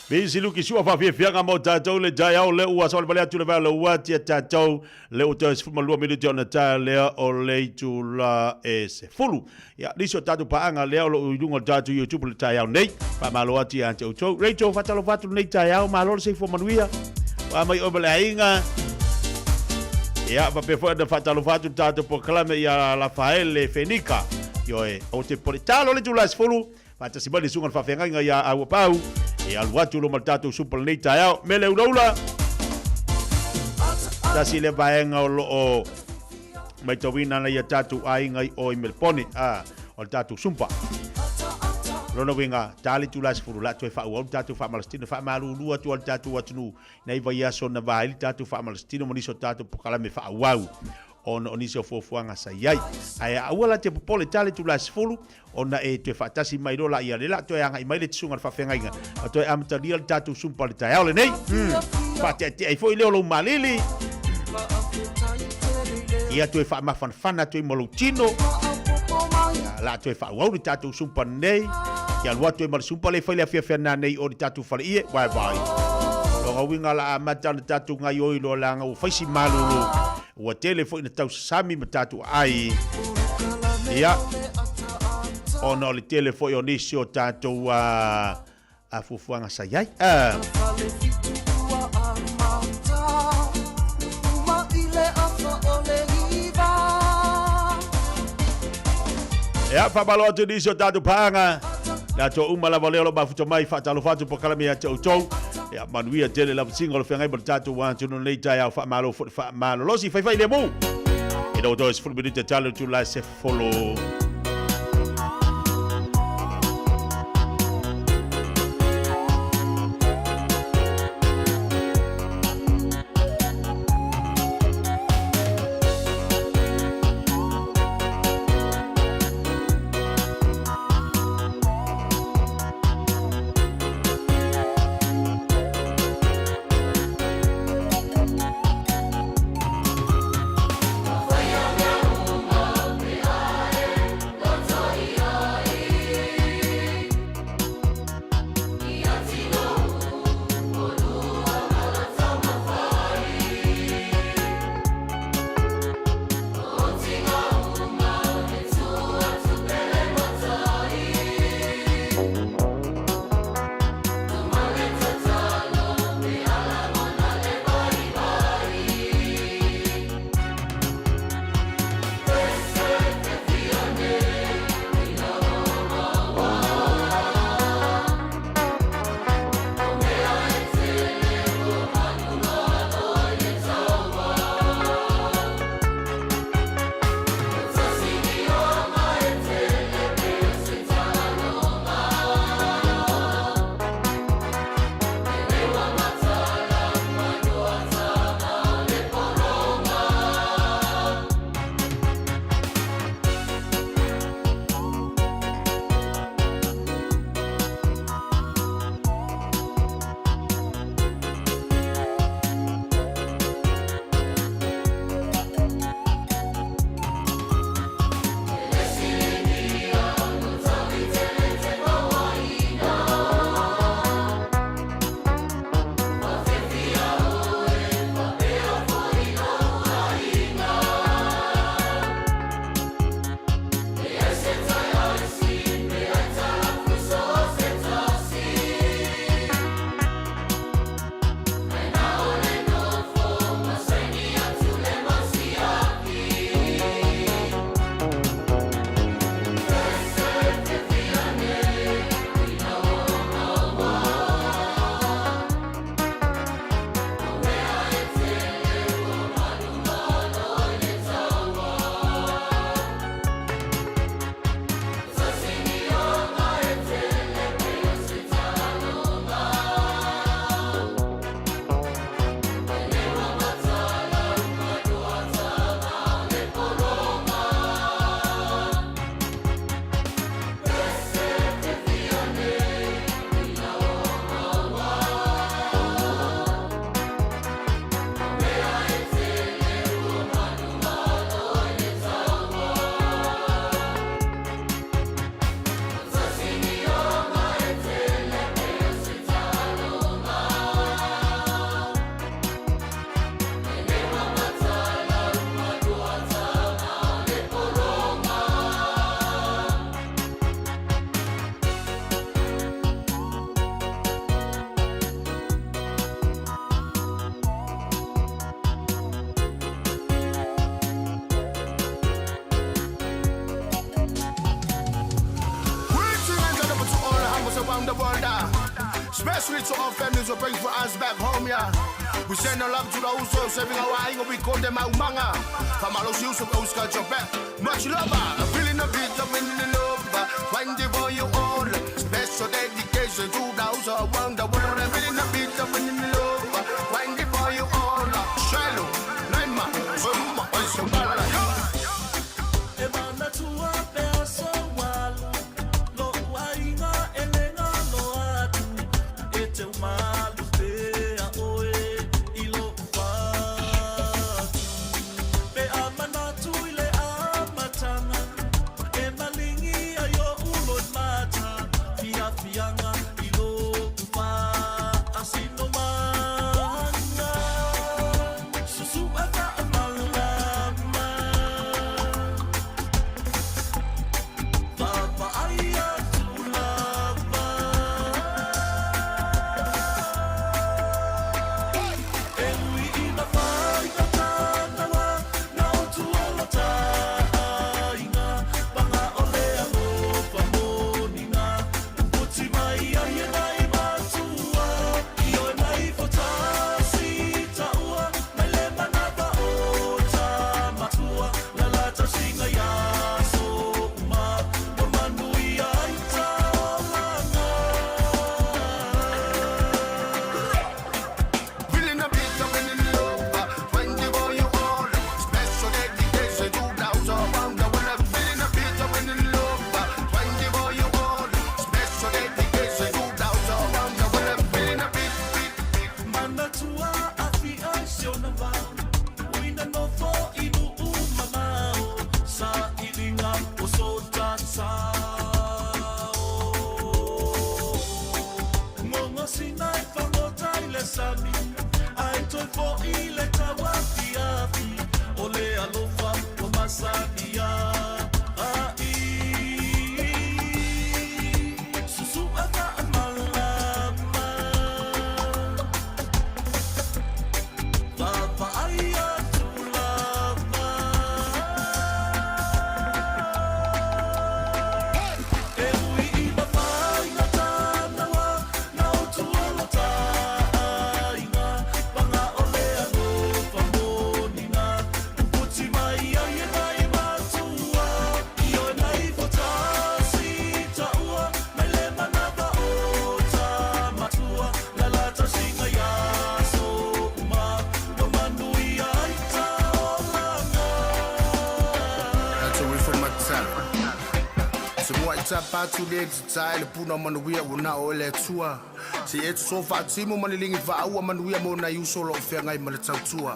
Visi luki sua faafiafiaga mo tatou le taeao le ua savalivali atu le vae o le uati a tatou le ua toe 12 minute ona taea lea o le itula e 10. Ia, nisi o tatou paaga lea o lo o i luga o le tatou YouTube le taeao nei. Faamalo atu ia te outou. Rachel, faatalofa atu lenei taeao, malo le soifua manuia. Ua mai oe ma le aiga. Ia, faapea foi ona faatalofa atu le tatou polokalame ia Rafaele Fenika. Ioe, aua te popole. Talo le itula e 10, faatasi mai le susuga i le faafeagaiga ia Aua Pau. E alu atu lo ma le tatou supa lenei taeao. Mele ulaula. Tasi le vaega o lo o matauina ana ia tatou aiga i o i Melepone, a, o le tatou sumpa. Lona uiga, ta le itula e 10, la toe faaauau le tatou faamalasitino, faamalulu atu a le tatou atunuu, nei vaiaso na va ai le tatou faamalasitino ma nisi o tatou polokalame faaauau ona o nisi o fuafuaga sa i ai. Ae aua la te popole, ta le itula e 10, ona e toe faatasi mai loa laia, lea la toe agai mai le susuga i le faafeagaiga, ma toe amatalia le tatou sumpa i le taeao lenei. Faateatea ai foi lea o lou malili. Ia toe faamafanafana atu ai ma lou tino. Ia, la toe faaauau le tatou sumpa lenei. Ia alu atu ai ma le sumpa lea e fai le afiafi ana nei o le tatou faleie. Bye bye. Lona uiga la amata ona tatou gaioi loa leaga ua fai si malulu. Ua tele foi na tausasami ma tatou aai. Ia, ona o le tele foi o nisi o tatou a fuafuaga sa i ai. Ia, faamalo atu i nisi o tatou paaga. Le atoa uma lava lea o lo o mafuta mai, faatalofa atu polokalame ia te outou. Ia, manuia tele lavasiga o le feagai ma le tatou atunuu nei taeao, faamalo foi le faamalolosi, faifai lemu. Ina ua toe 10 minute talo itula e 10. around the world. Especially to our families who bring for us back home, yeah. We send our love to those who are serving our ainga, we call them Aumanga. Famalos use of Oscar back. Much love, feeling a bit of winning over. 24 you all. Special dedication to those around the world. Feeling a bit of winning over. 24 you all. Shallow, Naima, Summa, Summa. E manatua pe aso walu, lo uaiga e le galo atu, e te umalu pea oe i lou fatu. Pe a manatu i le amataga, e maligi ai oʻu loimata, fiafiaga i loʻu faasinomaga. Susuʻa faamalama, vaavaai atu lava. E ui ina faigatanawa, na o tuolo taʻaiga, paga o le alofa moniga, puputi mai ai e nai matua, i oe mai fotasi taʻua, mai le manava o tamatua, la la tausiga iā soʻuma, ua manuia ai taolaga. Feeling a bit of winning over. 24 you all. Special dedication to those around the world. Feeling a bit of winning over. 24 you all. Special dedication to those around the world. Feeling a bit, bit, bit. Manatua afi ai se ona vao, uina nofo i nuu mamao, sa iliga o so tatao. Gogosina e fagota i le sami, ae toe foʻi le tauafiafi, o le alofa ua masani ai. Susuʻa faamalama, vaavaai atu lava. E ui ina faigatanawa, na o tuolo taʻaiga, paga o le alofa moniga, puputi mai ai e nai matua, i oe nai fotasi taʻua, mai le manava o tamatua, la la tausiga iā soʻuma, ua manuia ai taolaga. That's away from my town. Se mua i tapa atu le tatai le puna o manuia ua na o le Atua. Se i e soso faatimu ma le ligi faaua manuia mo nai uso o loo feagai ma le tautua.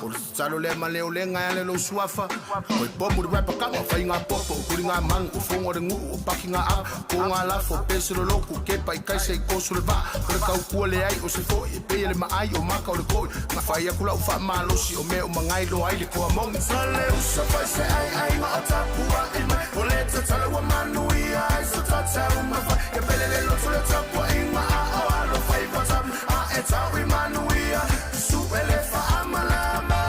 O le tatalo lea ma le olega e ala i lou suafa. O i pomu le rapper kanga, fai ngā popo, o kuli ngā mangu, o fongo le nguu, o paki ngā ava, ko ngā lafo, o pese le loku, kepa i kaisa i koso le vaa, o le kaukua le ai, o se foi, e peia le maai, o maka o le koi, nga fai aku lau faamalosi, o mea o magai loa ai le koa moni. Sa le uso fai se ai ai ma o tapua i mai, o le tatalo ua manuia ai so tatau mafai, ia pele le loto le tapuaiga a o alo fai fatam, a e tau i manuia, suʻe le faamalama.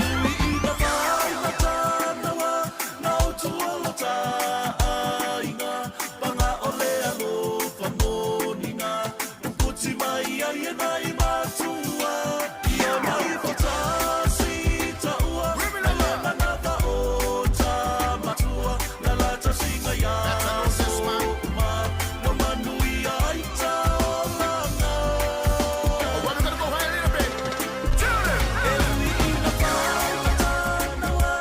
Ui ina faigatanawa, na o tuolo taʻaiga, paga o le alofa moniga, puputi mai ai e nai matua, i oe mai fotasi taʻua, mai le manava o tamatua, la la tausiga iā soʻuma, ua manuia ai taolaga. Alright, we're gonna go high a little bit. E ui ina faigatanawa,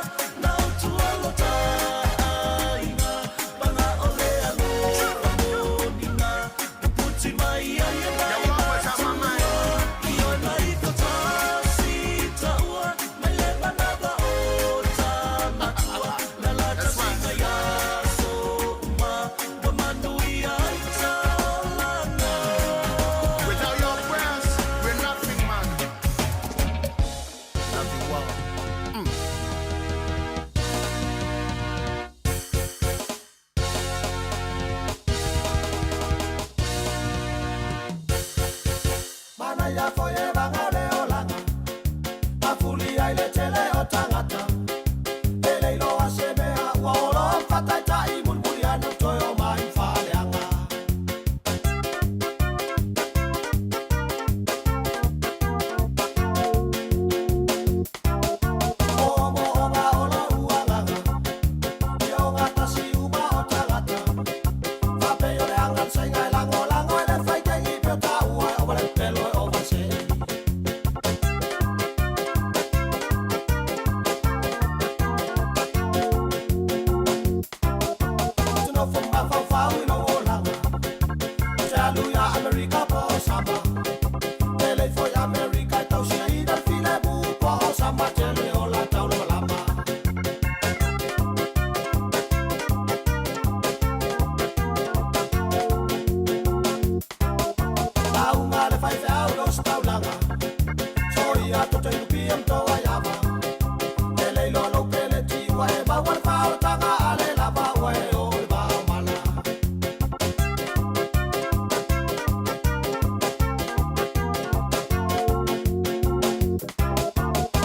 na o tuolo taʻaiga, paga o le alofa moniga, puputi mai ai e nai matua, i oe mai fotasi taʻua, mai le manava o tamatua, la la tausiga iā soʻuma, ua manuia ai taolaga. Without your prayers, we're nothing, man. Love you all. Mana ia foi e vanga le olaga, Mafulia i le tele o tangata, E leilo a se mea ua olo fataitai, Mulimuli anu toe o mai fale. nofo mafaufau i lou olaga. O se alu iā Amerika po o sama. E le ifo i Amerika e tausiaina le filemu po o sama tele o la taulamalama. Lauga le faifeau i ositaulaga. Soia toto i lupia ma toa iava. E le iloa lou peleti ua e maua le faaolataga a le lava ua e oo i le vao mala.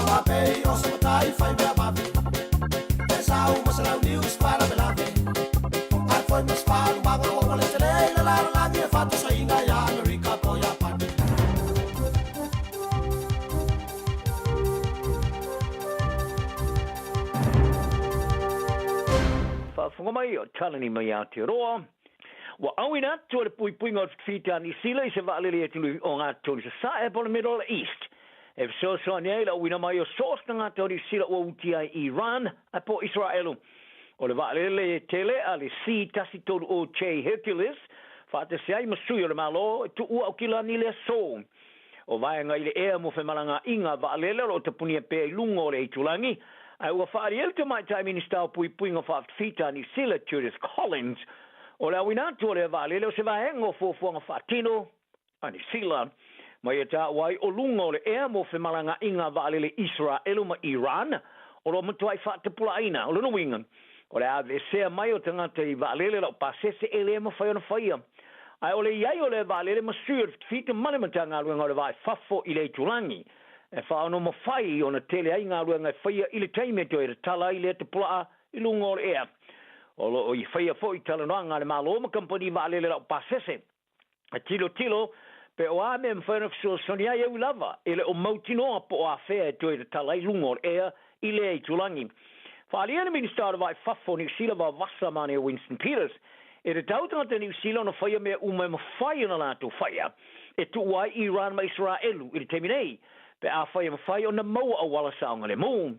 Faapei o se matai fai mea vave. E sau ma se launiu i se faalavelave. Ae foi ma se faalumaga ua ua le tele i le lalolagi e faatosaina iā Amerika po o Iapani. Faafofoga mai o Talani mai Aotearoa, ua auina atu e le puipuiga o le Fita a Niu Sila i se vaalele atunuu o Gatoni Sasae po o le Middle East e fesoasoani ai i le auina mai o so o se tagata o Niu Sila ua uti ai i Iran ae po o Isaraelu. O le vaalele tele a le C-130J Hercules faatasi ai ma sui o le Malo e tuua Aukilani i le aso. O vaega i le ea mo femalagaaiga vaalele o lo o tapunia pea i luga o le itulagi, ae ua faaalia ai le Tamaitai Minisita o Puipuiga Faafita a Niu Sila, Judith Collins, o le auina atu o lea vaalele o se vaega o fuafuaga faatino a Niu Sila ma ia taua ai o luga o le ea mo femalagaaiga vaalele Isaraelu ma Iran o lo o matuai faatapulaaina. O lona uiga, o le aveesea mai o tagata i vaalele laupasese e le mafai ona faia. Ae o le i ai o lea vaalele ma sui o le Fita ma le Matagaluega o le Va i Fafo i le itulagi e faaonomafai ona tele ai galuega e faia i le taimi e toe tatala ai lea tapulaa i luga o le ea. O lo o i faia foi talanoaga a le Malo ma kamupani vaalele laupasese e tilotilo pe o a mea e mafai ona fesoasoani ai e ui lava e le o mautinoa po o afea e toe tatala ai luga o le ea i lea itulagi. Faaalia le Minisita o le Va i Fafo o Niu Sila Vavasa Mane Winston Peters e tatau tagata Niu Sila ona faia mea uma e mafai ona latou faia e tuua ai Iran ma Isaraelu i le taimi nei pe afai e mafai ona maua auala saogalemu.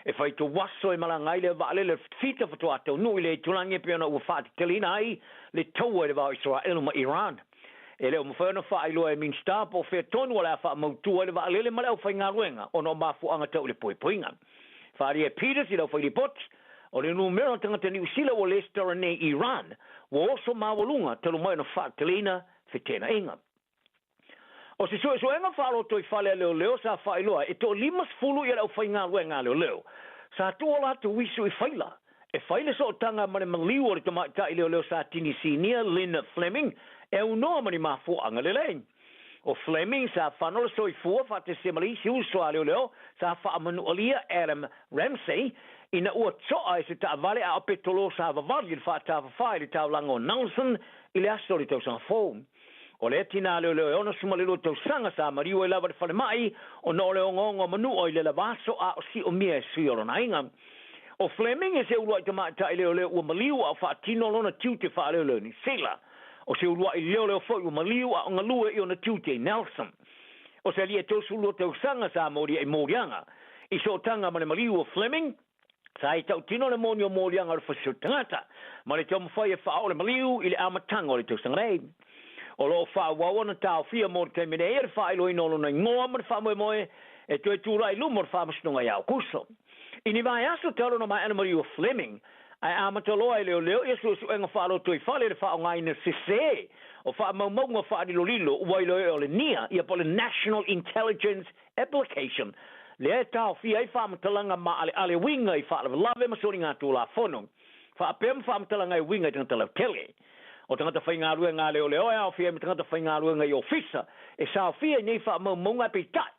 E fai tauaso e malaga ai le vaalele o le Fita faatoa taunuu i le itulagi e pei ona ua faateteleina ai le taua i le va o Isaraelu ma Iran. E le o mafai ona faailoa e Minisita po o fea tonu o le a faamautu ai le vaalele ma le aufaigaluega ona o mafuaaga tau i le poipoiga. Faaalia e Peters i le aufailipoti, o le numera o tagata Niu Sila ua lesitala nei i Iran ua oso maualuga talu mai ona faateteleina feteenaiga. O se suesuega faalotoifale a leoleo sa faailoa e toa-50 le aufaigaluega a leoleo sa tuu o latou uisu i faila e fai le sootaga ma le maliu o le tamaitai leoleo sa tini sinia Lynn Fleming e aunoa ma ni mafuaaga lelei. O Fleming sa fano le soifua faatasi ma le isi uso a leoleo sa faamanualia Adam Ramsay ina ua toa i se taavale aao petolo sa vavali i le faatafafā i le taulaga o Nelson i le aso o le tausaga fou. O lea tinā leoleo e 62 tausaga sa maliu ai lava i le falemai ona o le ogaoga o manua i le lava aso a o siomia e sui o lona aiga. O Fleming e se uluai tamaitai leoleo ua maliu a o faatino lona tiute faaleoleo i Niu Sila. O se uluai leoleo foi ua maliu a o galue i ona tiute i Nelson. O se alii e 32 tausaga sa molia i moliaga i sootaga ma le maliu o Fleming, Sa i tautino le moni o moliaga o le fasioti tagata ma le taumafai e faaoo le maliu i le amataga o le tausaga nei. O lo o faaauau ona taofia mo le taimi nei e le faailoaina o lona igoa ma le faamoemoe e toe tulai i luma o le Faamasinoga ia Aokuso. I ni vaiaso talu ona maea le maliu o Fleming, ae amata loa e leoleo ia suesuega faalotoifale i le faaaogaina sese o faamaumauga faalilolilo ua iloa o le nia ia po o le National Intelligence Application, lea e taofia ai faamatalaga maaleale uiga i faalavelave ma soligatulafono, faapea ma faamatalaga e uiga i tagata lautele. O tagata faigaluega a leoleo e aofia ai ma tagata faigaluega i ofisa e saofia i nei faamaumauga ae peitai,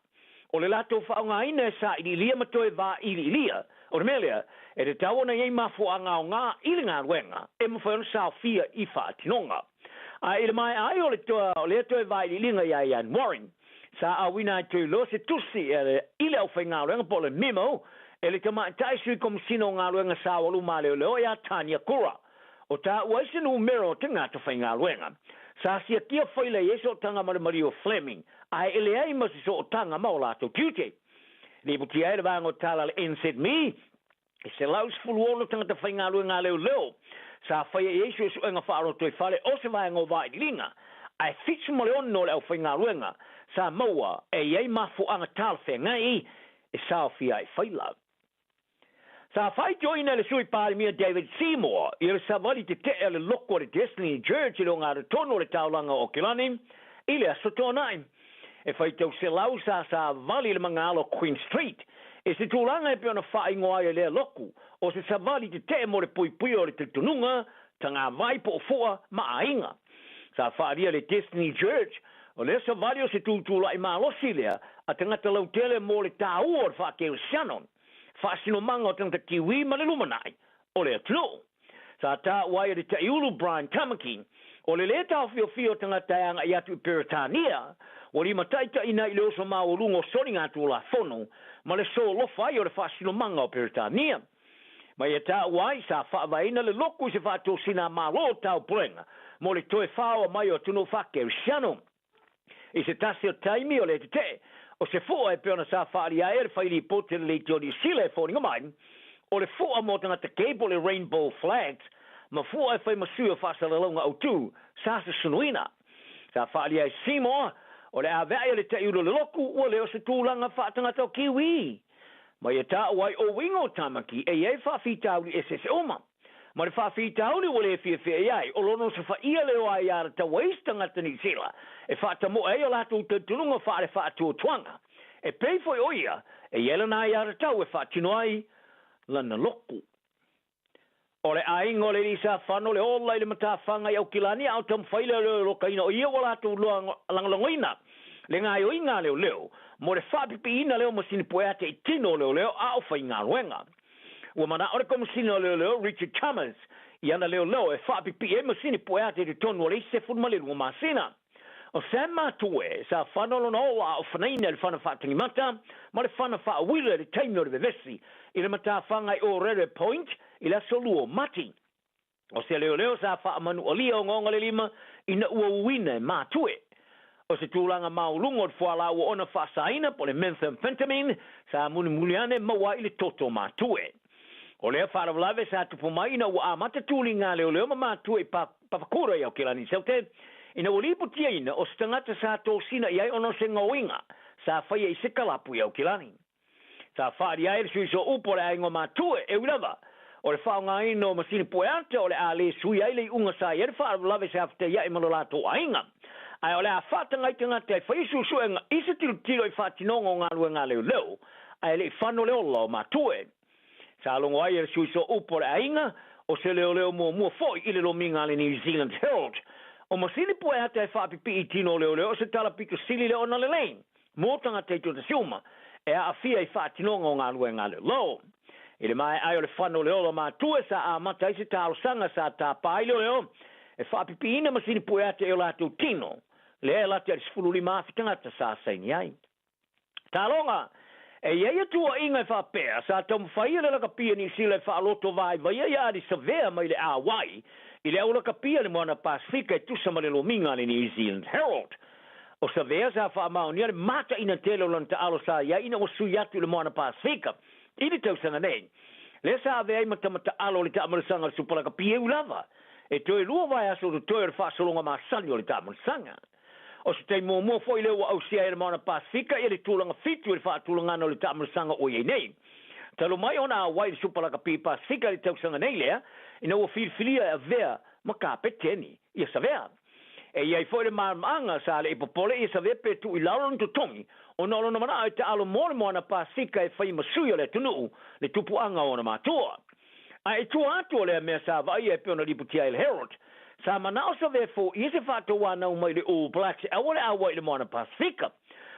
o le latou faaaogaina e sailiilia ma toe vailiilia. O le mea lea, e tatau ona i ai mafuaaga aoga i le galuega e mafai ona saofia i faatinoga. Ae i le maea ai o le o lea toe vailiiliga ia Ian Warren, Sa auina ai toe loa se tusi i le aufaigaluega po o le memo e le tamaitai sui komisina o galuega saoalu maleoleo ia Tania Kura. O taua ai se numera o tagata faigaluega. Sa siakia faila i ai sootaga ma le maliu o Fleming, ae e leai ma se sootaga ma o latou tiute. Lipotia ai le vaega o tala a le NZME, E 116 tagata faigaluega a leoleo Sa faia i ai suesuega faalotoifale o se vaega o vailiiliga, ae 76 o le aufaigaluega sa maua e i ai mafuaaga talafeagai e saofia ai faila. Sa faitioina e le Sui Palemia David Seymour ia le savali tetee a le loko a le Destiny Church i le ogatotonu o le taulaga o Aukilani i le Aso Toonai. E faitau selau sa savali i le magaalo o Queen Street i se tulaga e pei ona faaigoa ai e lea loku o se savali tetee mo le puipuia o le talitonuga, tagavai po o fua ma aiga. Sa faaalia le Destiny Church o lea savali o se tutulai malosi lea a tagata lautele mo le taua o le faakerisiano, faasinomaga o tagata Kiwi ma le lumanai o le atunuu. Sa taua ai e le Taiulu Brian Tamaki, o le lē taofiofia o tagata e agai atu i Peretania, ua limataitaiina ai i le oso maualuga o soligatulafono ma le solofa ai o le faasinomaga o Peretania. Ma ia taua ai, sa faavaeina le loku i se faatosina a Malo o Taupulega mo le toe faoa mai o atunuu faakerisiano. I se tasi o taimi o le tetee o se fua e pei ona sa faaalia ai e le fai lipoti a le Leitio Niu Sila e foliga mai, o le fua mo tagata gay po o le Rainbow Flags ma fua e fai ma sui o faasalalauga autu sa susunuina. Sa faaalia e Seymour, o le aveae o le taiulu o le loku ua le o se tulaga faatagata o Kiwi. Ma ia taua ai o uiga o Tamaki e i ai faafitauli eseese uma. Ma le faafitauli ua le fiafia i ai, o lona osofaia lea o aiatatau a isi tagata Niu Sila e faatamoe ai o latou talitonuga faale-faatuatuaga, e pei foi o ia e i ai lana aiatatau e faatino ai lana loku. O le aiga o le alii sa fano le ola i le matafaga i Aukilani a o taumafai lea o le lokaina o ia ua latou lagolagoina le gaoioiga a leoleo mo le faapipiina lea o masini pueate i tino o leoleo a o faigaluega. Ua manao le Komesina o Leoleo Richard Chalmers i ana leoleo e faapipii ai masini pueate i totonu o le isi 12 masina. O Sam Matue, sa fano lona ola a o fanaina i le fana faatagimata ma le fana faauila i le taimi o le vevesi i le matafaga i Orere Point i le aso Lua o Mati. O se leoleo sa faamanualia ogaoga le lima ina ua uina e Matue. O se tulaga maualuga o le fualaau oona faasaina po o le methamphetamine sa mulimuli ane maua ai i le toto o Matue. O lea faalavelave sa tupu mai ina ua amata tuliga a leoleo ma Matue i Papakura i Aokelani Saute ina ua lipotiaina o se tagata sa tosina i ai ona o se gaoiga sa faia i se kalapu i Aokelani. Sa faaali ai le sui sooupu o le aiga o Matue, e ui lava o le faaaogaina o masini pueata o le a le sui ai le iuga sa i ai le faalavelave se afataia'i ma lo latou aiga. Ae o le a faataga ai tagata e faia suesuega i se tilotilo i faatinoga o galuega a leoleo ae le i fano le ola o Matue. Sa logo ai e le sui sooupu o le aiga o se leoleo muamua foi i le lomiga a le New Zealand Herald. O masini pueata e faapipii i tino o leoleo o se tala pito sili lea ona lelei. Mō tagata i totasi uma e aafia i faatinoga o galuega a le Lo. I le maea ai o le fano o le ola matua sa amata ai se talosaga sa tapa ai leoleo e faapipiina masini pueate i o latou tino, lea e lata i le 15,000 tagata sa saini ai. Taloga, E i ai atuaiga e faapea, sa taumafaia le lakapia Niu Sila e faaloto vaivaia ia Adi Savea mai le Auai i le au lakapia i le Moana Pasefika e tusa ma le lomiga a le New Zealand Herald. O Savea sa faamaonia le mataina tele o lona taalo sa i ai ina ua sui atu i le Moana Pasefika i le tausaga nei. Lea sa avea ai ma tama taalo o le taamalasaga o le Supalakapi e ui lava e toe lua vaiaso totoe o le faasologa masani o le taamalasaga. O se taimi muamua foi lea ua ausia ai e le Moana Pasefika ia le tulaga fitu i le faatulagaga o le taamalasaga ua i ai nei. Talu mai ona auai i le Supalakapi Pasefika i le tausaga nei lea ina ua filifilia e avea ma kapeteni ia Savea. E i ai foi le malamaanga sa le i popole ia Savea pe tuu i lalo lona totogi ona o lona manao e taalo mo le Moana Pasefika e fai ma sui o le atunuu le tupuaga o ona matua. Ae i tua atu o lea mea sa vaaia e pei ona lipotia ai e le Herald, sa manao Savea foia se faatauanau mai le All Blacks e aua le auai i le Moana Pasefika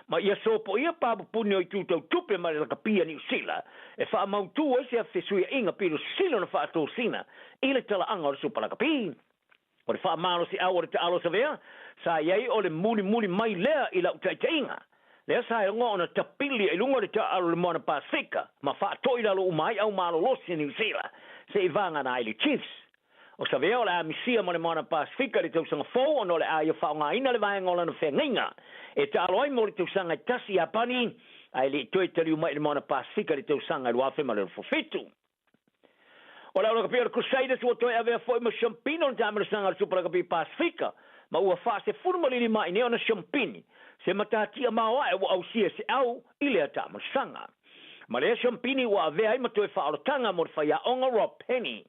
ma ia sopoia papupuni o itu tau tupe mai le lakapi a Niu Sila e faamautū ai se fesuiaiga pilo sili ona faatosina i le talaaga o le Supa Lakapi. O le faamalosiau o le taalo Savea sa i ai o le mulimuli mai lea i lau taitaiga. Lea sa e logo ona tapili i luga o le taaalo o le Moana Pasefika ma faatoi lalo uma ai au malolosi a Niu Sila se i vagana ai le Chiefs. O Savea o le a misia ma le Moana Pasefika i le tausaga fou ona o le a ia faaaogaina le vaega o lana feagaiga e taalo ai mo le tausaga e tasi i Iapani ae le i toe taliu mai i le Moana Pasefika i le tausaga e 2027. O le aulakapi o le Crusaders ua toe avea foi ma siampini o le taamilosaga a le Supa Lakapi Pasefika, ma ua faa-15 i nei ona siampini se matatia maoae ua ausia e se au i lea taamilosaga. Ma lea siampini ua avea ai ma toe faaolataga mo le faiaoga Rob Penny.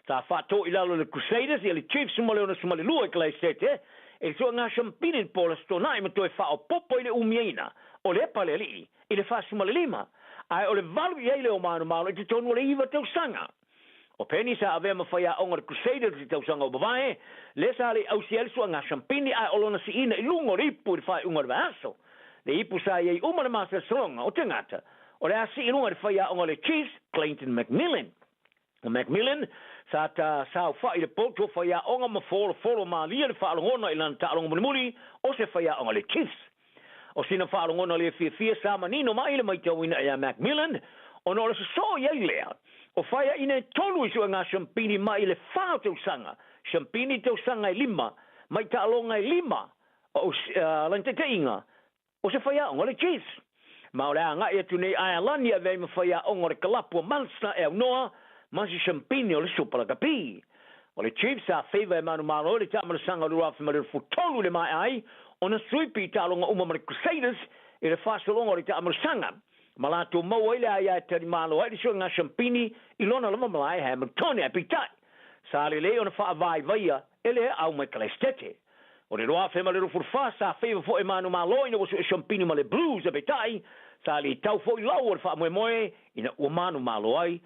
Sa faatoo i lalo e le Crusaders ia le Chiefs ma le 62 i Kalaisete e le suega siampini i le po o le Aso Toonai ma toe faaopoopo i le umiaina o le Palealii i le 45, ae o le 8 i ai lea o manumalo i totonu o le 9 tausaga. O Penny sa avea ma faiaoga o le Crusaders i tausaga ua mavae, lea sa le i ausia ai le suaga siampini ae o lona siina i luga o le ipu i le faaiuga o le vaiaso. Le ipu sa i ai uma le masalosaloga o tagata o le a sii i luga i le faiaoga o le Chiefs, Clayton McMillan. O McMillan sa ta saofai i le potu o faiaoga ma folofolo malie le faalogona i lana taaloga mulimuli o se faiaoga le Chiefs. O sina faalogona le fiafia sa manino mai le maitauina ia McMillan ona o le sosoo i ai lea o faiaina e tolu i suega siampini mai le fa o tausaga, siampini tausaga e lima, mai taaloga e lima o lana taitaiga o se faiaoga o le Chiefs. Ma o le a agai atu nei Aealani e avea ai ma faiaoga o le kalapu a Munster e aunoa ma se siampini o le Supa Lakapi. O le Chiefs sa feiva e manumalo ai le taamalasaga o le 2023 i le maea ai ona suipi i taaloga uma ma le Crusaders i le faasologa o le taamalasaga ma latou maua ai le aia e talimalo ai le suega siampini i lona lava malae Hamiltonia. Ae peitai, sa lelei ona faavaivaia e le au mai Kalaisitete. O le 2024 sa feiva foi e manumalo ina ua sue siampini ma le Blues ae peitai, sa le tau foi lau o le faamoemoe ina ua manumalo ai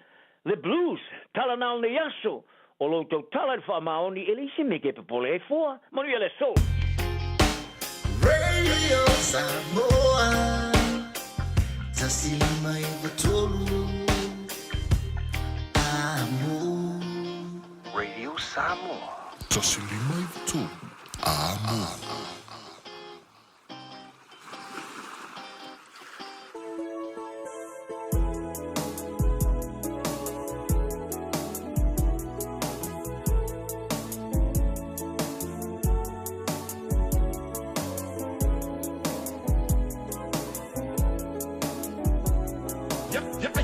Le Blues, tala na o lenei aso, o lo outou tala i le faamaoni e leai se mea ke popole ai fua. Manuia le aso! Radio Samoa, 159 Amo. Radio Samoa. 159 Amo.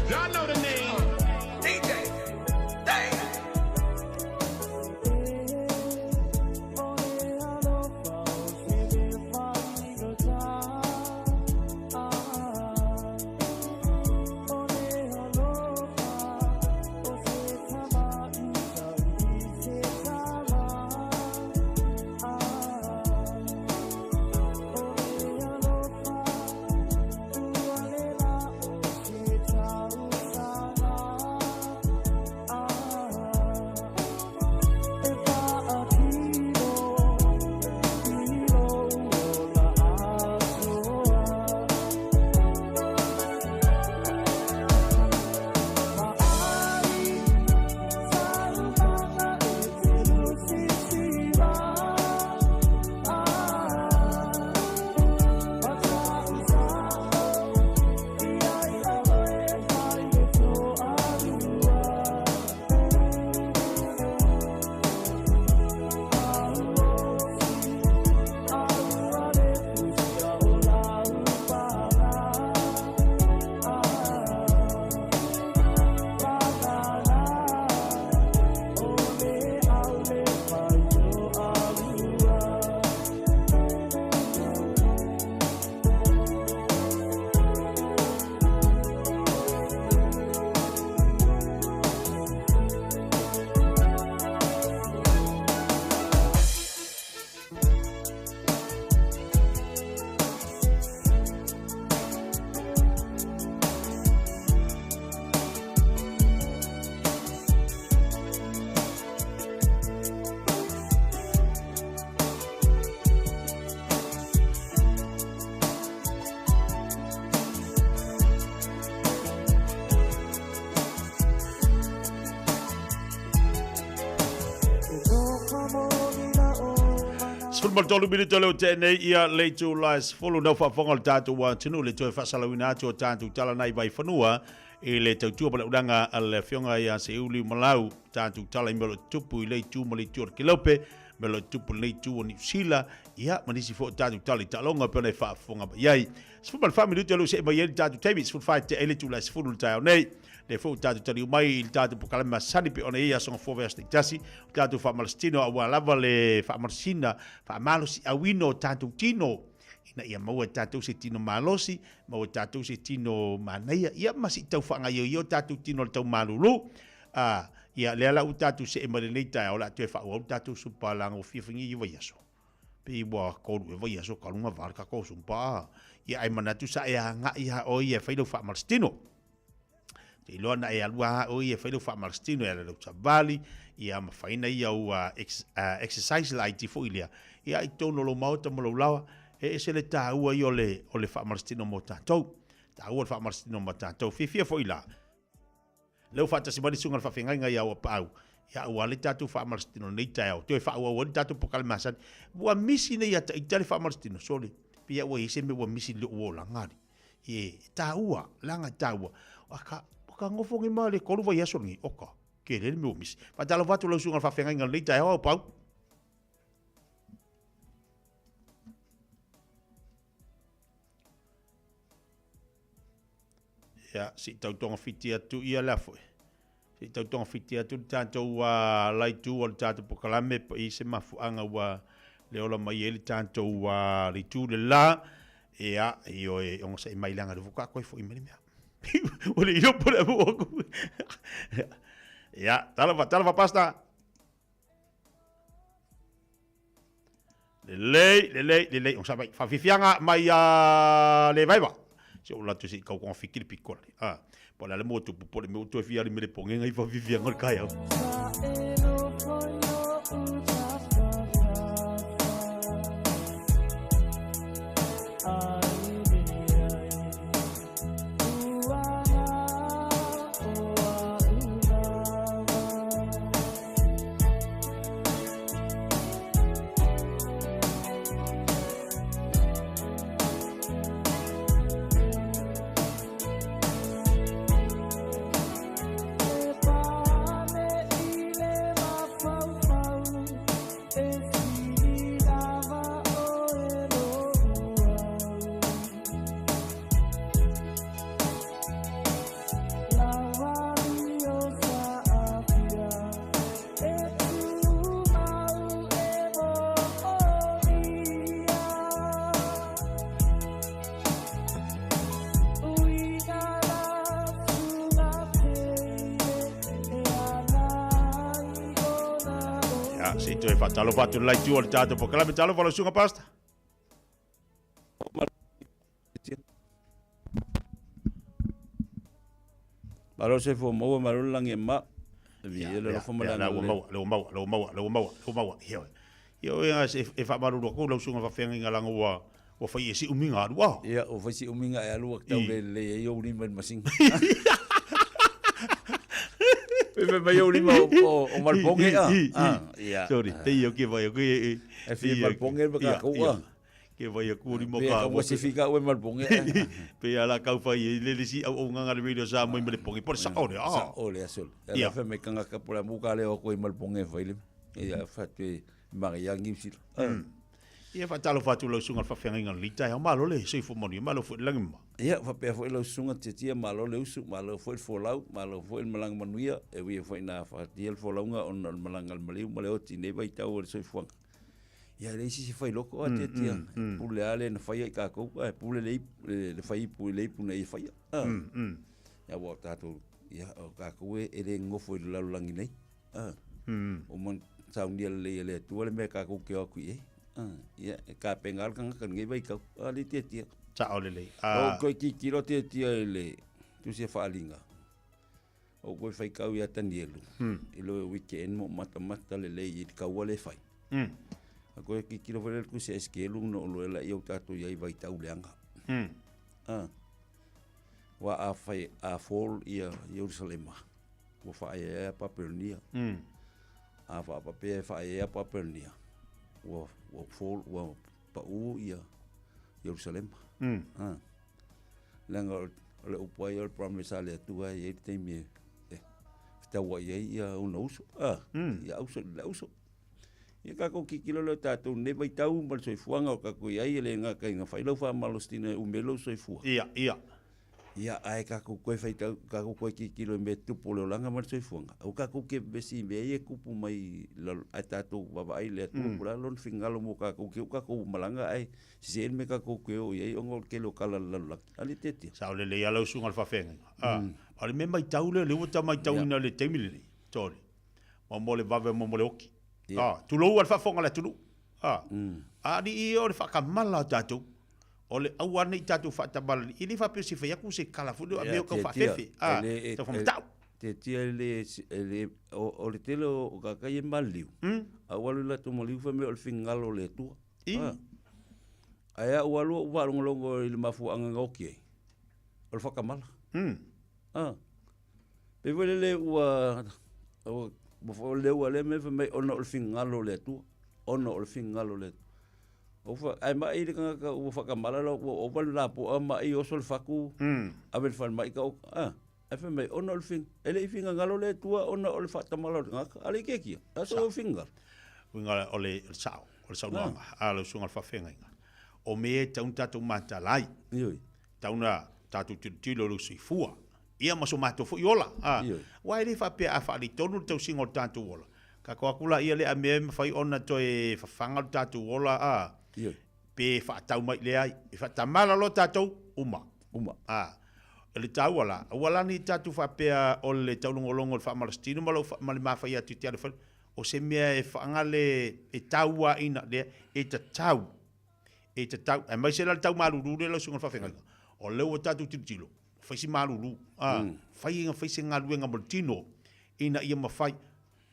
Y'all know the name. DJ Dang. 13 minute leo tēnei ia le itula e 10 nau faafofoga o le tatou atunuu le toe faasalauina atu o tatou tala nai Vaifanua. i le tautua ma le auaunaga a le Afioga ia Seiuli Malau, tatou tala i mea o lo o tutupu i lea itu ma le itu o le Kelope, mea o lo o tutupu i lenei itu o Niu Sila, ia ma nisi foi o tatou tala i taaloga e pei ona e faafofoga mai ai. 14 minute o lea ua see mai ai le tatou taimi, 14 e tea ai le itula e 10 i le taeao nei. Lea foi ua tatou taliu mai i le tatou polokalame masani pei ona i ai aso gafua vaiaso taitasi, o tatou faamalositino aua lava le faamalosina, faamalosiauina o tatou tino ina ia maua e tatou se tino malosi, maua e tatou se tino manaia, ia ma se i tau faagaioia o tatou tino i le tau malulu. A, ia lea la ua tatou see mai lenei taeao, o le a toe faaauau le tatou supa leaga ua fia faia ia vaiaso. Pei ua tolu ea vaiaso talu ona va le tatou sumpa. Ia ae manatu sa e agai lava oe ia e fai lau faamalositino. Te iloa na e alu lava oe ia e fai lau faamalositino e ala i lau savali, ia ma fai nai au exercise laiti foi lea, ia i totonu o lou maota ma lou laoa, e ese le taua ia o le, o le faamalositino mo tatou. Taua le faamalositino mo tatou. Fiafia foi la, lea ua faatasi mai le susuga i le faafeagaiga ia Auapaau, ia aua le tatou faamalositino i lenei taeao, toe faaauau ai le tatou polokalame masani. Ua misi nei ia ita le faamalositino, sole, pei ua i ai se mea ua misi i lou olaga alii. E taua, leaga e taua. Aka, ka nofo nei ma le tolu vaiaso lenei, oka, tele le mea ua misi. Faatalofa atu lau susuga i le faafeagaiga i lenei taeao, Auapaau. Ia, se i tau togafiti atu ia la foi. Se i tau togafiti atu le tatou laitu o le tatou polokalame po i se mafuaaga ua le ola mai ai le tatou le itu le la. Ia, ioe, ogasai mai leaga le faatoa toe foi mai le mea. Ua le iloa po o le a mo aku. Ia, talofa, talofa Pastor. Lelei, lelei, lelei. Ogasai mai, faafiafiaga mai ia le vaeva. Se o latou se i kau togafiti le pito le. Ah, po o le a le mua tupu, po o le mea ua toe fia alu i Melepogega i faafiafiaga o le taeao. Ia, se i toe faatalofa atu i le laitu o le tatou polokalame. Talofa lau susuga Pastor. Malo se fo maua malo le lagi e ma. Viia le alofa ma le agalelei. Lea ua maua, lea ua maua, lea ua maua, lea ua maua. Ia, ia, e faamalulu atu lau susuga faafeagaiga leaga ua ua fai e si umiga alu a. Ia, ua fai si umiga e alu ua tau le lelei ai ou lima i le masini. Pe mai ou lima o Malponge a. Ia. Sorry, te ia ke vai ke e fia Malponge ma ka kou a. Ke vai aku lima ka. Pe ka ua sifi ka ue Malponge. Pe ala kau fai e le si au au nganga le radio sa moi Malponge. Po sa ole a. Sa ole aso. Ia fe me kanga ka pula mu ka le o ko i Malponge fai le. Ia fa te Maria ngiu sila. Ia faatalofa atu lau susuga i le faafeagaiga o lenei taeao. Malo le soifua manuia, malo foi le lagi ma. Ia, faapea foi lau susuga Tiatia, malo le usu, malo foi le folau, malo foi le malaga manuia, e ui foi ina afatia le folauga ona o le malaga a le maliu ma le oti i lenei vaitau o le soifuaga. Ia, e leai se isi fai loko a Tiatia, e pule lava le na faia i tatou, ae pule le ipu, le fai ipu i le ipu na ia faia. Ia, aua o tatou, ia, o tatou e le nonofo i le lalolagi nei. Ua saunia lelei e le Atua le mea tatou te o atu i ai. Ia, e tapena lava le tagata i lenei vaitau. A lea Tiatia. Sao lelei. Ou toe tilotilo Tiatia i le tusi a Faaaliga, ou toe faitau ia Tanielu i le weekend ma ou matamata lelei i le taua lea e fai. A toe tilotilo foi lea i le tusi a Esekielu na ou iloa laia ua tatou i ai i vaitau leaga. Aua a fai, a fall ia Ierusalema, ua faaeaea Papelonia. A faapea e faaeaea Papelonia, ua, ua fall, ua pau ia Ierusalema. Leaga o O le upu ai o le promise a le Atua e i ai le taimi e e fetauai ai ia ona uso, a, ia auso i le auso. Ia tatou tilotilo lea o tatou i lenei vaitau ma le soifuaga o tatou i ai, e le gata ina fai lau faamalositino e umi ai lou soifua. Ia, ia. Ia, ae tatou toe faitau, tatou toe tilotilo i mea e tutupu o le olaga ma le soifuaga, aua tatou te vevesi i mea ia e tupu mai i lalo, ae tatou vaavaai i le Atua po o le a Lona finagalo mo tatou, te i ua tatou malaga ae sese le mea tatou te o i ai ona o le tele o tala a le lalolagi. A le tiatia. Sao lelei lava lau susuga i le faafeagaiga. A, o le mea matau lea o lea ua tau matauina i le taimi lenei, sorry, mo le vave mo le oki. A, tulou lava le faafofoga a le atunuu. A, a alii ia o le faatamala o tatou. O le aua ne i tatou faatamala, e le faapea se fai atu se tala foi lea o mea o tau faafefe, a, tau faamatau. Tiatia e le, e le, o le tele o tagata ia e maliliu, a ua alu i latou maliu fai mai o le finagalo o le Atua. A, ae a ua alu ou faalogologo i le mafuaaga na oti ai, o le faatamala. A, pei foi lele ua, ua leu lea mea fai mai ona o le finagalo o le Atua, ona o le finagalo o le Atua. Ae mai le tagata ua faatamala ua ova le lapoa mai oso le fatu, ave i le falemai ka oka. A, ae fai mai ona o le fing, e le i finagalo le Atua ona o le faatamala o le tagata. A le itiatia, a so finagalo. Uiga o le sao, o le saunoaga a lau susuga i le faafeagaiga. O mea e tatau ona tatou mataala ai. Ioe. Tatau ona tatou tilotilo i lou soifua, ia ma so matou foi ola. A, aua e le faapea a faaletonu le tausiga o le tatou ola, tatou atu laia lea mea e mafai ona toe fafaga lo tatou ola, a, pe faatau mai leai. E faatamala loa tatou, uma. Uma. A, o le taua la, aua la ne i tatou faapea o le taulogologo i le faamalositino ma lou, ma le mafaia atu i te alofai, o se mea e faagale e tauaina lea, e tatau e tatau, aemaise la le tau malulu lea lau susuga i le faafeagaiga, o lea ua tatou tilotilo, ua fai si malulu, a, fai ina fai se galuega mo le tino, ina ia mafai,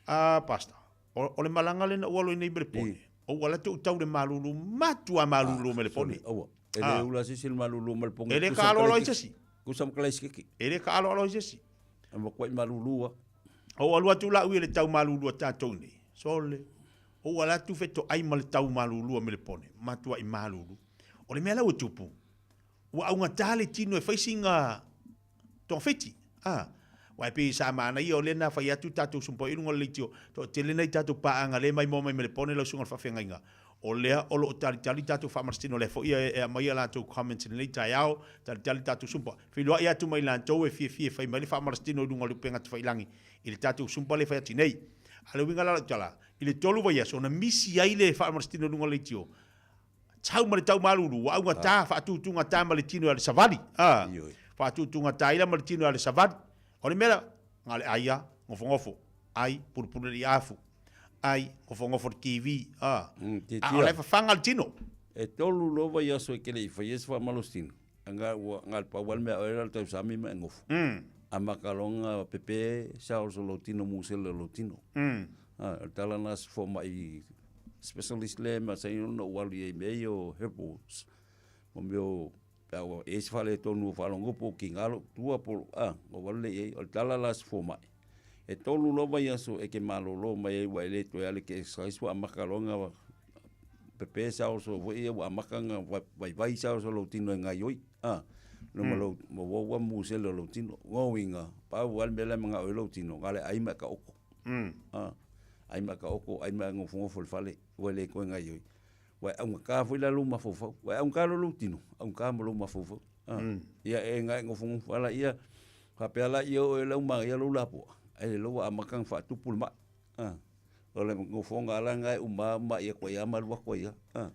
a, Pastor, o, o le malaga lea na ou alu ai nei i Melepone, o ua alu atu ou tau i le malulu, matua malulu Melepone. Aua, e le ula se isi i le malulu o Melepone. E le taaloalo ai se isi. Tusa ma kalaisikeke. E le taaloalo ai se isi. E matuai malulu lava. Ou alu atu la au i le tau malulu a tatou nei, sole, Ou ala atu fetoai ma le tau malulu a Melepone, matuai malulu. O le mea la ua tupu, ua augata le tino e fai sina togafiti. A, aua e pei sa manaia o lea na fai atu tatou sumpa i luga o le leitio, toatele nai tatou paaga lea e maimoa mai Melepone lau susuga i le faafeagaiga. O lea o lo o talitali tatou faamalositino, o lea foi e aumai a latou comments i lenei taeao, talitali tatou sumpa. Feiloai atu ma i latou e fiafia e fai mai le faamalositino i luga o le upega tafailagi i le tatou sumpa lea e fai atu nei. A o le uiga la o lau tala, i le 3 vaiaso na misi ai le faamalositino i luga o le leitio, sau ma le tau malulu, ua augata, faatutugata ma le tino e le savali. A, faatutugata ai la ma le tino e le savali. O le mea la, na o le ai lava, nofonofo, ai, pulupulu le afu, ai, nofonofo le TV, a, a o la e fafaga le tino. E tolu loa vaiaso e te le i faia se faamalositino. Anga ua nga le pau le mea oe la tau sami ma e ngofo. Amata loa nga pepe sa o so tino musele o lou tino. A o le tala na se fomai specialist le ma sa ino no walu i mea ia o herbals. Mo mea o pe a ua e se faaletonu o faalogo po o kingalo tua po a o walu le i ai. O le tala la se fomai. E tolu loa vaiaso e ke malolo mai ai ua e le toe alu e ke exercise ua amata loa nga pepe saoso foi ia ua amata ona vaivai saoso lou tino e gaioi a no ma lou ma ua ua musele o lou tino lona uiga pau lava le mea la e manao ai lou tino na o le ai ma e taoto a ai ma e taoto ai ma e nofonofo i le fale ua le toe gaioi ua e augata foi la lou mafaufau ua e augata loa lou tino augata ma lou mafaufau a ia e na e nofonofo a laia faapea laia o oe la ua manaia lou lapoa ae lea ua amata ona faatupu le mai a O le nofoga la lena e uma mai atu ai lava ma alu atu ai lava. A.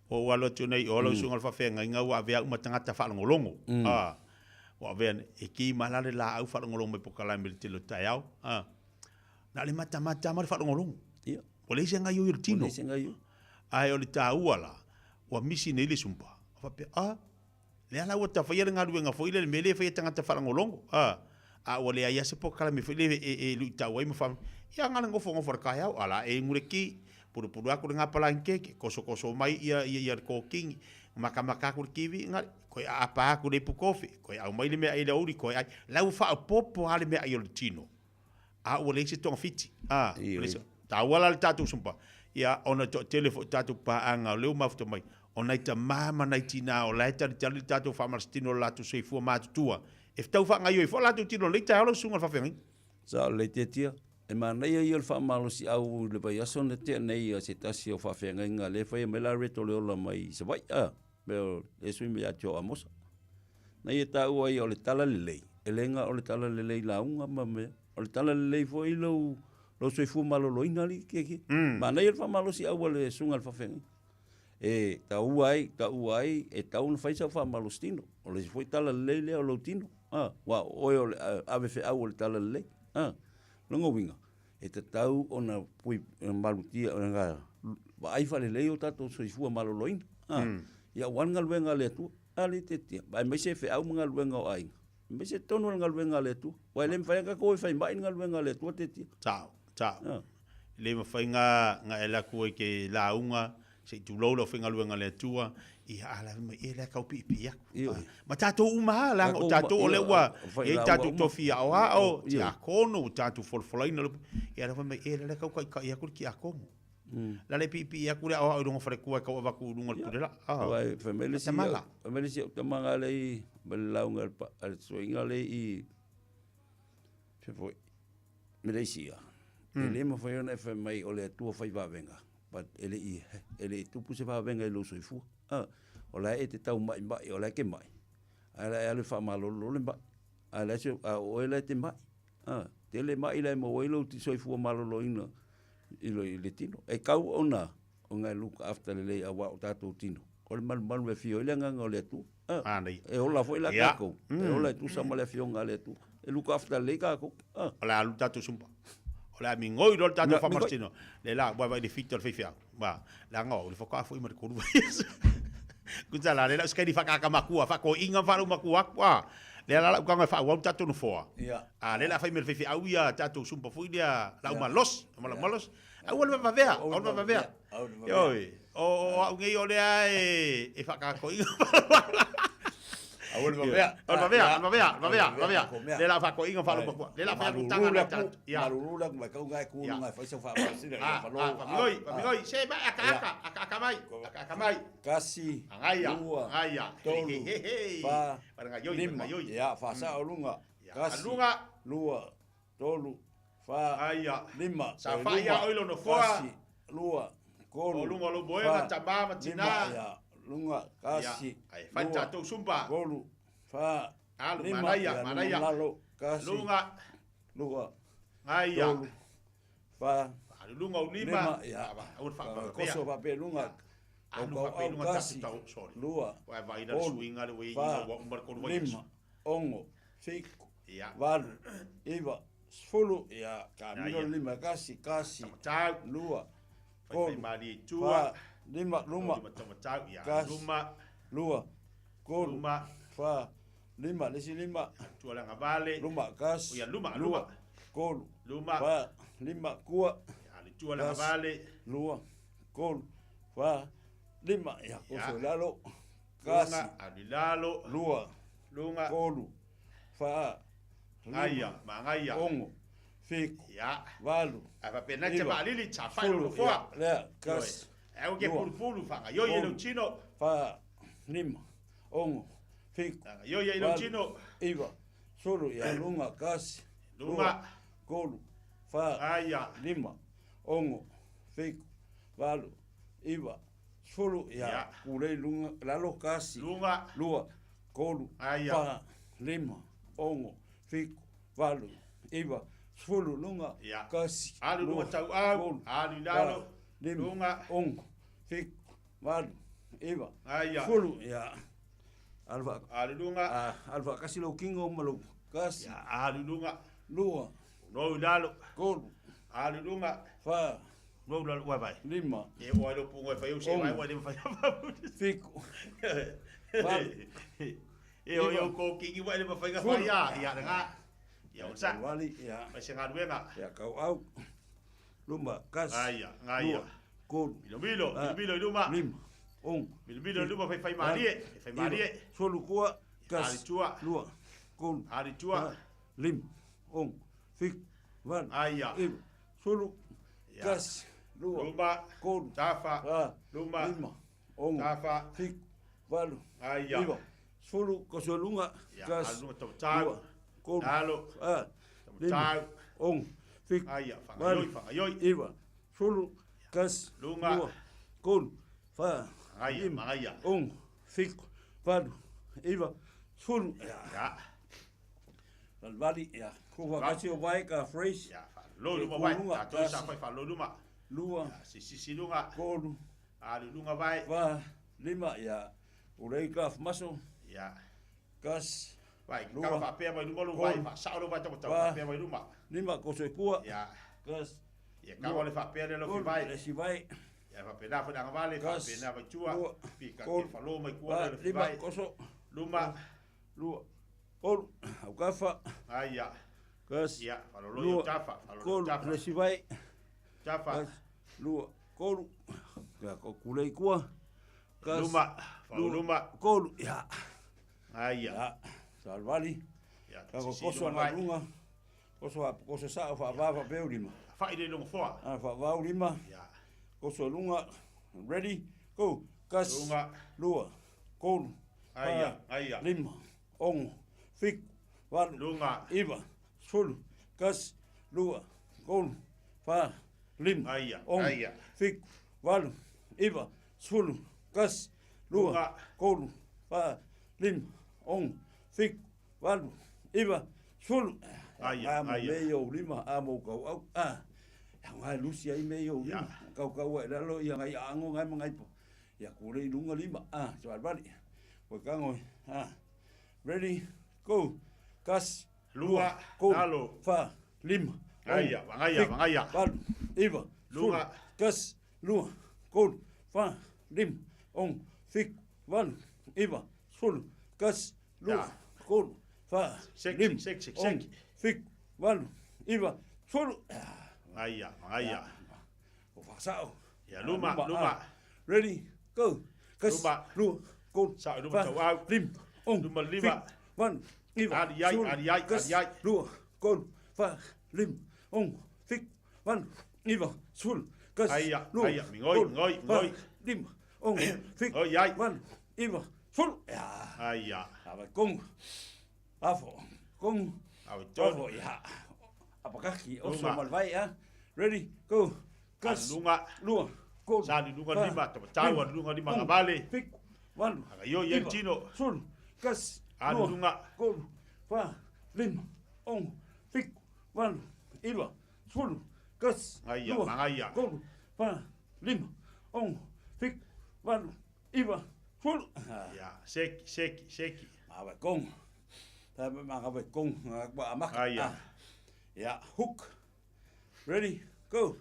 Ua ou alo atu nei i o lau susuga i le faafeagaiga ua avea au ma tagata faalogologo. A. Ua avea, e ki mai la le laau faalogologo mai polokalame i le tele o taeao. A. Na o le matamata lava ma le faalogologo. Ia. Ua leai se gaioi o le tino. Ua leai se gaioi. Ae o le taua la, ua misi nei le sumpa. Faapea, a, Lea la ua ta faia le galuega foi lea, le mea lea e faia e tagata faalogologo, a, a ua leai lava se polokalame foi lea e luitau ai ma faa, ia na o le nofonofo i le taeao, a la e inu le ti, pulupulu atu le gapalaikeke, kosokoso mai ia, ia, ia le kokini, matamata atu le TV, na, toe aapa atu le ipu kofi, toe aumai le meaai i le aoauli, toe ai. La ua faaopoopo lava le meaai o le tino, a ua leai se togafiti, a, ua leai se, taua la le tatou sumpa, ia, ona e toatele foi tatou paaga o lea ua mafuta mai, o nai tama ma nai tina o la e talitali le tatou faamalositino o le latou soifua matutua. E tau faagaoioi foi latou tino i lenei taeao lau susuga i le faafeagaiga. Sao lelei Tiatia. E manaia ia o le faamalosiau i le vaiaso na tea nei a se tasi o faafeagaiga lea e faia mai la Reto Leola mai Savaii a, pei o lea sui mai ia te o Amosa. Na ia taua ai o le tala lelei, e le na o le tala lelei lauga ma mea, o le tala lelei foi i lou, lou soifua maloloina alii Tiatia. Manaia le faamalosiau a le susuga i le faafeagaiga. E taua ai, taua ai, e tatau ona fai sau faamalositino. O le isi foi tala lelei lea o lou tino, a, aua o oe o le ave feau o le tala lelei, a. Lona uiga, e tatau ona pui, malutia, ona vaai faalelei o tatou soifua maloloina, a. Ia aua le galuega a le Atua, a lea te tia, aemaise feau ma galuega o aiga, aemaise totonu o le galuega a le Atua. Aua e le mafai lava ona tatou o e fai mai le galuega a le Atua te tia. Sao, sao. E le mafai na na e alu atu ai te lauga se i tulou le aufaigaluega a le Atua, ia a la mai e la e tau piipii atu. Ma tatou uma lava, leaga o tatou o lea ua i ai tatou tofi aoao, tiakono, ua tatou folafolaina le upu, ia la fai mai e la e tau taitai atu le tiakono. La le piipii atu le aoao i luga o faletua e tau avatu i luga o le pule laa. Aua fai mai le isi, fai mai le isi au tama na lea i ma le lauga a le toeaina lea i fea foi Malaysia, e le mafai ona e fai mai o le Atua fai vavega, but e le i, e le i tupu se vavega i lou soifua. A, o la e te tau maimai, o la e te mai, ae la e alu e faamalolo le mai, a leai se, a o oe la e te mai. A, tele mai la e maua ai lou soifua maloloina i le, i le tino. E tau ona, ona e look after lelei aua o tatou tino, o le malumalu e afio ai le Agaga o le Atua. A, e ola foi la tatou, e ola e tusa ma le afioga a le Atua. E look after lelei tatou. A. O le a alu le tatou sumpa. O le a migoi loa le tatou faamalositino. Le la, ua vaai i le fito o le faifeau. Ua, leaga o au le faatoa foi ma le tolu vaiaso. Kuta la, le lau sikaini whakaka makua, whakoinga wharu makua aku, a. Lea la lau kanga whaau au tatou nofoa. A, le la whai me le whaiwhi au ia tatou sumpa fui lea, lau malos, lau malos. Aua le vavavea, aua le vavavea. Ioe, o au nei o lea e whakakoinga. Aua le vavea. Aua le vavea, aua le vavea, vavea, vavea. Le la whakoinga wharu makua. Le la whai aku tanga na tatou. Ia. Malulu le aku mai kau ngai ku ngai fai sau whaamalosina. Ah, ah, whamigoi, whamigoi. Se mai, aka, aka, aka, aka mai, aka, aka mai. Kasi, Angaia, lua, angaia. tolu, fa, lima. Ia, whasao lunga. Kasi, Lunga. lua, tolu, fa, Aia. lima. Sa fa ia oi lono foa. Kasi, lua, kolu, O lunga o lou moega, fa, tamā ma tinā. lima, ia, lunga, kasi, Ia, ai, fai lua, tatou sumpa. kolu, fa, Alu, lima, manaia, ia, manaia. lunga lalo, kasi, Lunga. lua, Aia. tolu, fa, Alu lunga o lima. lima, ia, Aua le faapavavea. koso faapea lunga, Alu kau, faapea au, lunga kasi, tatou tau, sorry. lua, Ua vaai la le kolu, suiga le ua i fa, ua uma le kolu vaiaso. lima, ogo, fiku, Ia. valu, iva, sefulu, ia, kamilo Ia, ia. lima, kasi, kasi, Taumatau. lua, Faifai kolu, malie i tua. fa, lima, luma, Lima taumatau, ia, kasi, luma. lua, kolu, Luma. fa, lima, le isi lima, Tua le agavale. luma, kasi, Ia, luma, lua, luma. kolu, Luma. fa, lima, kua, Ia, le tua le kasi, agavale. lua, kolu, fa, lima, ia, koso Ia. lalo, kasi, Lunga, alu i lalo. lua, Lunga. kolu, fa, lima, Ngaia, mangaia. ogo, fiku, Ia. valu, Ae faapena e te iva, vaalili, tafai lou sefulu, nofoa. ia, lea, kasi, Ioe. Ae ua ke lua, pulupulu, faagaioi e lou kolu, tino. fa, lima, ogo, fiku, Faagaioi e lou valu, tino. iva, sefulu, ia, lunga, kasi, Lunga. lua, kolu, fa, Aia. lima, ogo, fiku, valu, iva, sefulu, ia, Ia. kulei lunga, lalo, kasi, Lunga. lua, kolu, Aia. fa, lima, ogo, fiku, valu, iva, sefulu, lunga, Ia. kasi, Alu lunga lua, tauau, kolu, alu i lalo, fa, lima, lunga. ogo, fiku, valu, iva, Aia. sefulu, ia. Alu fa- Alu lunga. Ah, alu faakasi lou kigo ma lou kasi. Ia, alu lunga. Lua. No i lalo. Kolu. Alu lunga. Fa. No i lalo, ua vai. Lima. E oa i lou pugo e fai au se Ogo. vai, ua le mafai a Fiku. Valu. E o Iva. i au kōkingi ua le mafai Sefulu. fai a, ia le Ia o sa. Wali, ia. Mai se galuega. Ia kau au. Luma, kasi. Aia, ngaia. Lua, kolu. Milo milo, fa, milo milo i luma. Lima, ogo. Milo milo i luma fai fai malie, fai malie. Iva, sefulu kua, kasi. Ali tua. Lua, kolu. Ali tua. fa, lima, ogo, fiku, valu. Aia. Iva, sefulu, Ia. kasi. Lua, Luma. kolu. Tafa. Fa, Luma. lima, ogo. Tafa. Fiku, valu. Aia. Iva, 10, koso luga, Ia, tasi, alu luga taumatau. lua, tolu, Lalo. fa, lima, Taumatau. ono, fitu, Aia, faagaioi, valu, faagaioi. iva, 10, tasi, Luga. lua, tolu, fa, Magaia, lima, magaia. ono, fitu, valu, iva, 10. Ia. Valivali, ia. Ku faatasi o vae ka phrase. Ia, faalolo luma vae. Tatou i sa fai faalolo luma. Lua. Ia, sisisi luga. Tolu. Alu luga vae. Fa, lima, ia. Ulei ka maso. Ia. Kasi. Vai, lua, kau faapea mai luma lou vae, tolu, faasao lou vae taumatau, fa, faapea mai luma. Lima, koso e kua. Ia. Kasi. Ia, kau le faapea le lofi tolu, vae. Le si vae. Ia, faapena foi le agavale, Kasi, faapena mai tua. lua, Pika tolu, ke falo mai kua fa, le lofi lima, vae. koso. Luma. Lua, tolu, aukafa. Aia. Kasi. Ia, falolo i lua, tafa, falolo i tolu, tafa. le si vae. Tafa. Kasi, lua, tolu. Ia, ko kulei kua. Kasi, Luma, lua, luma. Tolu, ia. Aia. Ia, salvali. Ia, Ka ko sisi koso luma na vae. lunga. Koso a koso sa o faava faapea lima. Fai le longo foa. A faavau lima. Ia. Koso lunga. Ready, go. Kasi. Lunga. Lua. Tolu. Aia, fa, aia. Lima. Ono. Fitu. Valu. Lunga. Iva. 10. Kasi. Lua. Tolu. Fa. Lima. Aia, Ono. aia. Fitu. Valu. Iva. 10. Kasi. Lua. Lunga. Tolu. Fa. Lima. Ono. Fitu. Valu. Iva. 10. Aia, A mo aia. me o lima, a mo kau au. A. Ia ngai lusi ai me o lima. Kau kau ai lalo ia ngai ango ngai mangai po. Ia kule i lunga lima. A, so albali. Ko kango. A. Ready, go. Kas. Lua, tolu, lalo. Fa, lima. ono, Aia, magaia, fitu, magaia. Valu, iva, Lunga. 10. Kasi, lua, tolu, fa, lima, ono, fitu, valu, iva, 10. Kasi, lua, Ia. tolu, fa, Seki, lima, seki, ono, seki. fitu, valu, iva, 10. Aia, magaia. O faasao. Ia, luma, luma. ah. Ready, go. Kasi, Luma. lua, tolu, Sao, luma fa, tauau. lima, ono, Luma, lima. fitu, valu, iva, Ali ai, 10. ali ai, Kasi, ali ai. lua, tolu, fa, lima, ono, fitu, valu, iva, 10. Kasi, Aia, lua, aia, mingoi, tolu, mingoi, fa, mingoi. lima, ono, fitu, Oi, ai. valu, iva, 10. Ia. Aia. Ava kongo. Afo. Kongo. Ave tonu. Afo, ia. Apakaki, oso Lunga. malvai, ah. Ready, go. Kas. Lunga. Lua. Tolu. Sa, lunga fa, lima, taumatau, lima, lunga lima ono, gavale. Fitu. Valu. Agaioi ai iva, tino. 10. Kasi. Alu lua, lunga. Tolu. Fa. Lima. Ono. Fitu. Valu. Iva. 10. Kasi. Aia, Lua. magaia. Tolu. Fa. Lima. Ono. Fitu. Valu. Iva. 10. Ia, seki, seki, seki. Ava kong. Ta ma ga kong ba mak. Aia. Ya, hook. Ready, go.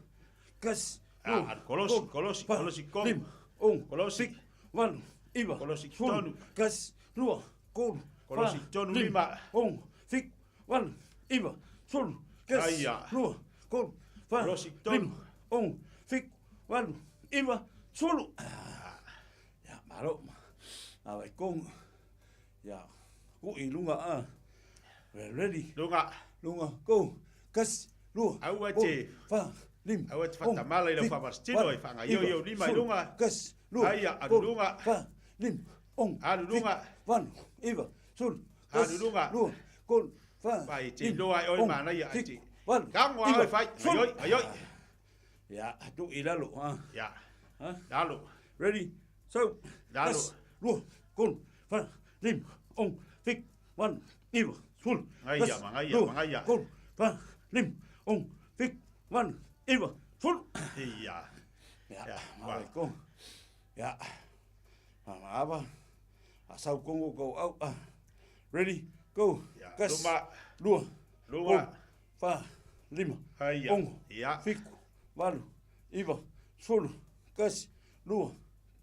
Kas. Ah, alu kolosi, kolosi, kolosi kong. Lim, ong, Kolosi. fik, valu, iva, Kolosi 10. tonu. Kas, lua, tolu, Kolosi fa, tonu lima, lima. ono, fitu, valu, iva, 10. Kas, Aia. lua, tolu, fa, Kolosi tonu. lima, ono, fitu, valu, iva, 10. Ya, malo. Ava kong. Ya, ku i lunga a. Ready. Lunga. Lunga, go. Kas, lua. Aua tolu, te. Fa, lima. Aua te ono, whatamala i lau fitu, whamastino valu, e whangaioi iva, au lima i 10. lunga. Kas, lua. Aia, alu tolu, lunga. Fa, lima, ono. Alu lunga. Fitu, valu, iva, 10. Kas, Alu lunga. Lua, tolu, fa, Vai, te lima, loa e oi ono, manaia, ai fitu, te. valu, Kango iva, au e whai, 10. aioi, aioi. Ya, tu i lalo, ha. Ia. Ha? Lalo. Ready? So, Lalo. kas, lua, tolu, fa, lima, ono, fitu, valu, iva, 10. Ngaia, Kas, magaia, lua, magaia. tolu, fa, lima, ono, fitu, valu, iva, 10. Ia. Ya, Ia, ma ko. Ya. Ma ava. A sau kongo go au. Ah. Ready? Go. Ya, Kas, luma. Lua. Lunga. Tolu, fa, lima. Aia. Ono. Ia. Fitu. Valu. Iva. 10. Kasi. Lua.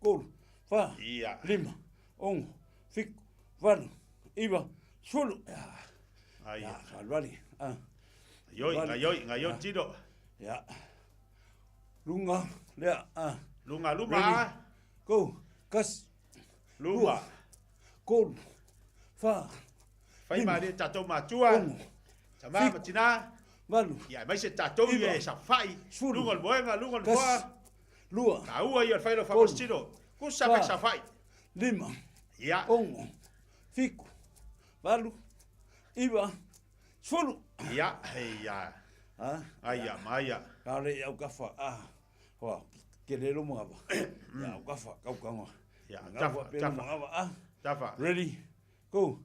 Tolu. Fa. Ia. Lima. Ono. Fitu. Valu. Iva. 10. Ya. Aia. Ya, salvali. Ah. Aioi, Valu. ngaioi, ngaioi Ah. tino. Ya. Lunga. Lea. Ah. Lunga, luma. Ready? Go. Kas. Luma. Tolu. Fa. Whai Lima. maare tātou mātua. Ono. Tama Fitu. ma tina. Valu. Ia, mai se tātou Iva. ia e sa whai. 10. Lunga le moenga, lunga le Kas. foa. Lua. Ka ua ia le whai lo Tolu. whamastino. Kusa pe Fa. sa whai. Lima. Ia. Ono. 7, 8, 9, 10. Ia, ia. Aia, maia. Kare i au kafa, a, hoa, ke le lo mangava. Ia, au kafa, kau kanga. Ia, tafa, tafa. Mangava, a. Tafa. Ready, go,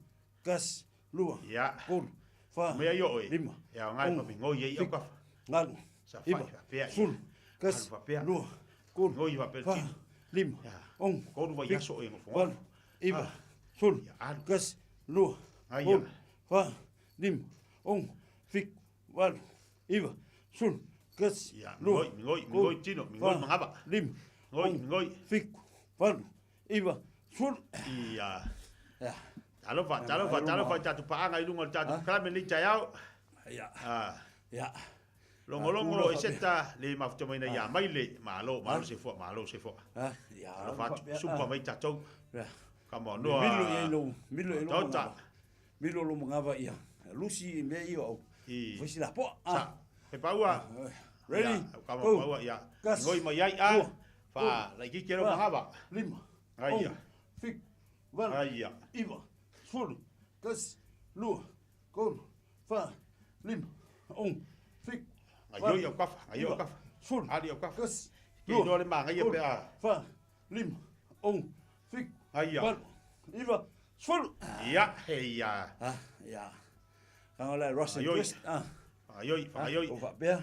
gas, lua, Ia. kolu, fa, Mea i oe. lima, Ia, ngai ono, papi, ngoi ei au fiku, kafa. Ngalu, Sa fai, iva, fapea. sulu, gas, Alu fapea. lua, kolu, Ngoi fapea fa, tino. lima, ono, Kolu vai fiku, aso e ngofo. valu, iva, Ah. sulu, alu. gas, lua, Aia. kolu, fa, lima, ono, fiku, valu, iva, sulu, gas, Ia, lua, mingoi, mingoi, kolu, mingoi tino, mingoi fa, mangava. lima, Ngoi, ono, mingoi. fiku, valu, iva, sulu. Ia. Ia. Talofa, talofa, talofa, tatu paanga i lunga o le tatu kalame ni taiao. Ia. Ah. Ia. Longolongo Ah, e seta le mafuta mai na ia mai le malo, malo se fua, malo se fua. Ah, ia. Alofa atu, supa mai tatou. Ia. Ka mo noa. Milo ia lo, milo ia lo. Tota. mangava. Milo lo mangava ia. Lusi me ia au. I. Fai sila po. Sa. He paua. Ready? Ia, ka mo Go. paua ia. Gas. Ngoi mai ai a. Lua. Fa, lai ki kero Fa. mahava. Lima. Aia. Ono, Fiku. Valu. Aia. Iva. Sulu. Kasi. Lua. Kolu. Fa. Lima. Ono. Fiku. Aio ia kafa, aio Iva. kafa. Sulu. Ali au kafa. Kasi. Ke iloa le maga ia Kolu. pe a. Fa. Lima. Ono. Fiku. Aia. Valu. Iva. Sulu. Ia, he ia. Ah, ia. Kanga la Russian Aioi. twist. Ah. Aioi, whakaioi. O faapea.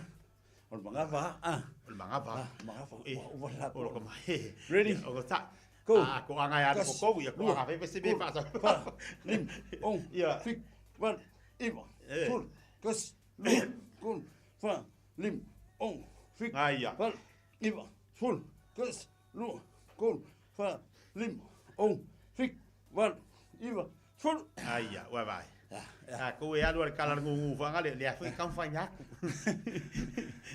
O le magafa. Ah. O le magafa. Ah, magafa. E. Ua la O loko mai. Ready? O ko ta. Go. Ah, ko anga ia ko Kasi, kou ia ko lua, anga fe se be kolu, fa sa. fa, lima, ono, Ia. fiku, valu, iva, Eh. sulu, kasi, lua, kolu, fa, lima, ono, fiku, Aia. valu, iva, sulu, kasi, lua, kolu, fa, lima, ono, fiku, valu, iva, sulu. Aia, ua vai. Ah, ko e alu al kala ngungu fa ngale le afu ka fa nyaku.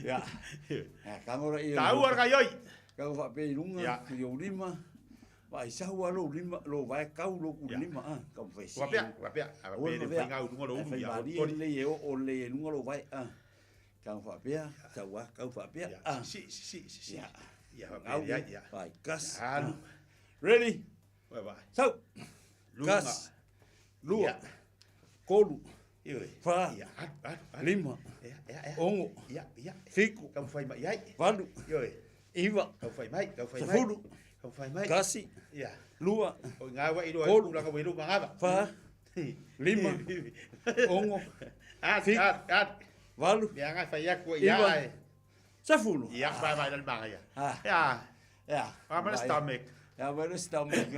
Ia. Ia, kangora ia. Tau ar kai oi. Kau fa pe lunga, Ia. i o lima. Vai sau a lo lima, lo vai kau lo ku lima ah, kau fai si. Ua pea, ua pea. A pe le fai ngau lunga lo ulu Fai ia. mari le e o le e lunga lo vai ah. Kau fa pea, sau a kau fa pea ah. Si si si si si. Ia. Ia fa Ngau pe ia ia. Vai gas. Alu. Ready? Ua vai. Sau. Lunga. Gas. Lua. Ia. Kolu. Ioi. Fa. Ia, alu, alu, alu. Lima. Ia, ia, ia. Ono. Ia, ia. Fiku. Kau fai mai ai. Valu. Ioi. Iva. Kau fai mai, kau fai mai. Sefulu. Kau fai mai. Kasi. Ia. Lua. O ngā wai roa Kolu. kula ka wai luma ngava. Fa. Lima. Ono. At, Fiku. at, at. Valu. Ia ngai fai aku ia. Iva. ai. Sefulu. Ia fai mai dal manga ia. Ah. Ia. Ia. Ah, mana stomach. Ia, mana stomach.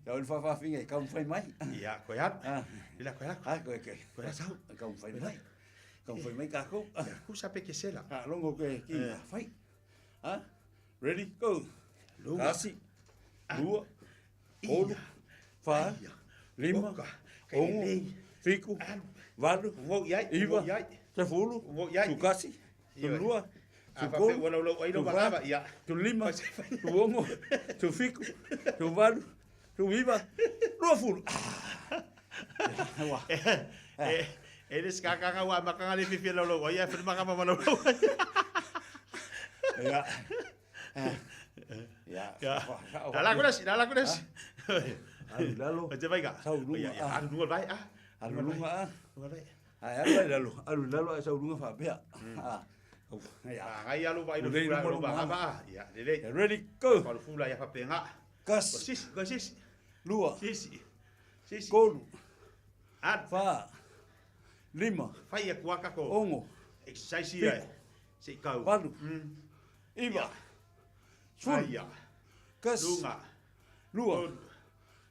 Ia, o fa fa finga, kau fai mai. Ia, koe at. Ah. Ila koe at. Ah, koe koe. Koe at sau. Kau fai mai. Kau fai mai kako. Ia, ku sape ke sela. Ah, longo ke ki Eh. fai. Ah. Ready, go. Lunga. Kasi. Lua. Kolu. Fa. Lima. Oka. Ono. Fiku. Valu. Ngo iai, Iva. ngo iai. Sefulu. Ngo iai. Tukasi. Ioi. Tulua. Ah, fa Tukolu. pe wala lau ai lo Tufa. mangava ia. Tulima. Tuongo. Tufiku. Tuvalu. Tuiva. Luafulu. Ah. E e le skakanga wa makanga le fifi lau lau ai ia fe manga ma lau lau. Ya. Ya. Ya. Lala ku nasi, lala ku nasi. Alu lalo. O te vai ka. Sau lunga, Ia, ia, ah. alu lunga vai ah. Alu lunga ah. Lunga vai. Ai alu ai lalo, alu lalo ai sau lunga fa pea. Ah. Ya. Ah, ngai alu vai lo Ulei fula lunga lo lunga. mangava. Ia, lele. Ready go. Ko fula ia fa penga. Kas. Sis, go sis. Lua. Sis. Sis. Kolu. At Fa. Lima. fai ia kuaka ko. Ono. Exercise ia. Se kau. Valu. Iva. Sulu. Aia. Kas. Lunga. Lua.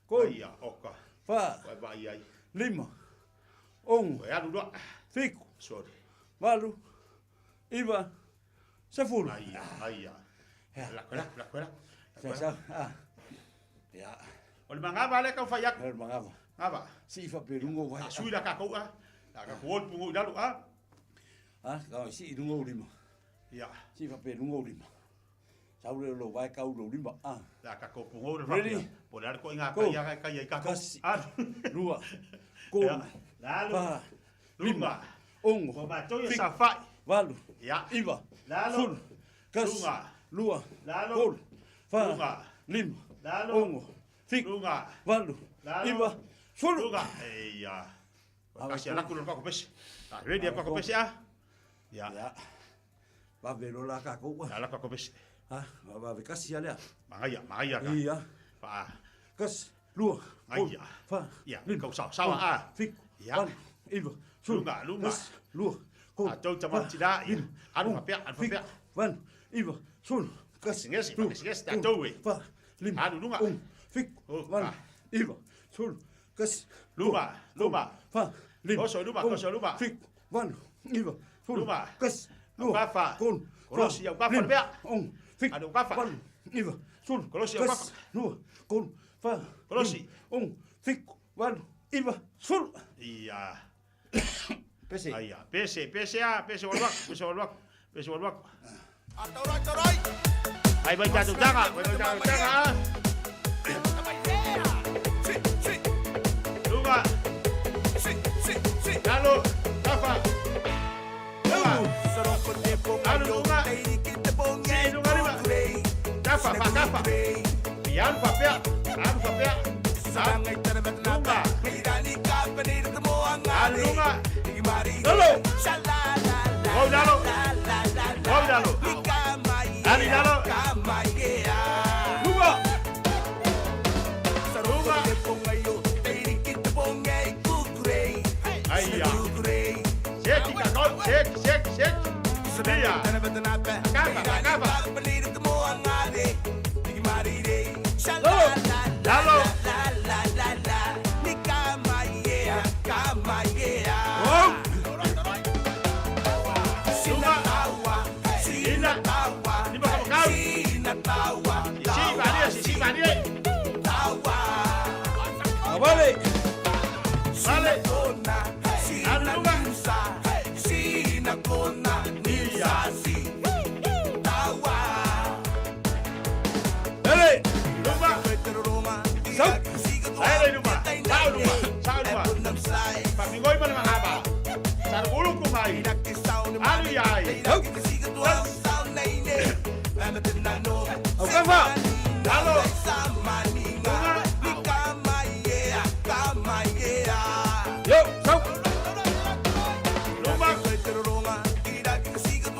Kolu. Aia, oka. Fa. Vai vai ai. Lima. Ono. Koe alu loa. Fiku. Sorry. Valu. Iva. Sefulu. Aia, aia. La koe la, la koe la. Sa sa. Ah. Ya. O le mangava le kau fai aku. El mangava. Ngava. Si fa pe lungo vai. A sui la ka kou a. La ka kuol pungu i lalo a. Ah, ka si lungo lima. Ia. Si fa pe lungo lima. Sau le lo vai kau lo lima. Ah. La ka ko pungu le Ready? fapea. Po le ar ko inga Go. kai ia kai ia ka ko. Kasi. A. Lua. Kolu. Ia. Lalo. Fa. Lima. Ono. Ko matou ia Fiku. sa fai. Valu. Ia. Iva. Lalo. Sulu. Kasi. Lunga. Lua. Lalo. Kolu. Fa. Lunga. Lima. Lalo. Ono. Fiku. Lunga. Valu. Lalo. Iva. Sulu. Luga. Ia. Kasi alaku lo kako pesi. Ah, ready a kako pesi ah. Ia. Ia. Vave lo la kako. Ala kako pesi. Ha, vave kasi alea. Magaia, magaia ka. Ia. Fa. Kasi, lua, Magaia. fa, Ia, kau sawa sawa ah. Fiku, Ia. valu, iva, sulu. Lunga, lunga. Kasi, lua, kolu, A tau tama tila. Ia. Alu fapea, alu fapea. Valu, iva, sulu. Kasi, Singesi, lua, singesi, kolu, tatou e. Fa, lima, Alu lunga. Fiku, valu, iva, sulu. Kasi, Luma, luma. Fa, lima, Koso luma, ung, koso luma. Fiku, valu, iva, sulu. Luma. Kasi, lua, Aukafa. kolu, Kolosi, fa, aukafa, lima, lepea. ung, fiku, Alu aukafa. valu, iva, sulu. Kolosi, Kasi, aukafa. lua, kolu, fa, Kolosi. lima, ung, fiku, valu, iva, sulu. Ia. Pese. Aia, pese, pese ah, pese waluak, pese waluak, pese waluak. Ai vai tatou taga, vai tatou taga ah. Luga. Lalo, Rafa. Luga. Alu luga. Si luga lima. Rafa, fa, kafa. Ian fa pea, alu fa pea. Luga. Alu luga. Lalo. Go Lalo. Go Lalo. Ali Lalo. Luga. Luga. Aia. Seki kakau, seki, seki, seki. Ia. Kafa, kafa. Lalo. Ina. Lima kakau. Sisi mania, sisi mania. Vale. Vale. Alu luga. Ia. Ele. Luma. Sau. Aile luma. Sau luma. Sau luma. Pamingoi mana mahaba. Sarugulu kumai. Alu iai. Aukafa. Lalo. Luga. Yo, sau. Luma.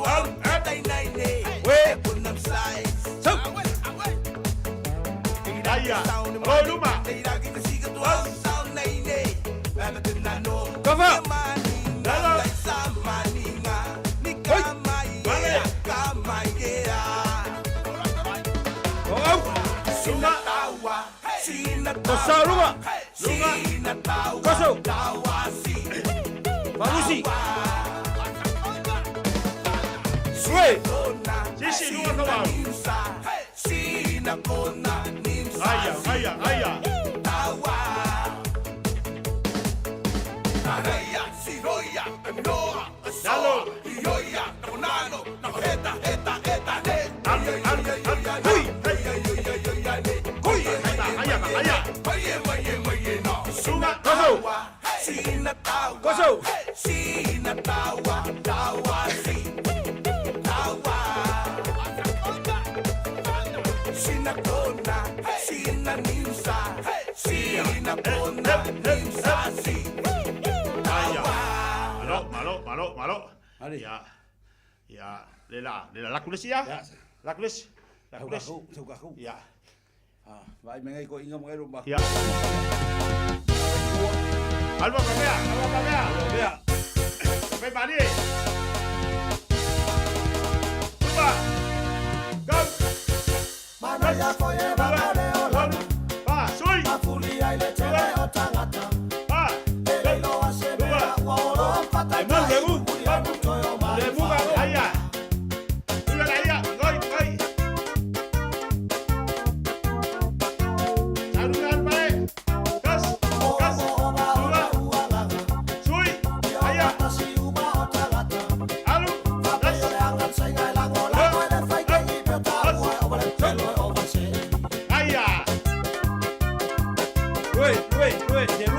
Alu. Ap. We. Sau. Aia. Lo luma. Kafa. Lalo. Hoi. Vale. Au. Luma. Kosa luma. Luga. Koso. Falusi. Sue. Sisi luga kawau. Aia, aia, aia. Lalo. Alu, alu, alu. Hui. Hui. Aia, aia. Luga. Koso. Koso. Aia. Malo, malo, malo, malo. Ali. Ia. Ia. Lela, lela lakulesi ia. Ia. Lakulesi. Lakulesi. Tau kakau, tau kakau. Ia. Ah, vai mengai ko inga mengai rumah. Ia. Alba kapea, alba kapea. Bea. Kape mani. Lupa. Go. Manaia koe bakare o lana. Pa, sui. Afulia ile tele o tangata. Pa. Ele iloa se mea ua olo whakataitai. Uri anu toi o mai whaore. Aia. Luga aia. Goi, goi. Saru alpa e. Kas, kas. Luga. Sui. Aia. Alu. Kas. Aia. Lui, lui, lui.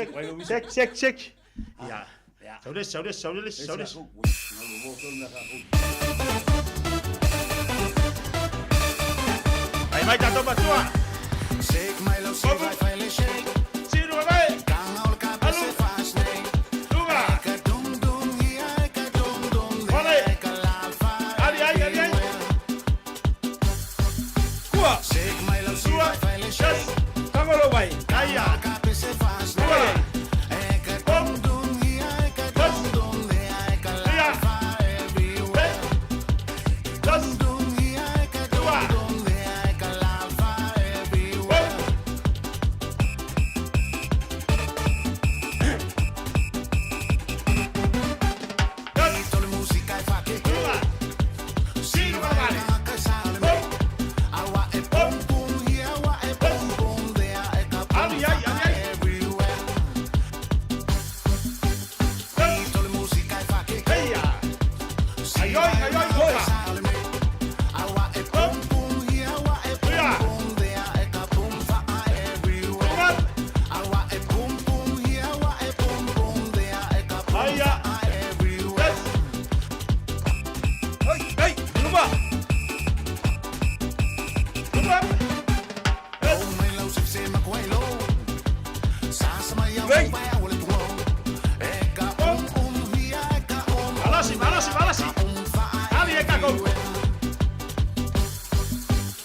Sek, sek, sek. Ia. Sau le, sau le, sau le, sau le. Ai mai tatou matua. Shake my love, shake my file, shake. Sinu mai. Kanga ol ka pese fast nei. Lunga. Eka dum dum hia, eka dum dum Ole. there, eka la fa. Ali, ai, ali, ai. Kua. Shake my love, shake my file, shake. Kangolo vai. Aia. Ka pese fast nei. Eka dum dum hia, eka dum dum there, eka la fa everywhere. Dum dum hia, eka dum dum there, eka la fa everywhere. Tole música e fa che Si va Awa e pum pum here, awa e pum pum there, e ka pum fa everywhere. Tole música e fa che Si Ai, ai, ai, ai, Awa e pum pum here, awa e pum pum there, e ka pum fa everywhere. Awa e pum pum here, awa e pum pum there, e ka pum fa everywhere. Hey, hey, luma. Luma. Malasi, malasi, malasi. Ali e kako.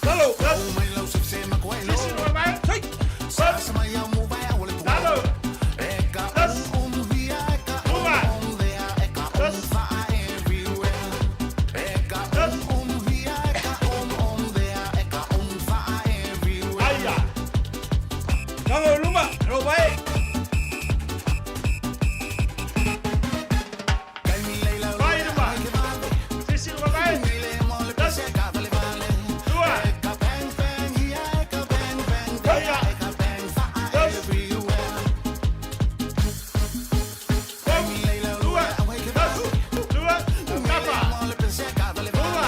Lalo. Sisi mai. Lalo. Luma. Aia. Kanga luma, lo vai. Vai luma. Sisi mai. Lua. Aia. Lua. Lua. Kapa. Lua.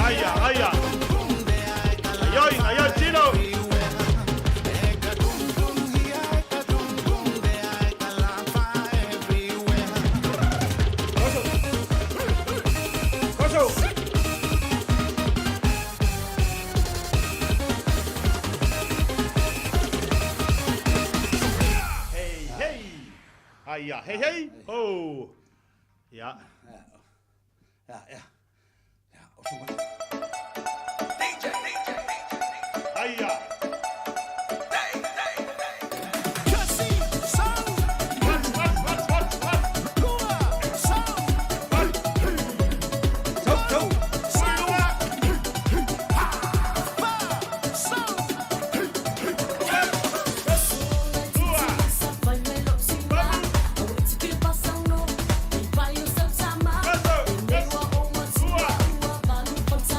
Aia, aia. Aioi, aioi, Tino. Hey, hey. Aia, hey, hey. Ho. Ja. Ja, ja. Aia. Thank you.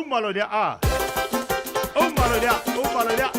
Uma loa i lea, a. Uma loa i lea, uma loa i lea.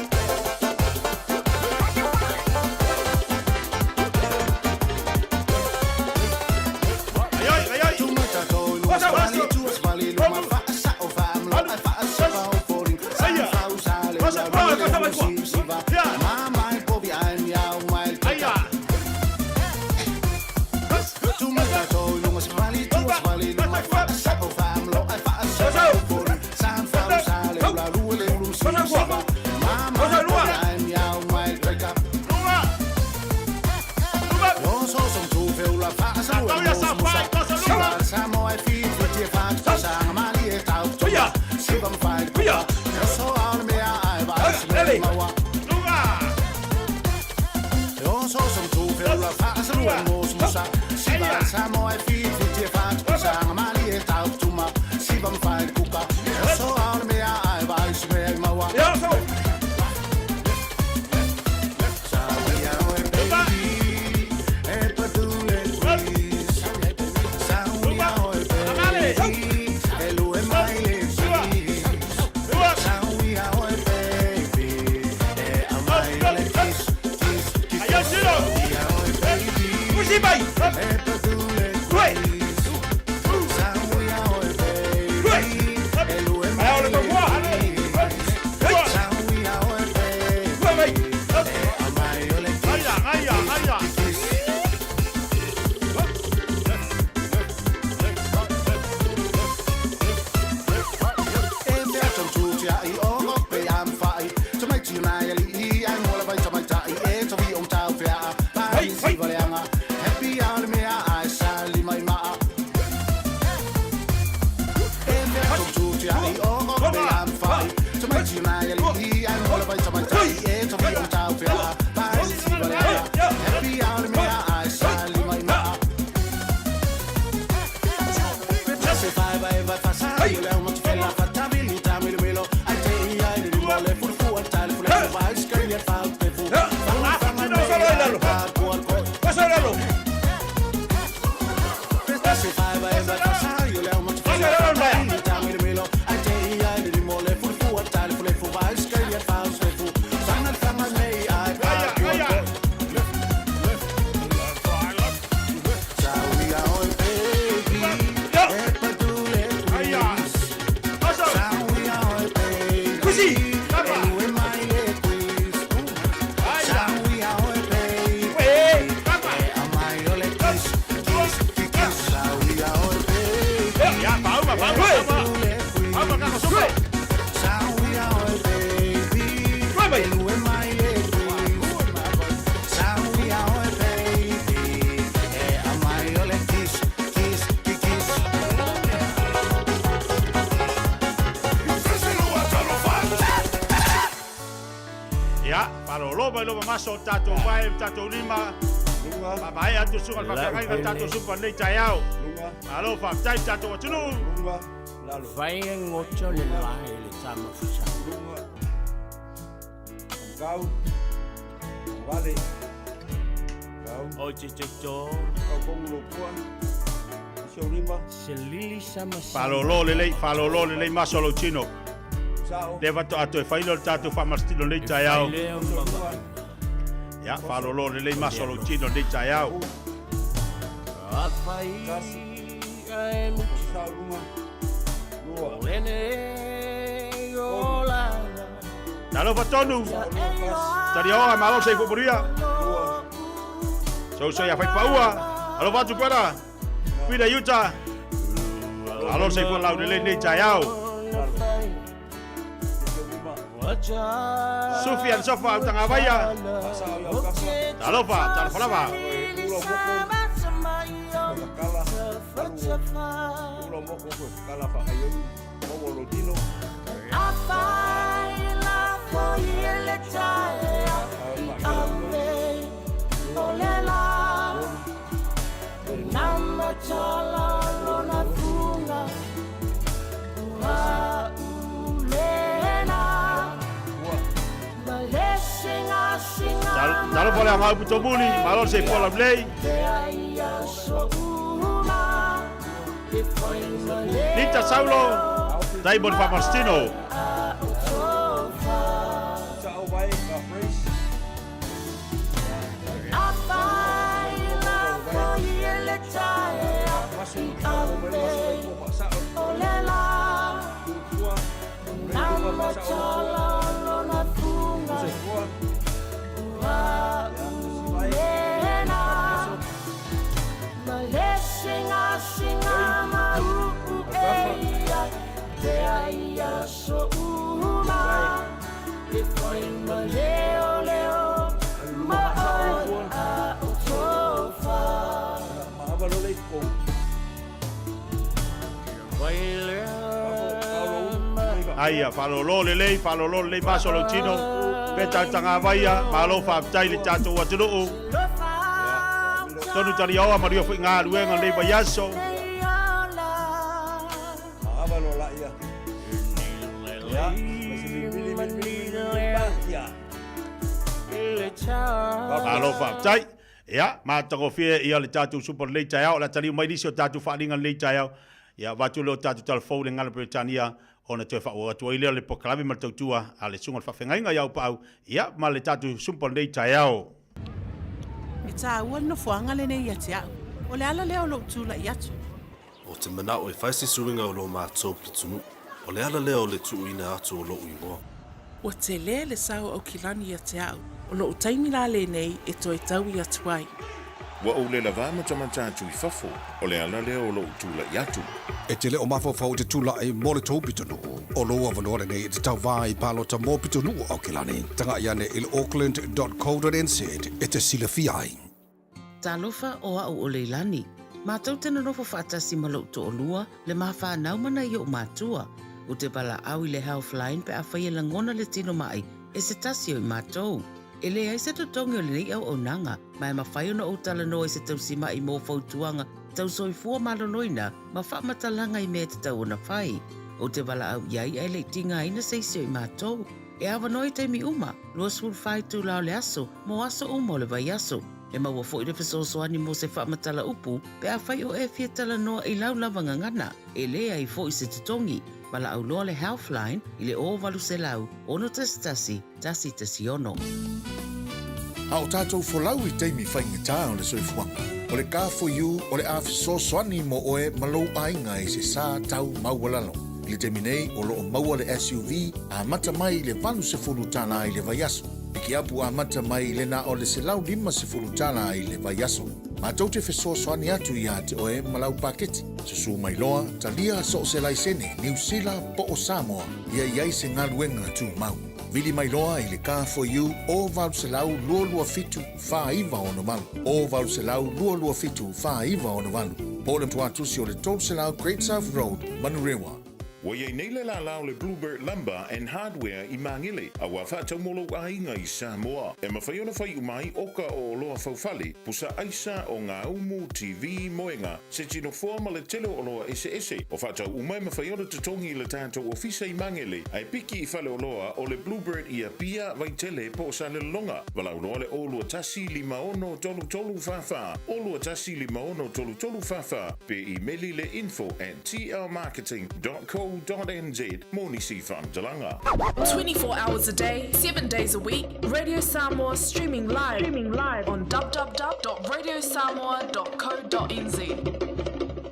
Ia, faalolo mai loma maso o tatou vae ma tatou lima. Faamaea atu le susuga i le faafeagaiga le tatou supa i lenei taeao. Malo faafetai i le tatou atunuu. Fai e goto le lae le tama fusa. Kau. Vale. O te te to. Kau kongu lo pua. Isio lima. Se lili sama sama. Faalolo lelei, faalolo lelei maso o lou tino. Lea faatoa toe fai lea o le tatou faamalositino i lenei taeao. Ia, faalolo lelei maso o lou tino i lenei taeao. Talofa tonu. Taliaoga malo se ifoporia. Souso ia faipaua. Alofa atu pera. Pira Utah. Alo se ifo lau lelei nei taeao. Sufi and Sofa au Tagavaia. Talofa, talofa lava. Talofa le agau putomuli, malo se fola lei. Nita Saulo. Tai mo le faamasitino. Aia, faalolo lelei, faalolo lelei maso lou tino. Peta o tagavaia, malo faafetai le tatou atunuu. Tonu taliaoa maria foi galuega lenei vaiaso. Malo faafetai. Ia, matagofie ia le tatou supa lenei taeao, o le a taliu mai nisi o tatou faaaliga lenei taeao. Ia, avatu lea o tatou talafou i le gagana Peretania ona toe faaauau atu ai lea o le polokalame ma le tautua a le Susuga i le Faafeagaiga ia Aupaau, ia, ma le tatou sumpa lenei taeao. E tāua le nofoaga lenei ia te au. O le ala lea o lou tulai atu. Ou te manao e fai se suiga o lo matou pitonuu. O le ala lea o le tuuina atu o loʻu igoa. Ua tele le sao o Aukilani ia te au. O lou taimi la lenei e toe taui atu ai. Ua ou le lavā matamata atu i fafo, o le ala lea o loʻu tulai atu. E te le o mafaufau i te tulaʻi mo le tou pitonuu. O lou avanoa lenei e te tauvā i palota mo pitonuu o Aukilani. Tagaʻi ane i le auckland.co.nz e te silafia ai. Talofa o a'u o Leilani. Matou te nonofo faatasi ma lo'u to'olua, le ma fanau ma nai o'u matua. Ou te valaau i le Healthline pe afai e lagona le tino ma'i e se tasi o i matou. E leai se totogi o lenei auaunaga, ma e mafai ona ou talanoa i se tausima'i mo fautuaga tau soifua maloloina ma faamatalaga i mea e tatau ona fai. Ou te valaau i ai ae le i tigaina se isi o i matou. E avanoa i taimi uma, 24 itula o le aso, mo aso uma o le vaiaso. E maua foi le fesoasoani mo se faamatala upu pe afai o e fia talanoa i lau lava gagana, e leai foi se totogi. Valaau loa le Healthline i le 0800 611 116. A o tatou folau i taimi faigata o le soifuaga, o le Car4U o le a fesoasoani mo oe ma lou aiga i se sa tau maualalo. I le taimi nei, o lo o maua le SUV amata mai i le $80 i le vaiaso. Pikiapu amata mai i le na o le $150 i le vaiaso. Matou te fesoasoani atu iā te oe ma lau paketi. Susū mai loa, talia so o se laisene, Niu Sila po o Samoa, ia i ai se galuega tumau. Vili mai loa i le Car4U o 800 227 4968, o 800 227 4968, po o le tuatusi o le 300 Great South Road, Manurewa. Ua i ai nei le lālā o le Bluebird Lumber and Hardware i Māgele, a ua faatau mo lou aiga i Samoa. E mafai ona fai uma ai oka o oloa faufale, pusa aisa, ogaumu, TV, moega, se tinofoa ma le tele o oloa eseese. O faatau uma e mafai ona totogi i le tatou ofisa i Māgele, ae piki i faleoloa o le Bluebird i Apia, Vaitele po o Salelologa. Valaau loa le 021 56 33 44, 021 56 33 44, pe imeli le info at tlmarketing.co.nz mo nisi faamatalaga. 24 hours a day, 7 days a week, Radio Samoa streaming live, streaming live on www.radiosamoa.co.nz.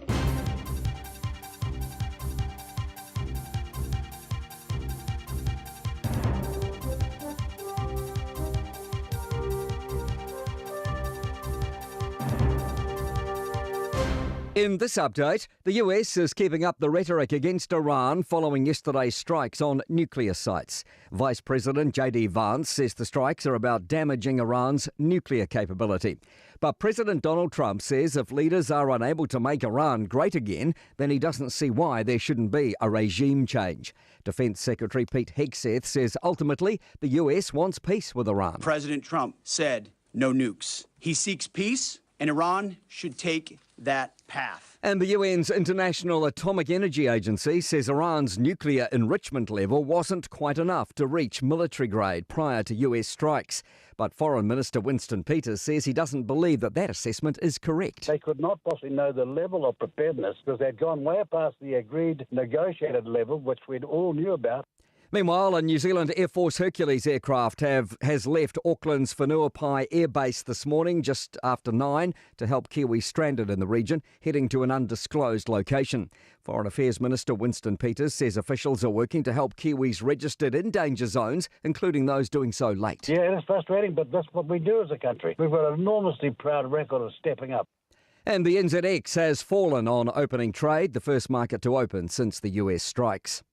In this update, the US is keeping up the rhetoric against Iran following yesterday's strikes on nuclear sites. Vice President J.D. Vance says the strikes are about damaging Iran's nuclear capability. But President Donald Trump says if leaders are unable to make Iran great again, then he doesn't see why there shouldn't be a regime change. Defense Secretary Pete Hegseth says ultimately the US wants peace with Iran. President Trump said no nukes. He seeks peace, and Iran should take that path. And the UN's International Atomic Energy Agency says Iran's nuclear enrichment level wasn't quite enough to reach military grade prior to US strikes. But Foreign Minister Winston Peters says he doesn't believe that that assessment is correct. They could not possibly know the level of preparedness because they'd gone way past the agreed negotiated level, which we'd all knew about. Meanwhile, a New Zealand Air Force Hercules aircraft have, has left Auckland's Whenuapai Air Base this morning just after 9 to help Kiwis stranded in the region, heading to an undisclosed location. Foreign Affairs Minister Winston Peters says officials are working to help Kiwis registered in danger zones, including those doing so late. Yeah, it is frustrating, but that's what we do as a country. We've got an enormously proud record of stepping up. And the NZX has fallen on opening trade, the first market to open since the US strikes.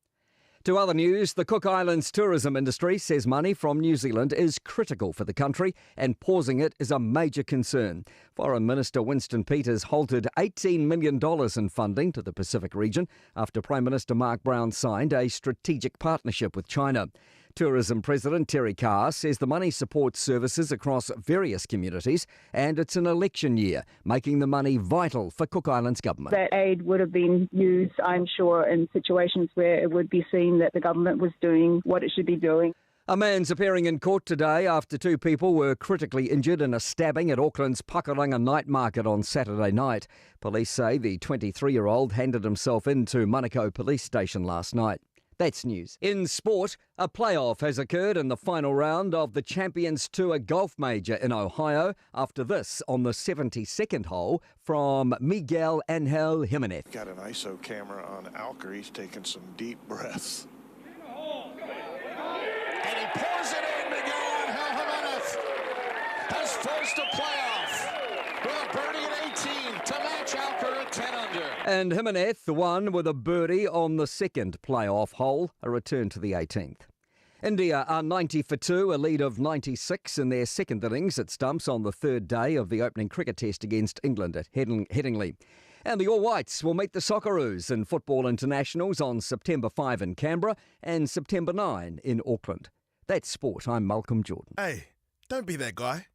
To other news, the Cook Islands tourism industry says money from New Zealand is critical for the country and pausing it is a major concern. Foreign Minister Winston Peters halted $18 million in funding to the Pacific region after Prime Minister Mark Brown signed a strategic partnership with China. Tourism President Terry Carr says the money supports services across various communities and it's an election year, making the money vital for Cook Islands government. That aid would have been used, I'm sure, in situations where it would be seen that the government was doing what it should be doing. A man's appearing in court today after two people were critically injured in a stabbing at Auckland's Pakuranga night market on Saturday night. Police say the 23 year old handed himself in to Manukau Police Station last night. That's news. In sport, a playoff has occurred in the final round of the Champions Tour Golf Major in Ohio after this on the 72nd hole from Miguel Angel Jimenez. Got an ISO camera on Alker. He's taking some deep breaths. And he pours it in. Miguel Angel Jimenez has forced a playoff with a birdie at 18 to match Alker at 10 under. And Jimenez won with a birdie on the second playoff hole, a return to the 18th. India are 90 for 2, a lead of 96 in their second innings at stumps on the third day of the opening cricket test against England at Headingley. And the All Whites will meet the Socceroos in Football Internationals on September 5 in Canberra and September 9 in Auckland. That's sport. I'm Malcolm Jordan. Hey, don't be that guy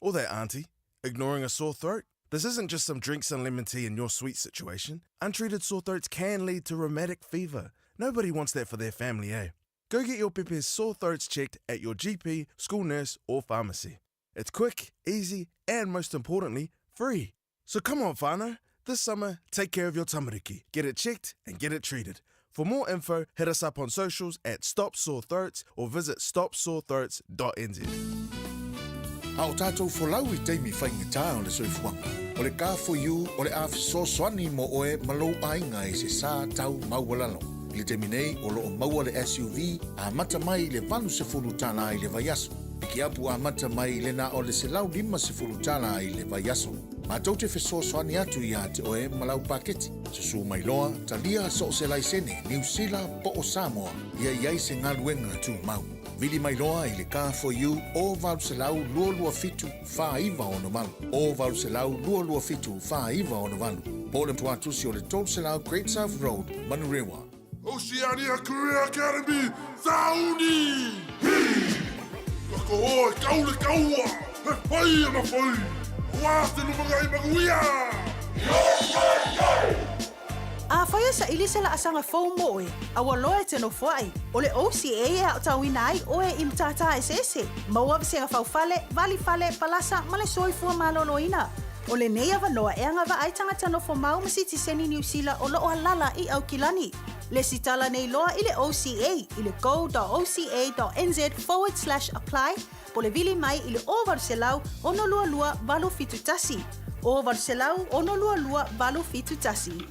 or that auntie ignoring a sore throat. This isn't just some drinks and lemon tea in your sweet situation. Untreated sore throats can lead to rheumatic fever. Nobody wants that for their family, eh? Go get your Pepe's sore throats checked at your GP, school nurse, or pharmacy. It's quick, easy, and most importantly, free. So come on, whānau. This summer, take care of your tamariki. Get it checked and get it treated. For more info, hit us up on socials at Stop Sore Throats or visit stopsorethroats.nz. A o tātou folau i taimi faigata o le soifuaga, o le Car4U o le a fesoasoani mo oe ma lou aiga i se sā tau maualalo. I le taimi nei, o lo o maua le SUV amata mai i le $80 i le vaiaso. Pikiapu amata mai i le na o le $150 i le vaiaso. Matou te fesoasoani atu iā te oe ma lau paketi. Susū mai loa, talia so o se laisene, Niu Sila po o Samoa, ia i ai se galuega tumau. Vili mai loa i le Car4U o 800 227 4968, o 800 227 4968, po o le tuatusi o le 300 Great South Road, Manurewa. Oceania Career Academy, Sauni! Hi! Ka koho e kau le kaua, he whai ana whai! Wā te lumangai manuia! Yo, yo, yo! Afai e saili se laasaga fou mo oe, a ua loa e te nofoai, o le OCA e aotauina ai oe i matata eseese, maua vasega faufale, valifale, palasa ma le soifua malōlōina. O lenei avanoa e agavaa ai tagata nofomau ma sitiseni Niu Sila o loo alala i Aukilani. Lesitala nei loa i le OCA i le go.oca.nz forward slash apply po o le vili mai i le 0800 622 871. 0800 622 871.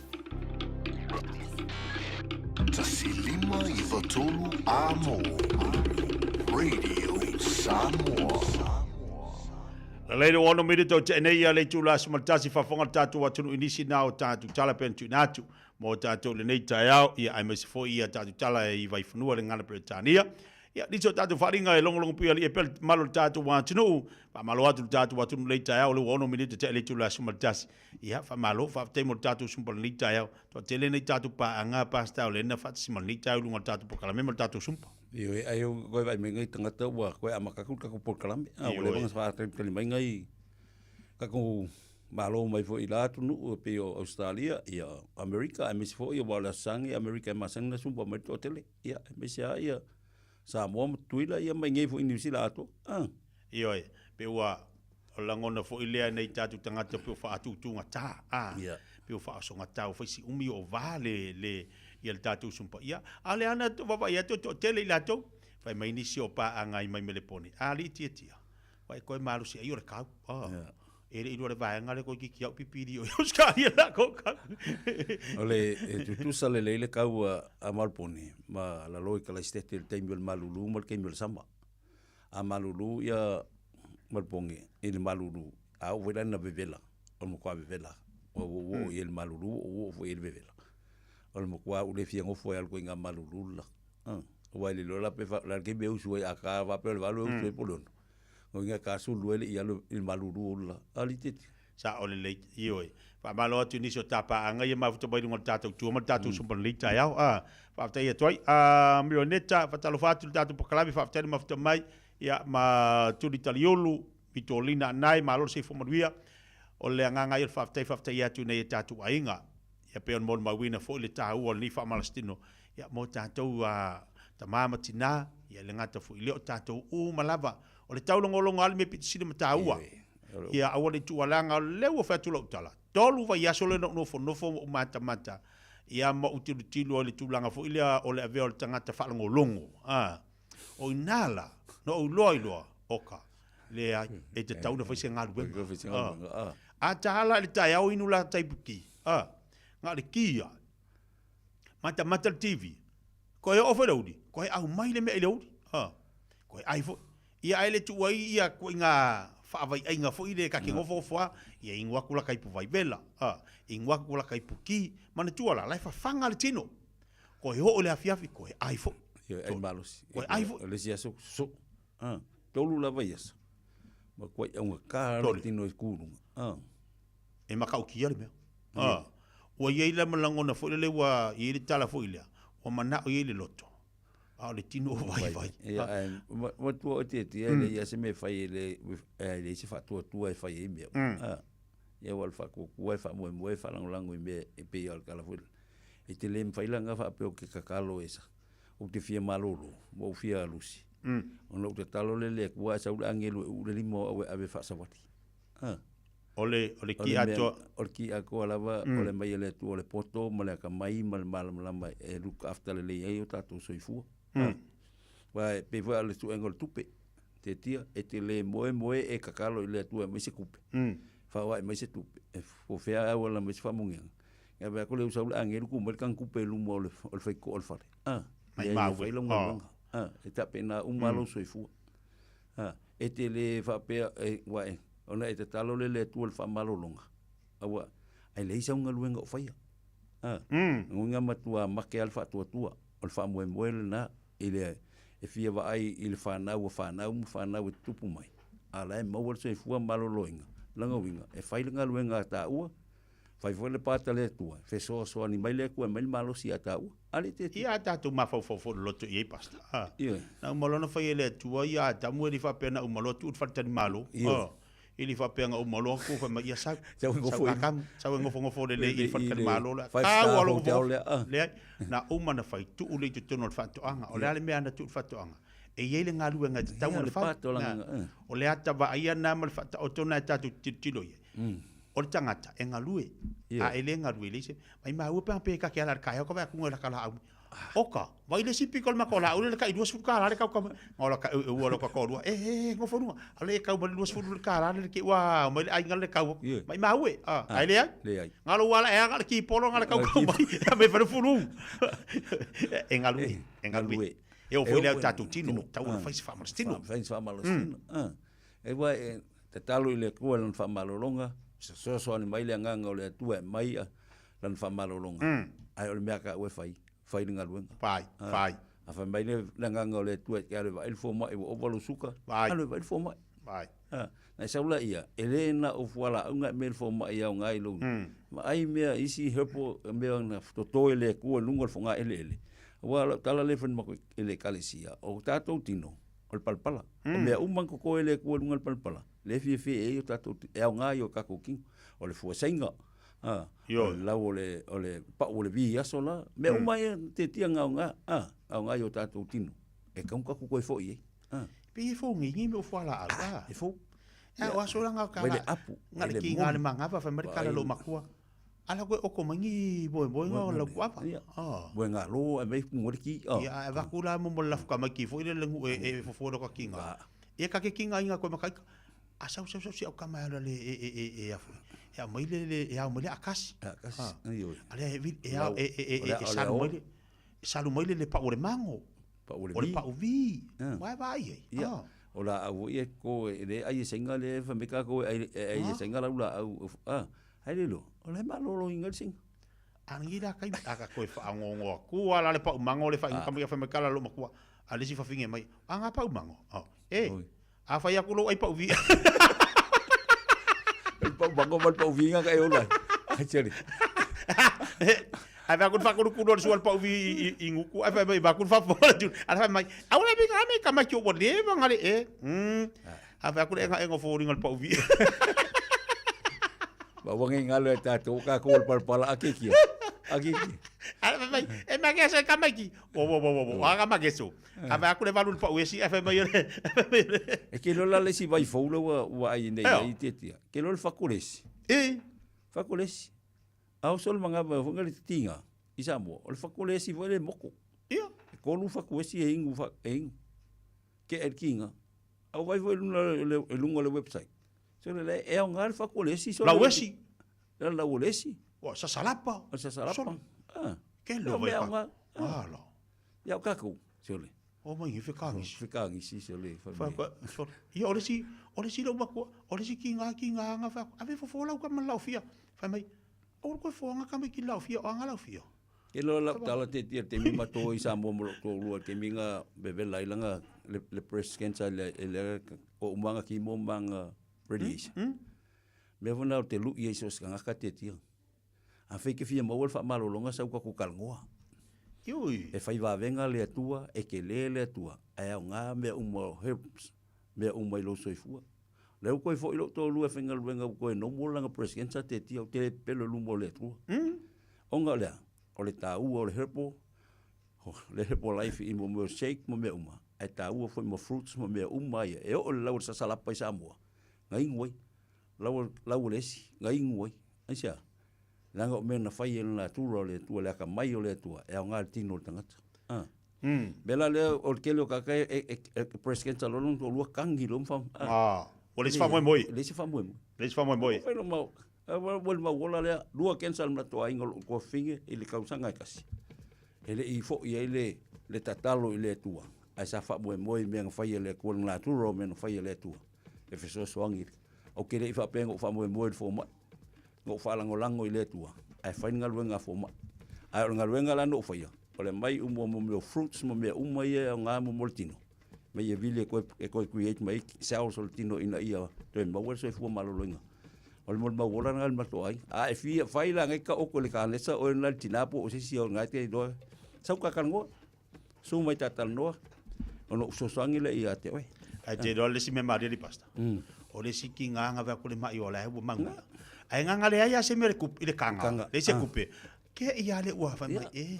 1 5 93 Amo Radio Samoa. Lelei le 6 minute o tea nei ia le itula aso ma le tasi faafofoga le tatou atunuu i nisi na o tatou tala pei ona tuuina atu mo tatou i lenei taeao, ia aemaise foi ia tatou tala i Vaifanua le Gagana Peretania. Ia nisi o tatou faaaliga e logologo puialii ai pea le mamalu o le tatou atunuu. Faamalo atu i le tatou atunuu i lenei taeao, o lea ua 6 minute tea i le itula aso ma le tasi. Ia faamalo, faafetai mo le tatou sumpa i lenei taeao. Toatele nei tatou paaga Pastor o lena faatasi ma lenei taeao i luga o le tatou polokalame ma le tatou sumpa. Ioe, ai o koe vaai mai ngai tagata ua koe amata atu le tatou polokalame, a ua leva ona faatalitali mai ngai tatou Malo mai foi i la atunuu e pei o Ausetalia, ia, Amerika aemaise foi aua o le Aso Sagi Amerika e masani ona sumpa mai le toatele, ia, aemaise lava ia Samoa ma Tutuila, ia ma i inei foi i Niu Sila atoa. A. Ioe, pei ua lagona foi lea e nai tatou tagata pei ua faatuutugata, a, pei ua faaosogata, ua fai si umi o va le, le, ia le tatou sumpa. Ia, a o lea na vaavaai atu e toatele i latou, fai mai nisi o paaga ai mai Melepone, a alii tiatia, Ua e toe malosi ai o le kau. Oh. Yeah. E le iloa le vaega le toeitiiti au pipili o Australia la ko kau. O le e tutusa lelei le kau a, a Malpone ma lalo i Kalaisitete i le taimi o le malulu ma le taimi o le sama. A malulu ia Malpone i le malulu, a oo foi la ina vevela, o le matua vevela. Ua ua oo i ai le malulu, ua oo foi i ai le vevela. O le matua ou le fia nofo ai alu ituaiga malulu le la. Aua e le iloa la pe fa, o le a le taimi e usu ai, a ta faapea o le 8 e usu ai po o le 6. Lona uiga e ta sulu ai le i alu i le malulu o le la. A lititi. Sao lelei, ioe. Faamalo atu i nisi o tapaaga ia mafuta mai luga o le tatou tua ma le tatou sumba lelei taeao. A, faafetai atu ai. A, Mioneta, faatalofa atu i le tatou pakalave, faafetai le mafuta mai. Ia, ma Tuli Taliulu, Vitolina Anae, malo le soifua manuia. O le agaga ia o le faafetai, faafetai atu i nai o tatou aiga. Ia pei ona molimauina foi le taua o lenei faamalasitino, ia mo tatou tama ma tina, ia e le gata foi i lea o tatou uma lava. O le taulogologo lava le mea pito sili ma taua. Ia aua ne i tuualaga, o lea ua fai atu lau tala, 3 vaiaso lea na ou nofonofo ma ou matamata, ia ma ou tilotilo i le tulaga foi lea o le avea o le tagata faalogologo, a. O i ina la, na ou iloa ai loa, oka, leai, e tatau ona fai se galuega. A ta ala i le taeao inu la taipu ti, a, na o le ki lava. Matamata le TV, koe oo foi le uli, koe aumai le mea i le uli, a, koe ai foi. Ia ae le tuu ai ia ituaiga faavaiaiga foi lea ta te nofonofo lava, ia inu atu lata ipu vaivela, a, inu atu lata ipu ti, manatua la, la e fafaga le tino. Koe oo i le afiafi, koe ai foi. Ioe, ai malosi. Koe ai foi. O le isi aso, sosoo. Ah, tolu lava i aso. Matuai augata le tino i kuluga. Ah. E matautia le mea. Ah. Ua i ai la ma lagona foi lele ua i ai le tala foi lea, ua manao i ai le loto, a o le tino ua vaivai. Ia, ae matua oe tiatia e leai lava se mea e fai e le, e leai se faatuatua e fai ai mea. Ah. Ia aua o le faatuatua e faamoemoe e faalagolago i mea e pei lava o le tala foi lea. E te le mafai la ona faapea ou te tatalo e sa, ou te fia malolo, ma ou fia lusi. Ona ou tatalo lea i le Atua ae sau le agelu e uu le lima o au e ave faasavali. A. O le, o le ki atoa. O le ki atoa lava, o le aumai e le Atua o le poto ma le akamai ma le malamalama e look after lelei ai o tatou soifua. Aua e pei foi o le suega o le tupe. Tiatia, e te le moemoe e tatalo i le Atua e aumai se tupe. Faoai mai se tupe. E po o fea e auala mai se faamanuiaga. Ia vaai atu lea ua sau le agelu tuu mai le tanutupe i luma o le o le faitotoa o le fale. A, Mai mau e fai lau galuega. A, e tapena uma lou soifua. A, e te le faapea e aua e ona e tatalo lea i le Atua i le faamalologa, aua ae leai sau galuega o faia. A, lona uiga matua make lava le faatuatua, o le faamoemoe lena i le e fia vaai i le fanau a fanau ma fanau e tutupu mai, a o la e maua le soifua maloloina, lona uiga e fai le galuega a taua, Fai foi le pata le Atua, fesoasoani mai le Atua e aumai le malosi ia taua. A le te. Ia a tatou mafaufau foi loloto i ai Pastor. A. Ioe. Na uma loa ona fai e le Atua ia Atamu e le i faapea na uma loa tuu i le faletalimalo. Ioe. E le i faapea na uma loa tuu fai mai ia sau. Sau e nofo i. Sau e nofonofo lelei i le faletalimalo lea. Five star hotel lea. Leai. Na uma ona fai tuu lea i totonu o le faatoaga. O le a le mea na tuu i le faatoaga? E i ai le galuega e tatau ona fai. O le ata vaaia lena ma le faataoto lena e tatou te tilotilo i ai. O le tagata e galue, a e le galue, e leai se. Maimau e pe a pe ta te ala i le taeao ka vaai atu i laka laau. Oka, vaai le isi pito o le matou laau lea le tai $20 le tau tau mai. Na ola ta eueua loa ta toalua, e, e, e, nofo i luga. A lea e tau mai le $20 le le te i ua omai le aiga le tau atu. Maimau e, a, ae leai. Leai. Na lou ala ea na o le kipolo na le tau tau mai. E aumai fai le fulu. E galue, e galue. E oo foi lea i tatou tino, tatau ona fai se faamalositino. Fai se faamalositino. E aua e tatalo i le Atua i Lana faamalologa, fesoasoani mai le Agaga o le Atua e aumai Lana faamalologa, ae o le mea a taua e fai, fai le galuega. Fai, fai. A fai mai le Agaga o le Atua e te alu e vaai le fomai ua ova lou suka, alu e vaai le fomai. Fai. Na e sau laia, e le na o fualaauga e mea i le fomai e aoga i lou, vaai mea isi herbal mea na toto e le Atua i luga o le fogaeleele. Aua o lau tala lea e fai i le Ekalesia, o tatou tino, O le palapala. O mea uma na koko e le Atua i luga o le palapala, lea e fiafia i ai o tatou, e aoga i o tatou tino. O le fuasaina, a, o le lau o le, o le pau o le vi i aso la, mea uma ia tiatia na aoga, a, aoga i o tatou tino. E tatau ona tatou toe foi i ai. A. Pei e fou nei mea o fualaau, a. E fou. A o aso la nga Vai le apu, nga vai le le ki nga le moni. mangava fai mai le kala Vai lo makua. Ala koe oko mai ni moemoenga o lau kuava. Ia. Moe ngalo ae mai kuga le ki. Ia, ae avaku la mo mo le lafu ka mai ki foi le le ngu e e fofo lo ka kinga. Ia ka ke kinga inga koe makaika. A sau sau sau si au kama ala le e e e e afu. E au mai le le e au mai le akasi. Akasi. Ale e vi e au e e e e salu mai le salu mai le le pau o le mango. Pau o le O le vi. pau vi. Wae vai ai. Ia. O la au ia ko e le ai e senga le fa me ka ko e ai e senga la ula au a. Ai le lo. O le malolo inga le senga. Angi la kai aka koe whaangongo aku ala le pau mango le whainga kama ia whai mai kala lo makua. A lesi whawhinge mai. A ngā pau mango. Oh. E. A whai aku lo ai pau vi. Pau mango ma le pau vi nga ka e ola. Ai tele. Ai whai aku whakuru kuro le sual pau vi i nguku. Ai whai mai whakuru whawhora tu. A whai mai. A wala binga ame kama ki o le wanga le e. A whai aku le enga enga fōringa le pau vi. Ma wangi ngalo e tātou ka ko le palapala a kiki. A kiki. A whai mai. E mai kesa e kama ki. Wo wo wo wo wo. A kama keso. A whai aku le valu le pau esi. A whai mai le. E ke lola le si vai foula ua ua ai nei Eo. ai te tia. Ke lola whakolesi. E. Whakolesi. A o sol manga va fonga le tinga. I Samoa. O le whakolesi fo le moko. Ia. E kolu whakuesi e ingu wha, e ingu. Ke el kinga. Au vai fo e luna le, e lunga le website. So le le e au ngā le whakolesi. So le- Lauesi. La lauolesi. Wa sasalapa. O sasalapa. Solo. Ah. Ke Ia lo vai mea ka. ngā. Ah. Ala. Ia o kakou. So le. O mai he whekangisi. Whekangisi, so le. Wha Wha ka, so, ia, o le si, o le si lau makua, o le si ki ngā, ki ngā anga wha, ave fofo lau ka man lau fia. Whai mai, o koe fo anga ka mai ki lau fia, o anga lau fia. Ke lo lau tala te tia te mi mato i sa mo mo to lua te mi nga bebela i langa le, le breast cancer le, le o umanga ki mo manga radiation. Me vona o te lu i so ska ngaka te tia. A fei ke fia maua le whaamalolonga sau ka kukalngoa. Iui. E whai wawenga le atua, e ke le le atua. E au ngā mea uma o herbs, mea uma i lo soifua. Leu koe fo i lo tō lua whenga luenga koe no mo langa breast cancer te tia o te pelo lumo le atua. Onga lea, o le tāua o le herbal, o le herbal life i mo mea shake mo mea uma. E tāua foi mo fruits mo mea uma ia. E o le lau le sasalapa i Samoa. Ngā ingu ai. Lau, lau le esi, ngā ingu ai. Ai sea, langa o mea na whai e le natura o le atua, le aka mai o le atua, e au ngā le tino o le tangata. Ah. Bela lea o le kele o kaka e, e, e, e breast cancer lolong tō lua kangi lo mwham. Ah. O le isi whamoemoe. Le isi whamoemoe. Le isi whamoemoe. O whaino mau, a, wa, wa le mau ola lea, lua cancer le mnato ainga lo kua finge i le kausanga e kasi. E le i fo i ai le, le tatalo i le atua. Ai sa whamoemoe mea nga whai e le atua, le natura o mea nga whai e le atua. E fesoasoangi. O ke le i whapenga o whamoemoe le fōmai. Ngō whalangolango i le atua. Ai whai ngā luenga fōmai. Ai o ngā luenga la no whaia. O le mai umo mo meo fruits mo mea uma ia o ngā mo mo le tino. Mai e vile e koe, e koe create mai cells o le tino ina ia toe maua le soifua maloloinga. O le mo le mau ola ngā le mato ai. A e fia whai la ngai ka oko le kānesa o le tinapo o sisi o ngā te doa. Sau ka kalngoa. Su mai tātalnoa. O no usosoangi le ia te oe. Ai te roa le si me maria li pasta. O le si ki ngā ngā wea kule mai o la he ua mangu. Ai ngā ngā le ai a se me le kup, i le kanga. Kanga. Le se Ah. kupe. Ke ia le ua whai mai Ia. e.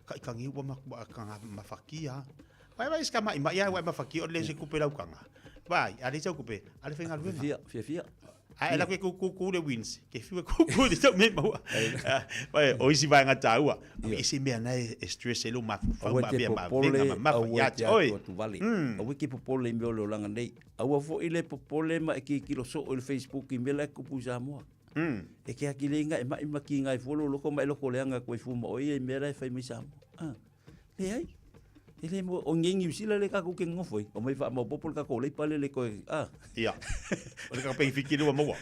Ka i kangi ua ma, ma, kanga mawhakia. Vai vai ska mai mai ia ua mawhakia o le se kupe lau kanga. Vai, a le se kupe, a le whenga luenga. Fia, fia, fia. A e la koe ku ku ku le wins. Ke fiu ku ku le tau me maua. Vai, o isi vai ngā tāua. Ia. Isi mea nei e stress e lo ma fa Aua ma te mea ma popole, venga ma ma aua ia te te oi. atua tuvale. Aua ke popole i mea o le olanga nei. Aua fo i le popole ma e ki kilo so o le Facebook i mea la e kupu i Samoa. E ke aki le inga e mai maki ngai folo loko mai loko leanga koe fuma o ia i mea la e whai mai Samoa. Ah. Le ai. E le mo, o ngengi usila le kako ke ngofoi. O mai wha mau popole kako lei pale le koe. Ah. Ia. O le kako pengi fiki lua maua.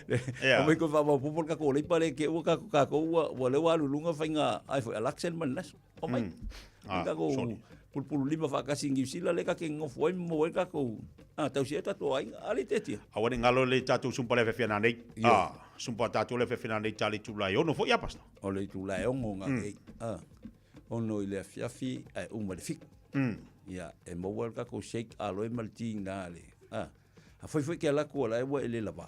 Ia. O mai koe wha mau popole kako lei pale ke ua kako kako ua, ua le walu lunga whainga, ai foi alaksen man naso. O mai. Ah, Kako sorry. pulpulu lima whakasi ngi usila le kake ngofoi mo e kako. Ah, tau si e tato ai, ali te tia. Aua ne ngalo le tātou sumpa le whewhena nei. Ia. Ah, sumpa tātou le whewhena nei tā le tūlai ono fo ia pasta. O le tūlai ongo ngā ei. Ah. Ono i le afiafi, ai uma le fiku. Ia, e maua le tatou shake aloe ma le ti ina le, a. Afai foi e te alu atu o la e ua e le lava,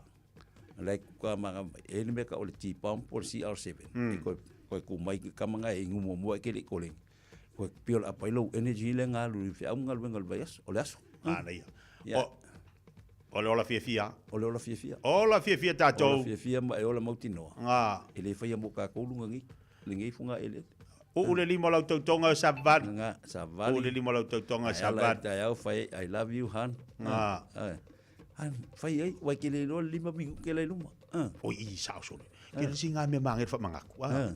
o la e kuka malamalama mai, e i ai le mea e tau o le T-balm po o le CR7, e toe, toe tu mai le tama lena e inu muamua ae te le i koleni. Toe build up ai lou energy lea na alu i feau ma galuega o le vaiaso, o le aso. Manaia. Ia. O, o le ola fiafia. O le ola fiafia. Ola fiafia tatou. Ola fiafia ma e ola mautinoa. Ngā. E le faia mo tatou luga nei, lenei fugaeleele. Uu le lima o lau tautoga e savali. Ngā, savali. Uu le lima o lau tautoga e Ai ala savali. i taeao fai ai, I love you, hun. Ngā. Ai. Hun, fai ai, wai ke le iloa le lima minuke la i luma. Ah. Oi, i sao sole. Ke le si ngā mea mange le whamangaku. Ah.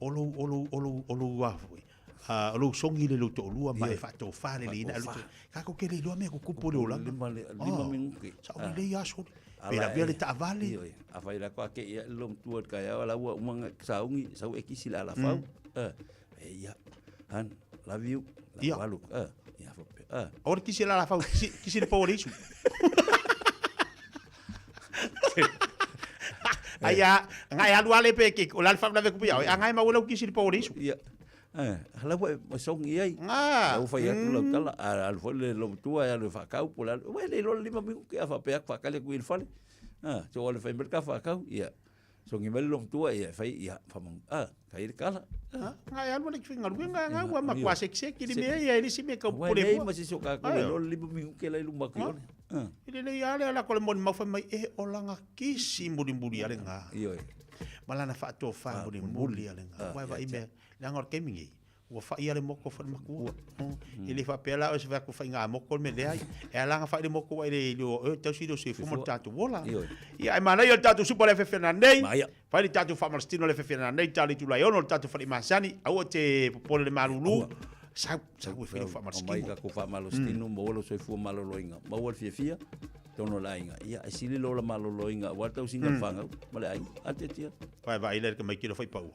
O lou, o lou, o lou, o lou a foi. Ah, o lou songi le lou to'olua ma e whaatofā le leina. Whaatofā. Ka ko ke le iloa mea kukupu le olaga. Lima, le, lima minuke. Sao le lei a sole. Pe la vea le taavale. Ioe. Afai la koa ke ia le matua i le taeao la ua uma sauni, sau e kisi le alafau. Ah. E ia. Han, love you. La Ia. walu. Ah. Ia faapea. Ah. O le kisi le alafau, kisi, kisi le pau o le isu. Ai a, ngai alu ale pe ke, o la le whamalave kupu iau, a ngai mau lau kisi le pau o le isu. Ia. Eh, hala ua e songi ai. Ah. Ua fai atu lau tala, a alu foi le lomatua e alu e faakau po o le alu. Ua le iloa le lima minuke a faapea atu faakali atu i le fale. Ah, so o le fai mai le ka faakau, ia. Songi mai le lomatua, ia, fai, ia, whamang, ah, kai le kala. Ah, ngai alu ale ki whingaluenga, ngai ua makua sekiseki le mea ia, e le si mea kau Ua pole nei mua. ma se si o kākou Ai. le iloa le lima minuke la i luma ki ole. Ah. I le lei ale ala ko le moni mau whai mai, e olanga kisi muri muri ale ngā. Ioe. Malana whaatofa muri muri ale ngā. Ah, Wai ia, vai tia. mea, le anga o le kemi ngei. Ua whai ale moko whai makua. I le whapea la o se whaku whai ngā moko me leai. E alanga whai le moko wai le leo, e tausi leo se fumo le tātou wola. Ioe. Ia, e mana ia le tātou supa le whewhena nei. Maia. Whai le tātou whamalastino le whewhena nei, tā le tūlai ono le tātou whai masani. Aua te popole le malulu. Sau, sau e whiro O mai whamalastino. ka ko whamalostino, maua lo soifua maloloinga. Maua le fiafia, tono le aiga. Ia, e sili lo la maloloinga, ua tau singa whangau, ma le aiga. A te tia. Whai vai le ka mai kilo whai paua.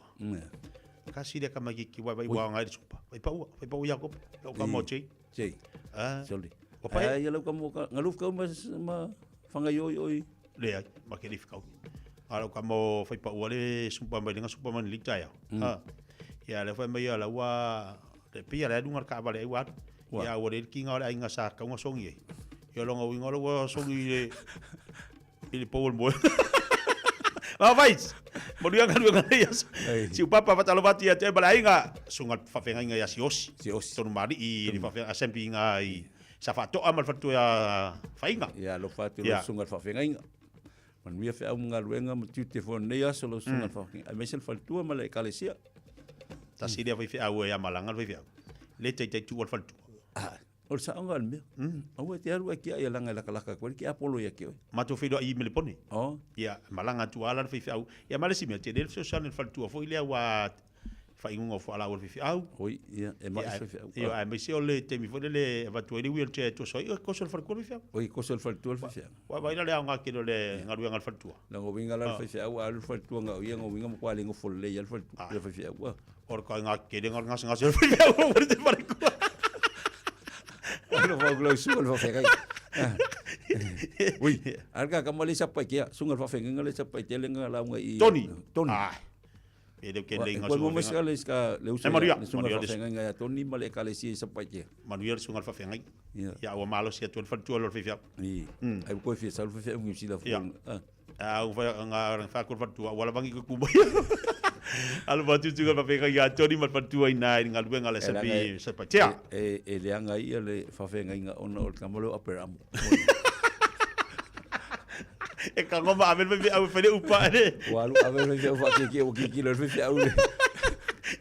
Ka sile ka mai ki wai wai wa ngai le supa. Whai paua, whai paua Jakob. Lau ka mo tei. Tei. Ah. Soli. O pai. Ai, ia lau ka mo ka, ngaluf kau ma, ma whangaioi oi. Le ai, ma ke rif kau. A lau ka mo whai paua le sumpa mai lenga sumpa mai li tai au. Ah. Ia le whai mai ia lau wa le pia le lunga ka vale ai wa. Ua. Ia ua le kinga o le ainga sa kaunga songi ai. Ia longa winga lo wa songi le i le pau o le moe. Ma vai. Mo luanga luanga ia. Si u papa fatalo vati ia te bala inga sunga fafenga inga ia siosi. Siosi. Tonu mari i le fafenga asempi inga i sa fatoa ma le fatu ia fainga. Ia, lo whātu lo sunga le whawhengainga. Manuia wheau mga luenga ma tiute fo nei aso lo sunga le whawhengainga. Ai meise le whaletua ma le ekalesia. Ta silia fai feau e amalanga le fai feau. Le tei tei tu o le faletua. Ah, o le saonga o le mea. Aua te aru ai kia ia langa i lakalaka koe, ki apolo ia ke oe. Matou feiloai i Melepone. Oh. Ia, malanga atu ala le fai feau. Ia ma le si mea, te le fesoasoani le faletua foi lea ua faaigoga o fualaau o le faifeau. Oi, ia, e mai faifeau. Ia, ae maise o le taimi foi lele avatu ai le wheelchair e toso ai, oi, koso le faletua le faifeau. Oi, koso le faletua le faifeau. Ua vaai la le aoga kele o le galuega a le faletua. La ngovinga la le faifeau, a le faletua ngau ia ngovinga mo kwa le ngofo le ia le faletua le faifeau. O le kai ngā kele ngā ngasengase o le faifeau o le te faletua. Lo fau lau sunga le whawhengai. Ui, arka ka male sapa kia, sunga le whawhengai le sapa te lenga launga i Tony. Tony. Ah. E le ke le inga Koe sunga mo mesa le ska le uso. E Manuia, Le sunga Manuia le le- whawhengai ia Tony ma le ekalesia i sapa kia. Manuia le sunga le faafeagai. Ia. Ia ua malosi atu ai le faletua lo le faifeau. I. Ai koe fia sau le faifeau ngi sila Ia. fu. A ua fai nga fa ko le faletua ua lavangi ko kumai. Alu fatutuga le faafeagai ia Tony ma le faletua ina i le galuega a le SAP Sapatea. E e leanga ia le whawhengainga ona o le kamalo aperamo. E kago ma ave le faifeau e fai le upa le. Ua alu ave le faifeau whaakeake ua kikilo le faifeau le.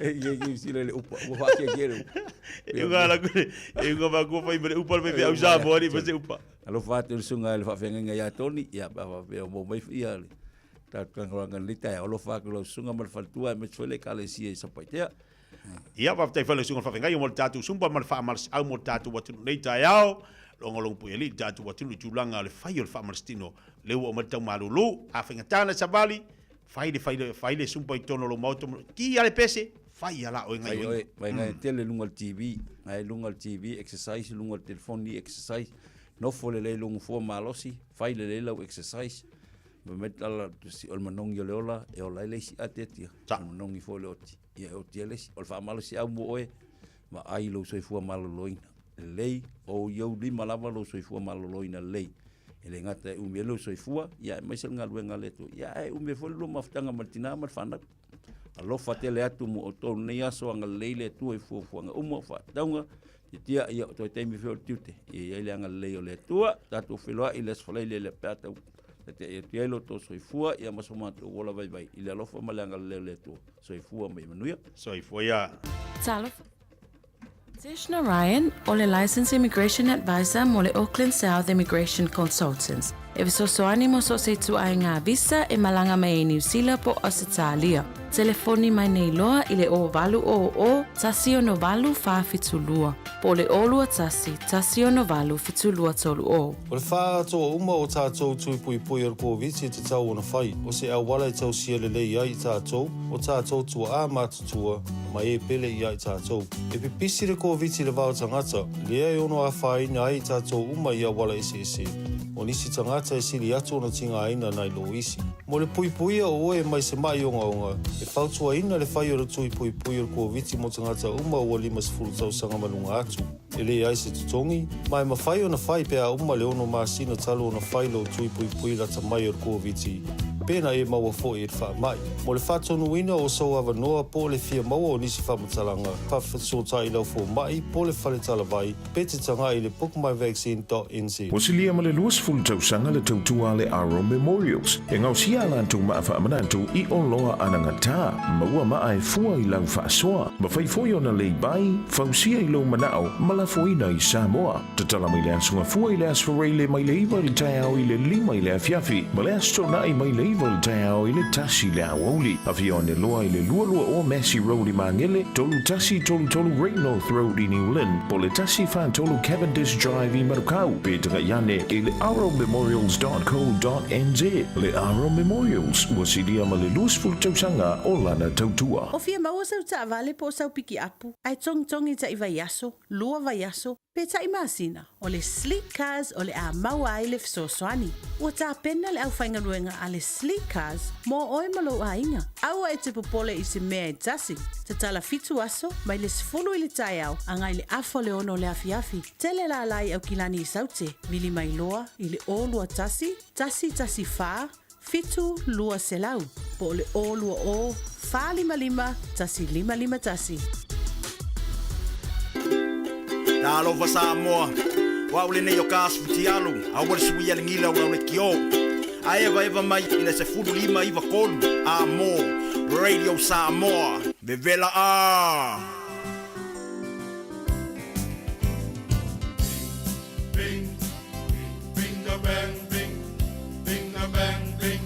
E ia ki sila le upa, ua whaakeake le upa. E uga la ku e uga ma ku fai ma le upa le faifeau sa mo ni ma se upa. Alo whātu le sunga le whawhengainga ia Tony, ia pa whawhea mo mai ia le. Tātu kangaranga le taia, alo whāku lau sunga ma le whaletua e me tfele ka le sia i sapaitea. Ia faafetai foi le susuga faafeagai mo le tatou sumpa ma le faamalosiau mo le tatou atunuu nei taeao. Logologo pui alii le tatou atunuu i tulaga o le fai o le faamalositino le ua oo mai le taumalūlū. A faigata na savali, fai le fai le fai le sumpa i totonu o lou maota ki a le pese, fai ala oe Ai gaioiga. oe, vai ngai tele lunga le TV, ngai lunga le TV, exercise, lunga le telefoni, exercise. Nofo le lei lunga fua malosi, fai le lei lau exercise. Ma me tala si o le manongi o le ola, e ola ai le isi a te tia. O le manongi fo le oti. Ia e oti e le isi. O le whaamalosi au mo oe, ma ai lou soifua maloloina. lelei, o i ou lima lava lou soifua maloloina lelei. E le gata e umi ai lou soifua, ia aemaise le galuega a le Atua, ia ae umi ai foi le lua mafutaga ma le tina ma le fanau. Alofa tele atu mo outou i lenei aso, agalelei le Atua i fuafuaga uma o faatatauga, tiatia ia o toe taimi foi o le tiute, ia i ai le agalelei o le Atua. Tatou feiloai i le Aso Faraile lea pe a tau taita'i atu ai lo outou soifua ia ma so matou ola vaivai i le alofa ma le agalelei o le Atua. Soifua ma ia manuia. Soifua ia. Talofa. Tesh Narayan, o le Licensed Immigration Advisor mo le Auckland South Immigration Consultants, e fesoasoani mo so o se ituaiga visa e malaga mai ai Niu Sila po o Ausetalia. Telefoni mai nei loa i le 0800 168 472 po o le 021 168 7230. O le faaatoa uma o tatou tui puipui o le Koviti e tatau ona fai, o se auala e tausia lelei ai i tatou, o tatou tuaa matutua, ma e pele ia i tatou. E pipisi le Koviti i le va o tagata, lea e ono afaina ai i tatou uma i auala eseese. O nisi tagata e sili atu ona tigaina nai lo isi. Mo le puipuia o oe mai se ma'i ogaoga, e fautuaina le fai o le tui puipui o le Koviti mo tagata uma ua 50 tausaga ma luga atu. E leai se totogi, ma e mafai ona fai pe a uma le ono masina talu ona fai lou tui puipui lata mai o le Koviti, pe na e maua foi i le faamai. Mo le faatonuina o sou avanoa po o le fia maua o nisi faamatalaga, faafesootai i lau fomai po o le fale talavai pe te tagai i le bookmyvaccine.nz. Ua silia ma le 20 tausaga le tautua a le Aro Memorials e gaosia a latou maa faamanatu i oloa anagata, maua maa e fua i lau faasoa, mafai foi ona lei bai, fausia i lou manao ma lafoina i Samoa. Tatala mai le Aso Gafua i le Aso Faraile mai le 9 i le taeao i le 5 i le afiafi ma le Aso Toonai mai le 9 i le taeao i le 1 i le aoauli. Afio ane loa i le 22 o Massey Road i Magele, 3133 Great North Road i New Lynn, po o le 143 Cavendish Drive i Manukau, pe taga'i ane i le arrowmemorials.co.nz. Le Arrow Memorials, ua silia ma le 20 tausaga o lana tautua. O fia maua sau taavale po o sau pikiapu, ae togitogi ta'i vaiaso, lua vaiaso, pe ta'i masina, o le Sleek Cars o le a maua ai le fesoasoani. Ua tapena le aufaigaluega a le Sleek Cars mo oe ma lou aiga. Aua e te popole i se mea e tasi. Tatala fitu aso, mai le 10 i le taeao agai le afa o le ono o le afiafi. Tele lala i Aukilani i Saute, vili mai loa i le 021 114 7200 po o le 020 455 1551. Talofa Samoa, o au lenei o Kas Futialu, aua le suia le gila o lau lekiō. A evaeva mai i le 15 93 a mo Radio Samoa. Vevela a! Bing, bing a bang bing, bing a bang bing.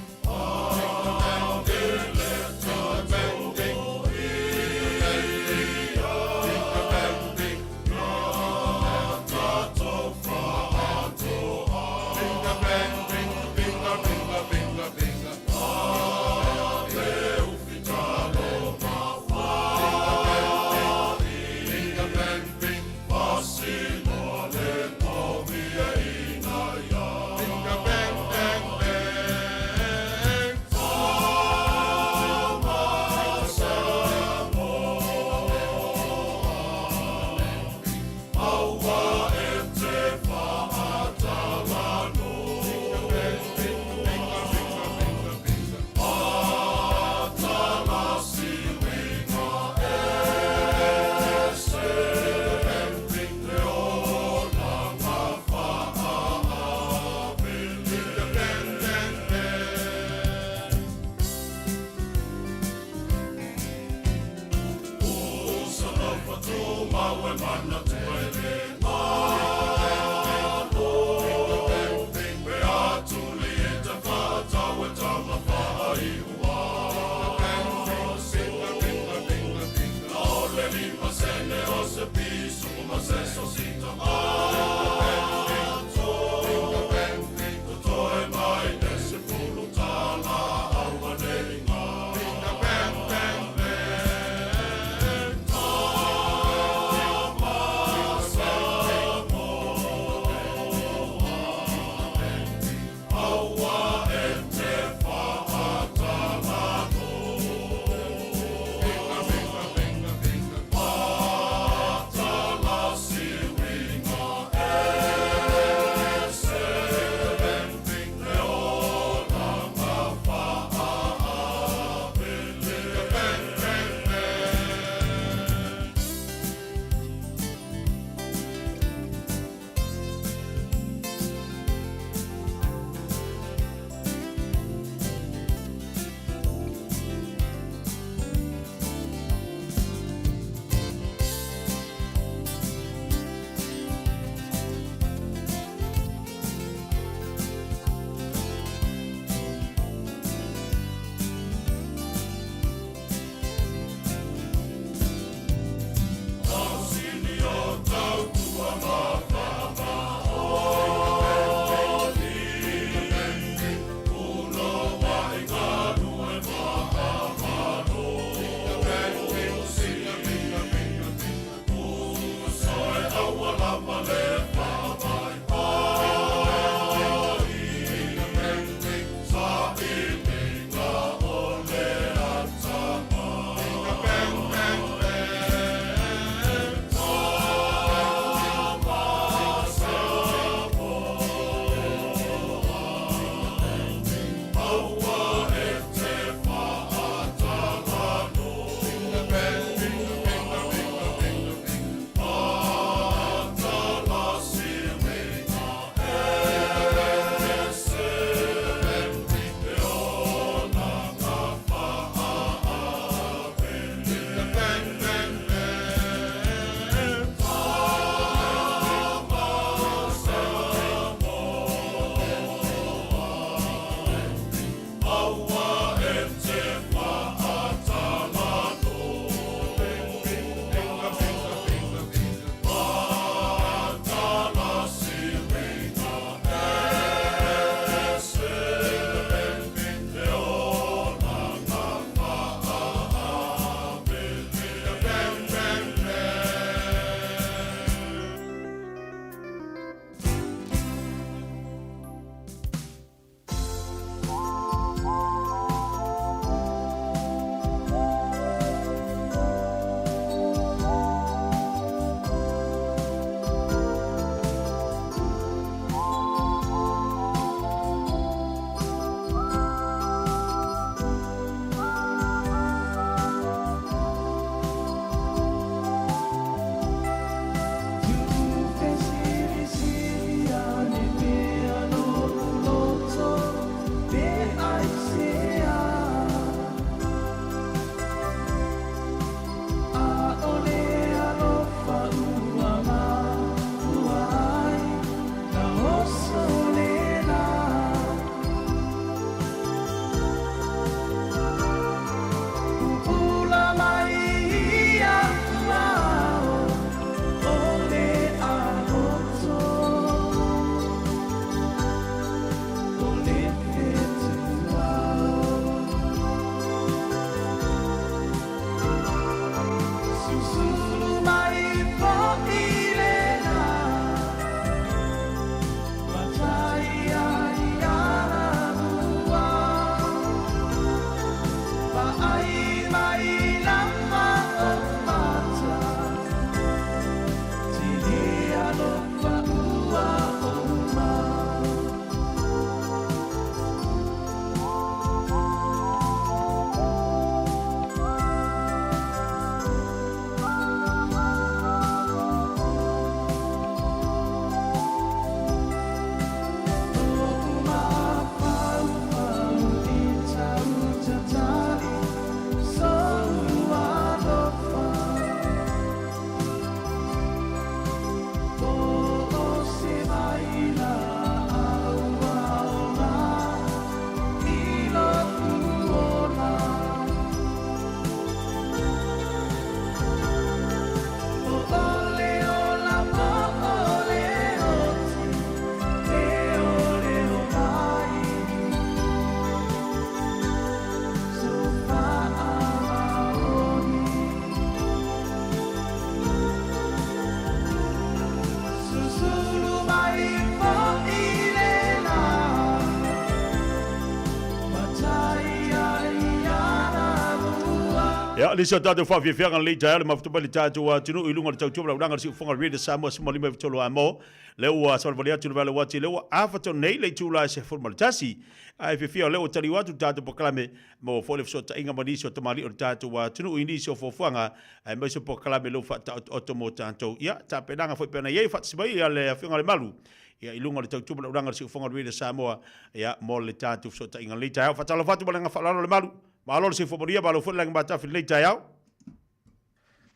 Ia, le isi o tatou faafiafiaga lenei taeao le mafuta mai le tatou atunuu i luga o le tautua ma le auaunaga a le Siufofoga o le Radio Samoa 1593 Amo. Lea ua savalivali atu le vale uati, lea ua afa tonu nei le itula e 11. Ae fiafia o lea ua taliu atu le tatou polokalame, maua foi le fesootaiga ma nisi o tamalii o le tatou atunuu i nisi o fuafuaga, aemaise o polokalame lea ua faataotooto mo tatou. Ia, tapenaga foi pei ona i ai, faatasi mai le Afioga i le Malu, ia, i luga o le tautua ma le auaunaga a le Siufofoga o le Radio Samoa, ia, mo le tatou fesootaiga i lenei taeao. Faatalofa atu ma le agaga faaaloalo le Malu. Malo le soifua manuia, malo foi le lagi matafi i lenei taeao.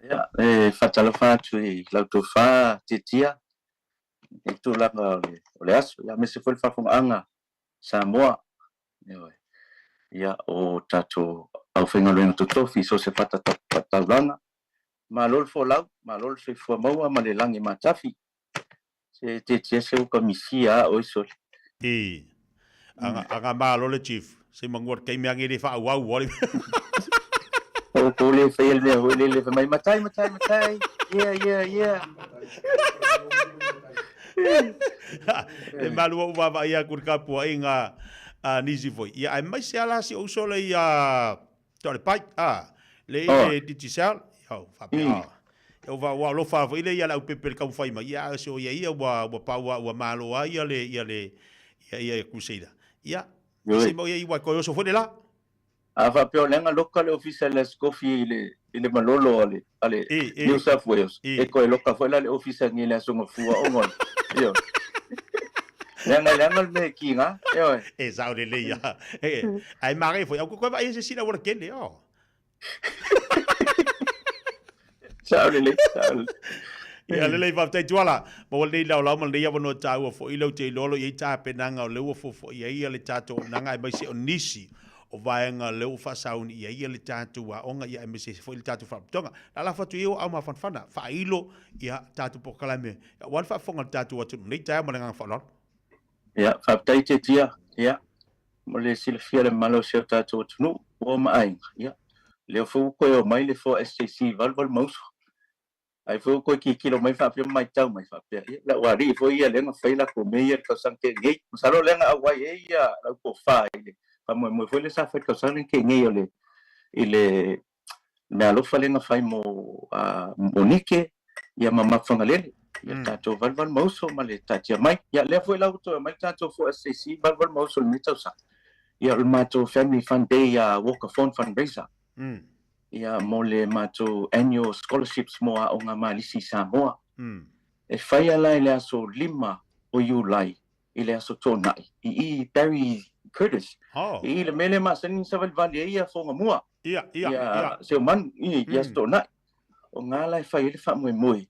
Ia, e faatalofa atu i lau tofa Tiatia i tulaga o le aso, ia aemaise foi le faafofogaaga Samoa. Ioe. Ia, o tatou aufaigaluega totofi i so o se fata-taulaga, malo le folau, malo le soifua maua ma le lagi matafi. Se Tiatia se ua misia a oe sole. I. Aga, aga malo le chief. Se mangua le taimi age le faaauau ua le. O ko le whai le mea hoi le le mai matai matai matai. Yeah yeah yeah. Le malu o vava ia ku ka pua inga a nisi foi. Ia ai mai se ala si o sole ia to le pai a le oh. le Digicel. Ia fa pe a. Ia ua ua alofa foi le ia le aupepe le taumafai mai, ia a o ia ia ua ua pau ua malo ai ia le ia le ia ia Crusader. Ia, se mau ia ua koe oso foi le la. A faapea o leaga loka le ofisa le Aso Kofi i le i le malolo a le a le New South Wales e koe loka foi la le ofisa ni le aso gafua o ngona. Ioe. Leaga leaga le mea e kiga, ioe. E sao lelei ia. E, ai mare foi au koe vai se sila ua kele o. Sao lelei, sao lelei. Ia lelei faafetai Tuala. Maua lenei laolao ma lenei avanoa taua foi lea ou te iloa o lo o i ai tapenaga o lea ua fuafua i ai le tatou auaunaga aemaise o nisi o vaega o lea ua faasauni i ai le tatou aoga ia aemaise foi le tatou faalapotopotoga. Lalafo atu ia o aao mafanafana, faailo ia tatou polokalame aua le faafofoga a le tatou atunuu nei taeao ma le agaga faaaloalo. Ia, faafetai Tetia, ia, mo le silafia le mamalu o si o tatou atunuu, ua ma aiga, ia, lea foi ua toe omai le 4SJC 88 ma uso. Ai foi ua toe tilotilo mai faapea ma matau mai faapea, ia, lau alii foi ia lea na fai latou mea ia i le tausaga tea nei. Masalo o lea na auai ai ia lau tofa i le faamoemoe foi lea sa fai i le tausaga lea na tea nei o le, i le meaalofa lea na fai mo Monike ia ma Mapufagalele, ia tatou 88 ma uso ma le taatia mai. Ia lea foi la ua toe aumai le tatou 4SJC 88 ma uso i lenei tausaga. Ia o le matou Family Fun Day Walk-a-thon Fundraiser. Ia mo le matou annual scholarships mo aoga malisi i Samoa. E fai ala i le aso 5 o Iulai i le aso Toonai i i Barry Curtis. I i le mea lea masani na savalivali ai ia Fogamua. Ia, ia, ia. Se o manu, i, i aso Toonai. O ngā la e fai ai le faamoemoe.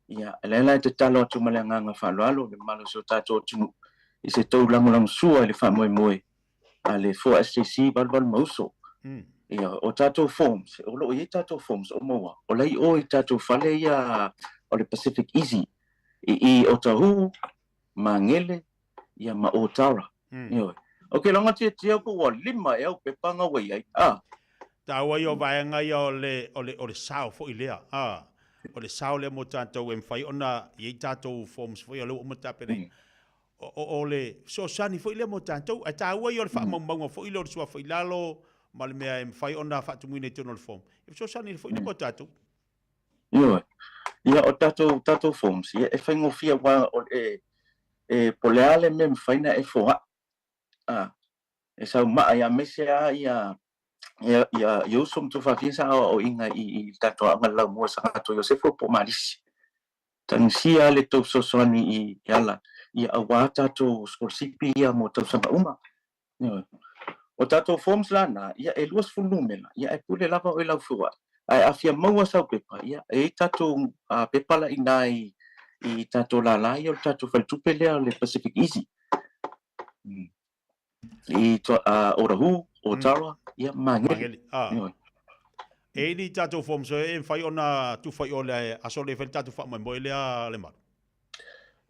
Ia, lea la e tatalo atu ma le agaga faaaloalo le mamalu o si o tatou atunuu i se tou lagolagosua i le faamoemoe a le 4SJC 88 ma uso. Ia, o tatou forms, o lo o i ai tatou forms o maua, o la i o i tatou fale ia o le Pacific Easy, i i Otahuhu, Magele, ia ma Otara. Ioe. Ok, loga tiatia ko ua lima ea o pepa nga ua i ai, a. Taua ia o vaega ia o le, o le, o le sao foi lea, a. O le sao lea mo tatou e mafai ona i ai tatou forms foi ia o lea ua uma tapenaina. O, o, o le fesoasoani foi lea mo tatou. Ae taua ia o le faamaumauga foi lea o le suafa i lalo ma le mea e mafai ona faatumuina i totonu o le form. E fesoasoani foi lea mo tatou. Ioe. Ia, o tatou, tatou forms, ia, e faigofie aua o le, e, po o le a le mea e mafai ona e foai, a, e sau maa, ia, aemaise lava ia, ia, ia, ia uso ma tuafafine sa aoaoina i, i le tatou aoga i le Laumua i Sagato Iosefa po o Malisi. Tagisia le tou fesoasoani i, i ala, ia, aua tatou sikolasipi ia mo tausaga uma. Ioe. O tatou forms la na, ia e 20 numera, ia e pule lava oe i lau feoai. Ae a fia maua sau pepa, ia e i ai tatou pepa la i ina i, i tatou lala ia o le tatou faletupe lea o le Pacific Easy. I to, Otahuhu, Otara, ia Magele. Magele, ah. Ioe. E i ni tatou forms e mafai ona tufa i o le aso le fai le tatou faamoemoe lea Lemalu?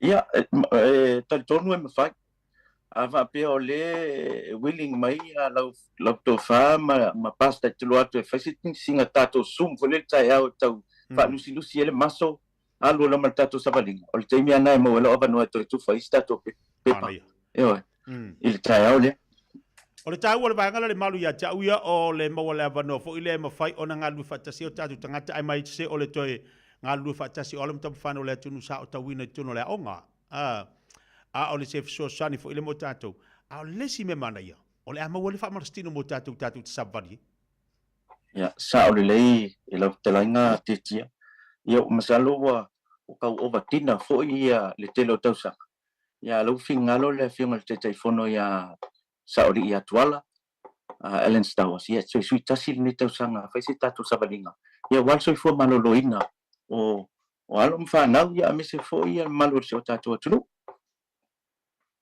Ia, e talitonu e mafai. A faapea o lea e willing mai lau, lau tofa ma, ma pastor e tolo atu e fai se sina tatou Zoom foi lea i le taeao e tau faalusilusi ai le maso, alu loa ma le tatou savaliga. O le taimi lava lena e maua ai lou avanoa e toe tufa ai se tatou pepa. Ioe, i le taeao lea. O le taua o le vaega lea o le malu ia te au ia, o le maua le avanoa foi lea e mafai ona galulue faatasi ai o tatou tagata aemaise o le toe galulue faatasi o alo ma tamafana o le atunuu sa aotauina i totonu o le aoga. A, a o le se fesoasoani foi lea mo tatou. A o le isi mea manaia, o le a maua ai le faamalositino mo tatou tatou te savavali ai. Ia, sao lelei i lau fetalaiga Tetia. Ia, masalo ua tau ovatina foi ia le tele o tausaga. Ia, lau finagalo le Afioga i le Taitaifono ia Saolii ia Tuala, Alan Stowers, ia toe sui tasi lenei tausaga fai se tatou savaliga. Ia, aua le soifua maloloina o alo ma fanau, ia aemaise foi le mamalu o si o tatou atunuu.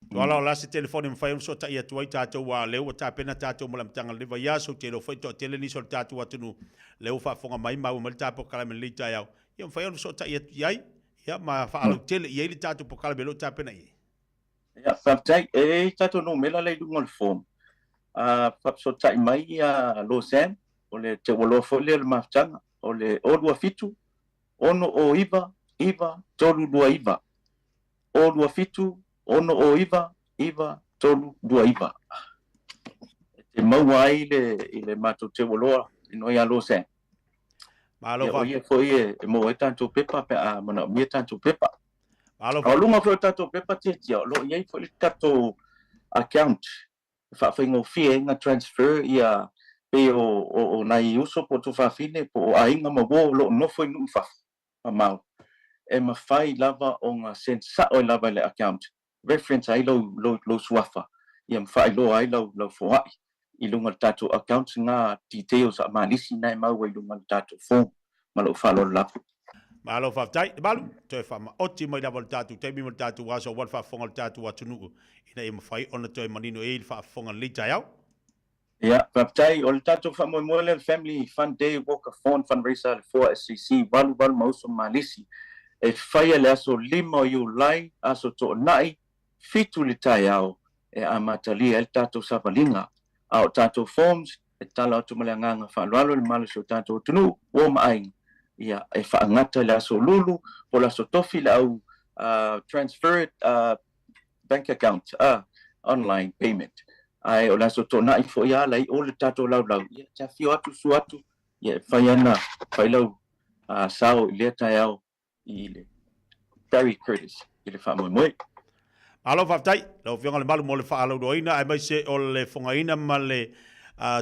Tuala, o le a se telefoni e mafai ona fesootai atu ai tatou aua o lea ua tapena tatou mo le amataga o lenei vaiaso, ou te iloa foi e toatele nisi o le tatou atunuu lea ua faafofoga mai ma maua mai le ta polokalame i lenei taeao, ia mafai ona fesootai atu i ai, ia ma faalautele i ai le tatou polokalame o lo o tapena i ai. Ia, faafetai. E i ai tatou numera la i luga o le form. Faafesootai mai ia Lausanne, o le teualoa foi lea o le mafutaga, o le 027 609 9329. 027 609 9329. E te maua ai i le matou teualoa i no ia Lausanne. Malo fa. Ia, o ia foi e maua ai tatou pepa pe a manaomia tatou pepa. Malo fa. O luga foi o tatou pepa tiatia, o lo o i ai foi le tatou account e faafaigofie ai ona transfer ia pei o, o, o nai uso po o tuafafine po o aiga ma uo o lo o nofo i nuu i fafo mamao, e mafai lava ona send sao ai lava i le account, reference ai lou, lou, lou suafa, ia ma faailoa ai lau, lau foai i luga o le tatou account nga details a malisi na e maua i luga o le tatou form. Ma lou faaaloalo lava. Malo faafetai. Lemalu, toe faamaoti mai lava le tatou taimi ma le tatou aso aua le faafofoga o le tatou atunuu ina ia mafai ona toe manino i ai le faafofoga i lenei taeao. Ia, faafetai. O le tatou faamoemoe lea o le Family Fun Day Walk-a-thon Fundraiser a le 4SCC 88 ma Uso ma Malisi e faia i le aso 5 o Iulai, aso Toonai, 7 i le taeao e amatalia ai le tatou savaliga. A o tatou forms e tatalo atu ma le agaga faaaloalo i le malosi o tatou atunuu, uo ma aiga, ia, e faagata i le aso Lulu po o le aso Tofi le au transfer bank account, online payment. Ae o le aso Toonai foi a la i o le tatou laulau, ia, e te afio atu, susu atu, ia, e mafai ona fai lau sao i lea taeao i le Barry Curtis i le faamoemoe. Malo faafetai lau Afioga Lemalu mo le faalauiloaina aemaise o le fogaina ma le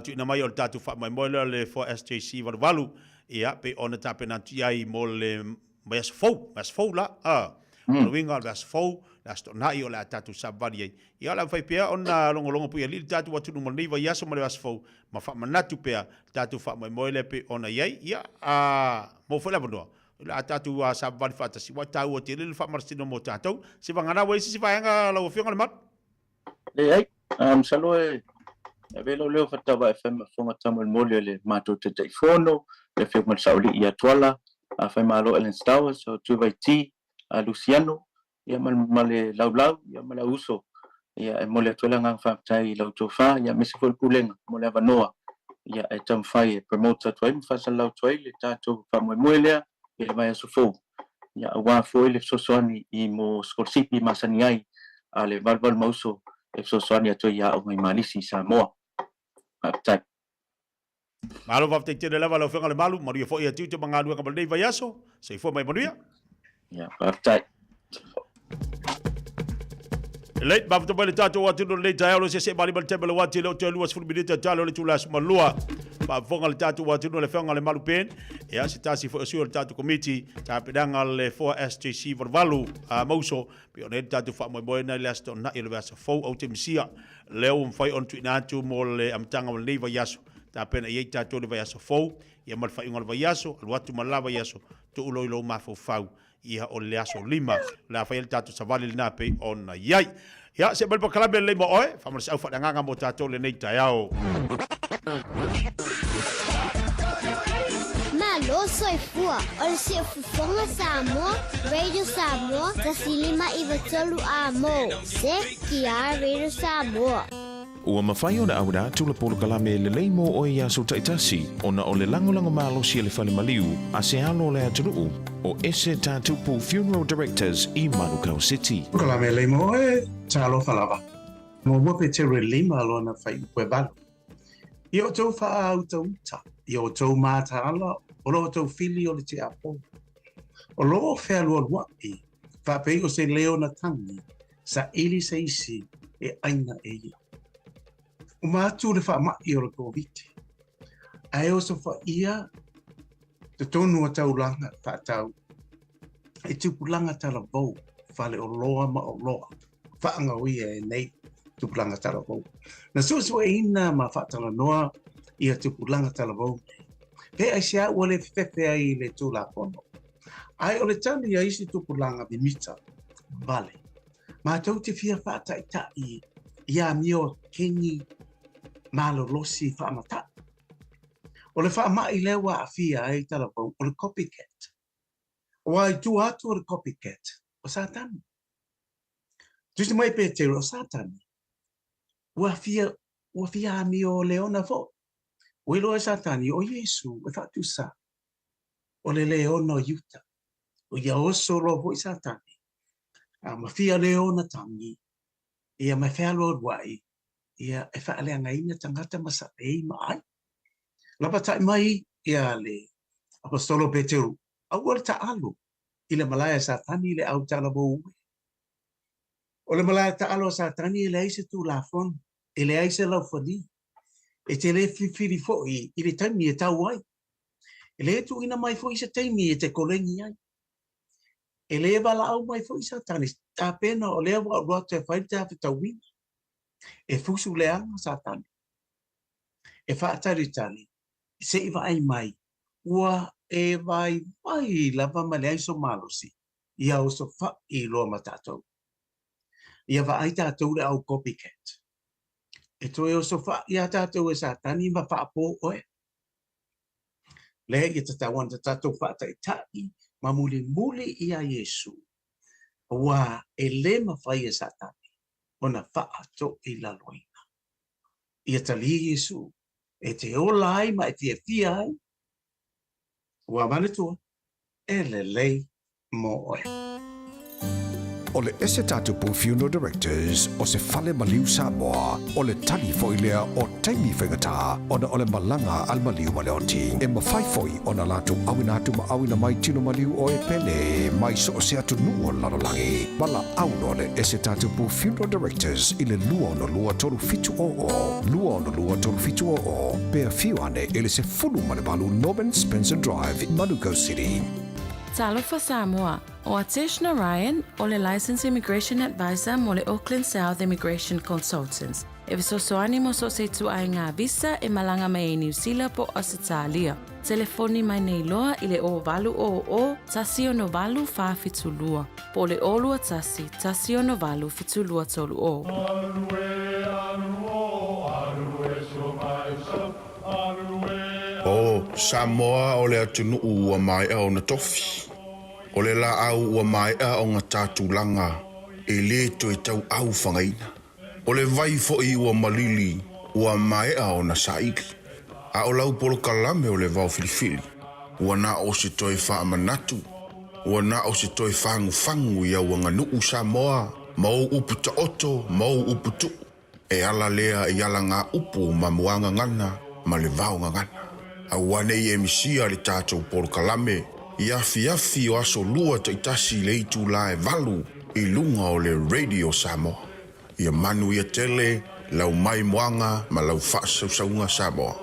tuuina mai o le tatou faamoemoe lea o le 4SJC 88 ia pei ona tapena atu i ai mo le vaiaso fou, vaiaso fou la, a. O le uiga o le vaiaso fou, le Aso Toonai o le a tatou savavali ai. Ia o le a mafai pea ona logologo puialii le tatou atunuu mo lenei vaiaso ma le vaiaso fou ma faamanatu pea le tatou faamoemoe lea pei ona i ai. Ia, a maua foi le avanoa, O le a tatou savavali faatasi, ua taua tele le faamalositino mo tatou. Se vagana ua i ai se isi vaega lau Afioga Lemalu? Leai, masalo e ave lou leo Fatava FM Fofoga Taumolimoli o le matou Taitaifono, le Afioga i le Saolii ia Tuala, Faimalo Ellen Stowers, o Tuvaiti Luciano, ia ma le laulau ia ma le auuso. Ia e momoli atu ai le agaga faafetai i la outou fa, ia aemaise foi le Pulega mo le avanoa ia e taumafai e promote atu ai ma faasalalau atu ai le tatou faamoemoe lea i le vaiaso fou, ia aua foi le fesoasoani i mo sikolasipi masani ai a le valuvalu ma uso e fesoasoani atu ai i aoga i Malisi i Samoa. Faafetai. Malo faafetai tele lava lau Afioga Lemalu, manuia foi ia tiute ma galuega mo lenei vaiaso. Soifua mai manuia. Ia, faafetai. Lelei, mafuta mai le tatou atunuu lenei taeao lo se mali ma le taimi o le uati le o toe 20 minute talo le itula 12. Faafofoga le tatou atunuu le Afioga Lemalu Ben. Ia, se tasi foi o sui o le tatou komiti, tapenaga le 4SJC 88 a Mauso, pei ona i ai le tatou faamoemoe na i le Aso Toonai o le vaiaso fou au Temisia. Lea ua mafai ona tuuina atu mo le amataga o lenei vaiaso. Tapena i ai tatou i le vaiaso fou, ia ma le faaiuga o le vaiaso, alu atu ma le la vaiaso, tuu loa i lou mafaufau, ia o le aso 5, o le a fai ai le tatou savali lena pei ona i ai. Ia, see mai le polokalame lelei mo oe, faamalosiau faaleagaga mo tatou lenei taeao. Malo soifua, o le Siufofoga Samoa, Radio Samoa, 1593 amo. CKR Radio Samoa. Ua mafai ona auina atu le polokalame lelei mo oe i aso taitasi ona o le lagolago malosi a le Fale Maliu a se alo o le atunuu o Ese Tatupu Funeral Directors i Manukau City. Polokalame lelei mo oe, talofa lava. Muamua Peteru e lima lona fuaiupu e valu. Ia outou faautauta, ia outou mataala o lo outou fili o le tiapolo. O lo o fealualuaʻi, faapei o se leona tagi, saili se isi e ʻaina e ia. Uma atu le faamaʻi o le Koviti, ae osofaia totonu o taulaga faatau i tupulaga talavou, faleoloa ma oloa faagaoia e nei tupulaga talavou. Na suesueina ma faatalanoa ia tupulaga talavou nei, pe aisea ua le fefefe ai i le Tulafono. Ae o le tali a isi tupulaga mimita vale, matou te fia faataitaʻi i amio keni malolosi faamataʻi. O le faamaʻi lea ua aafia ai talavou o le copycat. Aua i tua atu o le copycat, o Satani. Tusi mai Peteru, o Satani, ua fia, ua fia amio leona foʻi. Ua iloa e Satani, o Iesu e faatusa, o le leona o Iuta. O ia oso loa foʻi Satani, a ma fia leona tagi, ia ma e fealualuaʻi, ia e faaleagaina tagata ma saʻei ma ʻai. Lapataʻi mai ia le Aposetolo Peteru, aua le taʻalo i le malae a Satani i le au talavou e. O le malae taʻalo a Satani e leai se Tulafono, e leai se laufali, e te le filifili foʻi i le taimi e tau ai. E le tuuina mai foʻi se taimi e te koleni ai. E le valaau mai foʻi Satani, tapena o lea ua alu atu e fai le tafetauina. E fusu leaga Satani, e faatalitali se i vaai mai ua e vaivai lava ma leai so malosi ia osofaʻi loa ma tatou. Ia vaai tatou le au copycat. E toe osofaʻi iā tatou e Satani ma faapō oe. Lea ia tatau ana tatou faataʻitaʻi ma mulimuli iā Iesu, auā e le mafai e Satani ona faatoilaloina. Ia talia Iesu e te ola ai ma e fiafia ai, ua manatua, e lelei mo oe. O le Esetatupu Funeral Directors o se fale maliu Samoa, o le tali foi lea o taimi faigata ona o le malaga a le maliu ma le oti. E mafai foi ona latou auina atu ma auina mai tino maliu o e pele mai so o se atunuu o le lalolagi. Valaau loa le Esetatupu Funeral Directors i le 262 3700, 262 3700, pe afio ane i le 18 Norman Spencer Drive, Manukau City. Talofa Samoa, ʻO Atesh Narayan, ʻo le Licensed Immigration Advisor mo le Auckland South Immigration Consultants, e fesoasoani mo so o se ituaiga visa e malaga mai ai Niu Sila po o Ausetalia. Telefoni mai nei loa i le 0800 168 472 po o le 021 168 7230. O Samoa o le atunuu ua maea ona tofi. O le laau ua maea ona ta tulaga e le toe tauau fagaina. O le vai foi ua malili ua maea ona saili. A o lau polokalame o le vao filifili, ua na o se toe faamanatu, ua na o se toe fagufagu i au aganuu Samoa ma ou upu taoto ma ou upu tuu. E ala lea i alagaupu ma muagagana ma le vaogagana. Aua ne i e misia le tatou polokalame i afiafi o aso lua taitasi i le itula e valu i luga o le Radio Samoa. Ia manuia tele lau maimoaga ma lau faasausauga Samoa.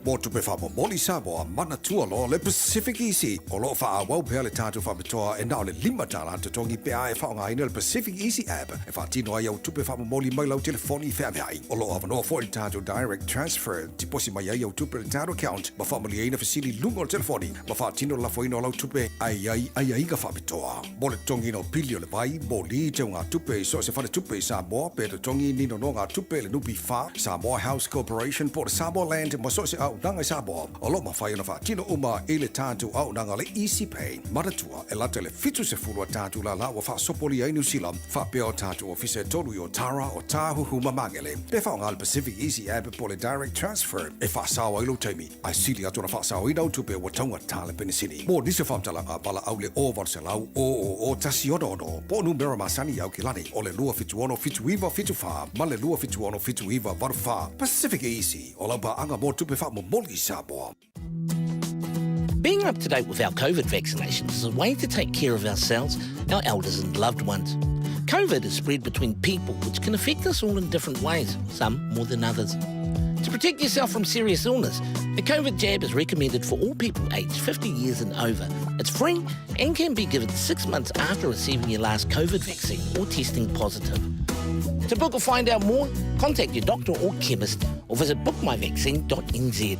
Mo tupe faamomoli Samoa, manatua loa le Pacific Easy. O lo o faaauau pea le tatou faapitoa e na o le $5 totogi pe a e faaaogaina le Pacific Easy app e faatino ai au tupe faamomoli mai lau telefoni feaveai. O lo o avanoa foi le tatou Direct Transfer, tiposi mai ai au tupe i le tatou account ma faamalieina fesili i luga o le telefoni ma faatino le lafoina o lau tupe ae i ai aiaiga faapitoa. Mo le totogiina o pili o le vai, moli, teugatupe i so o se faletupe i Samoa, pe totogi ni nonogatupe i le NPF, Samoa House Corporation po o le Samoa Land ma so o se auaunaga i Samoa, o lo o mafai ona faatino uma i le tatou auaunaga le Easy Pay. Manatua, e lata i le 70 a tatou lala ua faasopolia i Niu Sila, faapea o tatou ofisa e tolu i Otara, Otāhuhu ma Magele. Pe faaaoga le Pacific Easy App po o le Direct Transfer e faasao ai lou taimi, ae sili atu ona faasaoina au tupe ua taugata le penisini. Mo nisi o faamatalaga, valaau le 0800 000 166 po o numera masani i Aukilani o le 276 7974 ma le 276 7984. Pacific Easy, o lau paaga mo tupe faamomoli i Samoa. Being up to date with our COVID vaccinations is a way to take care of ourselves, our elders and loved ones. COVID is spread between people, which can affect us all in different ways, some more than others. To protect yourself from serious illness, a COVID jab is recommended for all people aged 50 years and over. It's free and can be given six months after receiving your last COVID vaccine or testing positive. To book or find out more, contact your doctor or chemist or visit bookmyvaccine.nz.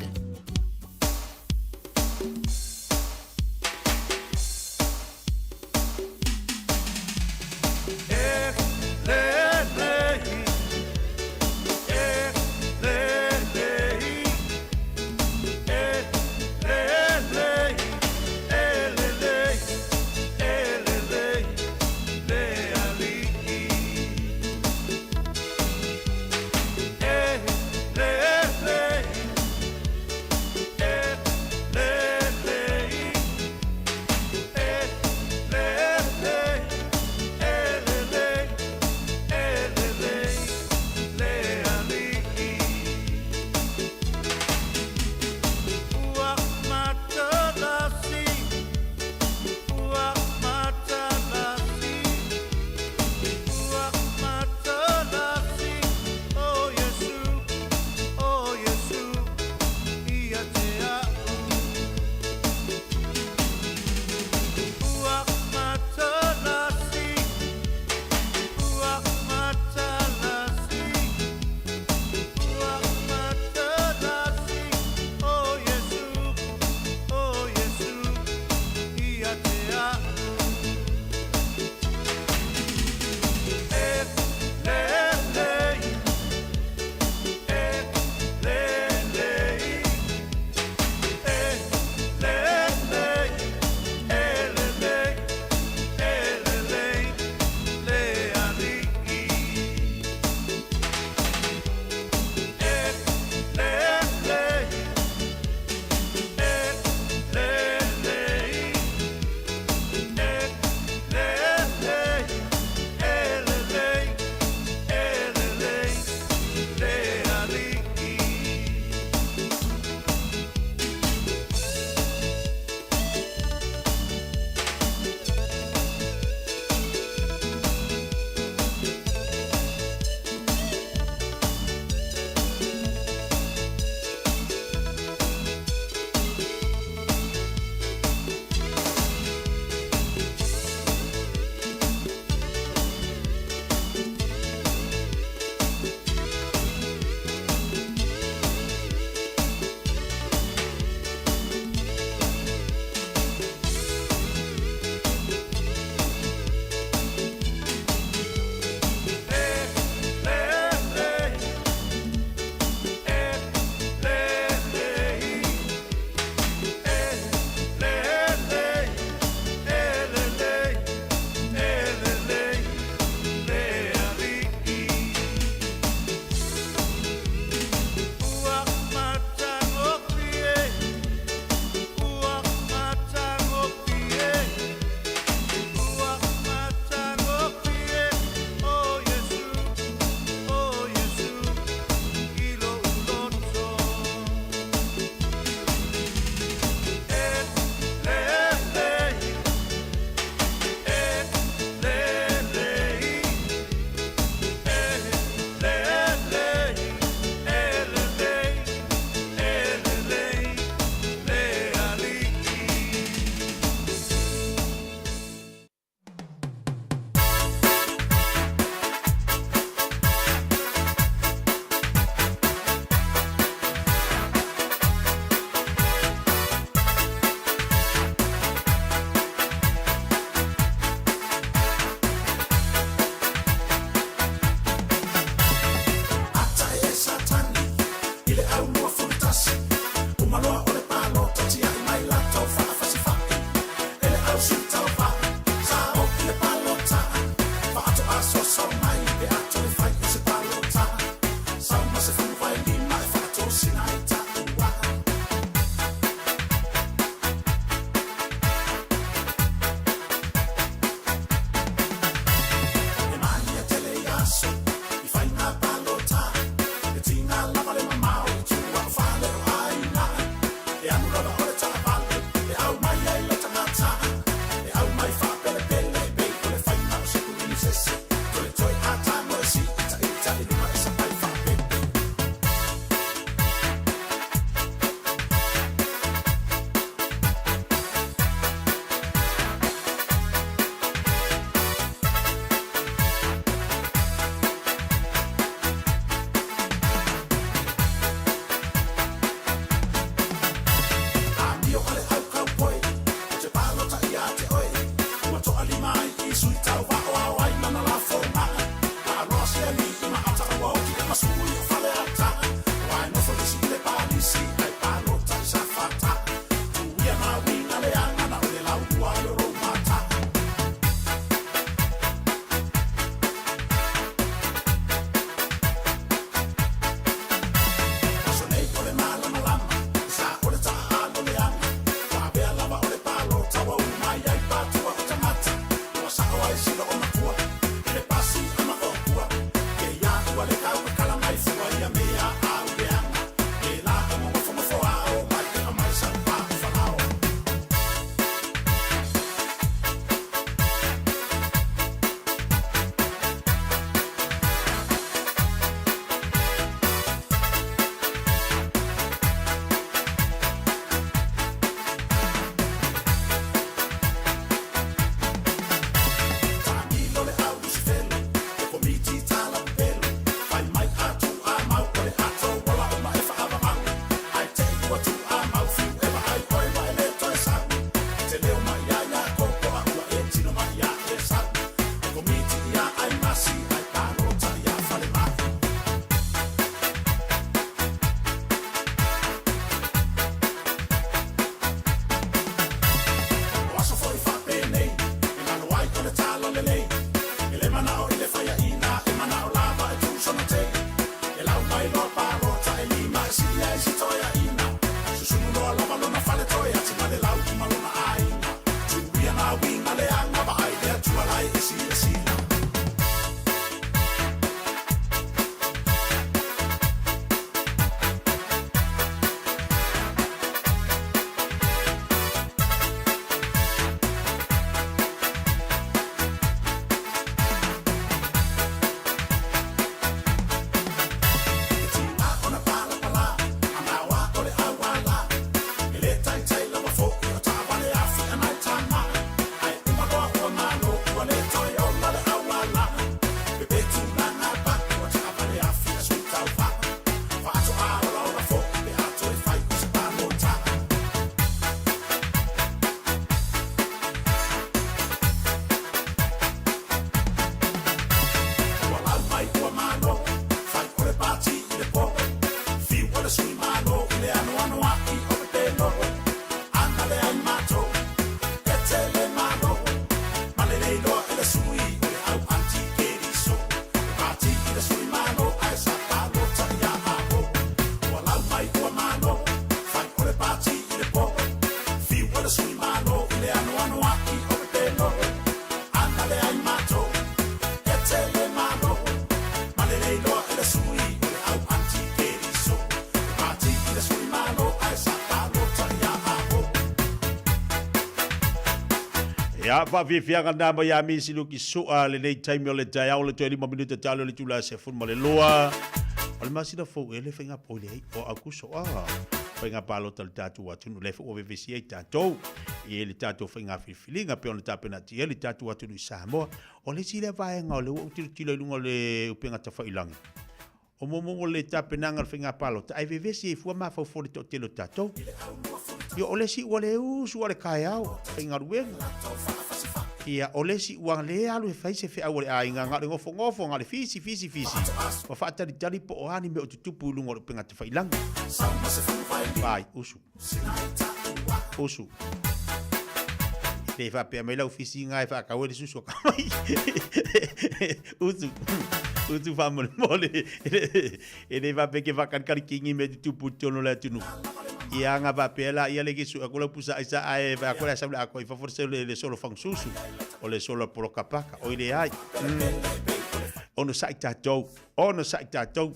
Ata e Satani i le au 21. Uma loa o le palota tiai mai latou faafasifa'i e le au sui tauva sa o i le palota faatoa soso mai pe a toe fai i se palota sau ma 15 e faatosina ai ta'ua. E maia tele i aso i faiga palota e tiga lava le mamao i tua o fale o aiga e alu lava o le taavale e au mai ai le tagata e au mai faapelepele pei o le faiga o se kuminisese toetoe a tago e siitaita i luga e sapai faapepe. Amio a le au kaupoi o te palota ia te oe ua toalima ai i sui tauvao ao ai lana lafoga laaloa se alii ma ata ua oti e masui o Faleata ua e nofo lisi i le palisi ai palota i Safata tuia na uiga leaga na o le laulua ai o lou mata. Aso nei o le malamalama sa o le taaalo leaga ua avea lava o le palota ua umai ai patua o tagata ua sao ai silo o matua i le pasi a maopua ke ia ua le taukakala mai fua ia mea au leaga e la o magofogofo ao mai e amai sau paufalao. Taamilo le au lusifelo e komiti talapelo fai mai atu a mau o le ato ola uma e faavavau ae tei ua tu a mau fiu e vaai oe ma e le toe sau te leo mai ia ia koko a ua e tino mai ia e sau e komiti ia ai masi ai palota ia falemai. O aso foi faapenei e lalo ai o le tala lelei e le manao i le faiaina e manao lava e tusonatei e lau mai loa palota e lima e sili ai si toeaina susunu loa lava lona faletoe ati ma le lau ma lona aiga tuia na uiga leaga vaai le atua lai e silasila. Tiga ona palapala amaoa o le auala e le taitai lava fo'i o taavale afi anai tama ae uma loa ua malo ua le toe ola le auala pepetugaga paku o taavale afi a sui tauvaa faatoa olaola fo'i pe a toe fai o se palota. Ua lau mai ua malo fai o le pati i le po fiu o le sui malo i le anoano ai o pepelo ana le ai matou e tele malo ma lelei loa e le sui o le au antikeriso e pati i le sui malo ae sa palota ia apo. Ua lau mai ua malo fai o le pati i le po fiu o le sui malo i le anoano ai o pepelo ana le ai matou e tele malo ma lelei loa e le sui o le au antikeriso e pati i le sui malo ae sa palota ia apo. Ia, faafiafiaga na mai ia misi luki sua lenei taimi o le taeao le toe 5 minuta talo le itula 12. O le masina fou e le faiga poi le ai o Aukuso a faiga palota le tatou atunuu le foi ua vevesi ai tatou i le tatou faiga filifiliga pe ona tapena ati ai le tatou atunuu i Samoa. O le isi lea vaega o lea ua ou tilotilo i luga o le upega tafailagi o momomo le tapenaga o le faiga palota ae vevesi ai fua mafaufau le toatele o tatou. Ia o le isi ua le usu a le kaeao faigaluega. Ia, o le isi ua le alu e fai se feau a le aiga, na o le gofogofo, na o le fisi, fisi, fisi, ma faatalitali po o a ni mea o tutupu i luga o le upega tafailagi. Vai, usu. Usu. Le faapea mai lau fisiga e faatau ai le susu a Kamai. Usu. Usu faamolemole. E le faapea ke faakalikali kingi mea tutupu i totonu o le atunuu. Ia aga faapea la ia le ke sue atu lau pusa aisa ae vaai atu le sau le atoa i fafo le le solo fagususu o le solo poloka paka oi leai. Onosai tatou, onosai tatou.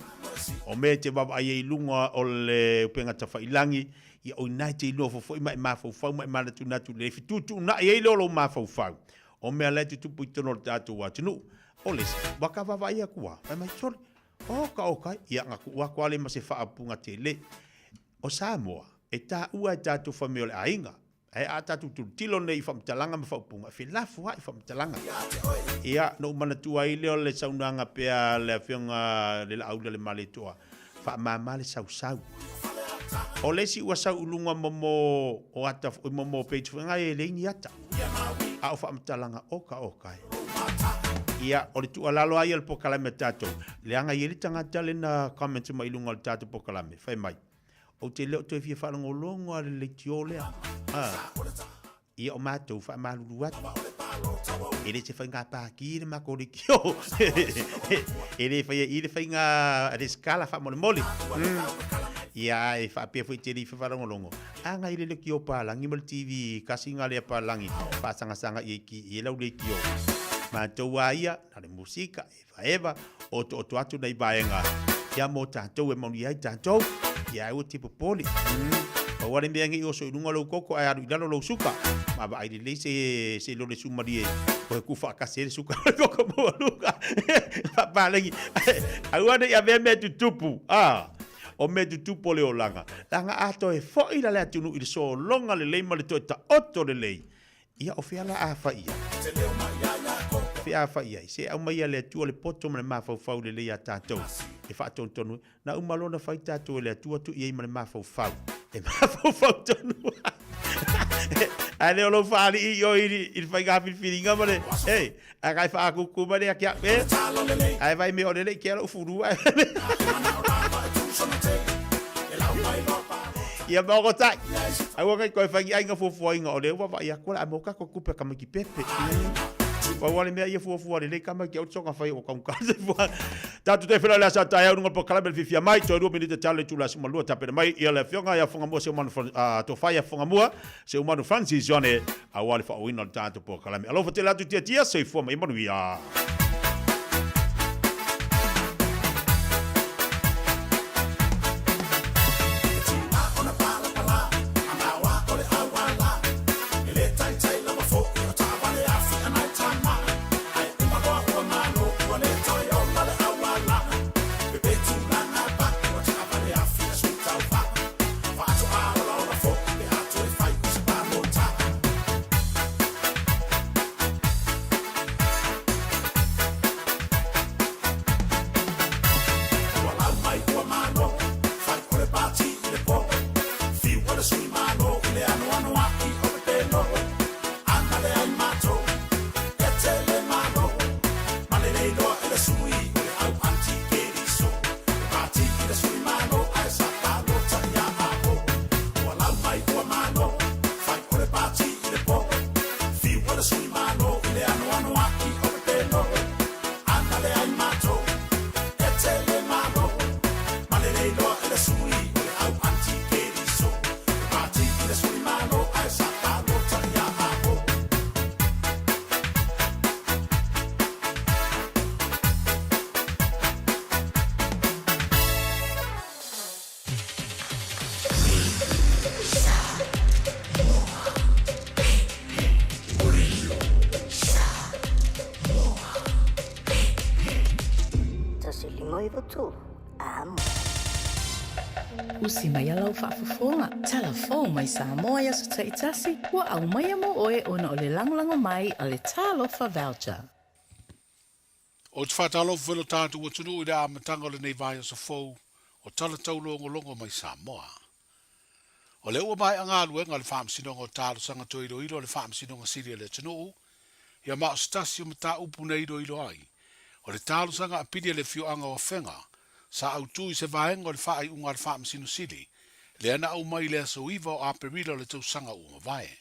O mea e te vaavaai ai i luga o le upega tafailagi, ia o i ina e te nofo foi ma e mafaufau ma e manatunatu lelei, fetuutuunai ai lea o lou mafaufau o mea la e tutupu i totonu o le tatou atunuu. O le isi, ua ka vaavaai atu lava, fai mai, sole, oka oka, ia na tuu atu lava lea ma se faaupuga tele. O Samoa, e taua e tatou fai mai o le aiga, Ae a tatou tilotilo nei i faamatalaga ma faaupuga, e felafoai faamatalaga. Ia, na ou manatua ai lea o le saunoaga pea a le Afioga le Laauli a le Malietoa, faamama le sausau. O le isi ua sau i luga momo o ata foi, momo o page foi, e leai ni ata. A o faamatalaga oka oka e. Ia, o le tuualalo lava ia o le polokalame a tatou, leaga e i ai le tagata lea na comment mai i luga o le tatou polokalame, fai mai, Ou te le o toe fia faalogologo lava i le leitio lea. Ah. Ia o matou faamalulu atu. E le se faiga pākī le matou leitio. E le faia i i le faiga resitala faamolemole. Ia e faapea foi e te le i faalogologo, a na i le leitio palagi ma le TV kasina lea palagi faasagasaaga i ai ki i lau leitio. Matou lava ia, na o le musika, Evaeva, otooto atu nei vaega ia mo tatou e manuia ai tatou. Ia aua te popole. Pau lava le mea nei oso i luga lou koko ae alu i lalo lou suka. Ma vaai lelei se se lole sumalie o he ku faatasi ai le suka ma le koko maualuga. Faapalagi. Aua ne i avea mea tutupu. Ah. O mea tutupu o le olaga. Leaga a toe foi la le atunuu i le sologa lelei ma le toe taoto lelei, Ia, o fea la a fai i ai? Fea a fai i ai? Se aumaia le Atua le poto ma le mafaufau lelei a tatou e faatonutonu ai. Na uma loa ona fai tatou e le Atua tuu i ai ma le mafaufau. E mafaufau tonu lava. Ae le o lou faalii i o i le faiga filifiliga ma le, e, ae kai faakukū mai lea ki au, e, ae vai mea o lele i kea lou fulu ae. Ia ma okotai. Aua kai koe whai ai ngā fuafuainga o lea ua vaai atu o le a mau kako kupe ka maiki pepe. Pau lava le mea ia fuafua lelei ka maiki au soga whai o kaunga se fua. Tātou te whela le asa tae au runga polokalame le fiafia mai, toe 2 minute talo i tula 12 tapena mai ia le afioga ia Whangamua Seumanu Tofai ia Whangamua Seumanu Francis Johnny aua le faaauauina o le tatou polokalame. Alofa tele atu Tiatia, soifua ma ia manuia. Usi mai a lau faafofoga, tala fou mai Samoa i aso taitasi, ua aumaia mo oe ona o le lagolago mai a le Talofa Voucher. Ou te faatalofa foi lo tatou atunuu i le amataga o lenei vaiaso fou o Tala Taulogologo mai Samoa. O lea ua maea galuega a le Faamasinoga o Talosaga Toe Iloilo a le Faamasinoga Sili a le atunuu. Ia ma o se tasi o mataupu na iloilo ai, o le talosaga apili a le afioaga o Afega, sa autu i se vaega o le faaiuga a le Faamasino Sili, lea na aumai i le aso 9 o Aperila o le tausaga ua mavae.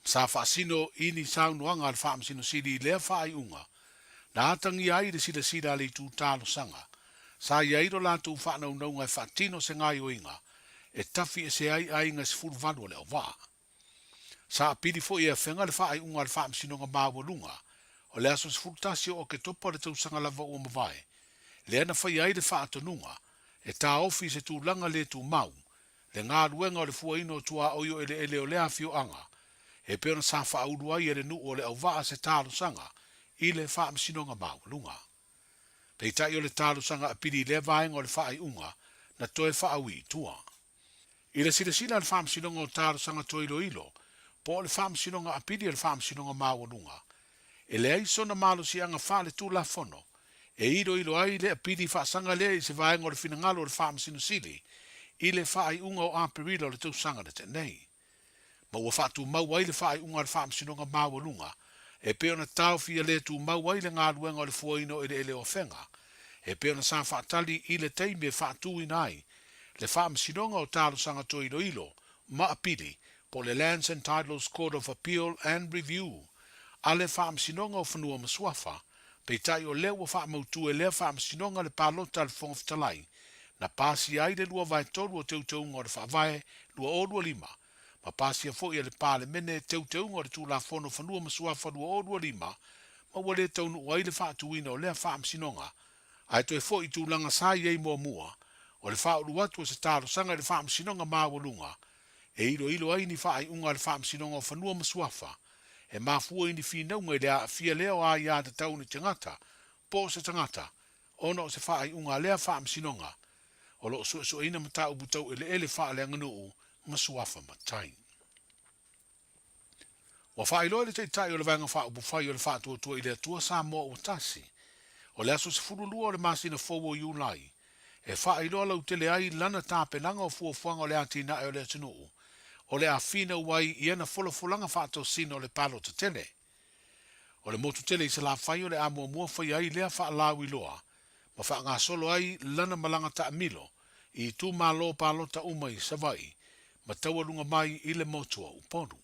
Sa faasino i ni saunoaga a le Faamasino Sili i lea faaiuga, na atagia ai le silasila a le itu talosaga, sa i ai lo latou faanaunauga e faatino se gaoioiga e tafi ese ai aiga e 18 o le auvaa. Sa apili foi e Afega le faaiuga a le Faamasinoga Maualuga o le aso 11 o Oketopa o le tausaga lava ua mavae, lea na faia ai le faatonuga e taofi i se tulaga le tumau le galuega o le fuaina o tuaoi o eleele o lea afioaga, e pei ona sa faaulu ai e le nuu o Leauvaa se talosaga i le Faamasinoga Maualuga. Peitai o le talosaga apili i lea vaega o le faaiuga na toe faaui i tua. I le silasila a le Faamasinoga o Talosaga Toe Iloilo po o le Faamasinoga Apili a le Faamasinoga Maualuga, e leai sona malosiaga faale-Tulafono e iloilo ai le apili faasaga lea i se vaega o le finagalo o le Faamasino Sili i le faaiuga o Aperila o le tausaga na tea nei. Ma ua faatumau ai le faaiuga a le Faamasinoga Maualuga e pei ona taofi ia le tumau ai le galuega o le fuaina o eleele o Afega e pei ona sa faatali i le taimi e faatuina ai le Faamasinoga o Talosaga Toe Iloilo ma Apili po o le Lands and Titles Court of Appeal and Review a le Faamasinoga o Fanua ma Suafa, peitai o lea ua faamautu e lea Faamasinoga le palota a le Fofoga Fetalai na pasia ai le 2/3 o teuteuga o le Faavae 2025 ma pasia foi e le Palemene teuteuga o le Tulafono Fanua ma Suafa 2025 ma ua le taunuu ai le faatuina o lea Faamasinoga ae toe foi i tulaga sa i ai muamua o le faaulu atu o se talosaga i le Faamasinoga Maualuga e iloilo ai ni faaiuga a le Faamasinoga o Fanua ma Suafa e mafua i ni finauga i le aafia lea o aiatatau ni tagata po o se tagata ona o se faaiuga a lea Faamasinoga o lo o suesueina mataupu tau eleele faaleaganuu ma suafa matai. Ua faailoa e le Taitai o le Vaega Faaupufai o le Faatuatua i le Atua Samoa ua Tasi, o le aso 12 o le masina fou o Iulai, e faailoa lautele ai lana tapenaga o fuafuaga o le atinae o le atunuu o le a finau ai i ana folafolaga faatosina o le palota tele. O le motu tele i Salafai o le a muamua faia ai lea faalauiloa ma faagasolo ai lana malaga taamilo i itumalo palota uma i Savaii ma taualuga mai i le motu o Upolu.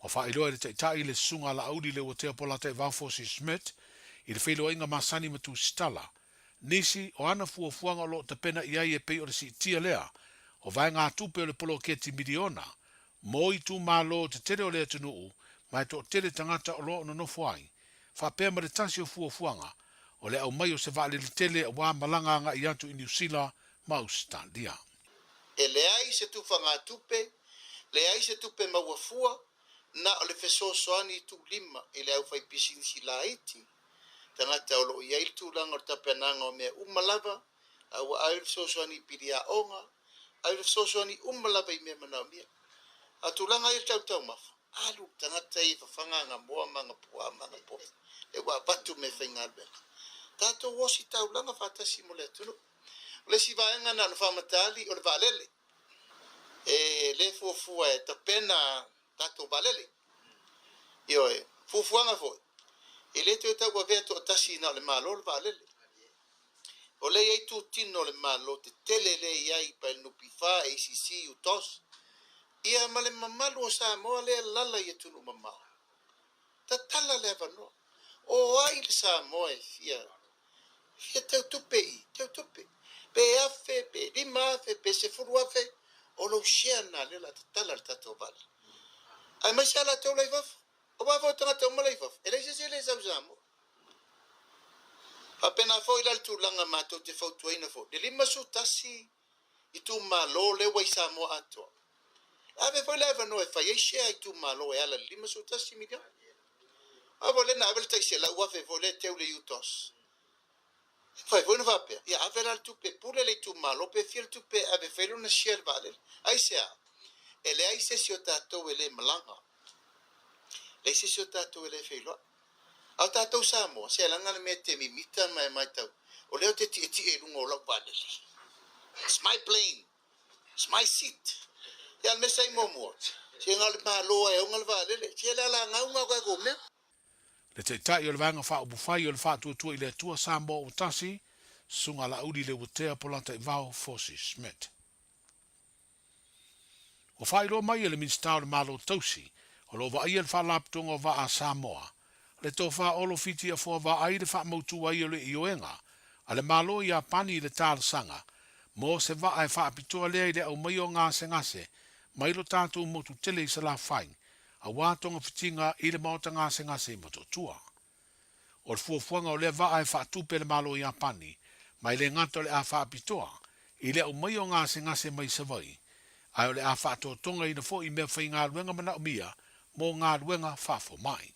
Ua faailoa e le Taitai le Susuga a Laauli Leuatea Polataivao Fosi Schmidt i le feiloaiga masani ma Tusitala nisi o ana fuafuaga o lo o tapena i ai e pei o le siitia lea o vaegatupe o le poloketi miliona mo itumalo tetele o le atunuu ma e toatele tagata o lo o nonofo ai, faapea ma le tasi o fuafuaga o le aumai o se vaalele tele aua malaga agai atu i Niu Sila ma Ausetalia. E leai se tufagatupe, leai se tupe maua fua, na o le fesoasoani i tuulima i le aufaipisinisi laiti, tagata o lo o i ai le tulaga o le tapenaga o mea uma lava, a ua ave le fesoasoani i pili aoga, ave le fesoasoani uma lava i mea manaomia. A o tulaga ia i le tau taumafa, alu le tagata ia e fafaga aga moa ma aga puaa ma aga povi, lea ua avatu meafaigaluega. Tatou ositaulaga faatasi mo le atunuu. O le isi vaega na ona faamatali o le vaalele. E le fuafua e tapena tatou vaalele. Ioe, fuafuaga foi, e le toe tauavea toatasi na o le Malo le vaalele. O lea e i ai itutino o le Malo tetele lea e i ai pa NPF, ACC, UTOS, ia ma le mamalu o Samoa lea e lala i atunuu mamao. Tatala le avanoa. O ai le Samoa e fia fia teutupe i teutupe? Pe 1000, pe 5000, pe 10,000, o lou share lena lea o le a tatala le tatou vaalele. Aemaise lava latou la i fafo. Aua foi o tagata uma la i fafo, e leai se isi e le sau i Samoa. Faapena foi la le tulaga matou te fautuaina foi le 51 itumalo lea ua i Samoa atoa. E ave foi le avanoa e fai ai share a itumalo e ala i le 51 miliona. Aua foi lea na ave le tai 100,000 foi lea e teu le UTOS. E mafai foi ona faapea, ia ave la le tupe e pule le itumalo pe fia le tupe e ave e fai lona share i le vaalele. Aisea? E leai se isi o tatou e le malaga. Leai se isi o tatou e le feiloai. A o tatou Samoa, se leaga le mea e te mimita ma e matau, o lea ou te tietie i luga o lau vaalele. It's my plane. It's my seat. Ia, o le mea sa i muamua, se na o le Malo lava e ona le vaalele. Se o le a lagauga o tatou mea. Le Taitai o le Vaega Faaupufai o le Faatuatua i le Atua Samoa Ua Tasi, Susuga Laauli Leuatea Polataivao Fosi Schmidt. Ua faailoa mai e le Minisita o le Malo Tausi o lo o vaaia le Faalapotopotoga o Vaa a Samoa, le Tofa Olo Fiti Afoa Vaai le faamautu ai o le ioega a le Malo i Iapani i le talosaga mo se vaa e faapitoa lea i le aumaia o gasegase mai lo tatou motu tele i Salafai aua togafitiga i le maota gasegase i Motootua. O le fuafuaga o lea vaa e faatupe e le Malo Iapani, ma e le gata o le a faapitoa i le aumaia o gasegase mai Savaii, ae o le a faatotogaina foi i meafaigaluega manaomia mo galuega faafomai.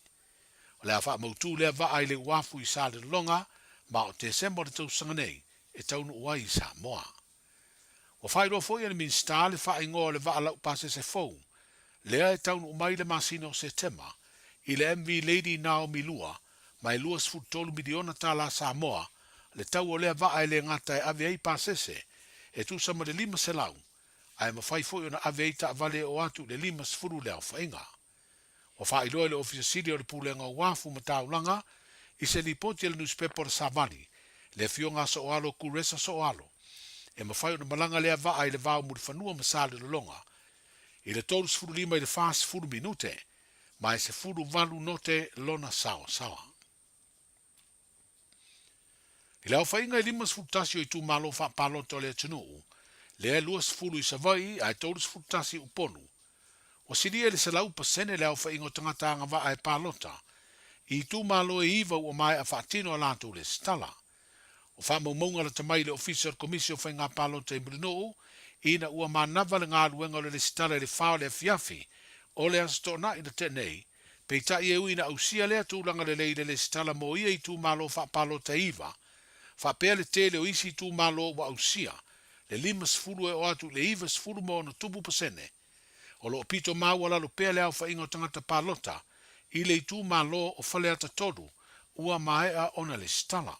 O le a faamautu lea vaa i le uafu i Salelologa ma o Tesema o le tausaga nei e taunuu ai i Samoa. Ua faailoa foi e le Minisita le faaigoa o le vaa laupasese fou lea e taunuu mai i le masina o Setema i le MV Lady Naomi 2 ma e $23 miliona tala Samoa le tau o lea vaa e le gata e ave ai pasese e tusa ma le 500 ae mafai foi ona ave ai taavale e oo atu i le 50 le aofaiga. Ua faailoa e le Ofisa Sili o le Pulega o Uafu ma Taulaga i se lipoti a le nusipepa o le Savali, le Afioga a Sooalo Kuresa Sooalo, e mafai ona malaga lea vaa i le va o Mulifanua ma Salelologa i le 35 i le 40 minute ma e 18 note lona saoasaoa. I le aofaiga e 51 o itumalo faapalota o le atunuu, lea e 20 i Savaii ae 31 i Upolu, ua silia i le 100% le aofaiga o tagata agavaa e palota i itumalo e iva ua maea faatino a latou lesitala. O faamaumauga lata mai i le Ofisa o le Komisi o Faiga Palota i Mulinuu ina ua manava le galuega o le lesitala i le fa o le afiafi o le Aso Toonai na tea nei, Peitai e ui ina ausia lea tulaga lelei i le lesitala mo ia itumalo faapalota e iva, faapea le tele o isi itumalo ua ausia le 50 e oo atu i le 90 ma ono tupu pasene. O lo o pito maualalo pea le aofaiga o tagata palota i le itumalo o Faleata 3 ua maea ona lesitala.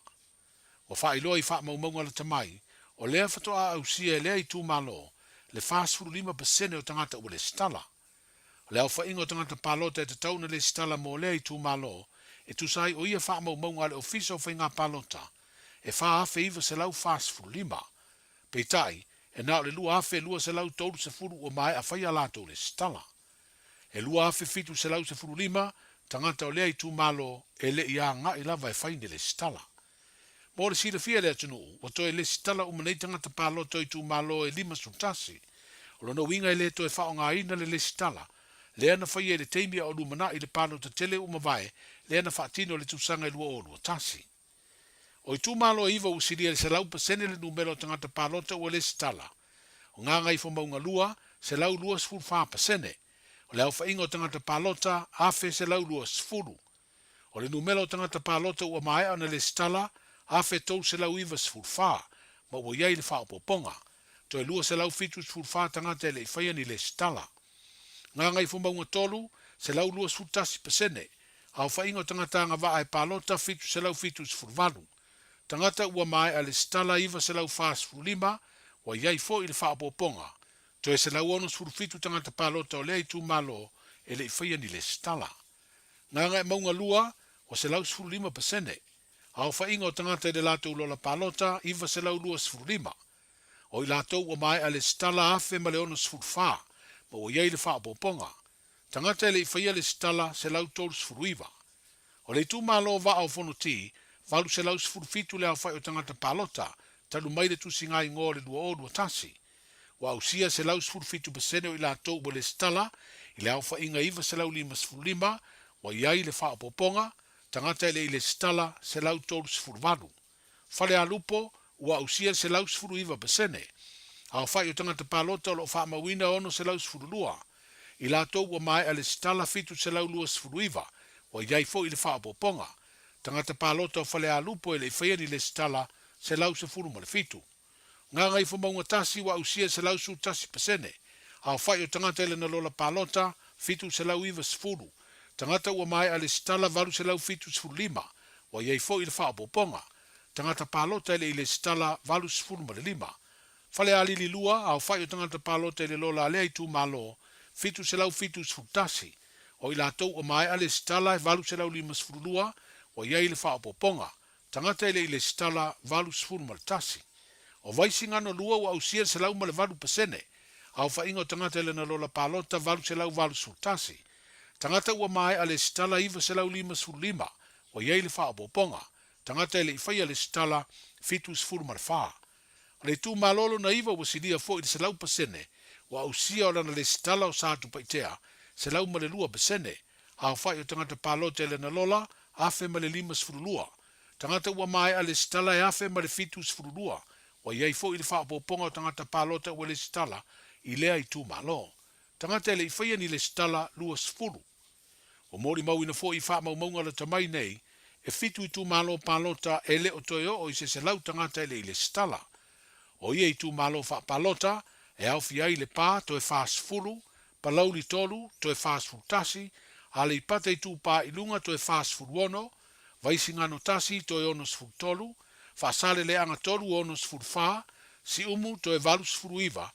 Ua faailoa i faamaumauga lata mai, o lea faatoa ausia e lea itumalo le 45% o tagata ua lesitala. O le aofaiga o tagata palota e tatau ona lesitala mo lea itumalo e tusa ai o ia faamaumauga a le Ofisa o Faiga Palota e 4,945. Peitai, e na o le 2,230 ua maea fai a latou lesitala. E 2,715 tagata o lea itumalo e le i agai lava e fai ni lesitala. Mo le silafia e le atunuu, ua toe lesitala uma nei tagata palota o itumalo e 51. O lona uiga e le toe faaaogaina le lesitala lea na faia i le taimi a o lumanai le palota tele ua mavae lea na faatino i le tausaga e 2021. O itumalo e iva ua silia i le 100% le numera o tagata palota ua lesitala. O Gagaifomauga 2, 124%. O le aofaiga o tagata palota, 1,120. O le numera o tagata palota ua maea ona lesitala, 1,394, ma ua i ai le faaopoopoga. Toe 274 tagata e le i faia ni lesitala. Gagaifomauga 3, 121%, aofaiga o tagata agavaa e palota, 778. Tagata ua maea lesitala, 945, ua i ai foi le faaopoopoga. Toe 167 tagata palota o lea itumalo e le i faia ni lesitala. Gagaemauga 2, ua 115%. Aofaiga o tagata i le latou lola palota, 925. O i latou ua maea lesitala 1,064, ma ua i ai le faaopoopoga. Tagata e le i faia lesitala, 139. O le itumalo Vaa o Fonoti, 817 le aofai o tagata palota, talu mai le tusiga igoa o le 2021. Ua ausia 117% o i latou ua lesitala i le aofaiga 955, ua i ai le faaopoopoga, tagata e le i lesitala 138. Falealupo, ua ausia le 119%. Aofai o tagata palota o lo o faamauina 612. I latou ua maea lesitala 729, ua i ai foi le faaopoopoga. Tagata palota o Falealupo e le i faia ni lesitala 117. Gagaifomauga 1 ua ausia le 111%. Aofai o tagata i lana lola palota, 790. Tagata ua maea lesitala, 875. Ua i ai foi le faaopoopoga. Tagata palota e le i lesitala, 85. Falealili 2, aofai o tagata palota i le lola a lea itumalo, 771. O i latou ua maea lesitala e 852 ua i ai le faaopoopoga, tagata e le i lesitala 81. O Vaisigano 2 ua ausia le 108%, aofaiga o tagata i lana lola palota 881. Tagata ua maea lesitala 955 ua i ai le faaopoopoga, tagata e le i faia lesitala 74. O le itumalo lona iva ua silia foi i le 100% ua ausia o lana lesitala o Satupaitea, 102%, aofai o tagata palota i lana lola, 1052. Tagata ua maea lesitala e 1072, ua i ai foi le faaopoopoga o tagata palota ua lesitala i lea itumalo. Tagata e le i faia ni lesitala 20. Ua molimauina foi i faamaumauga lata mai nei, e fitu itumalo palota e le o toe oo i se 100 tagata e le i lesitala. O ia itumalo faapalota, e aofia ai Lepa toe 40, Palauli 3 toe 41, Aleipata Itupa i Luga toe 46, Vaisigano 1 toe 63, Faasaleleaga 3 64, Siumu toe 89,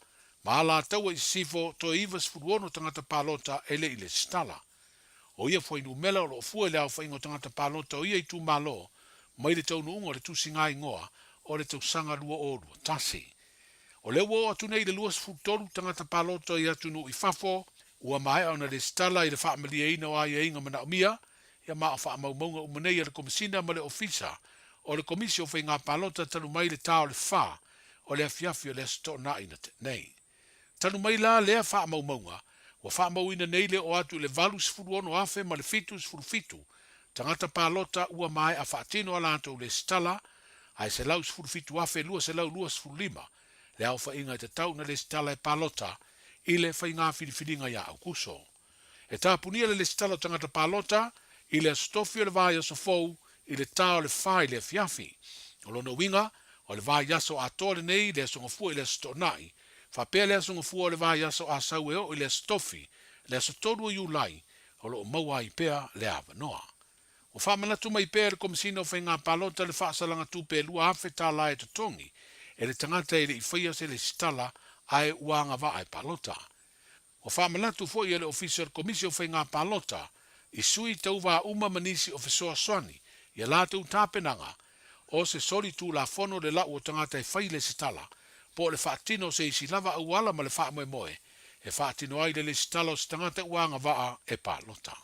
ma Alataua i Sisifo toe 96 tagata palota e le i lesitala. O ia fuainumela o lo o fua i le aofaiga o tagata palota o ia itumalo mai le taunuuga o le tusiga igoa o le tausaga 2021. O lea ua oo atu nei i le 23 tagata palota i atunuu i fafo ua maea ona lesitala i le faamalieina o aiaiga manaomia, ia ma o faamaumauga uma nei a le Komesina ma le Ofisa o le Komisi o Faiga Palota talu mai le ta o le fa o le afiafi o le Aso Toonai na tea nei. Talu mai la lea faamaumauga, ua faamauina nei le oo atu i le 86 afe ma le 77 tagata palota ua maea faatino a latou lesitala, ae 117,225 le aofaiga e tatau ona lesitala e palota i le faiga filifiliga ia Aukuso. E tapunia le lesitala o tagata palota i le Aso Tofi o le vaiaso fou i le ta o le fa i le afiafi. O lona uiga, o le vaiaso atoa lenei i le Aso Gafua i le Aso Toonai, faapea le Aso Gafua o le vaiaso Asau e oo i le Aso Tofi, le aso 3 o Iulai, o lo o maua ai pea le avanoa. Ua faamanatu mai pea e le Komesina o Faiga Palota le faasalaga tupe e $2,000 e totogi e le tagata e le i faia se lesitala ae ua agavaa e palota. Ua faamanatu foi e le Ofisa o le Komisi o Faiga Palota i sui tauva uma ma nisi o fesoasoani i a latou tapenaga o se solitulafono le lau o tagata e fai lesitala po o le faatino o se isi lava auala ma le faamoemoe e faatino ai le lesitala o se tagata ua agavaa e palota.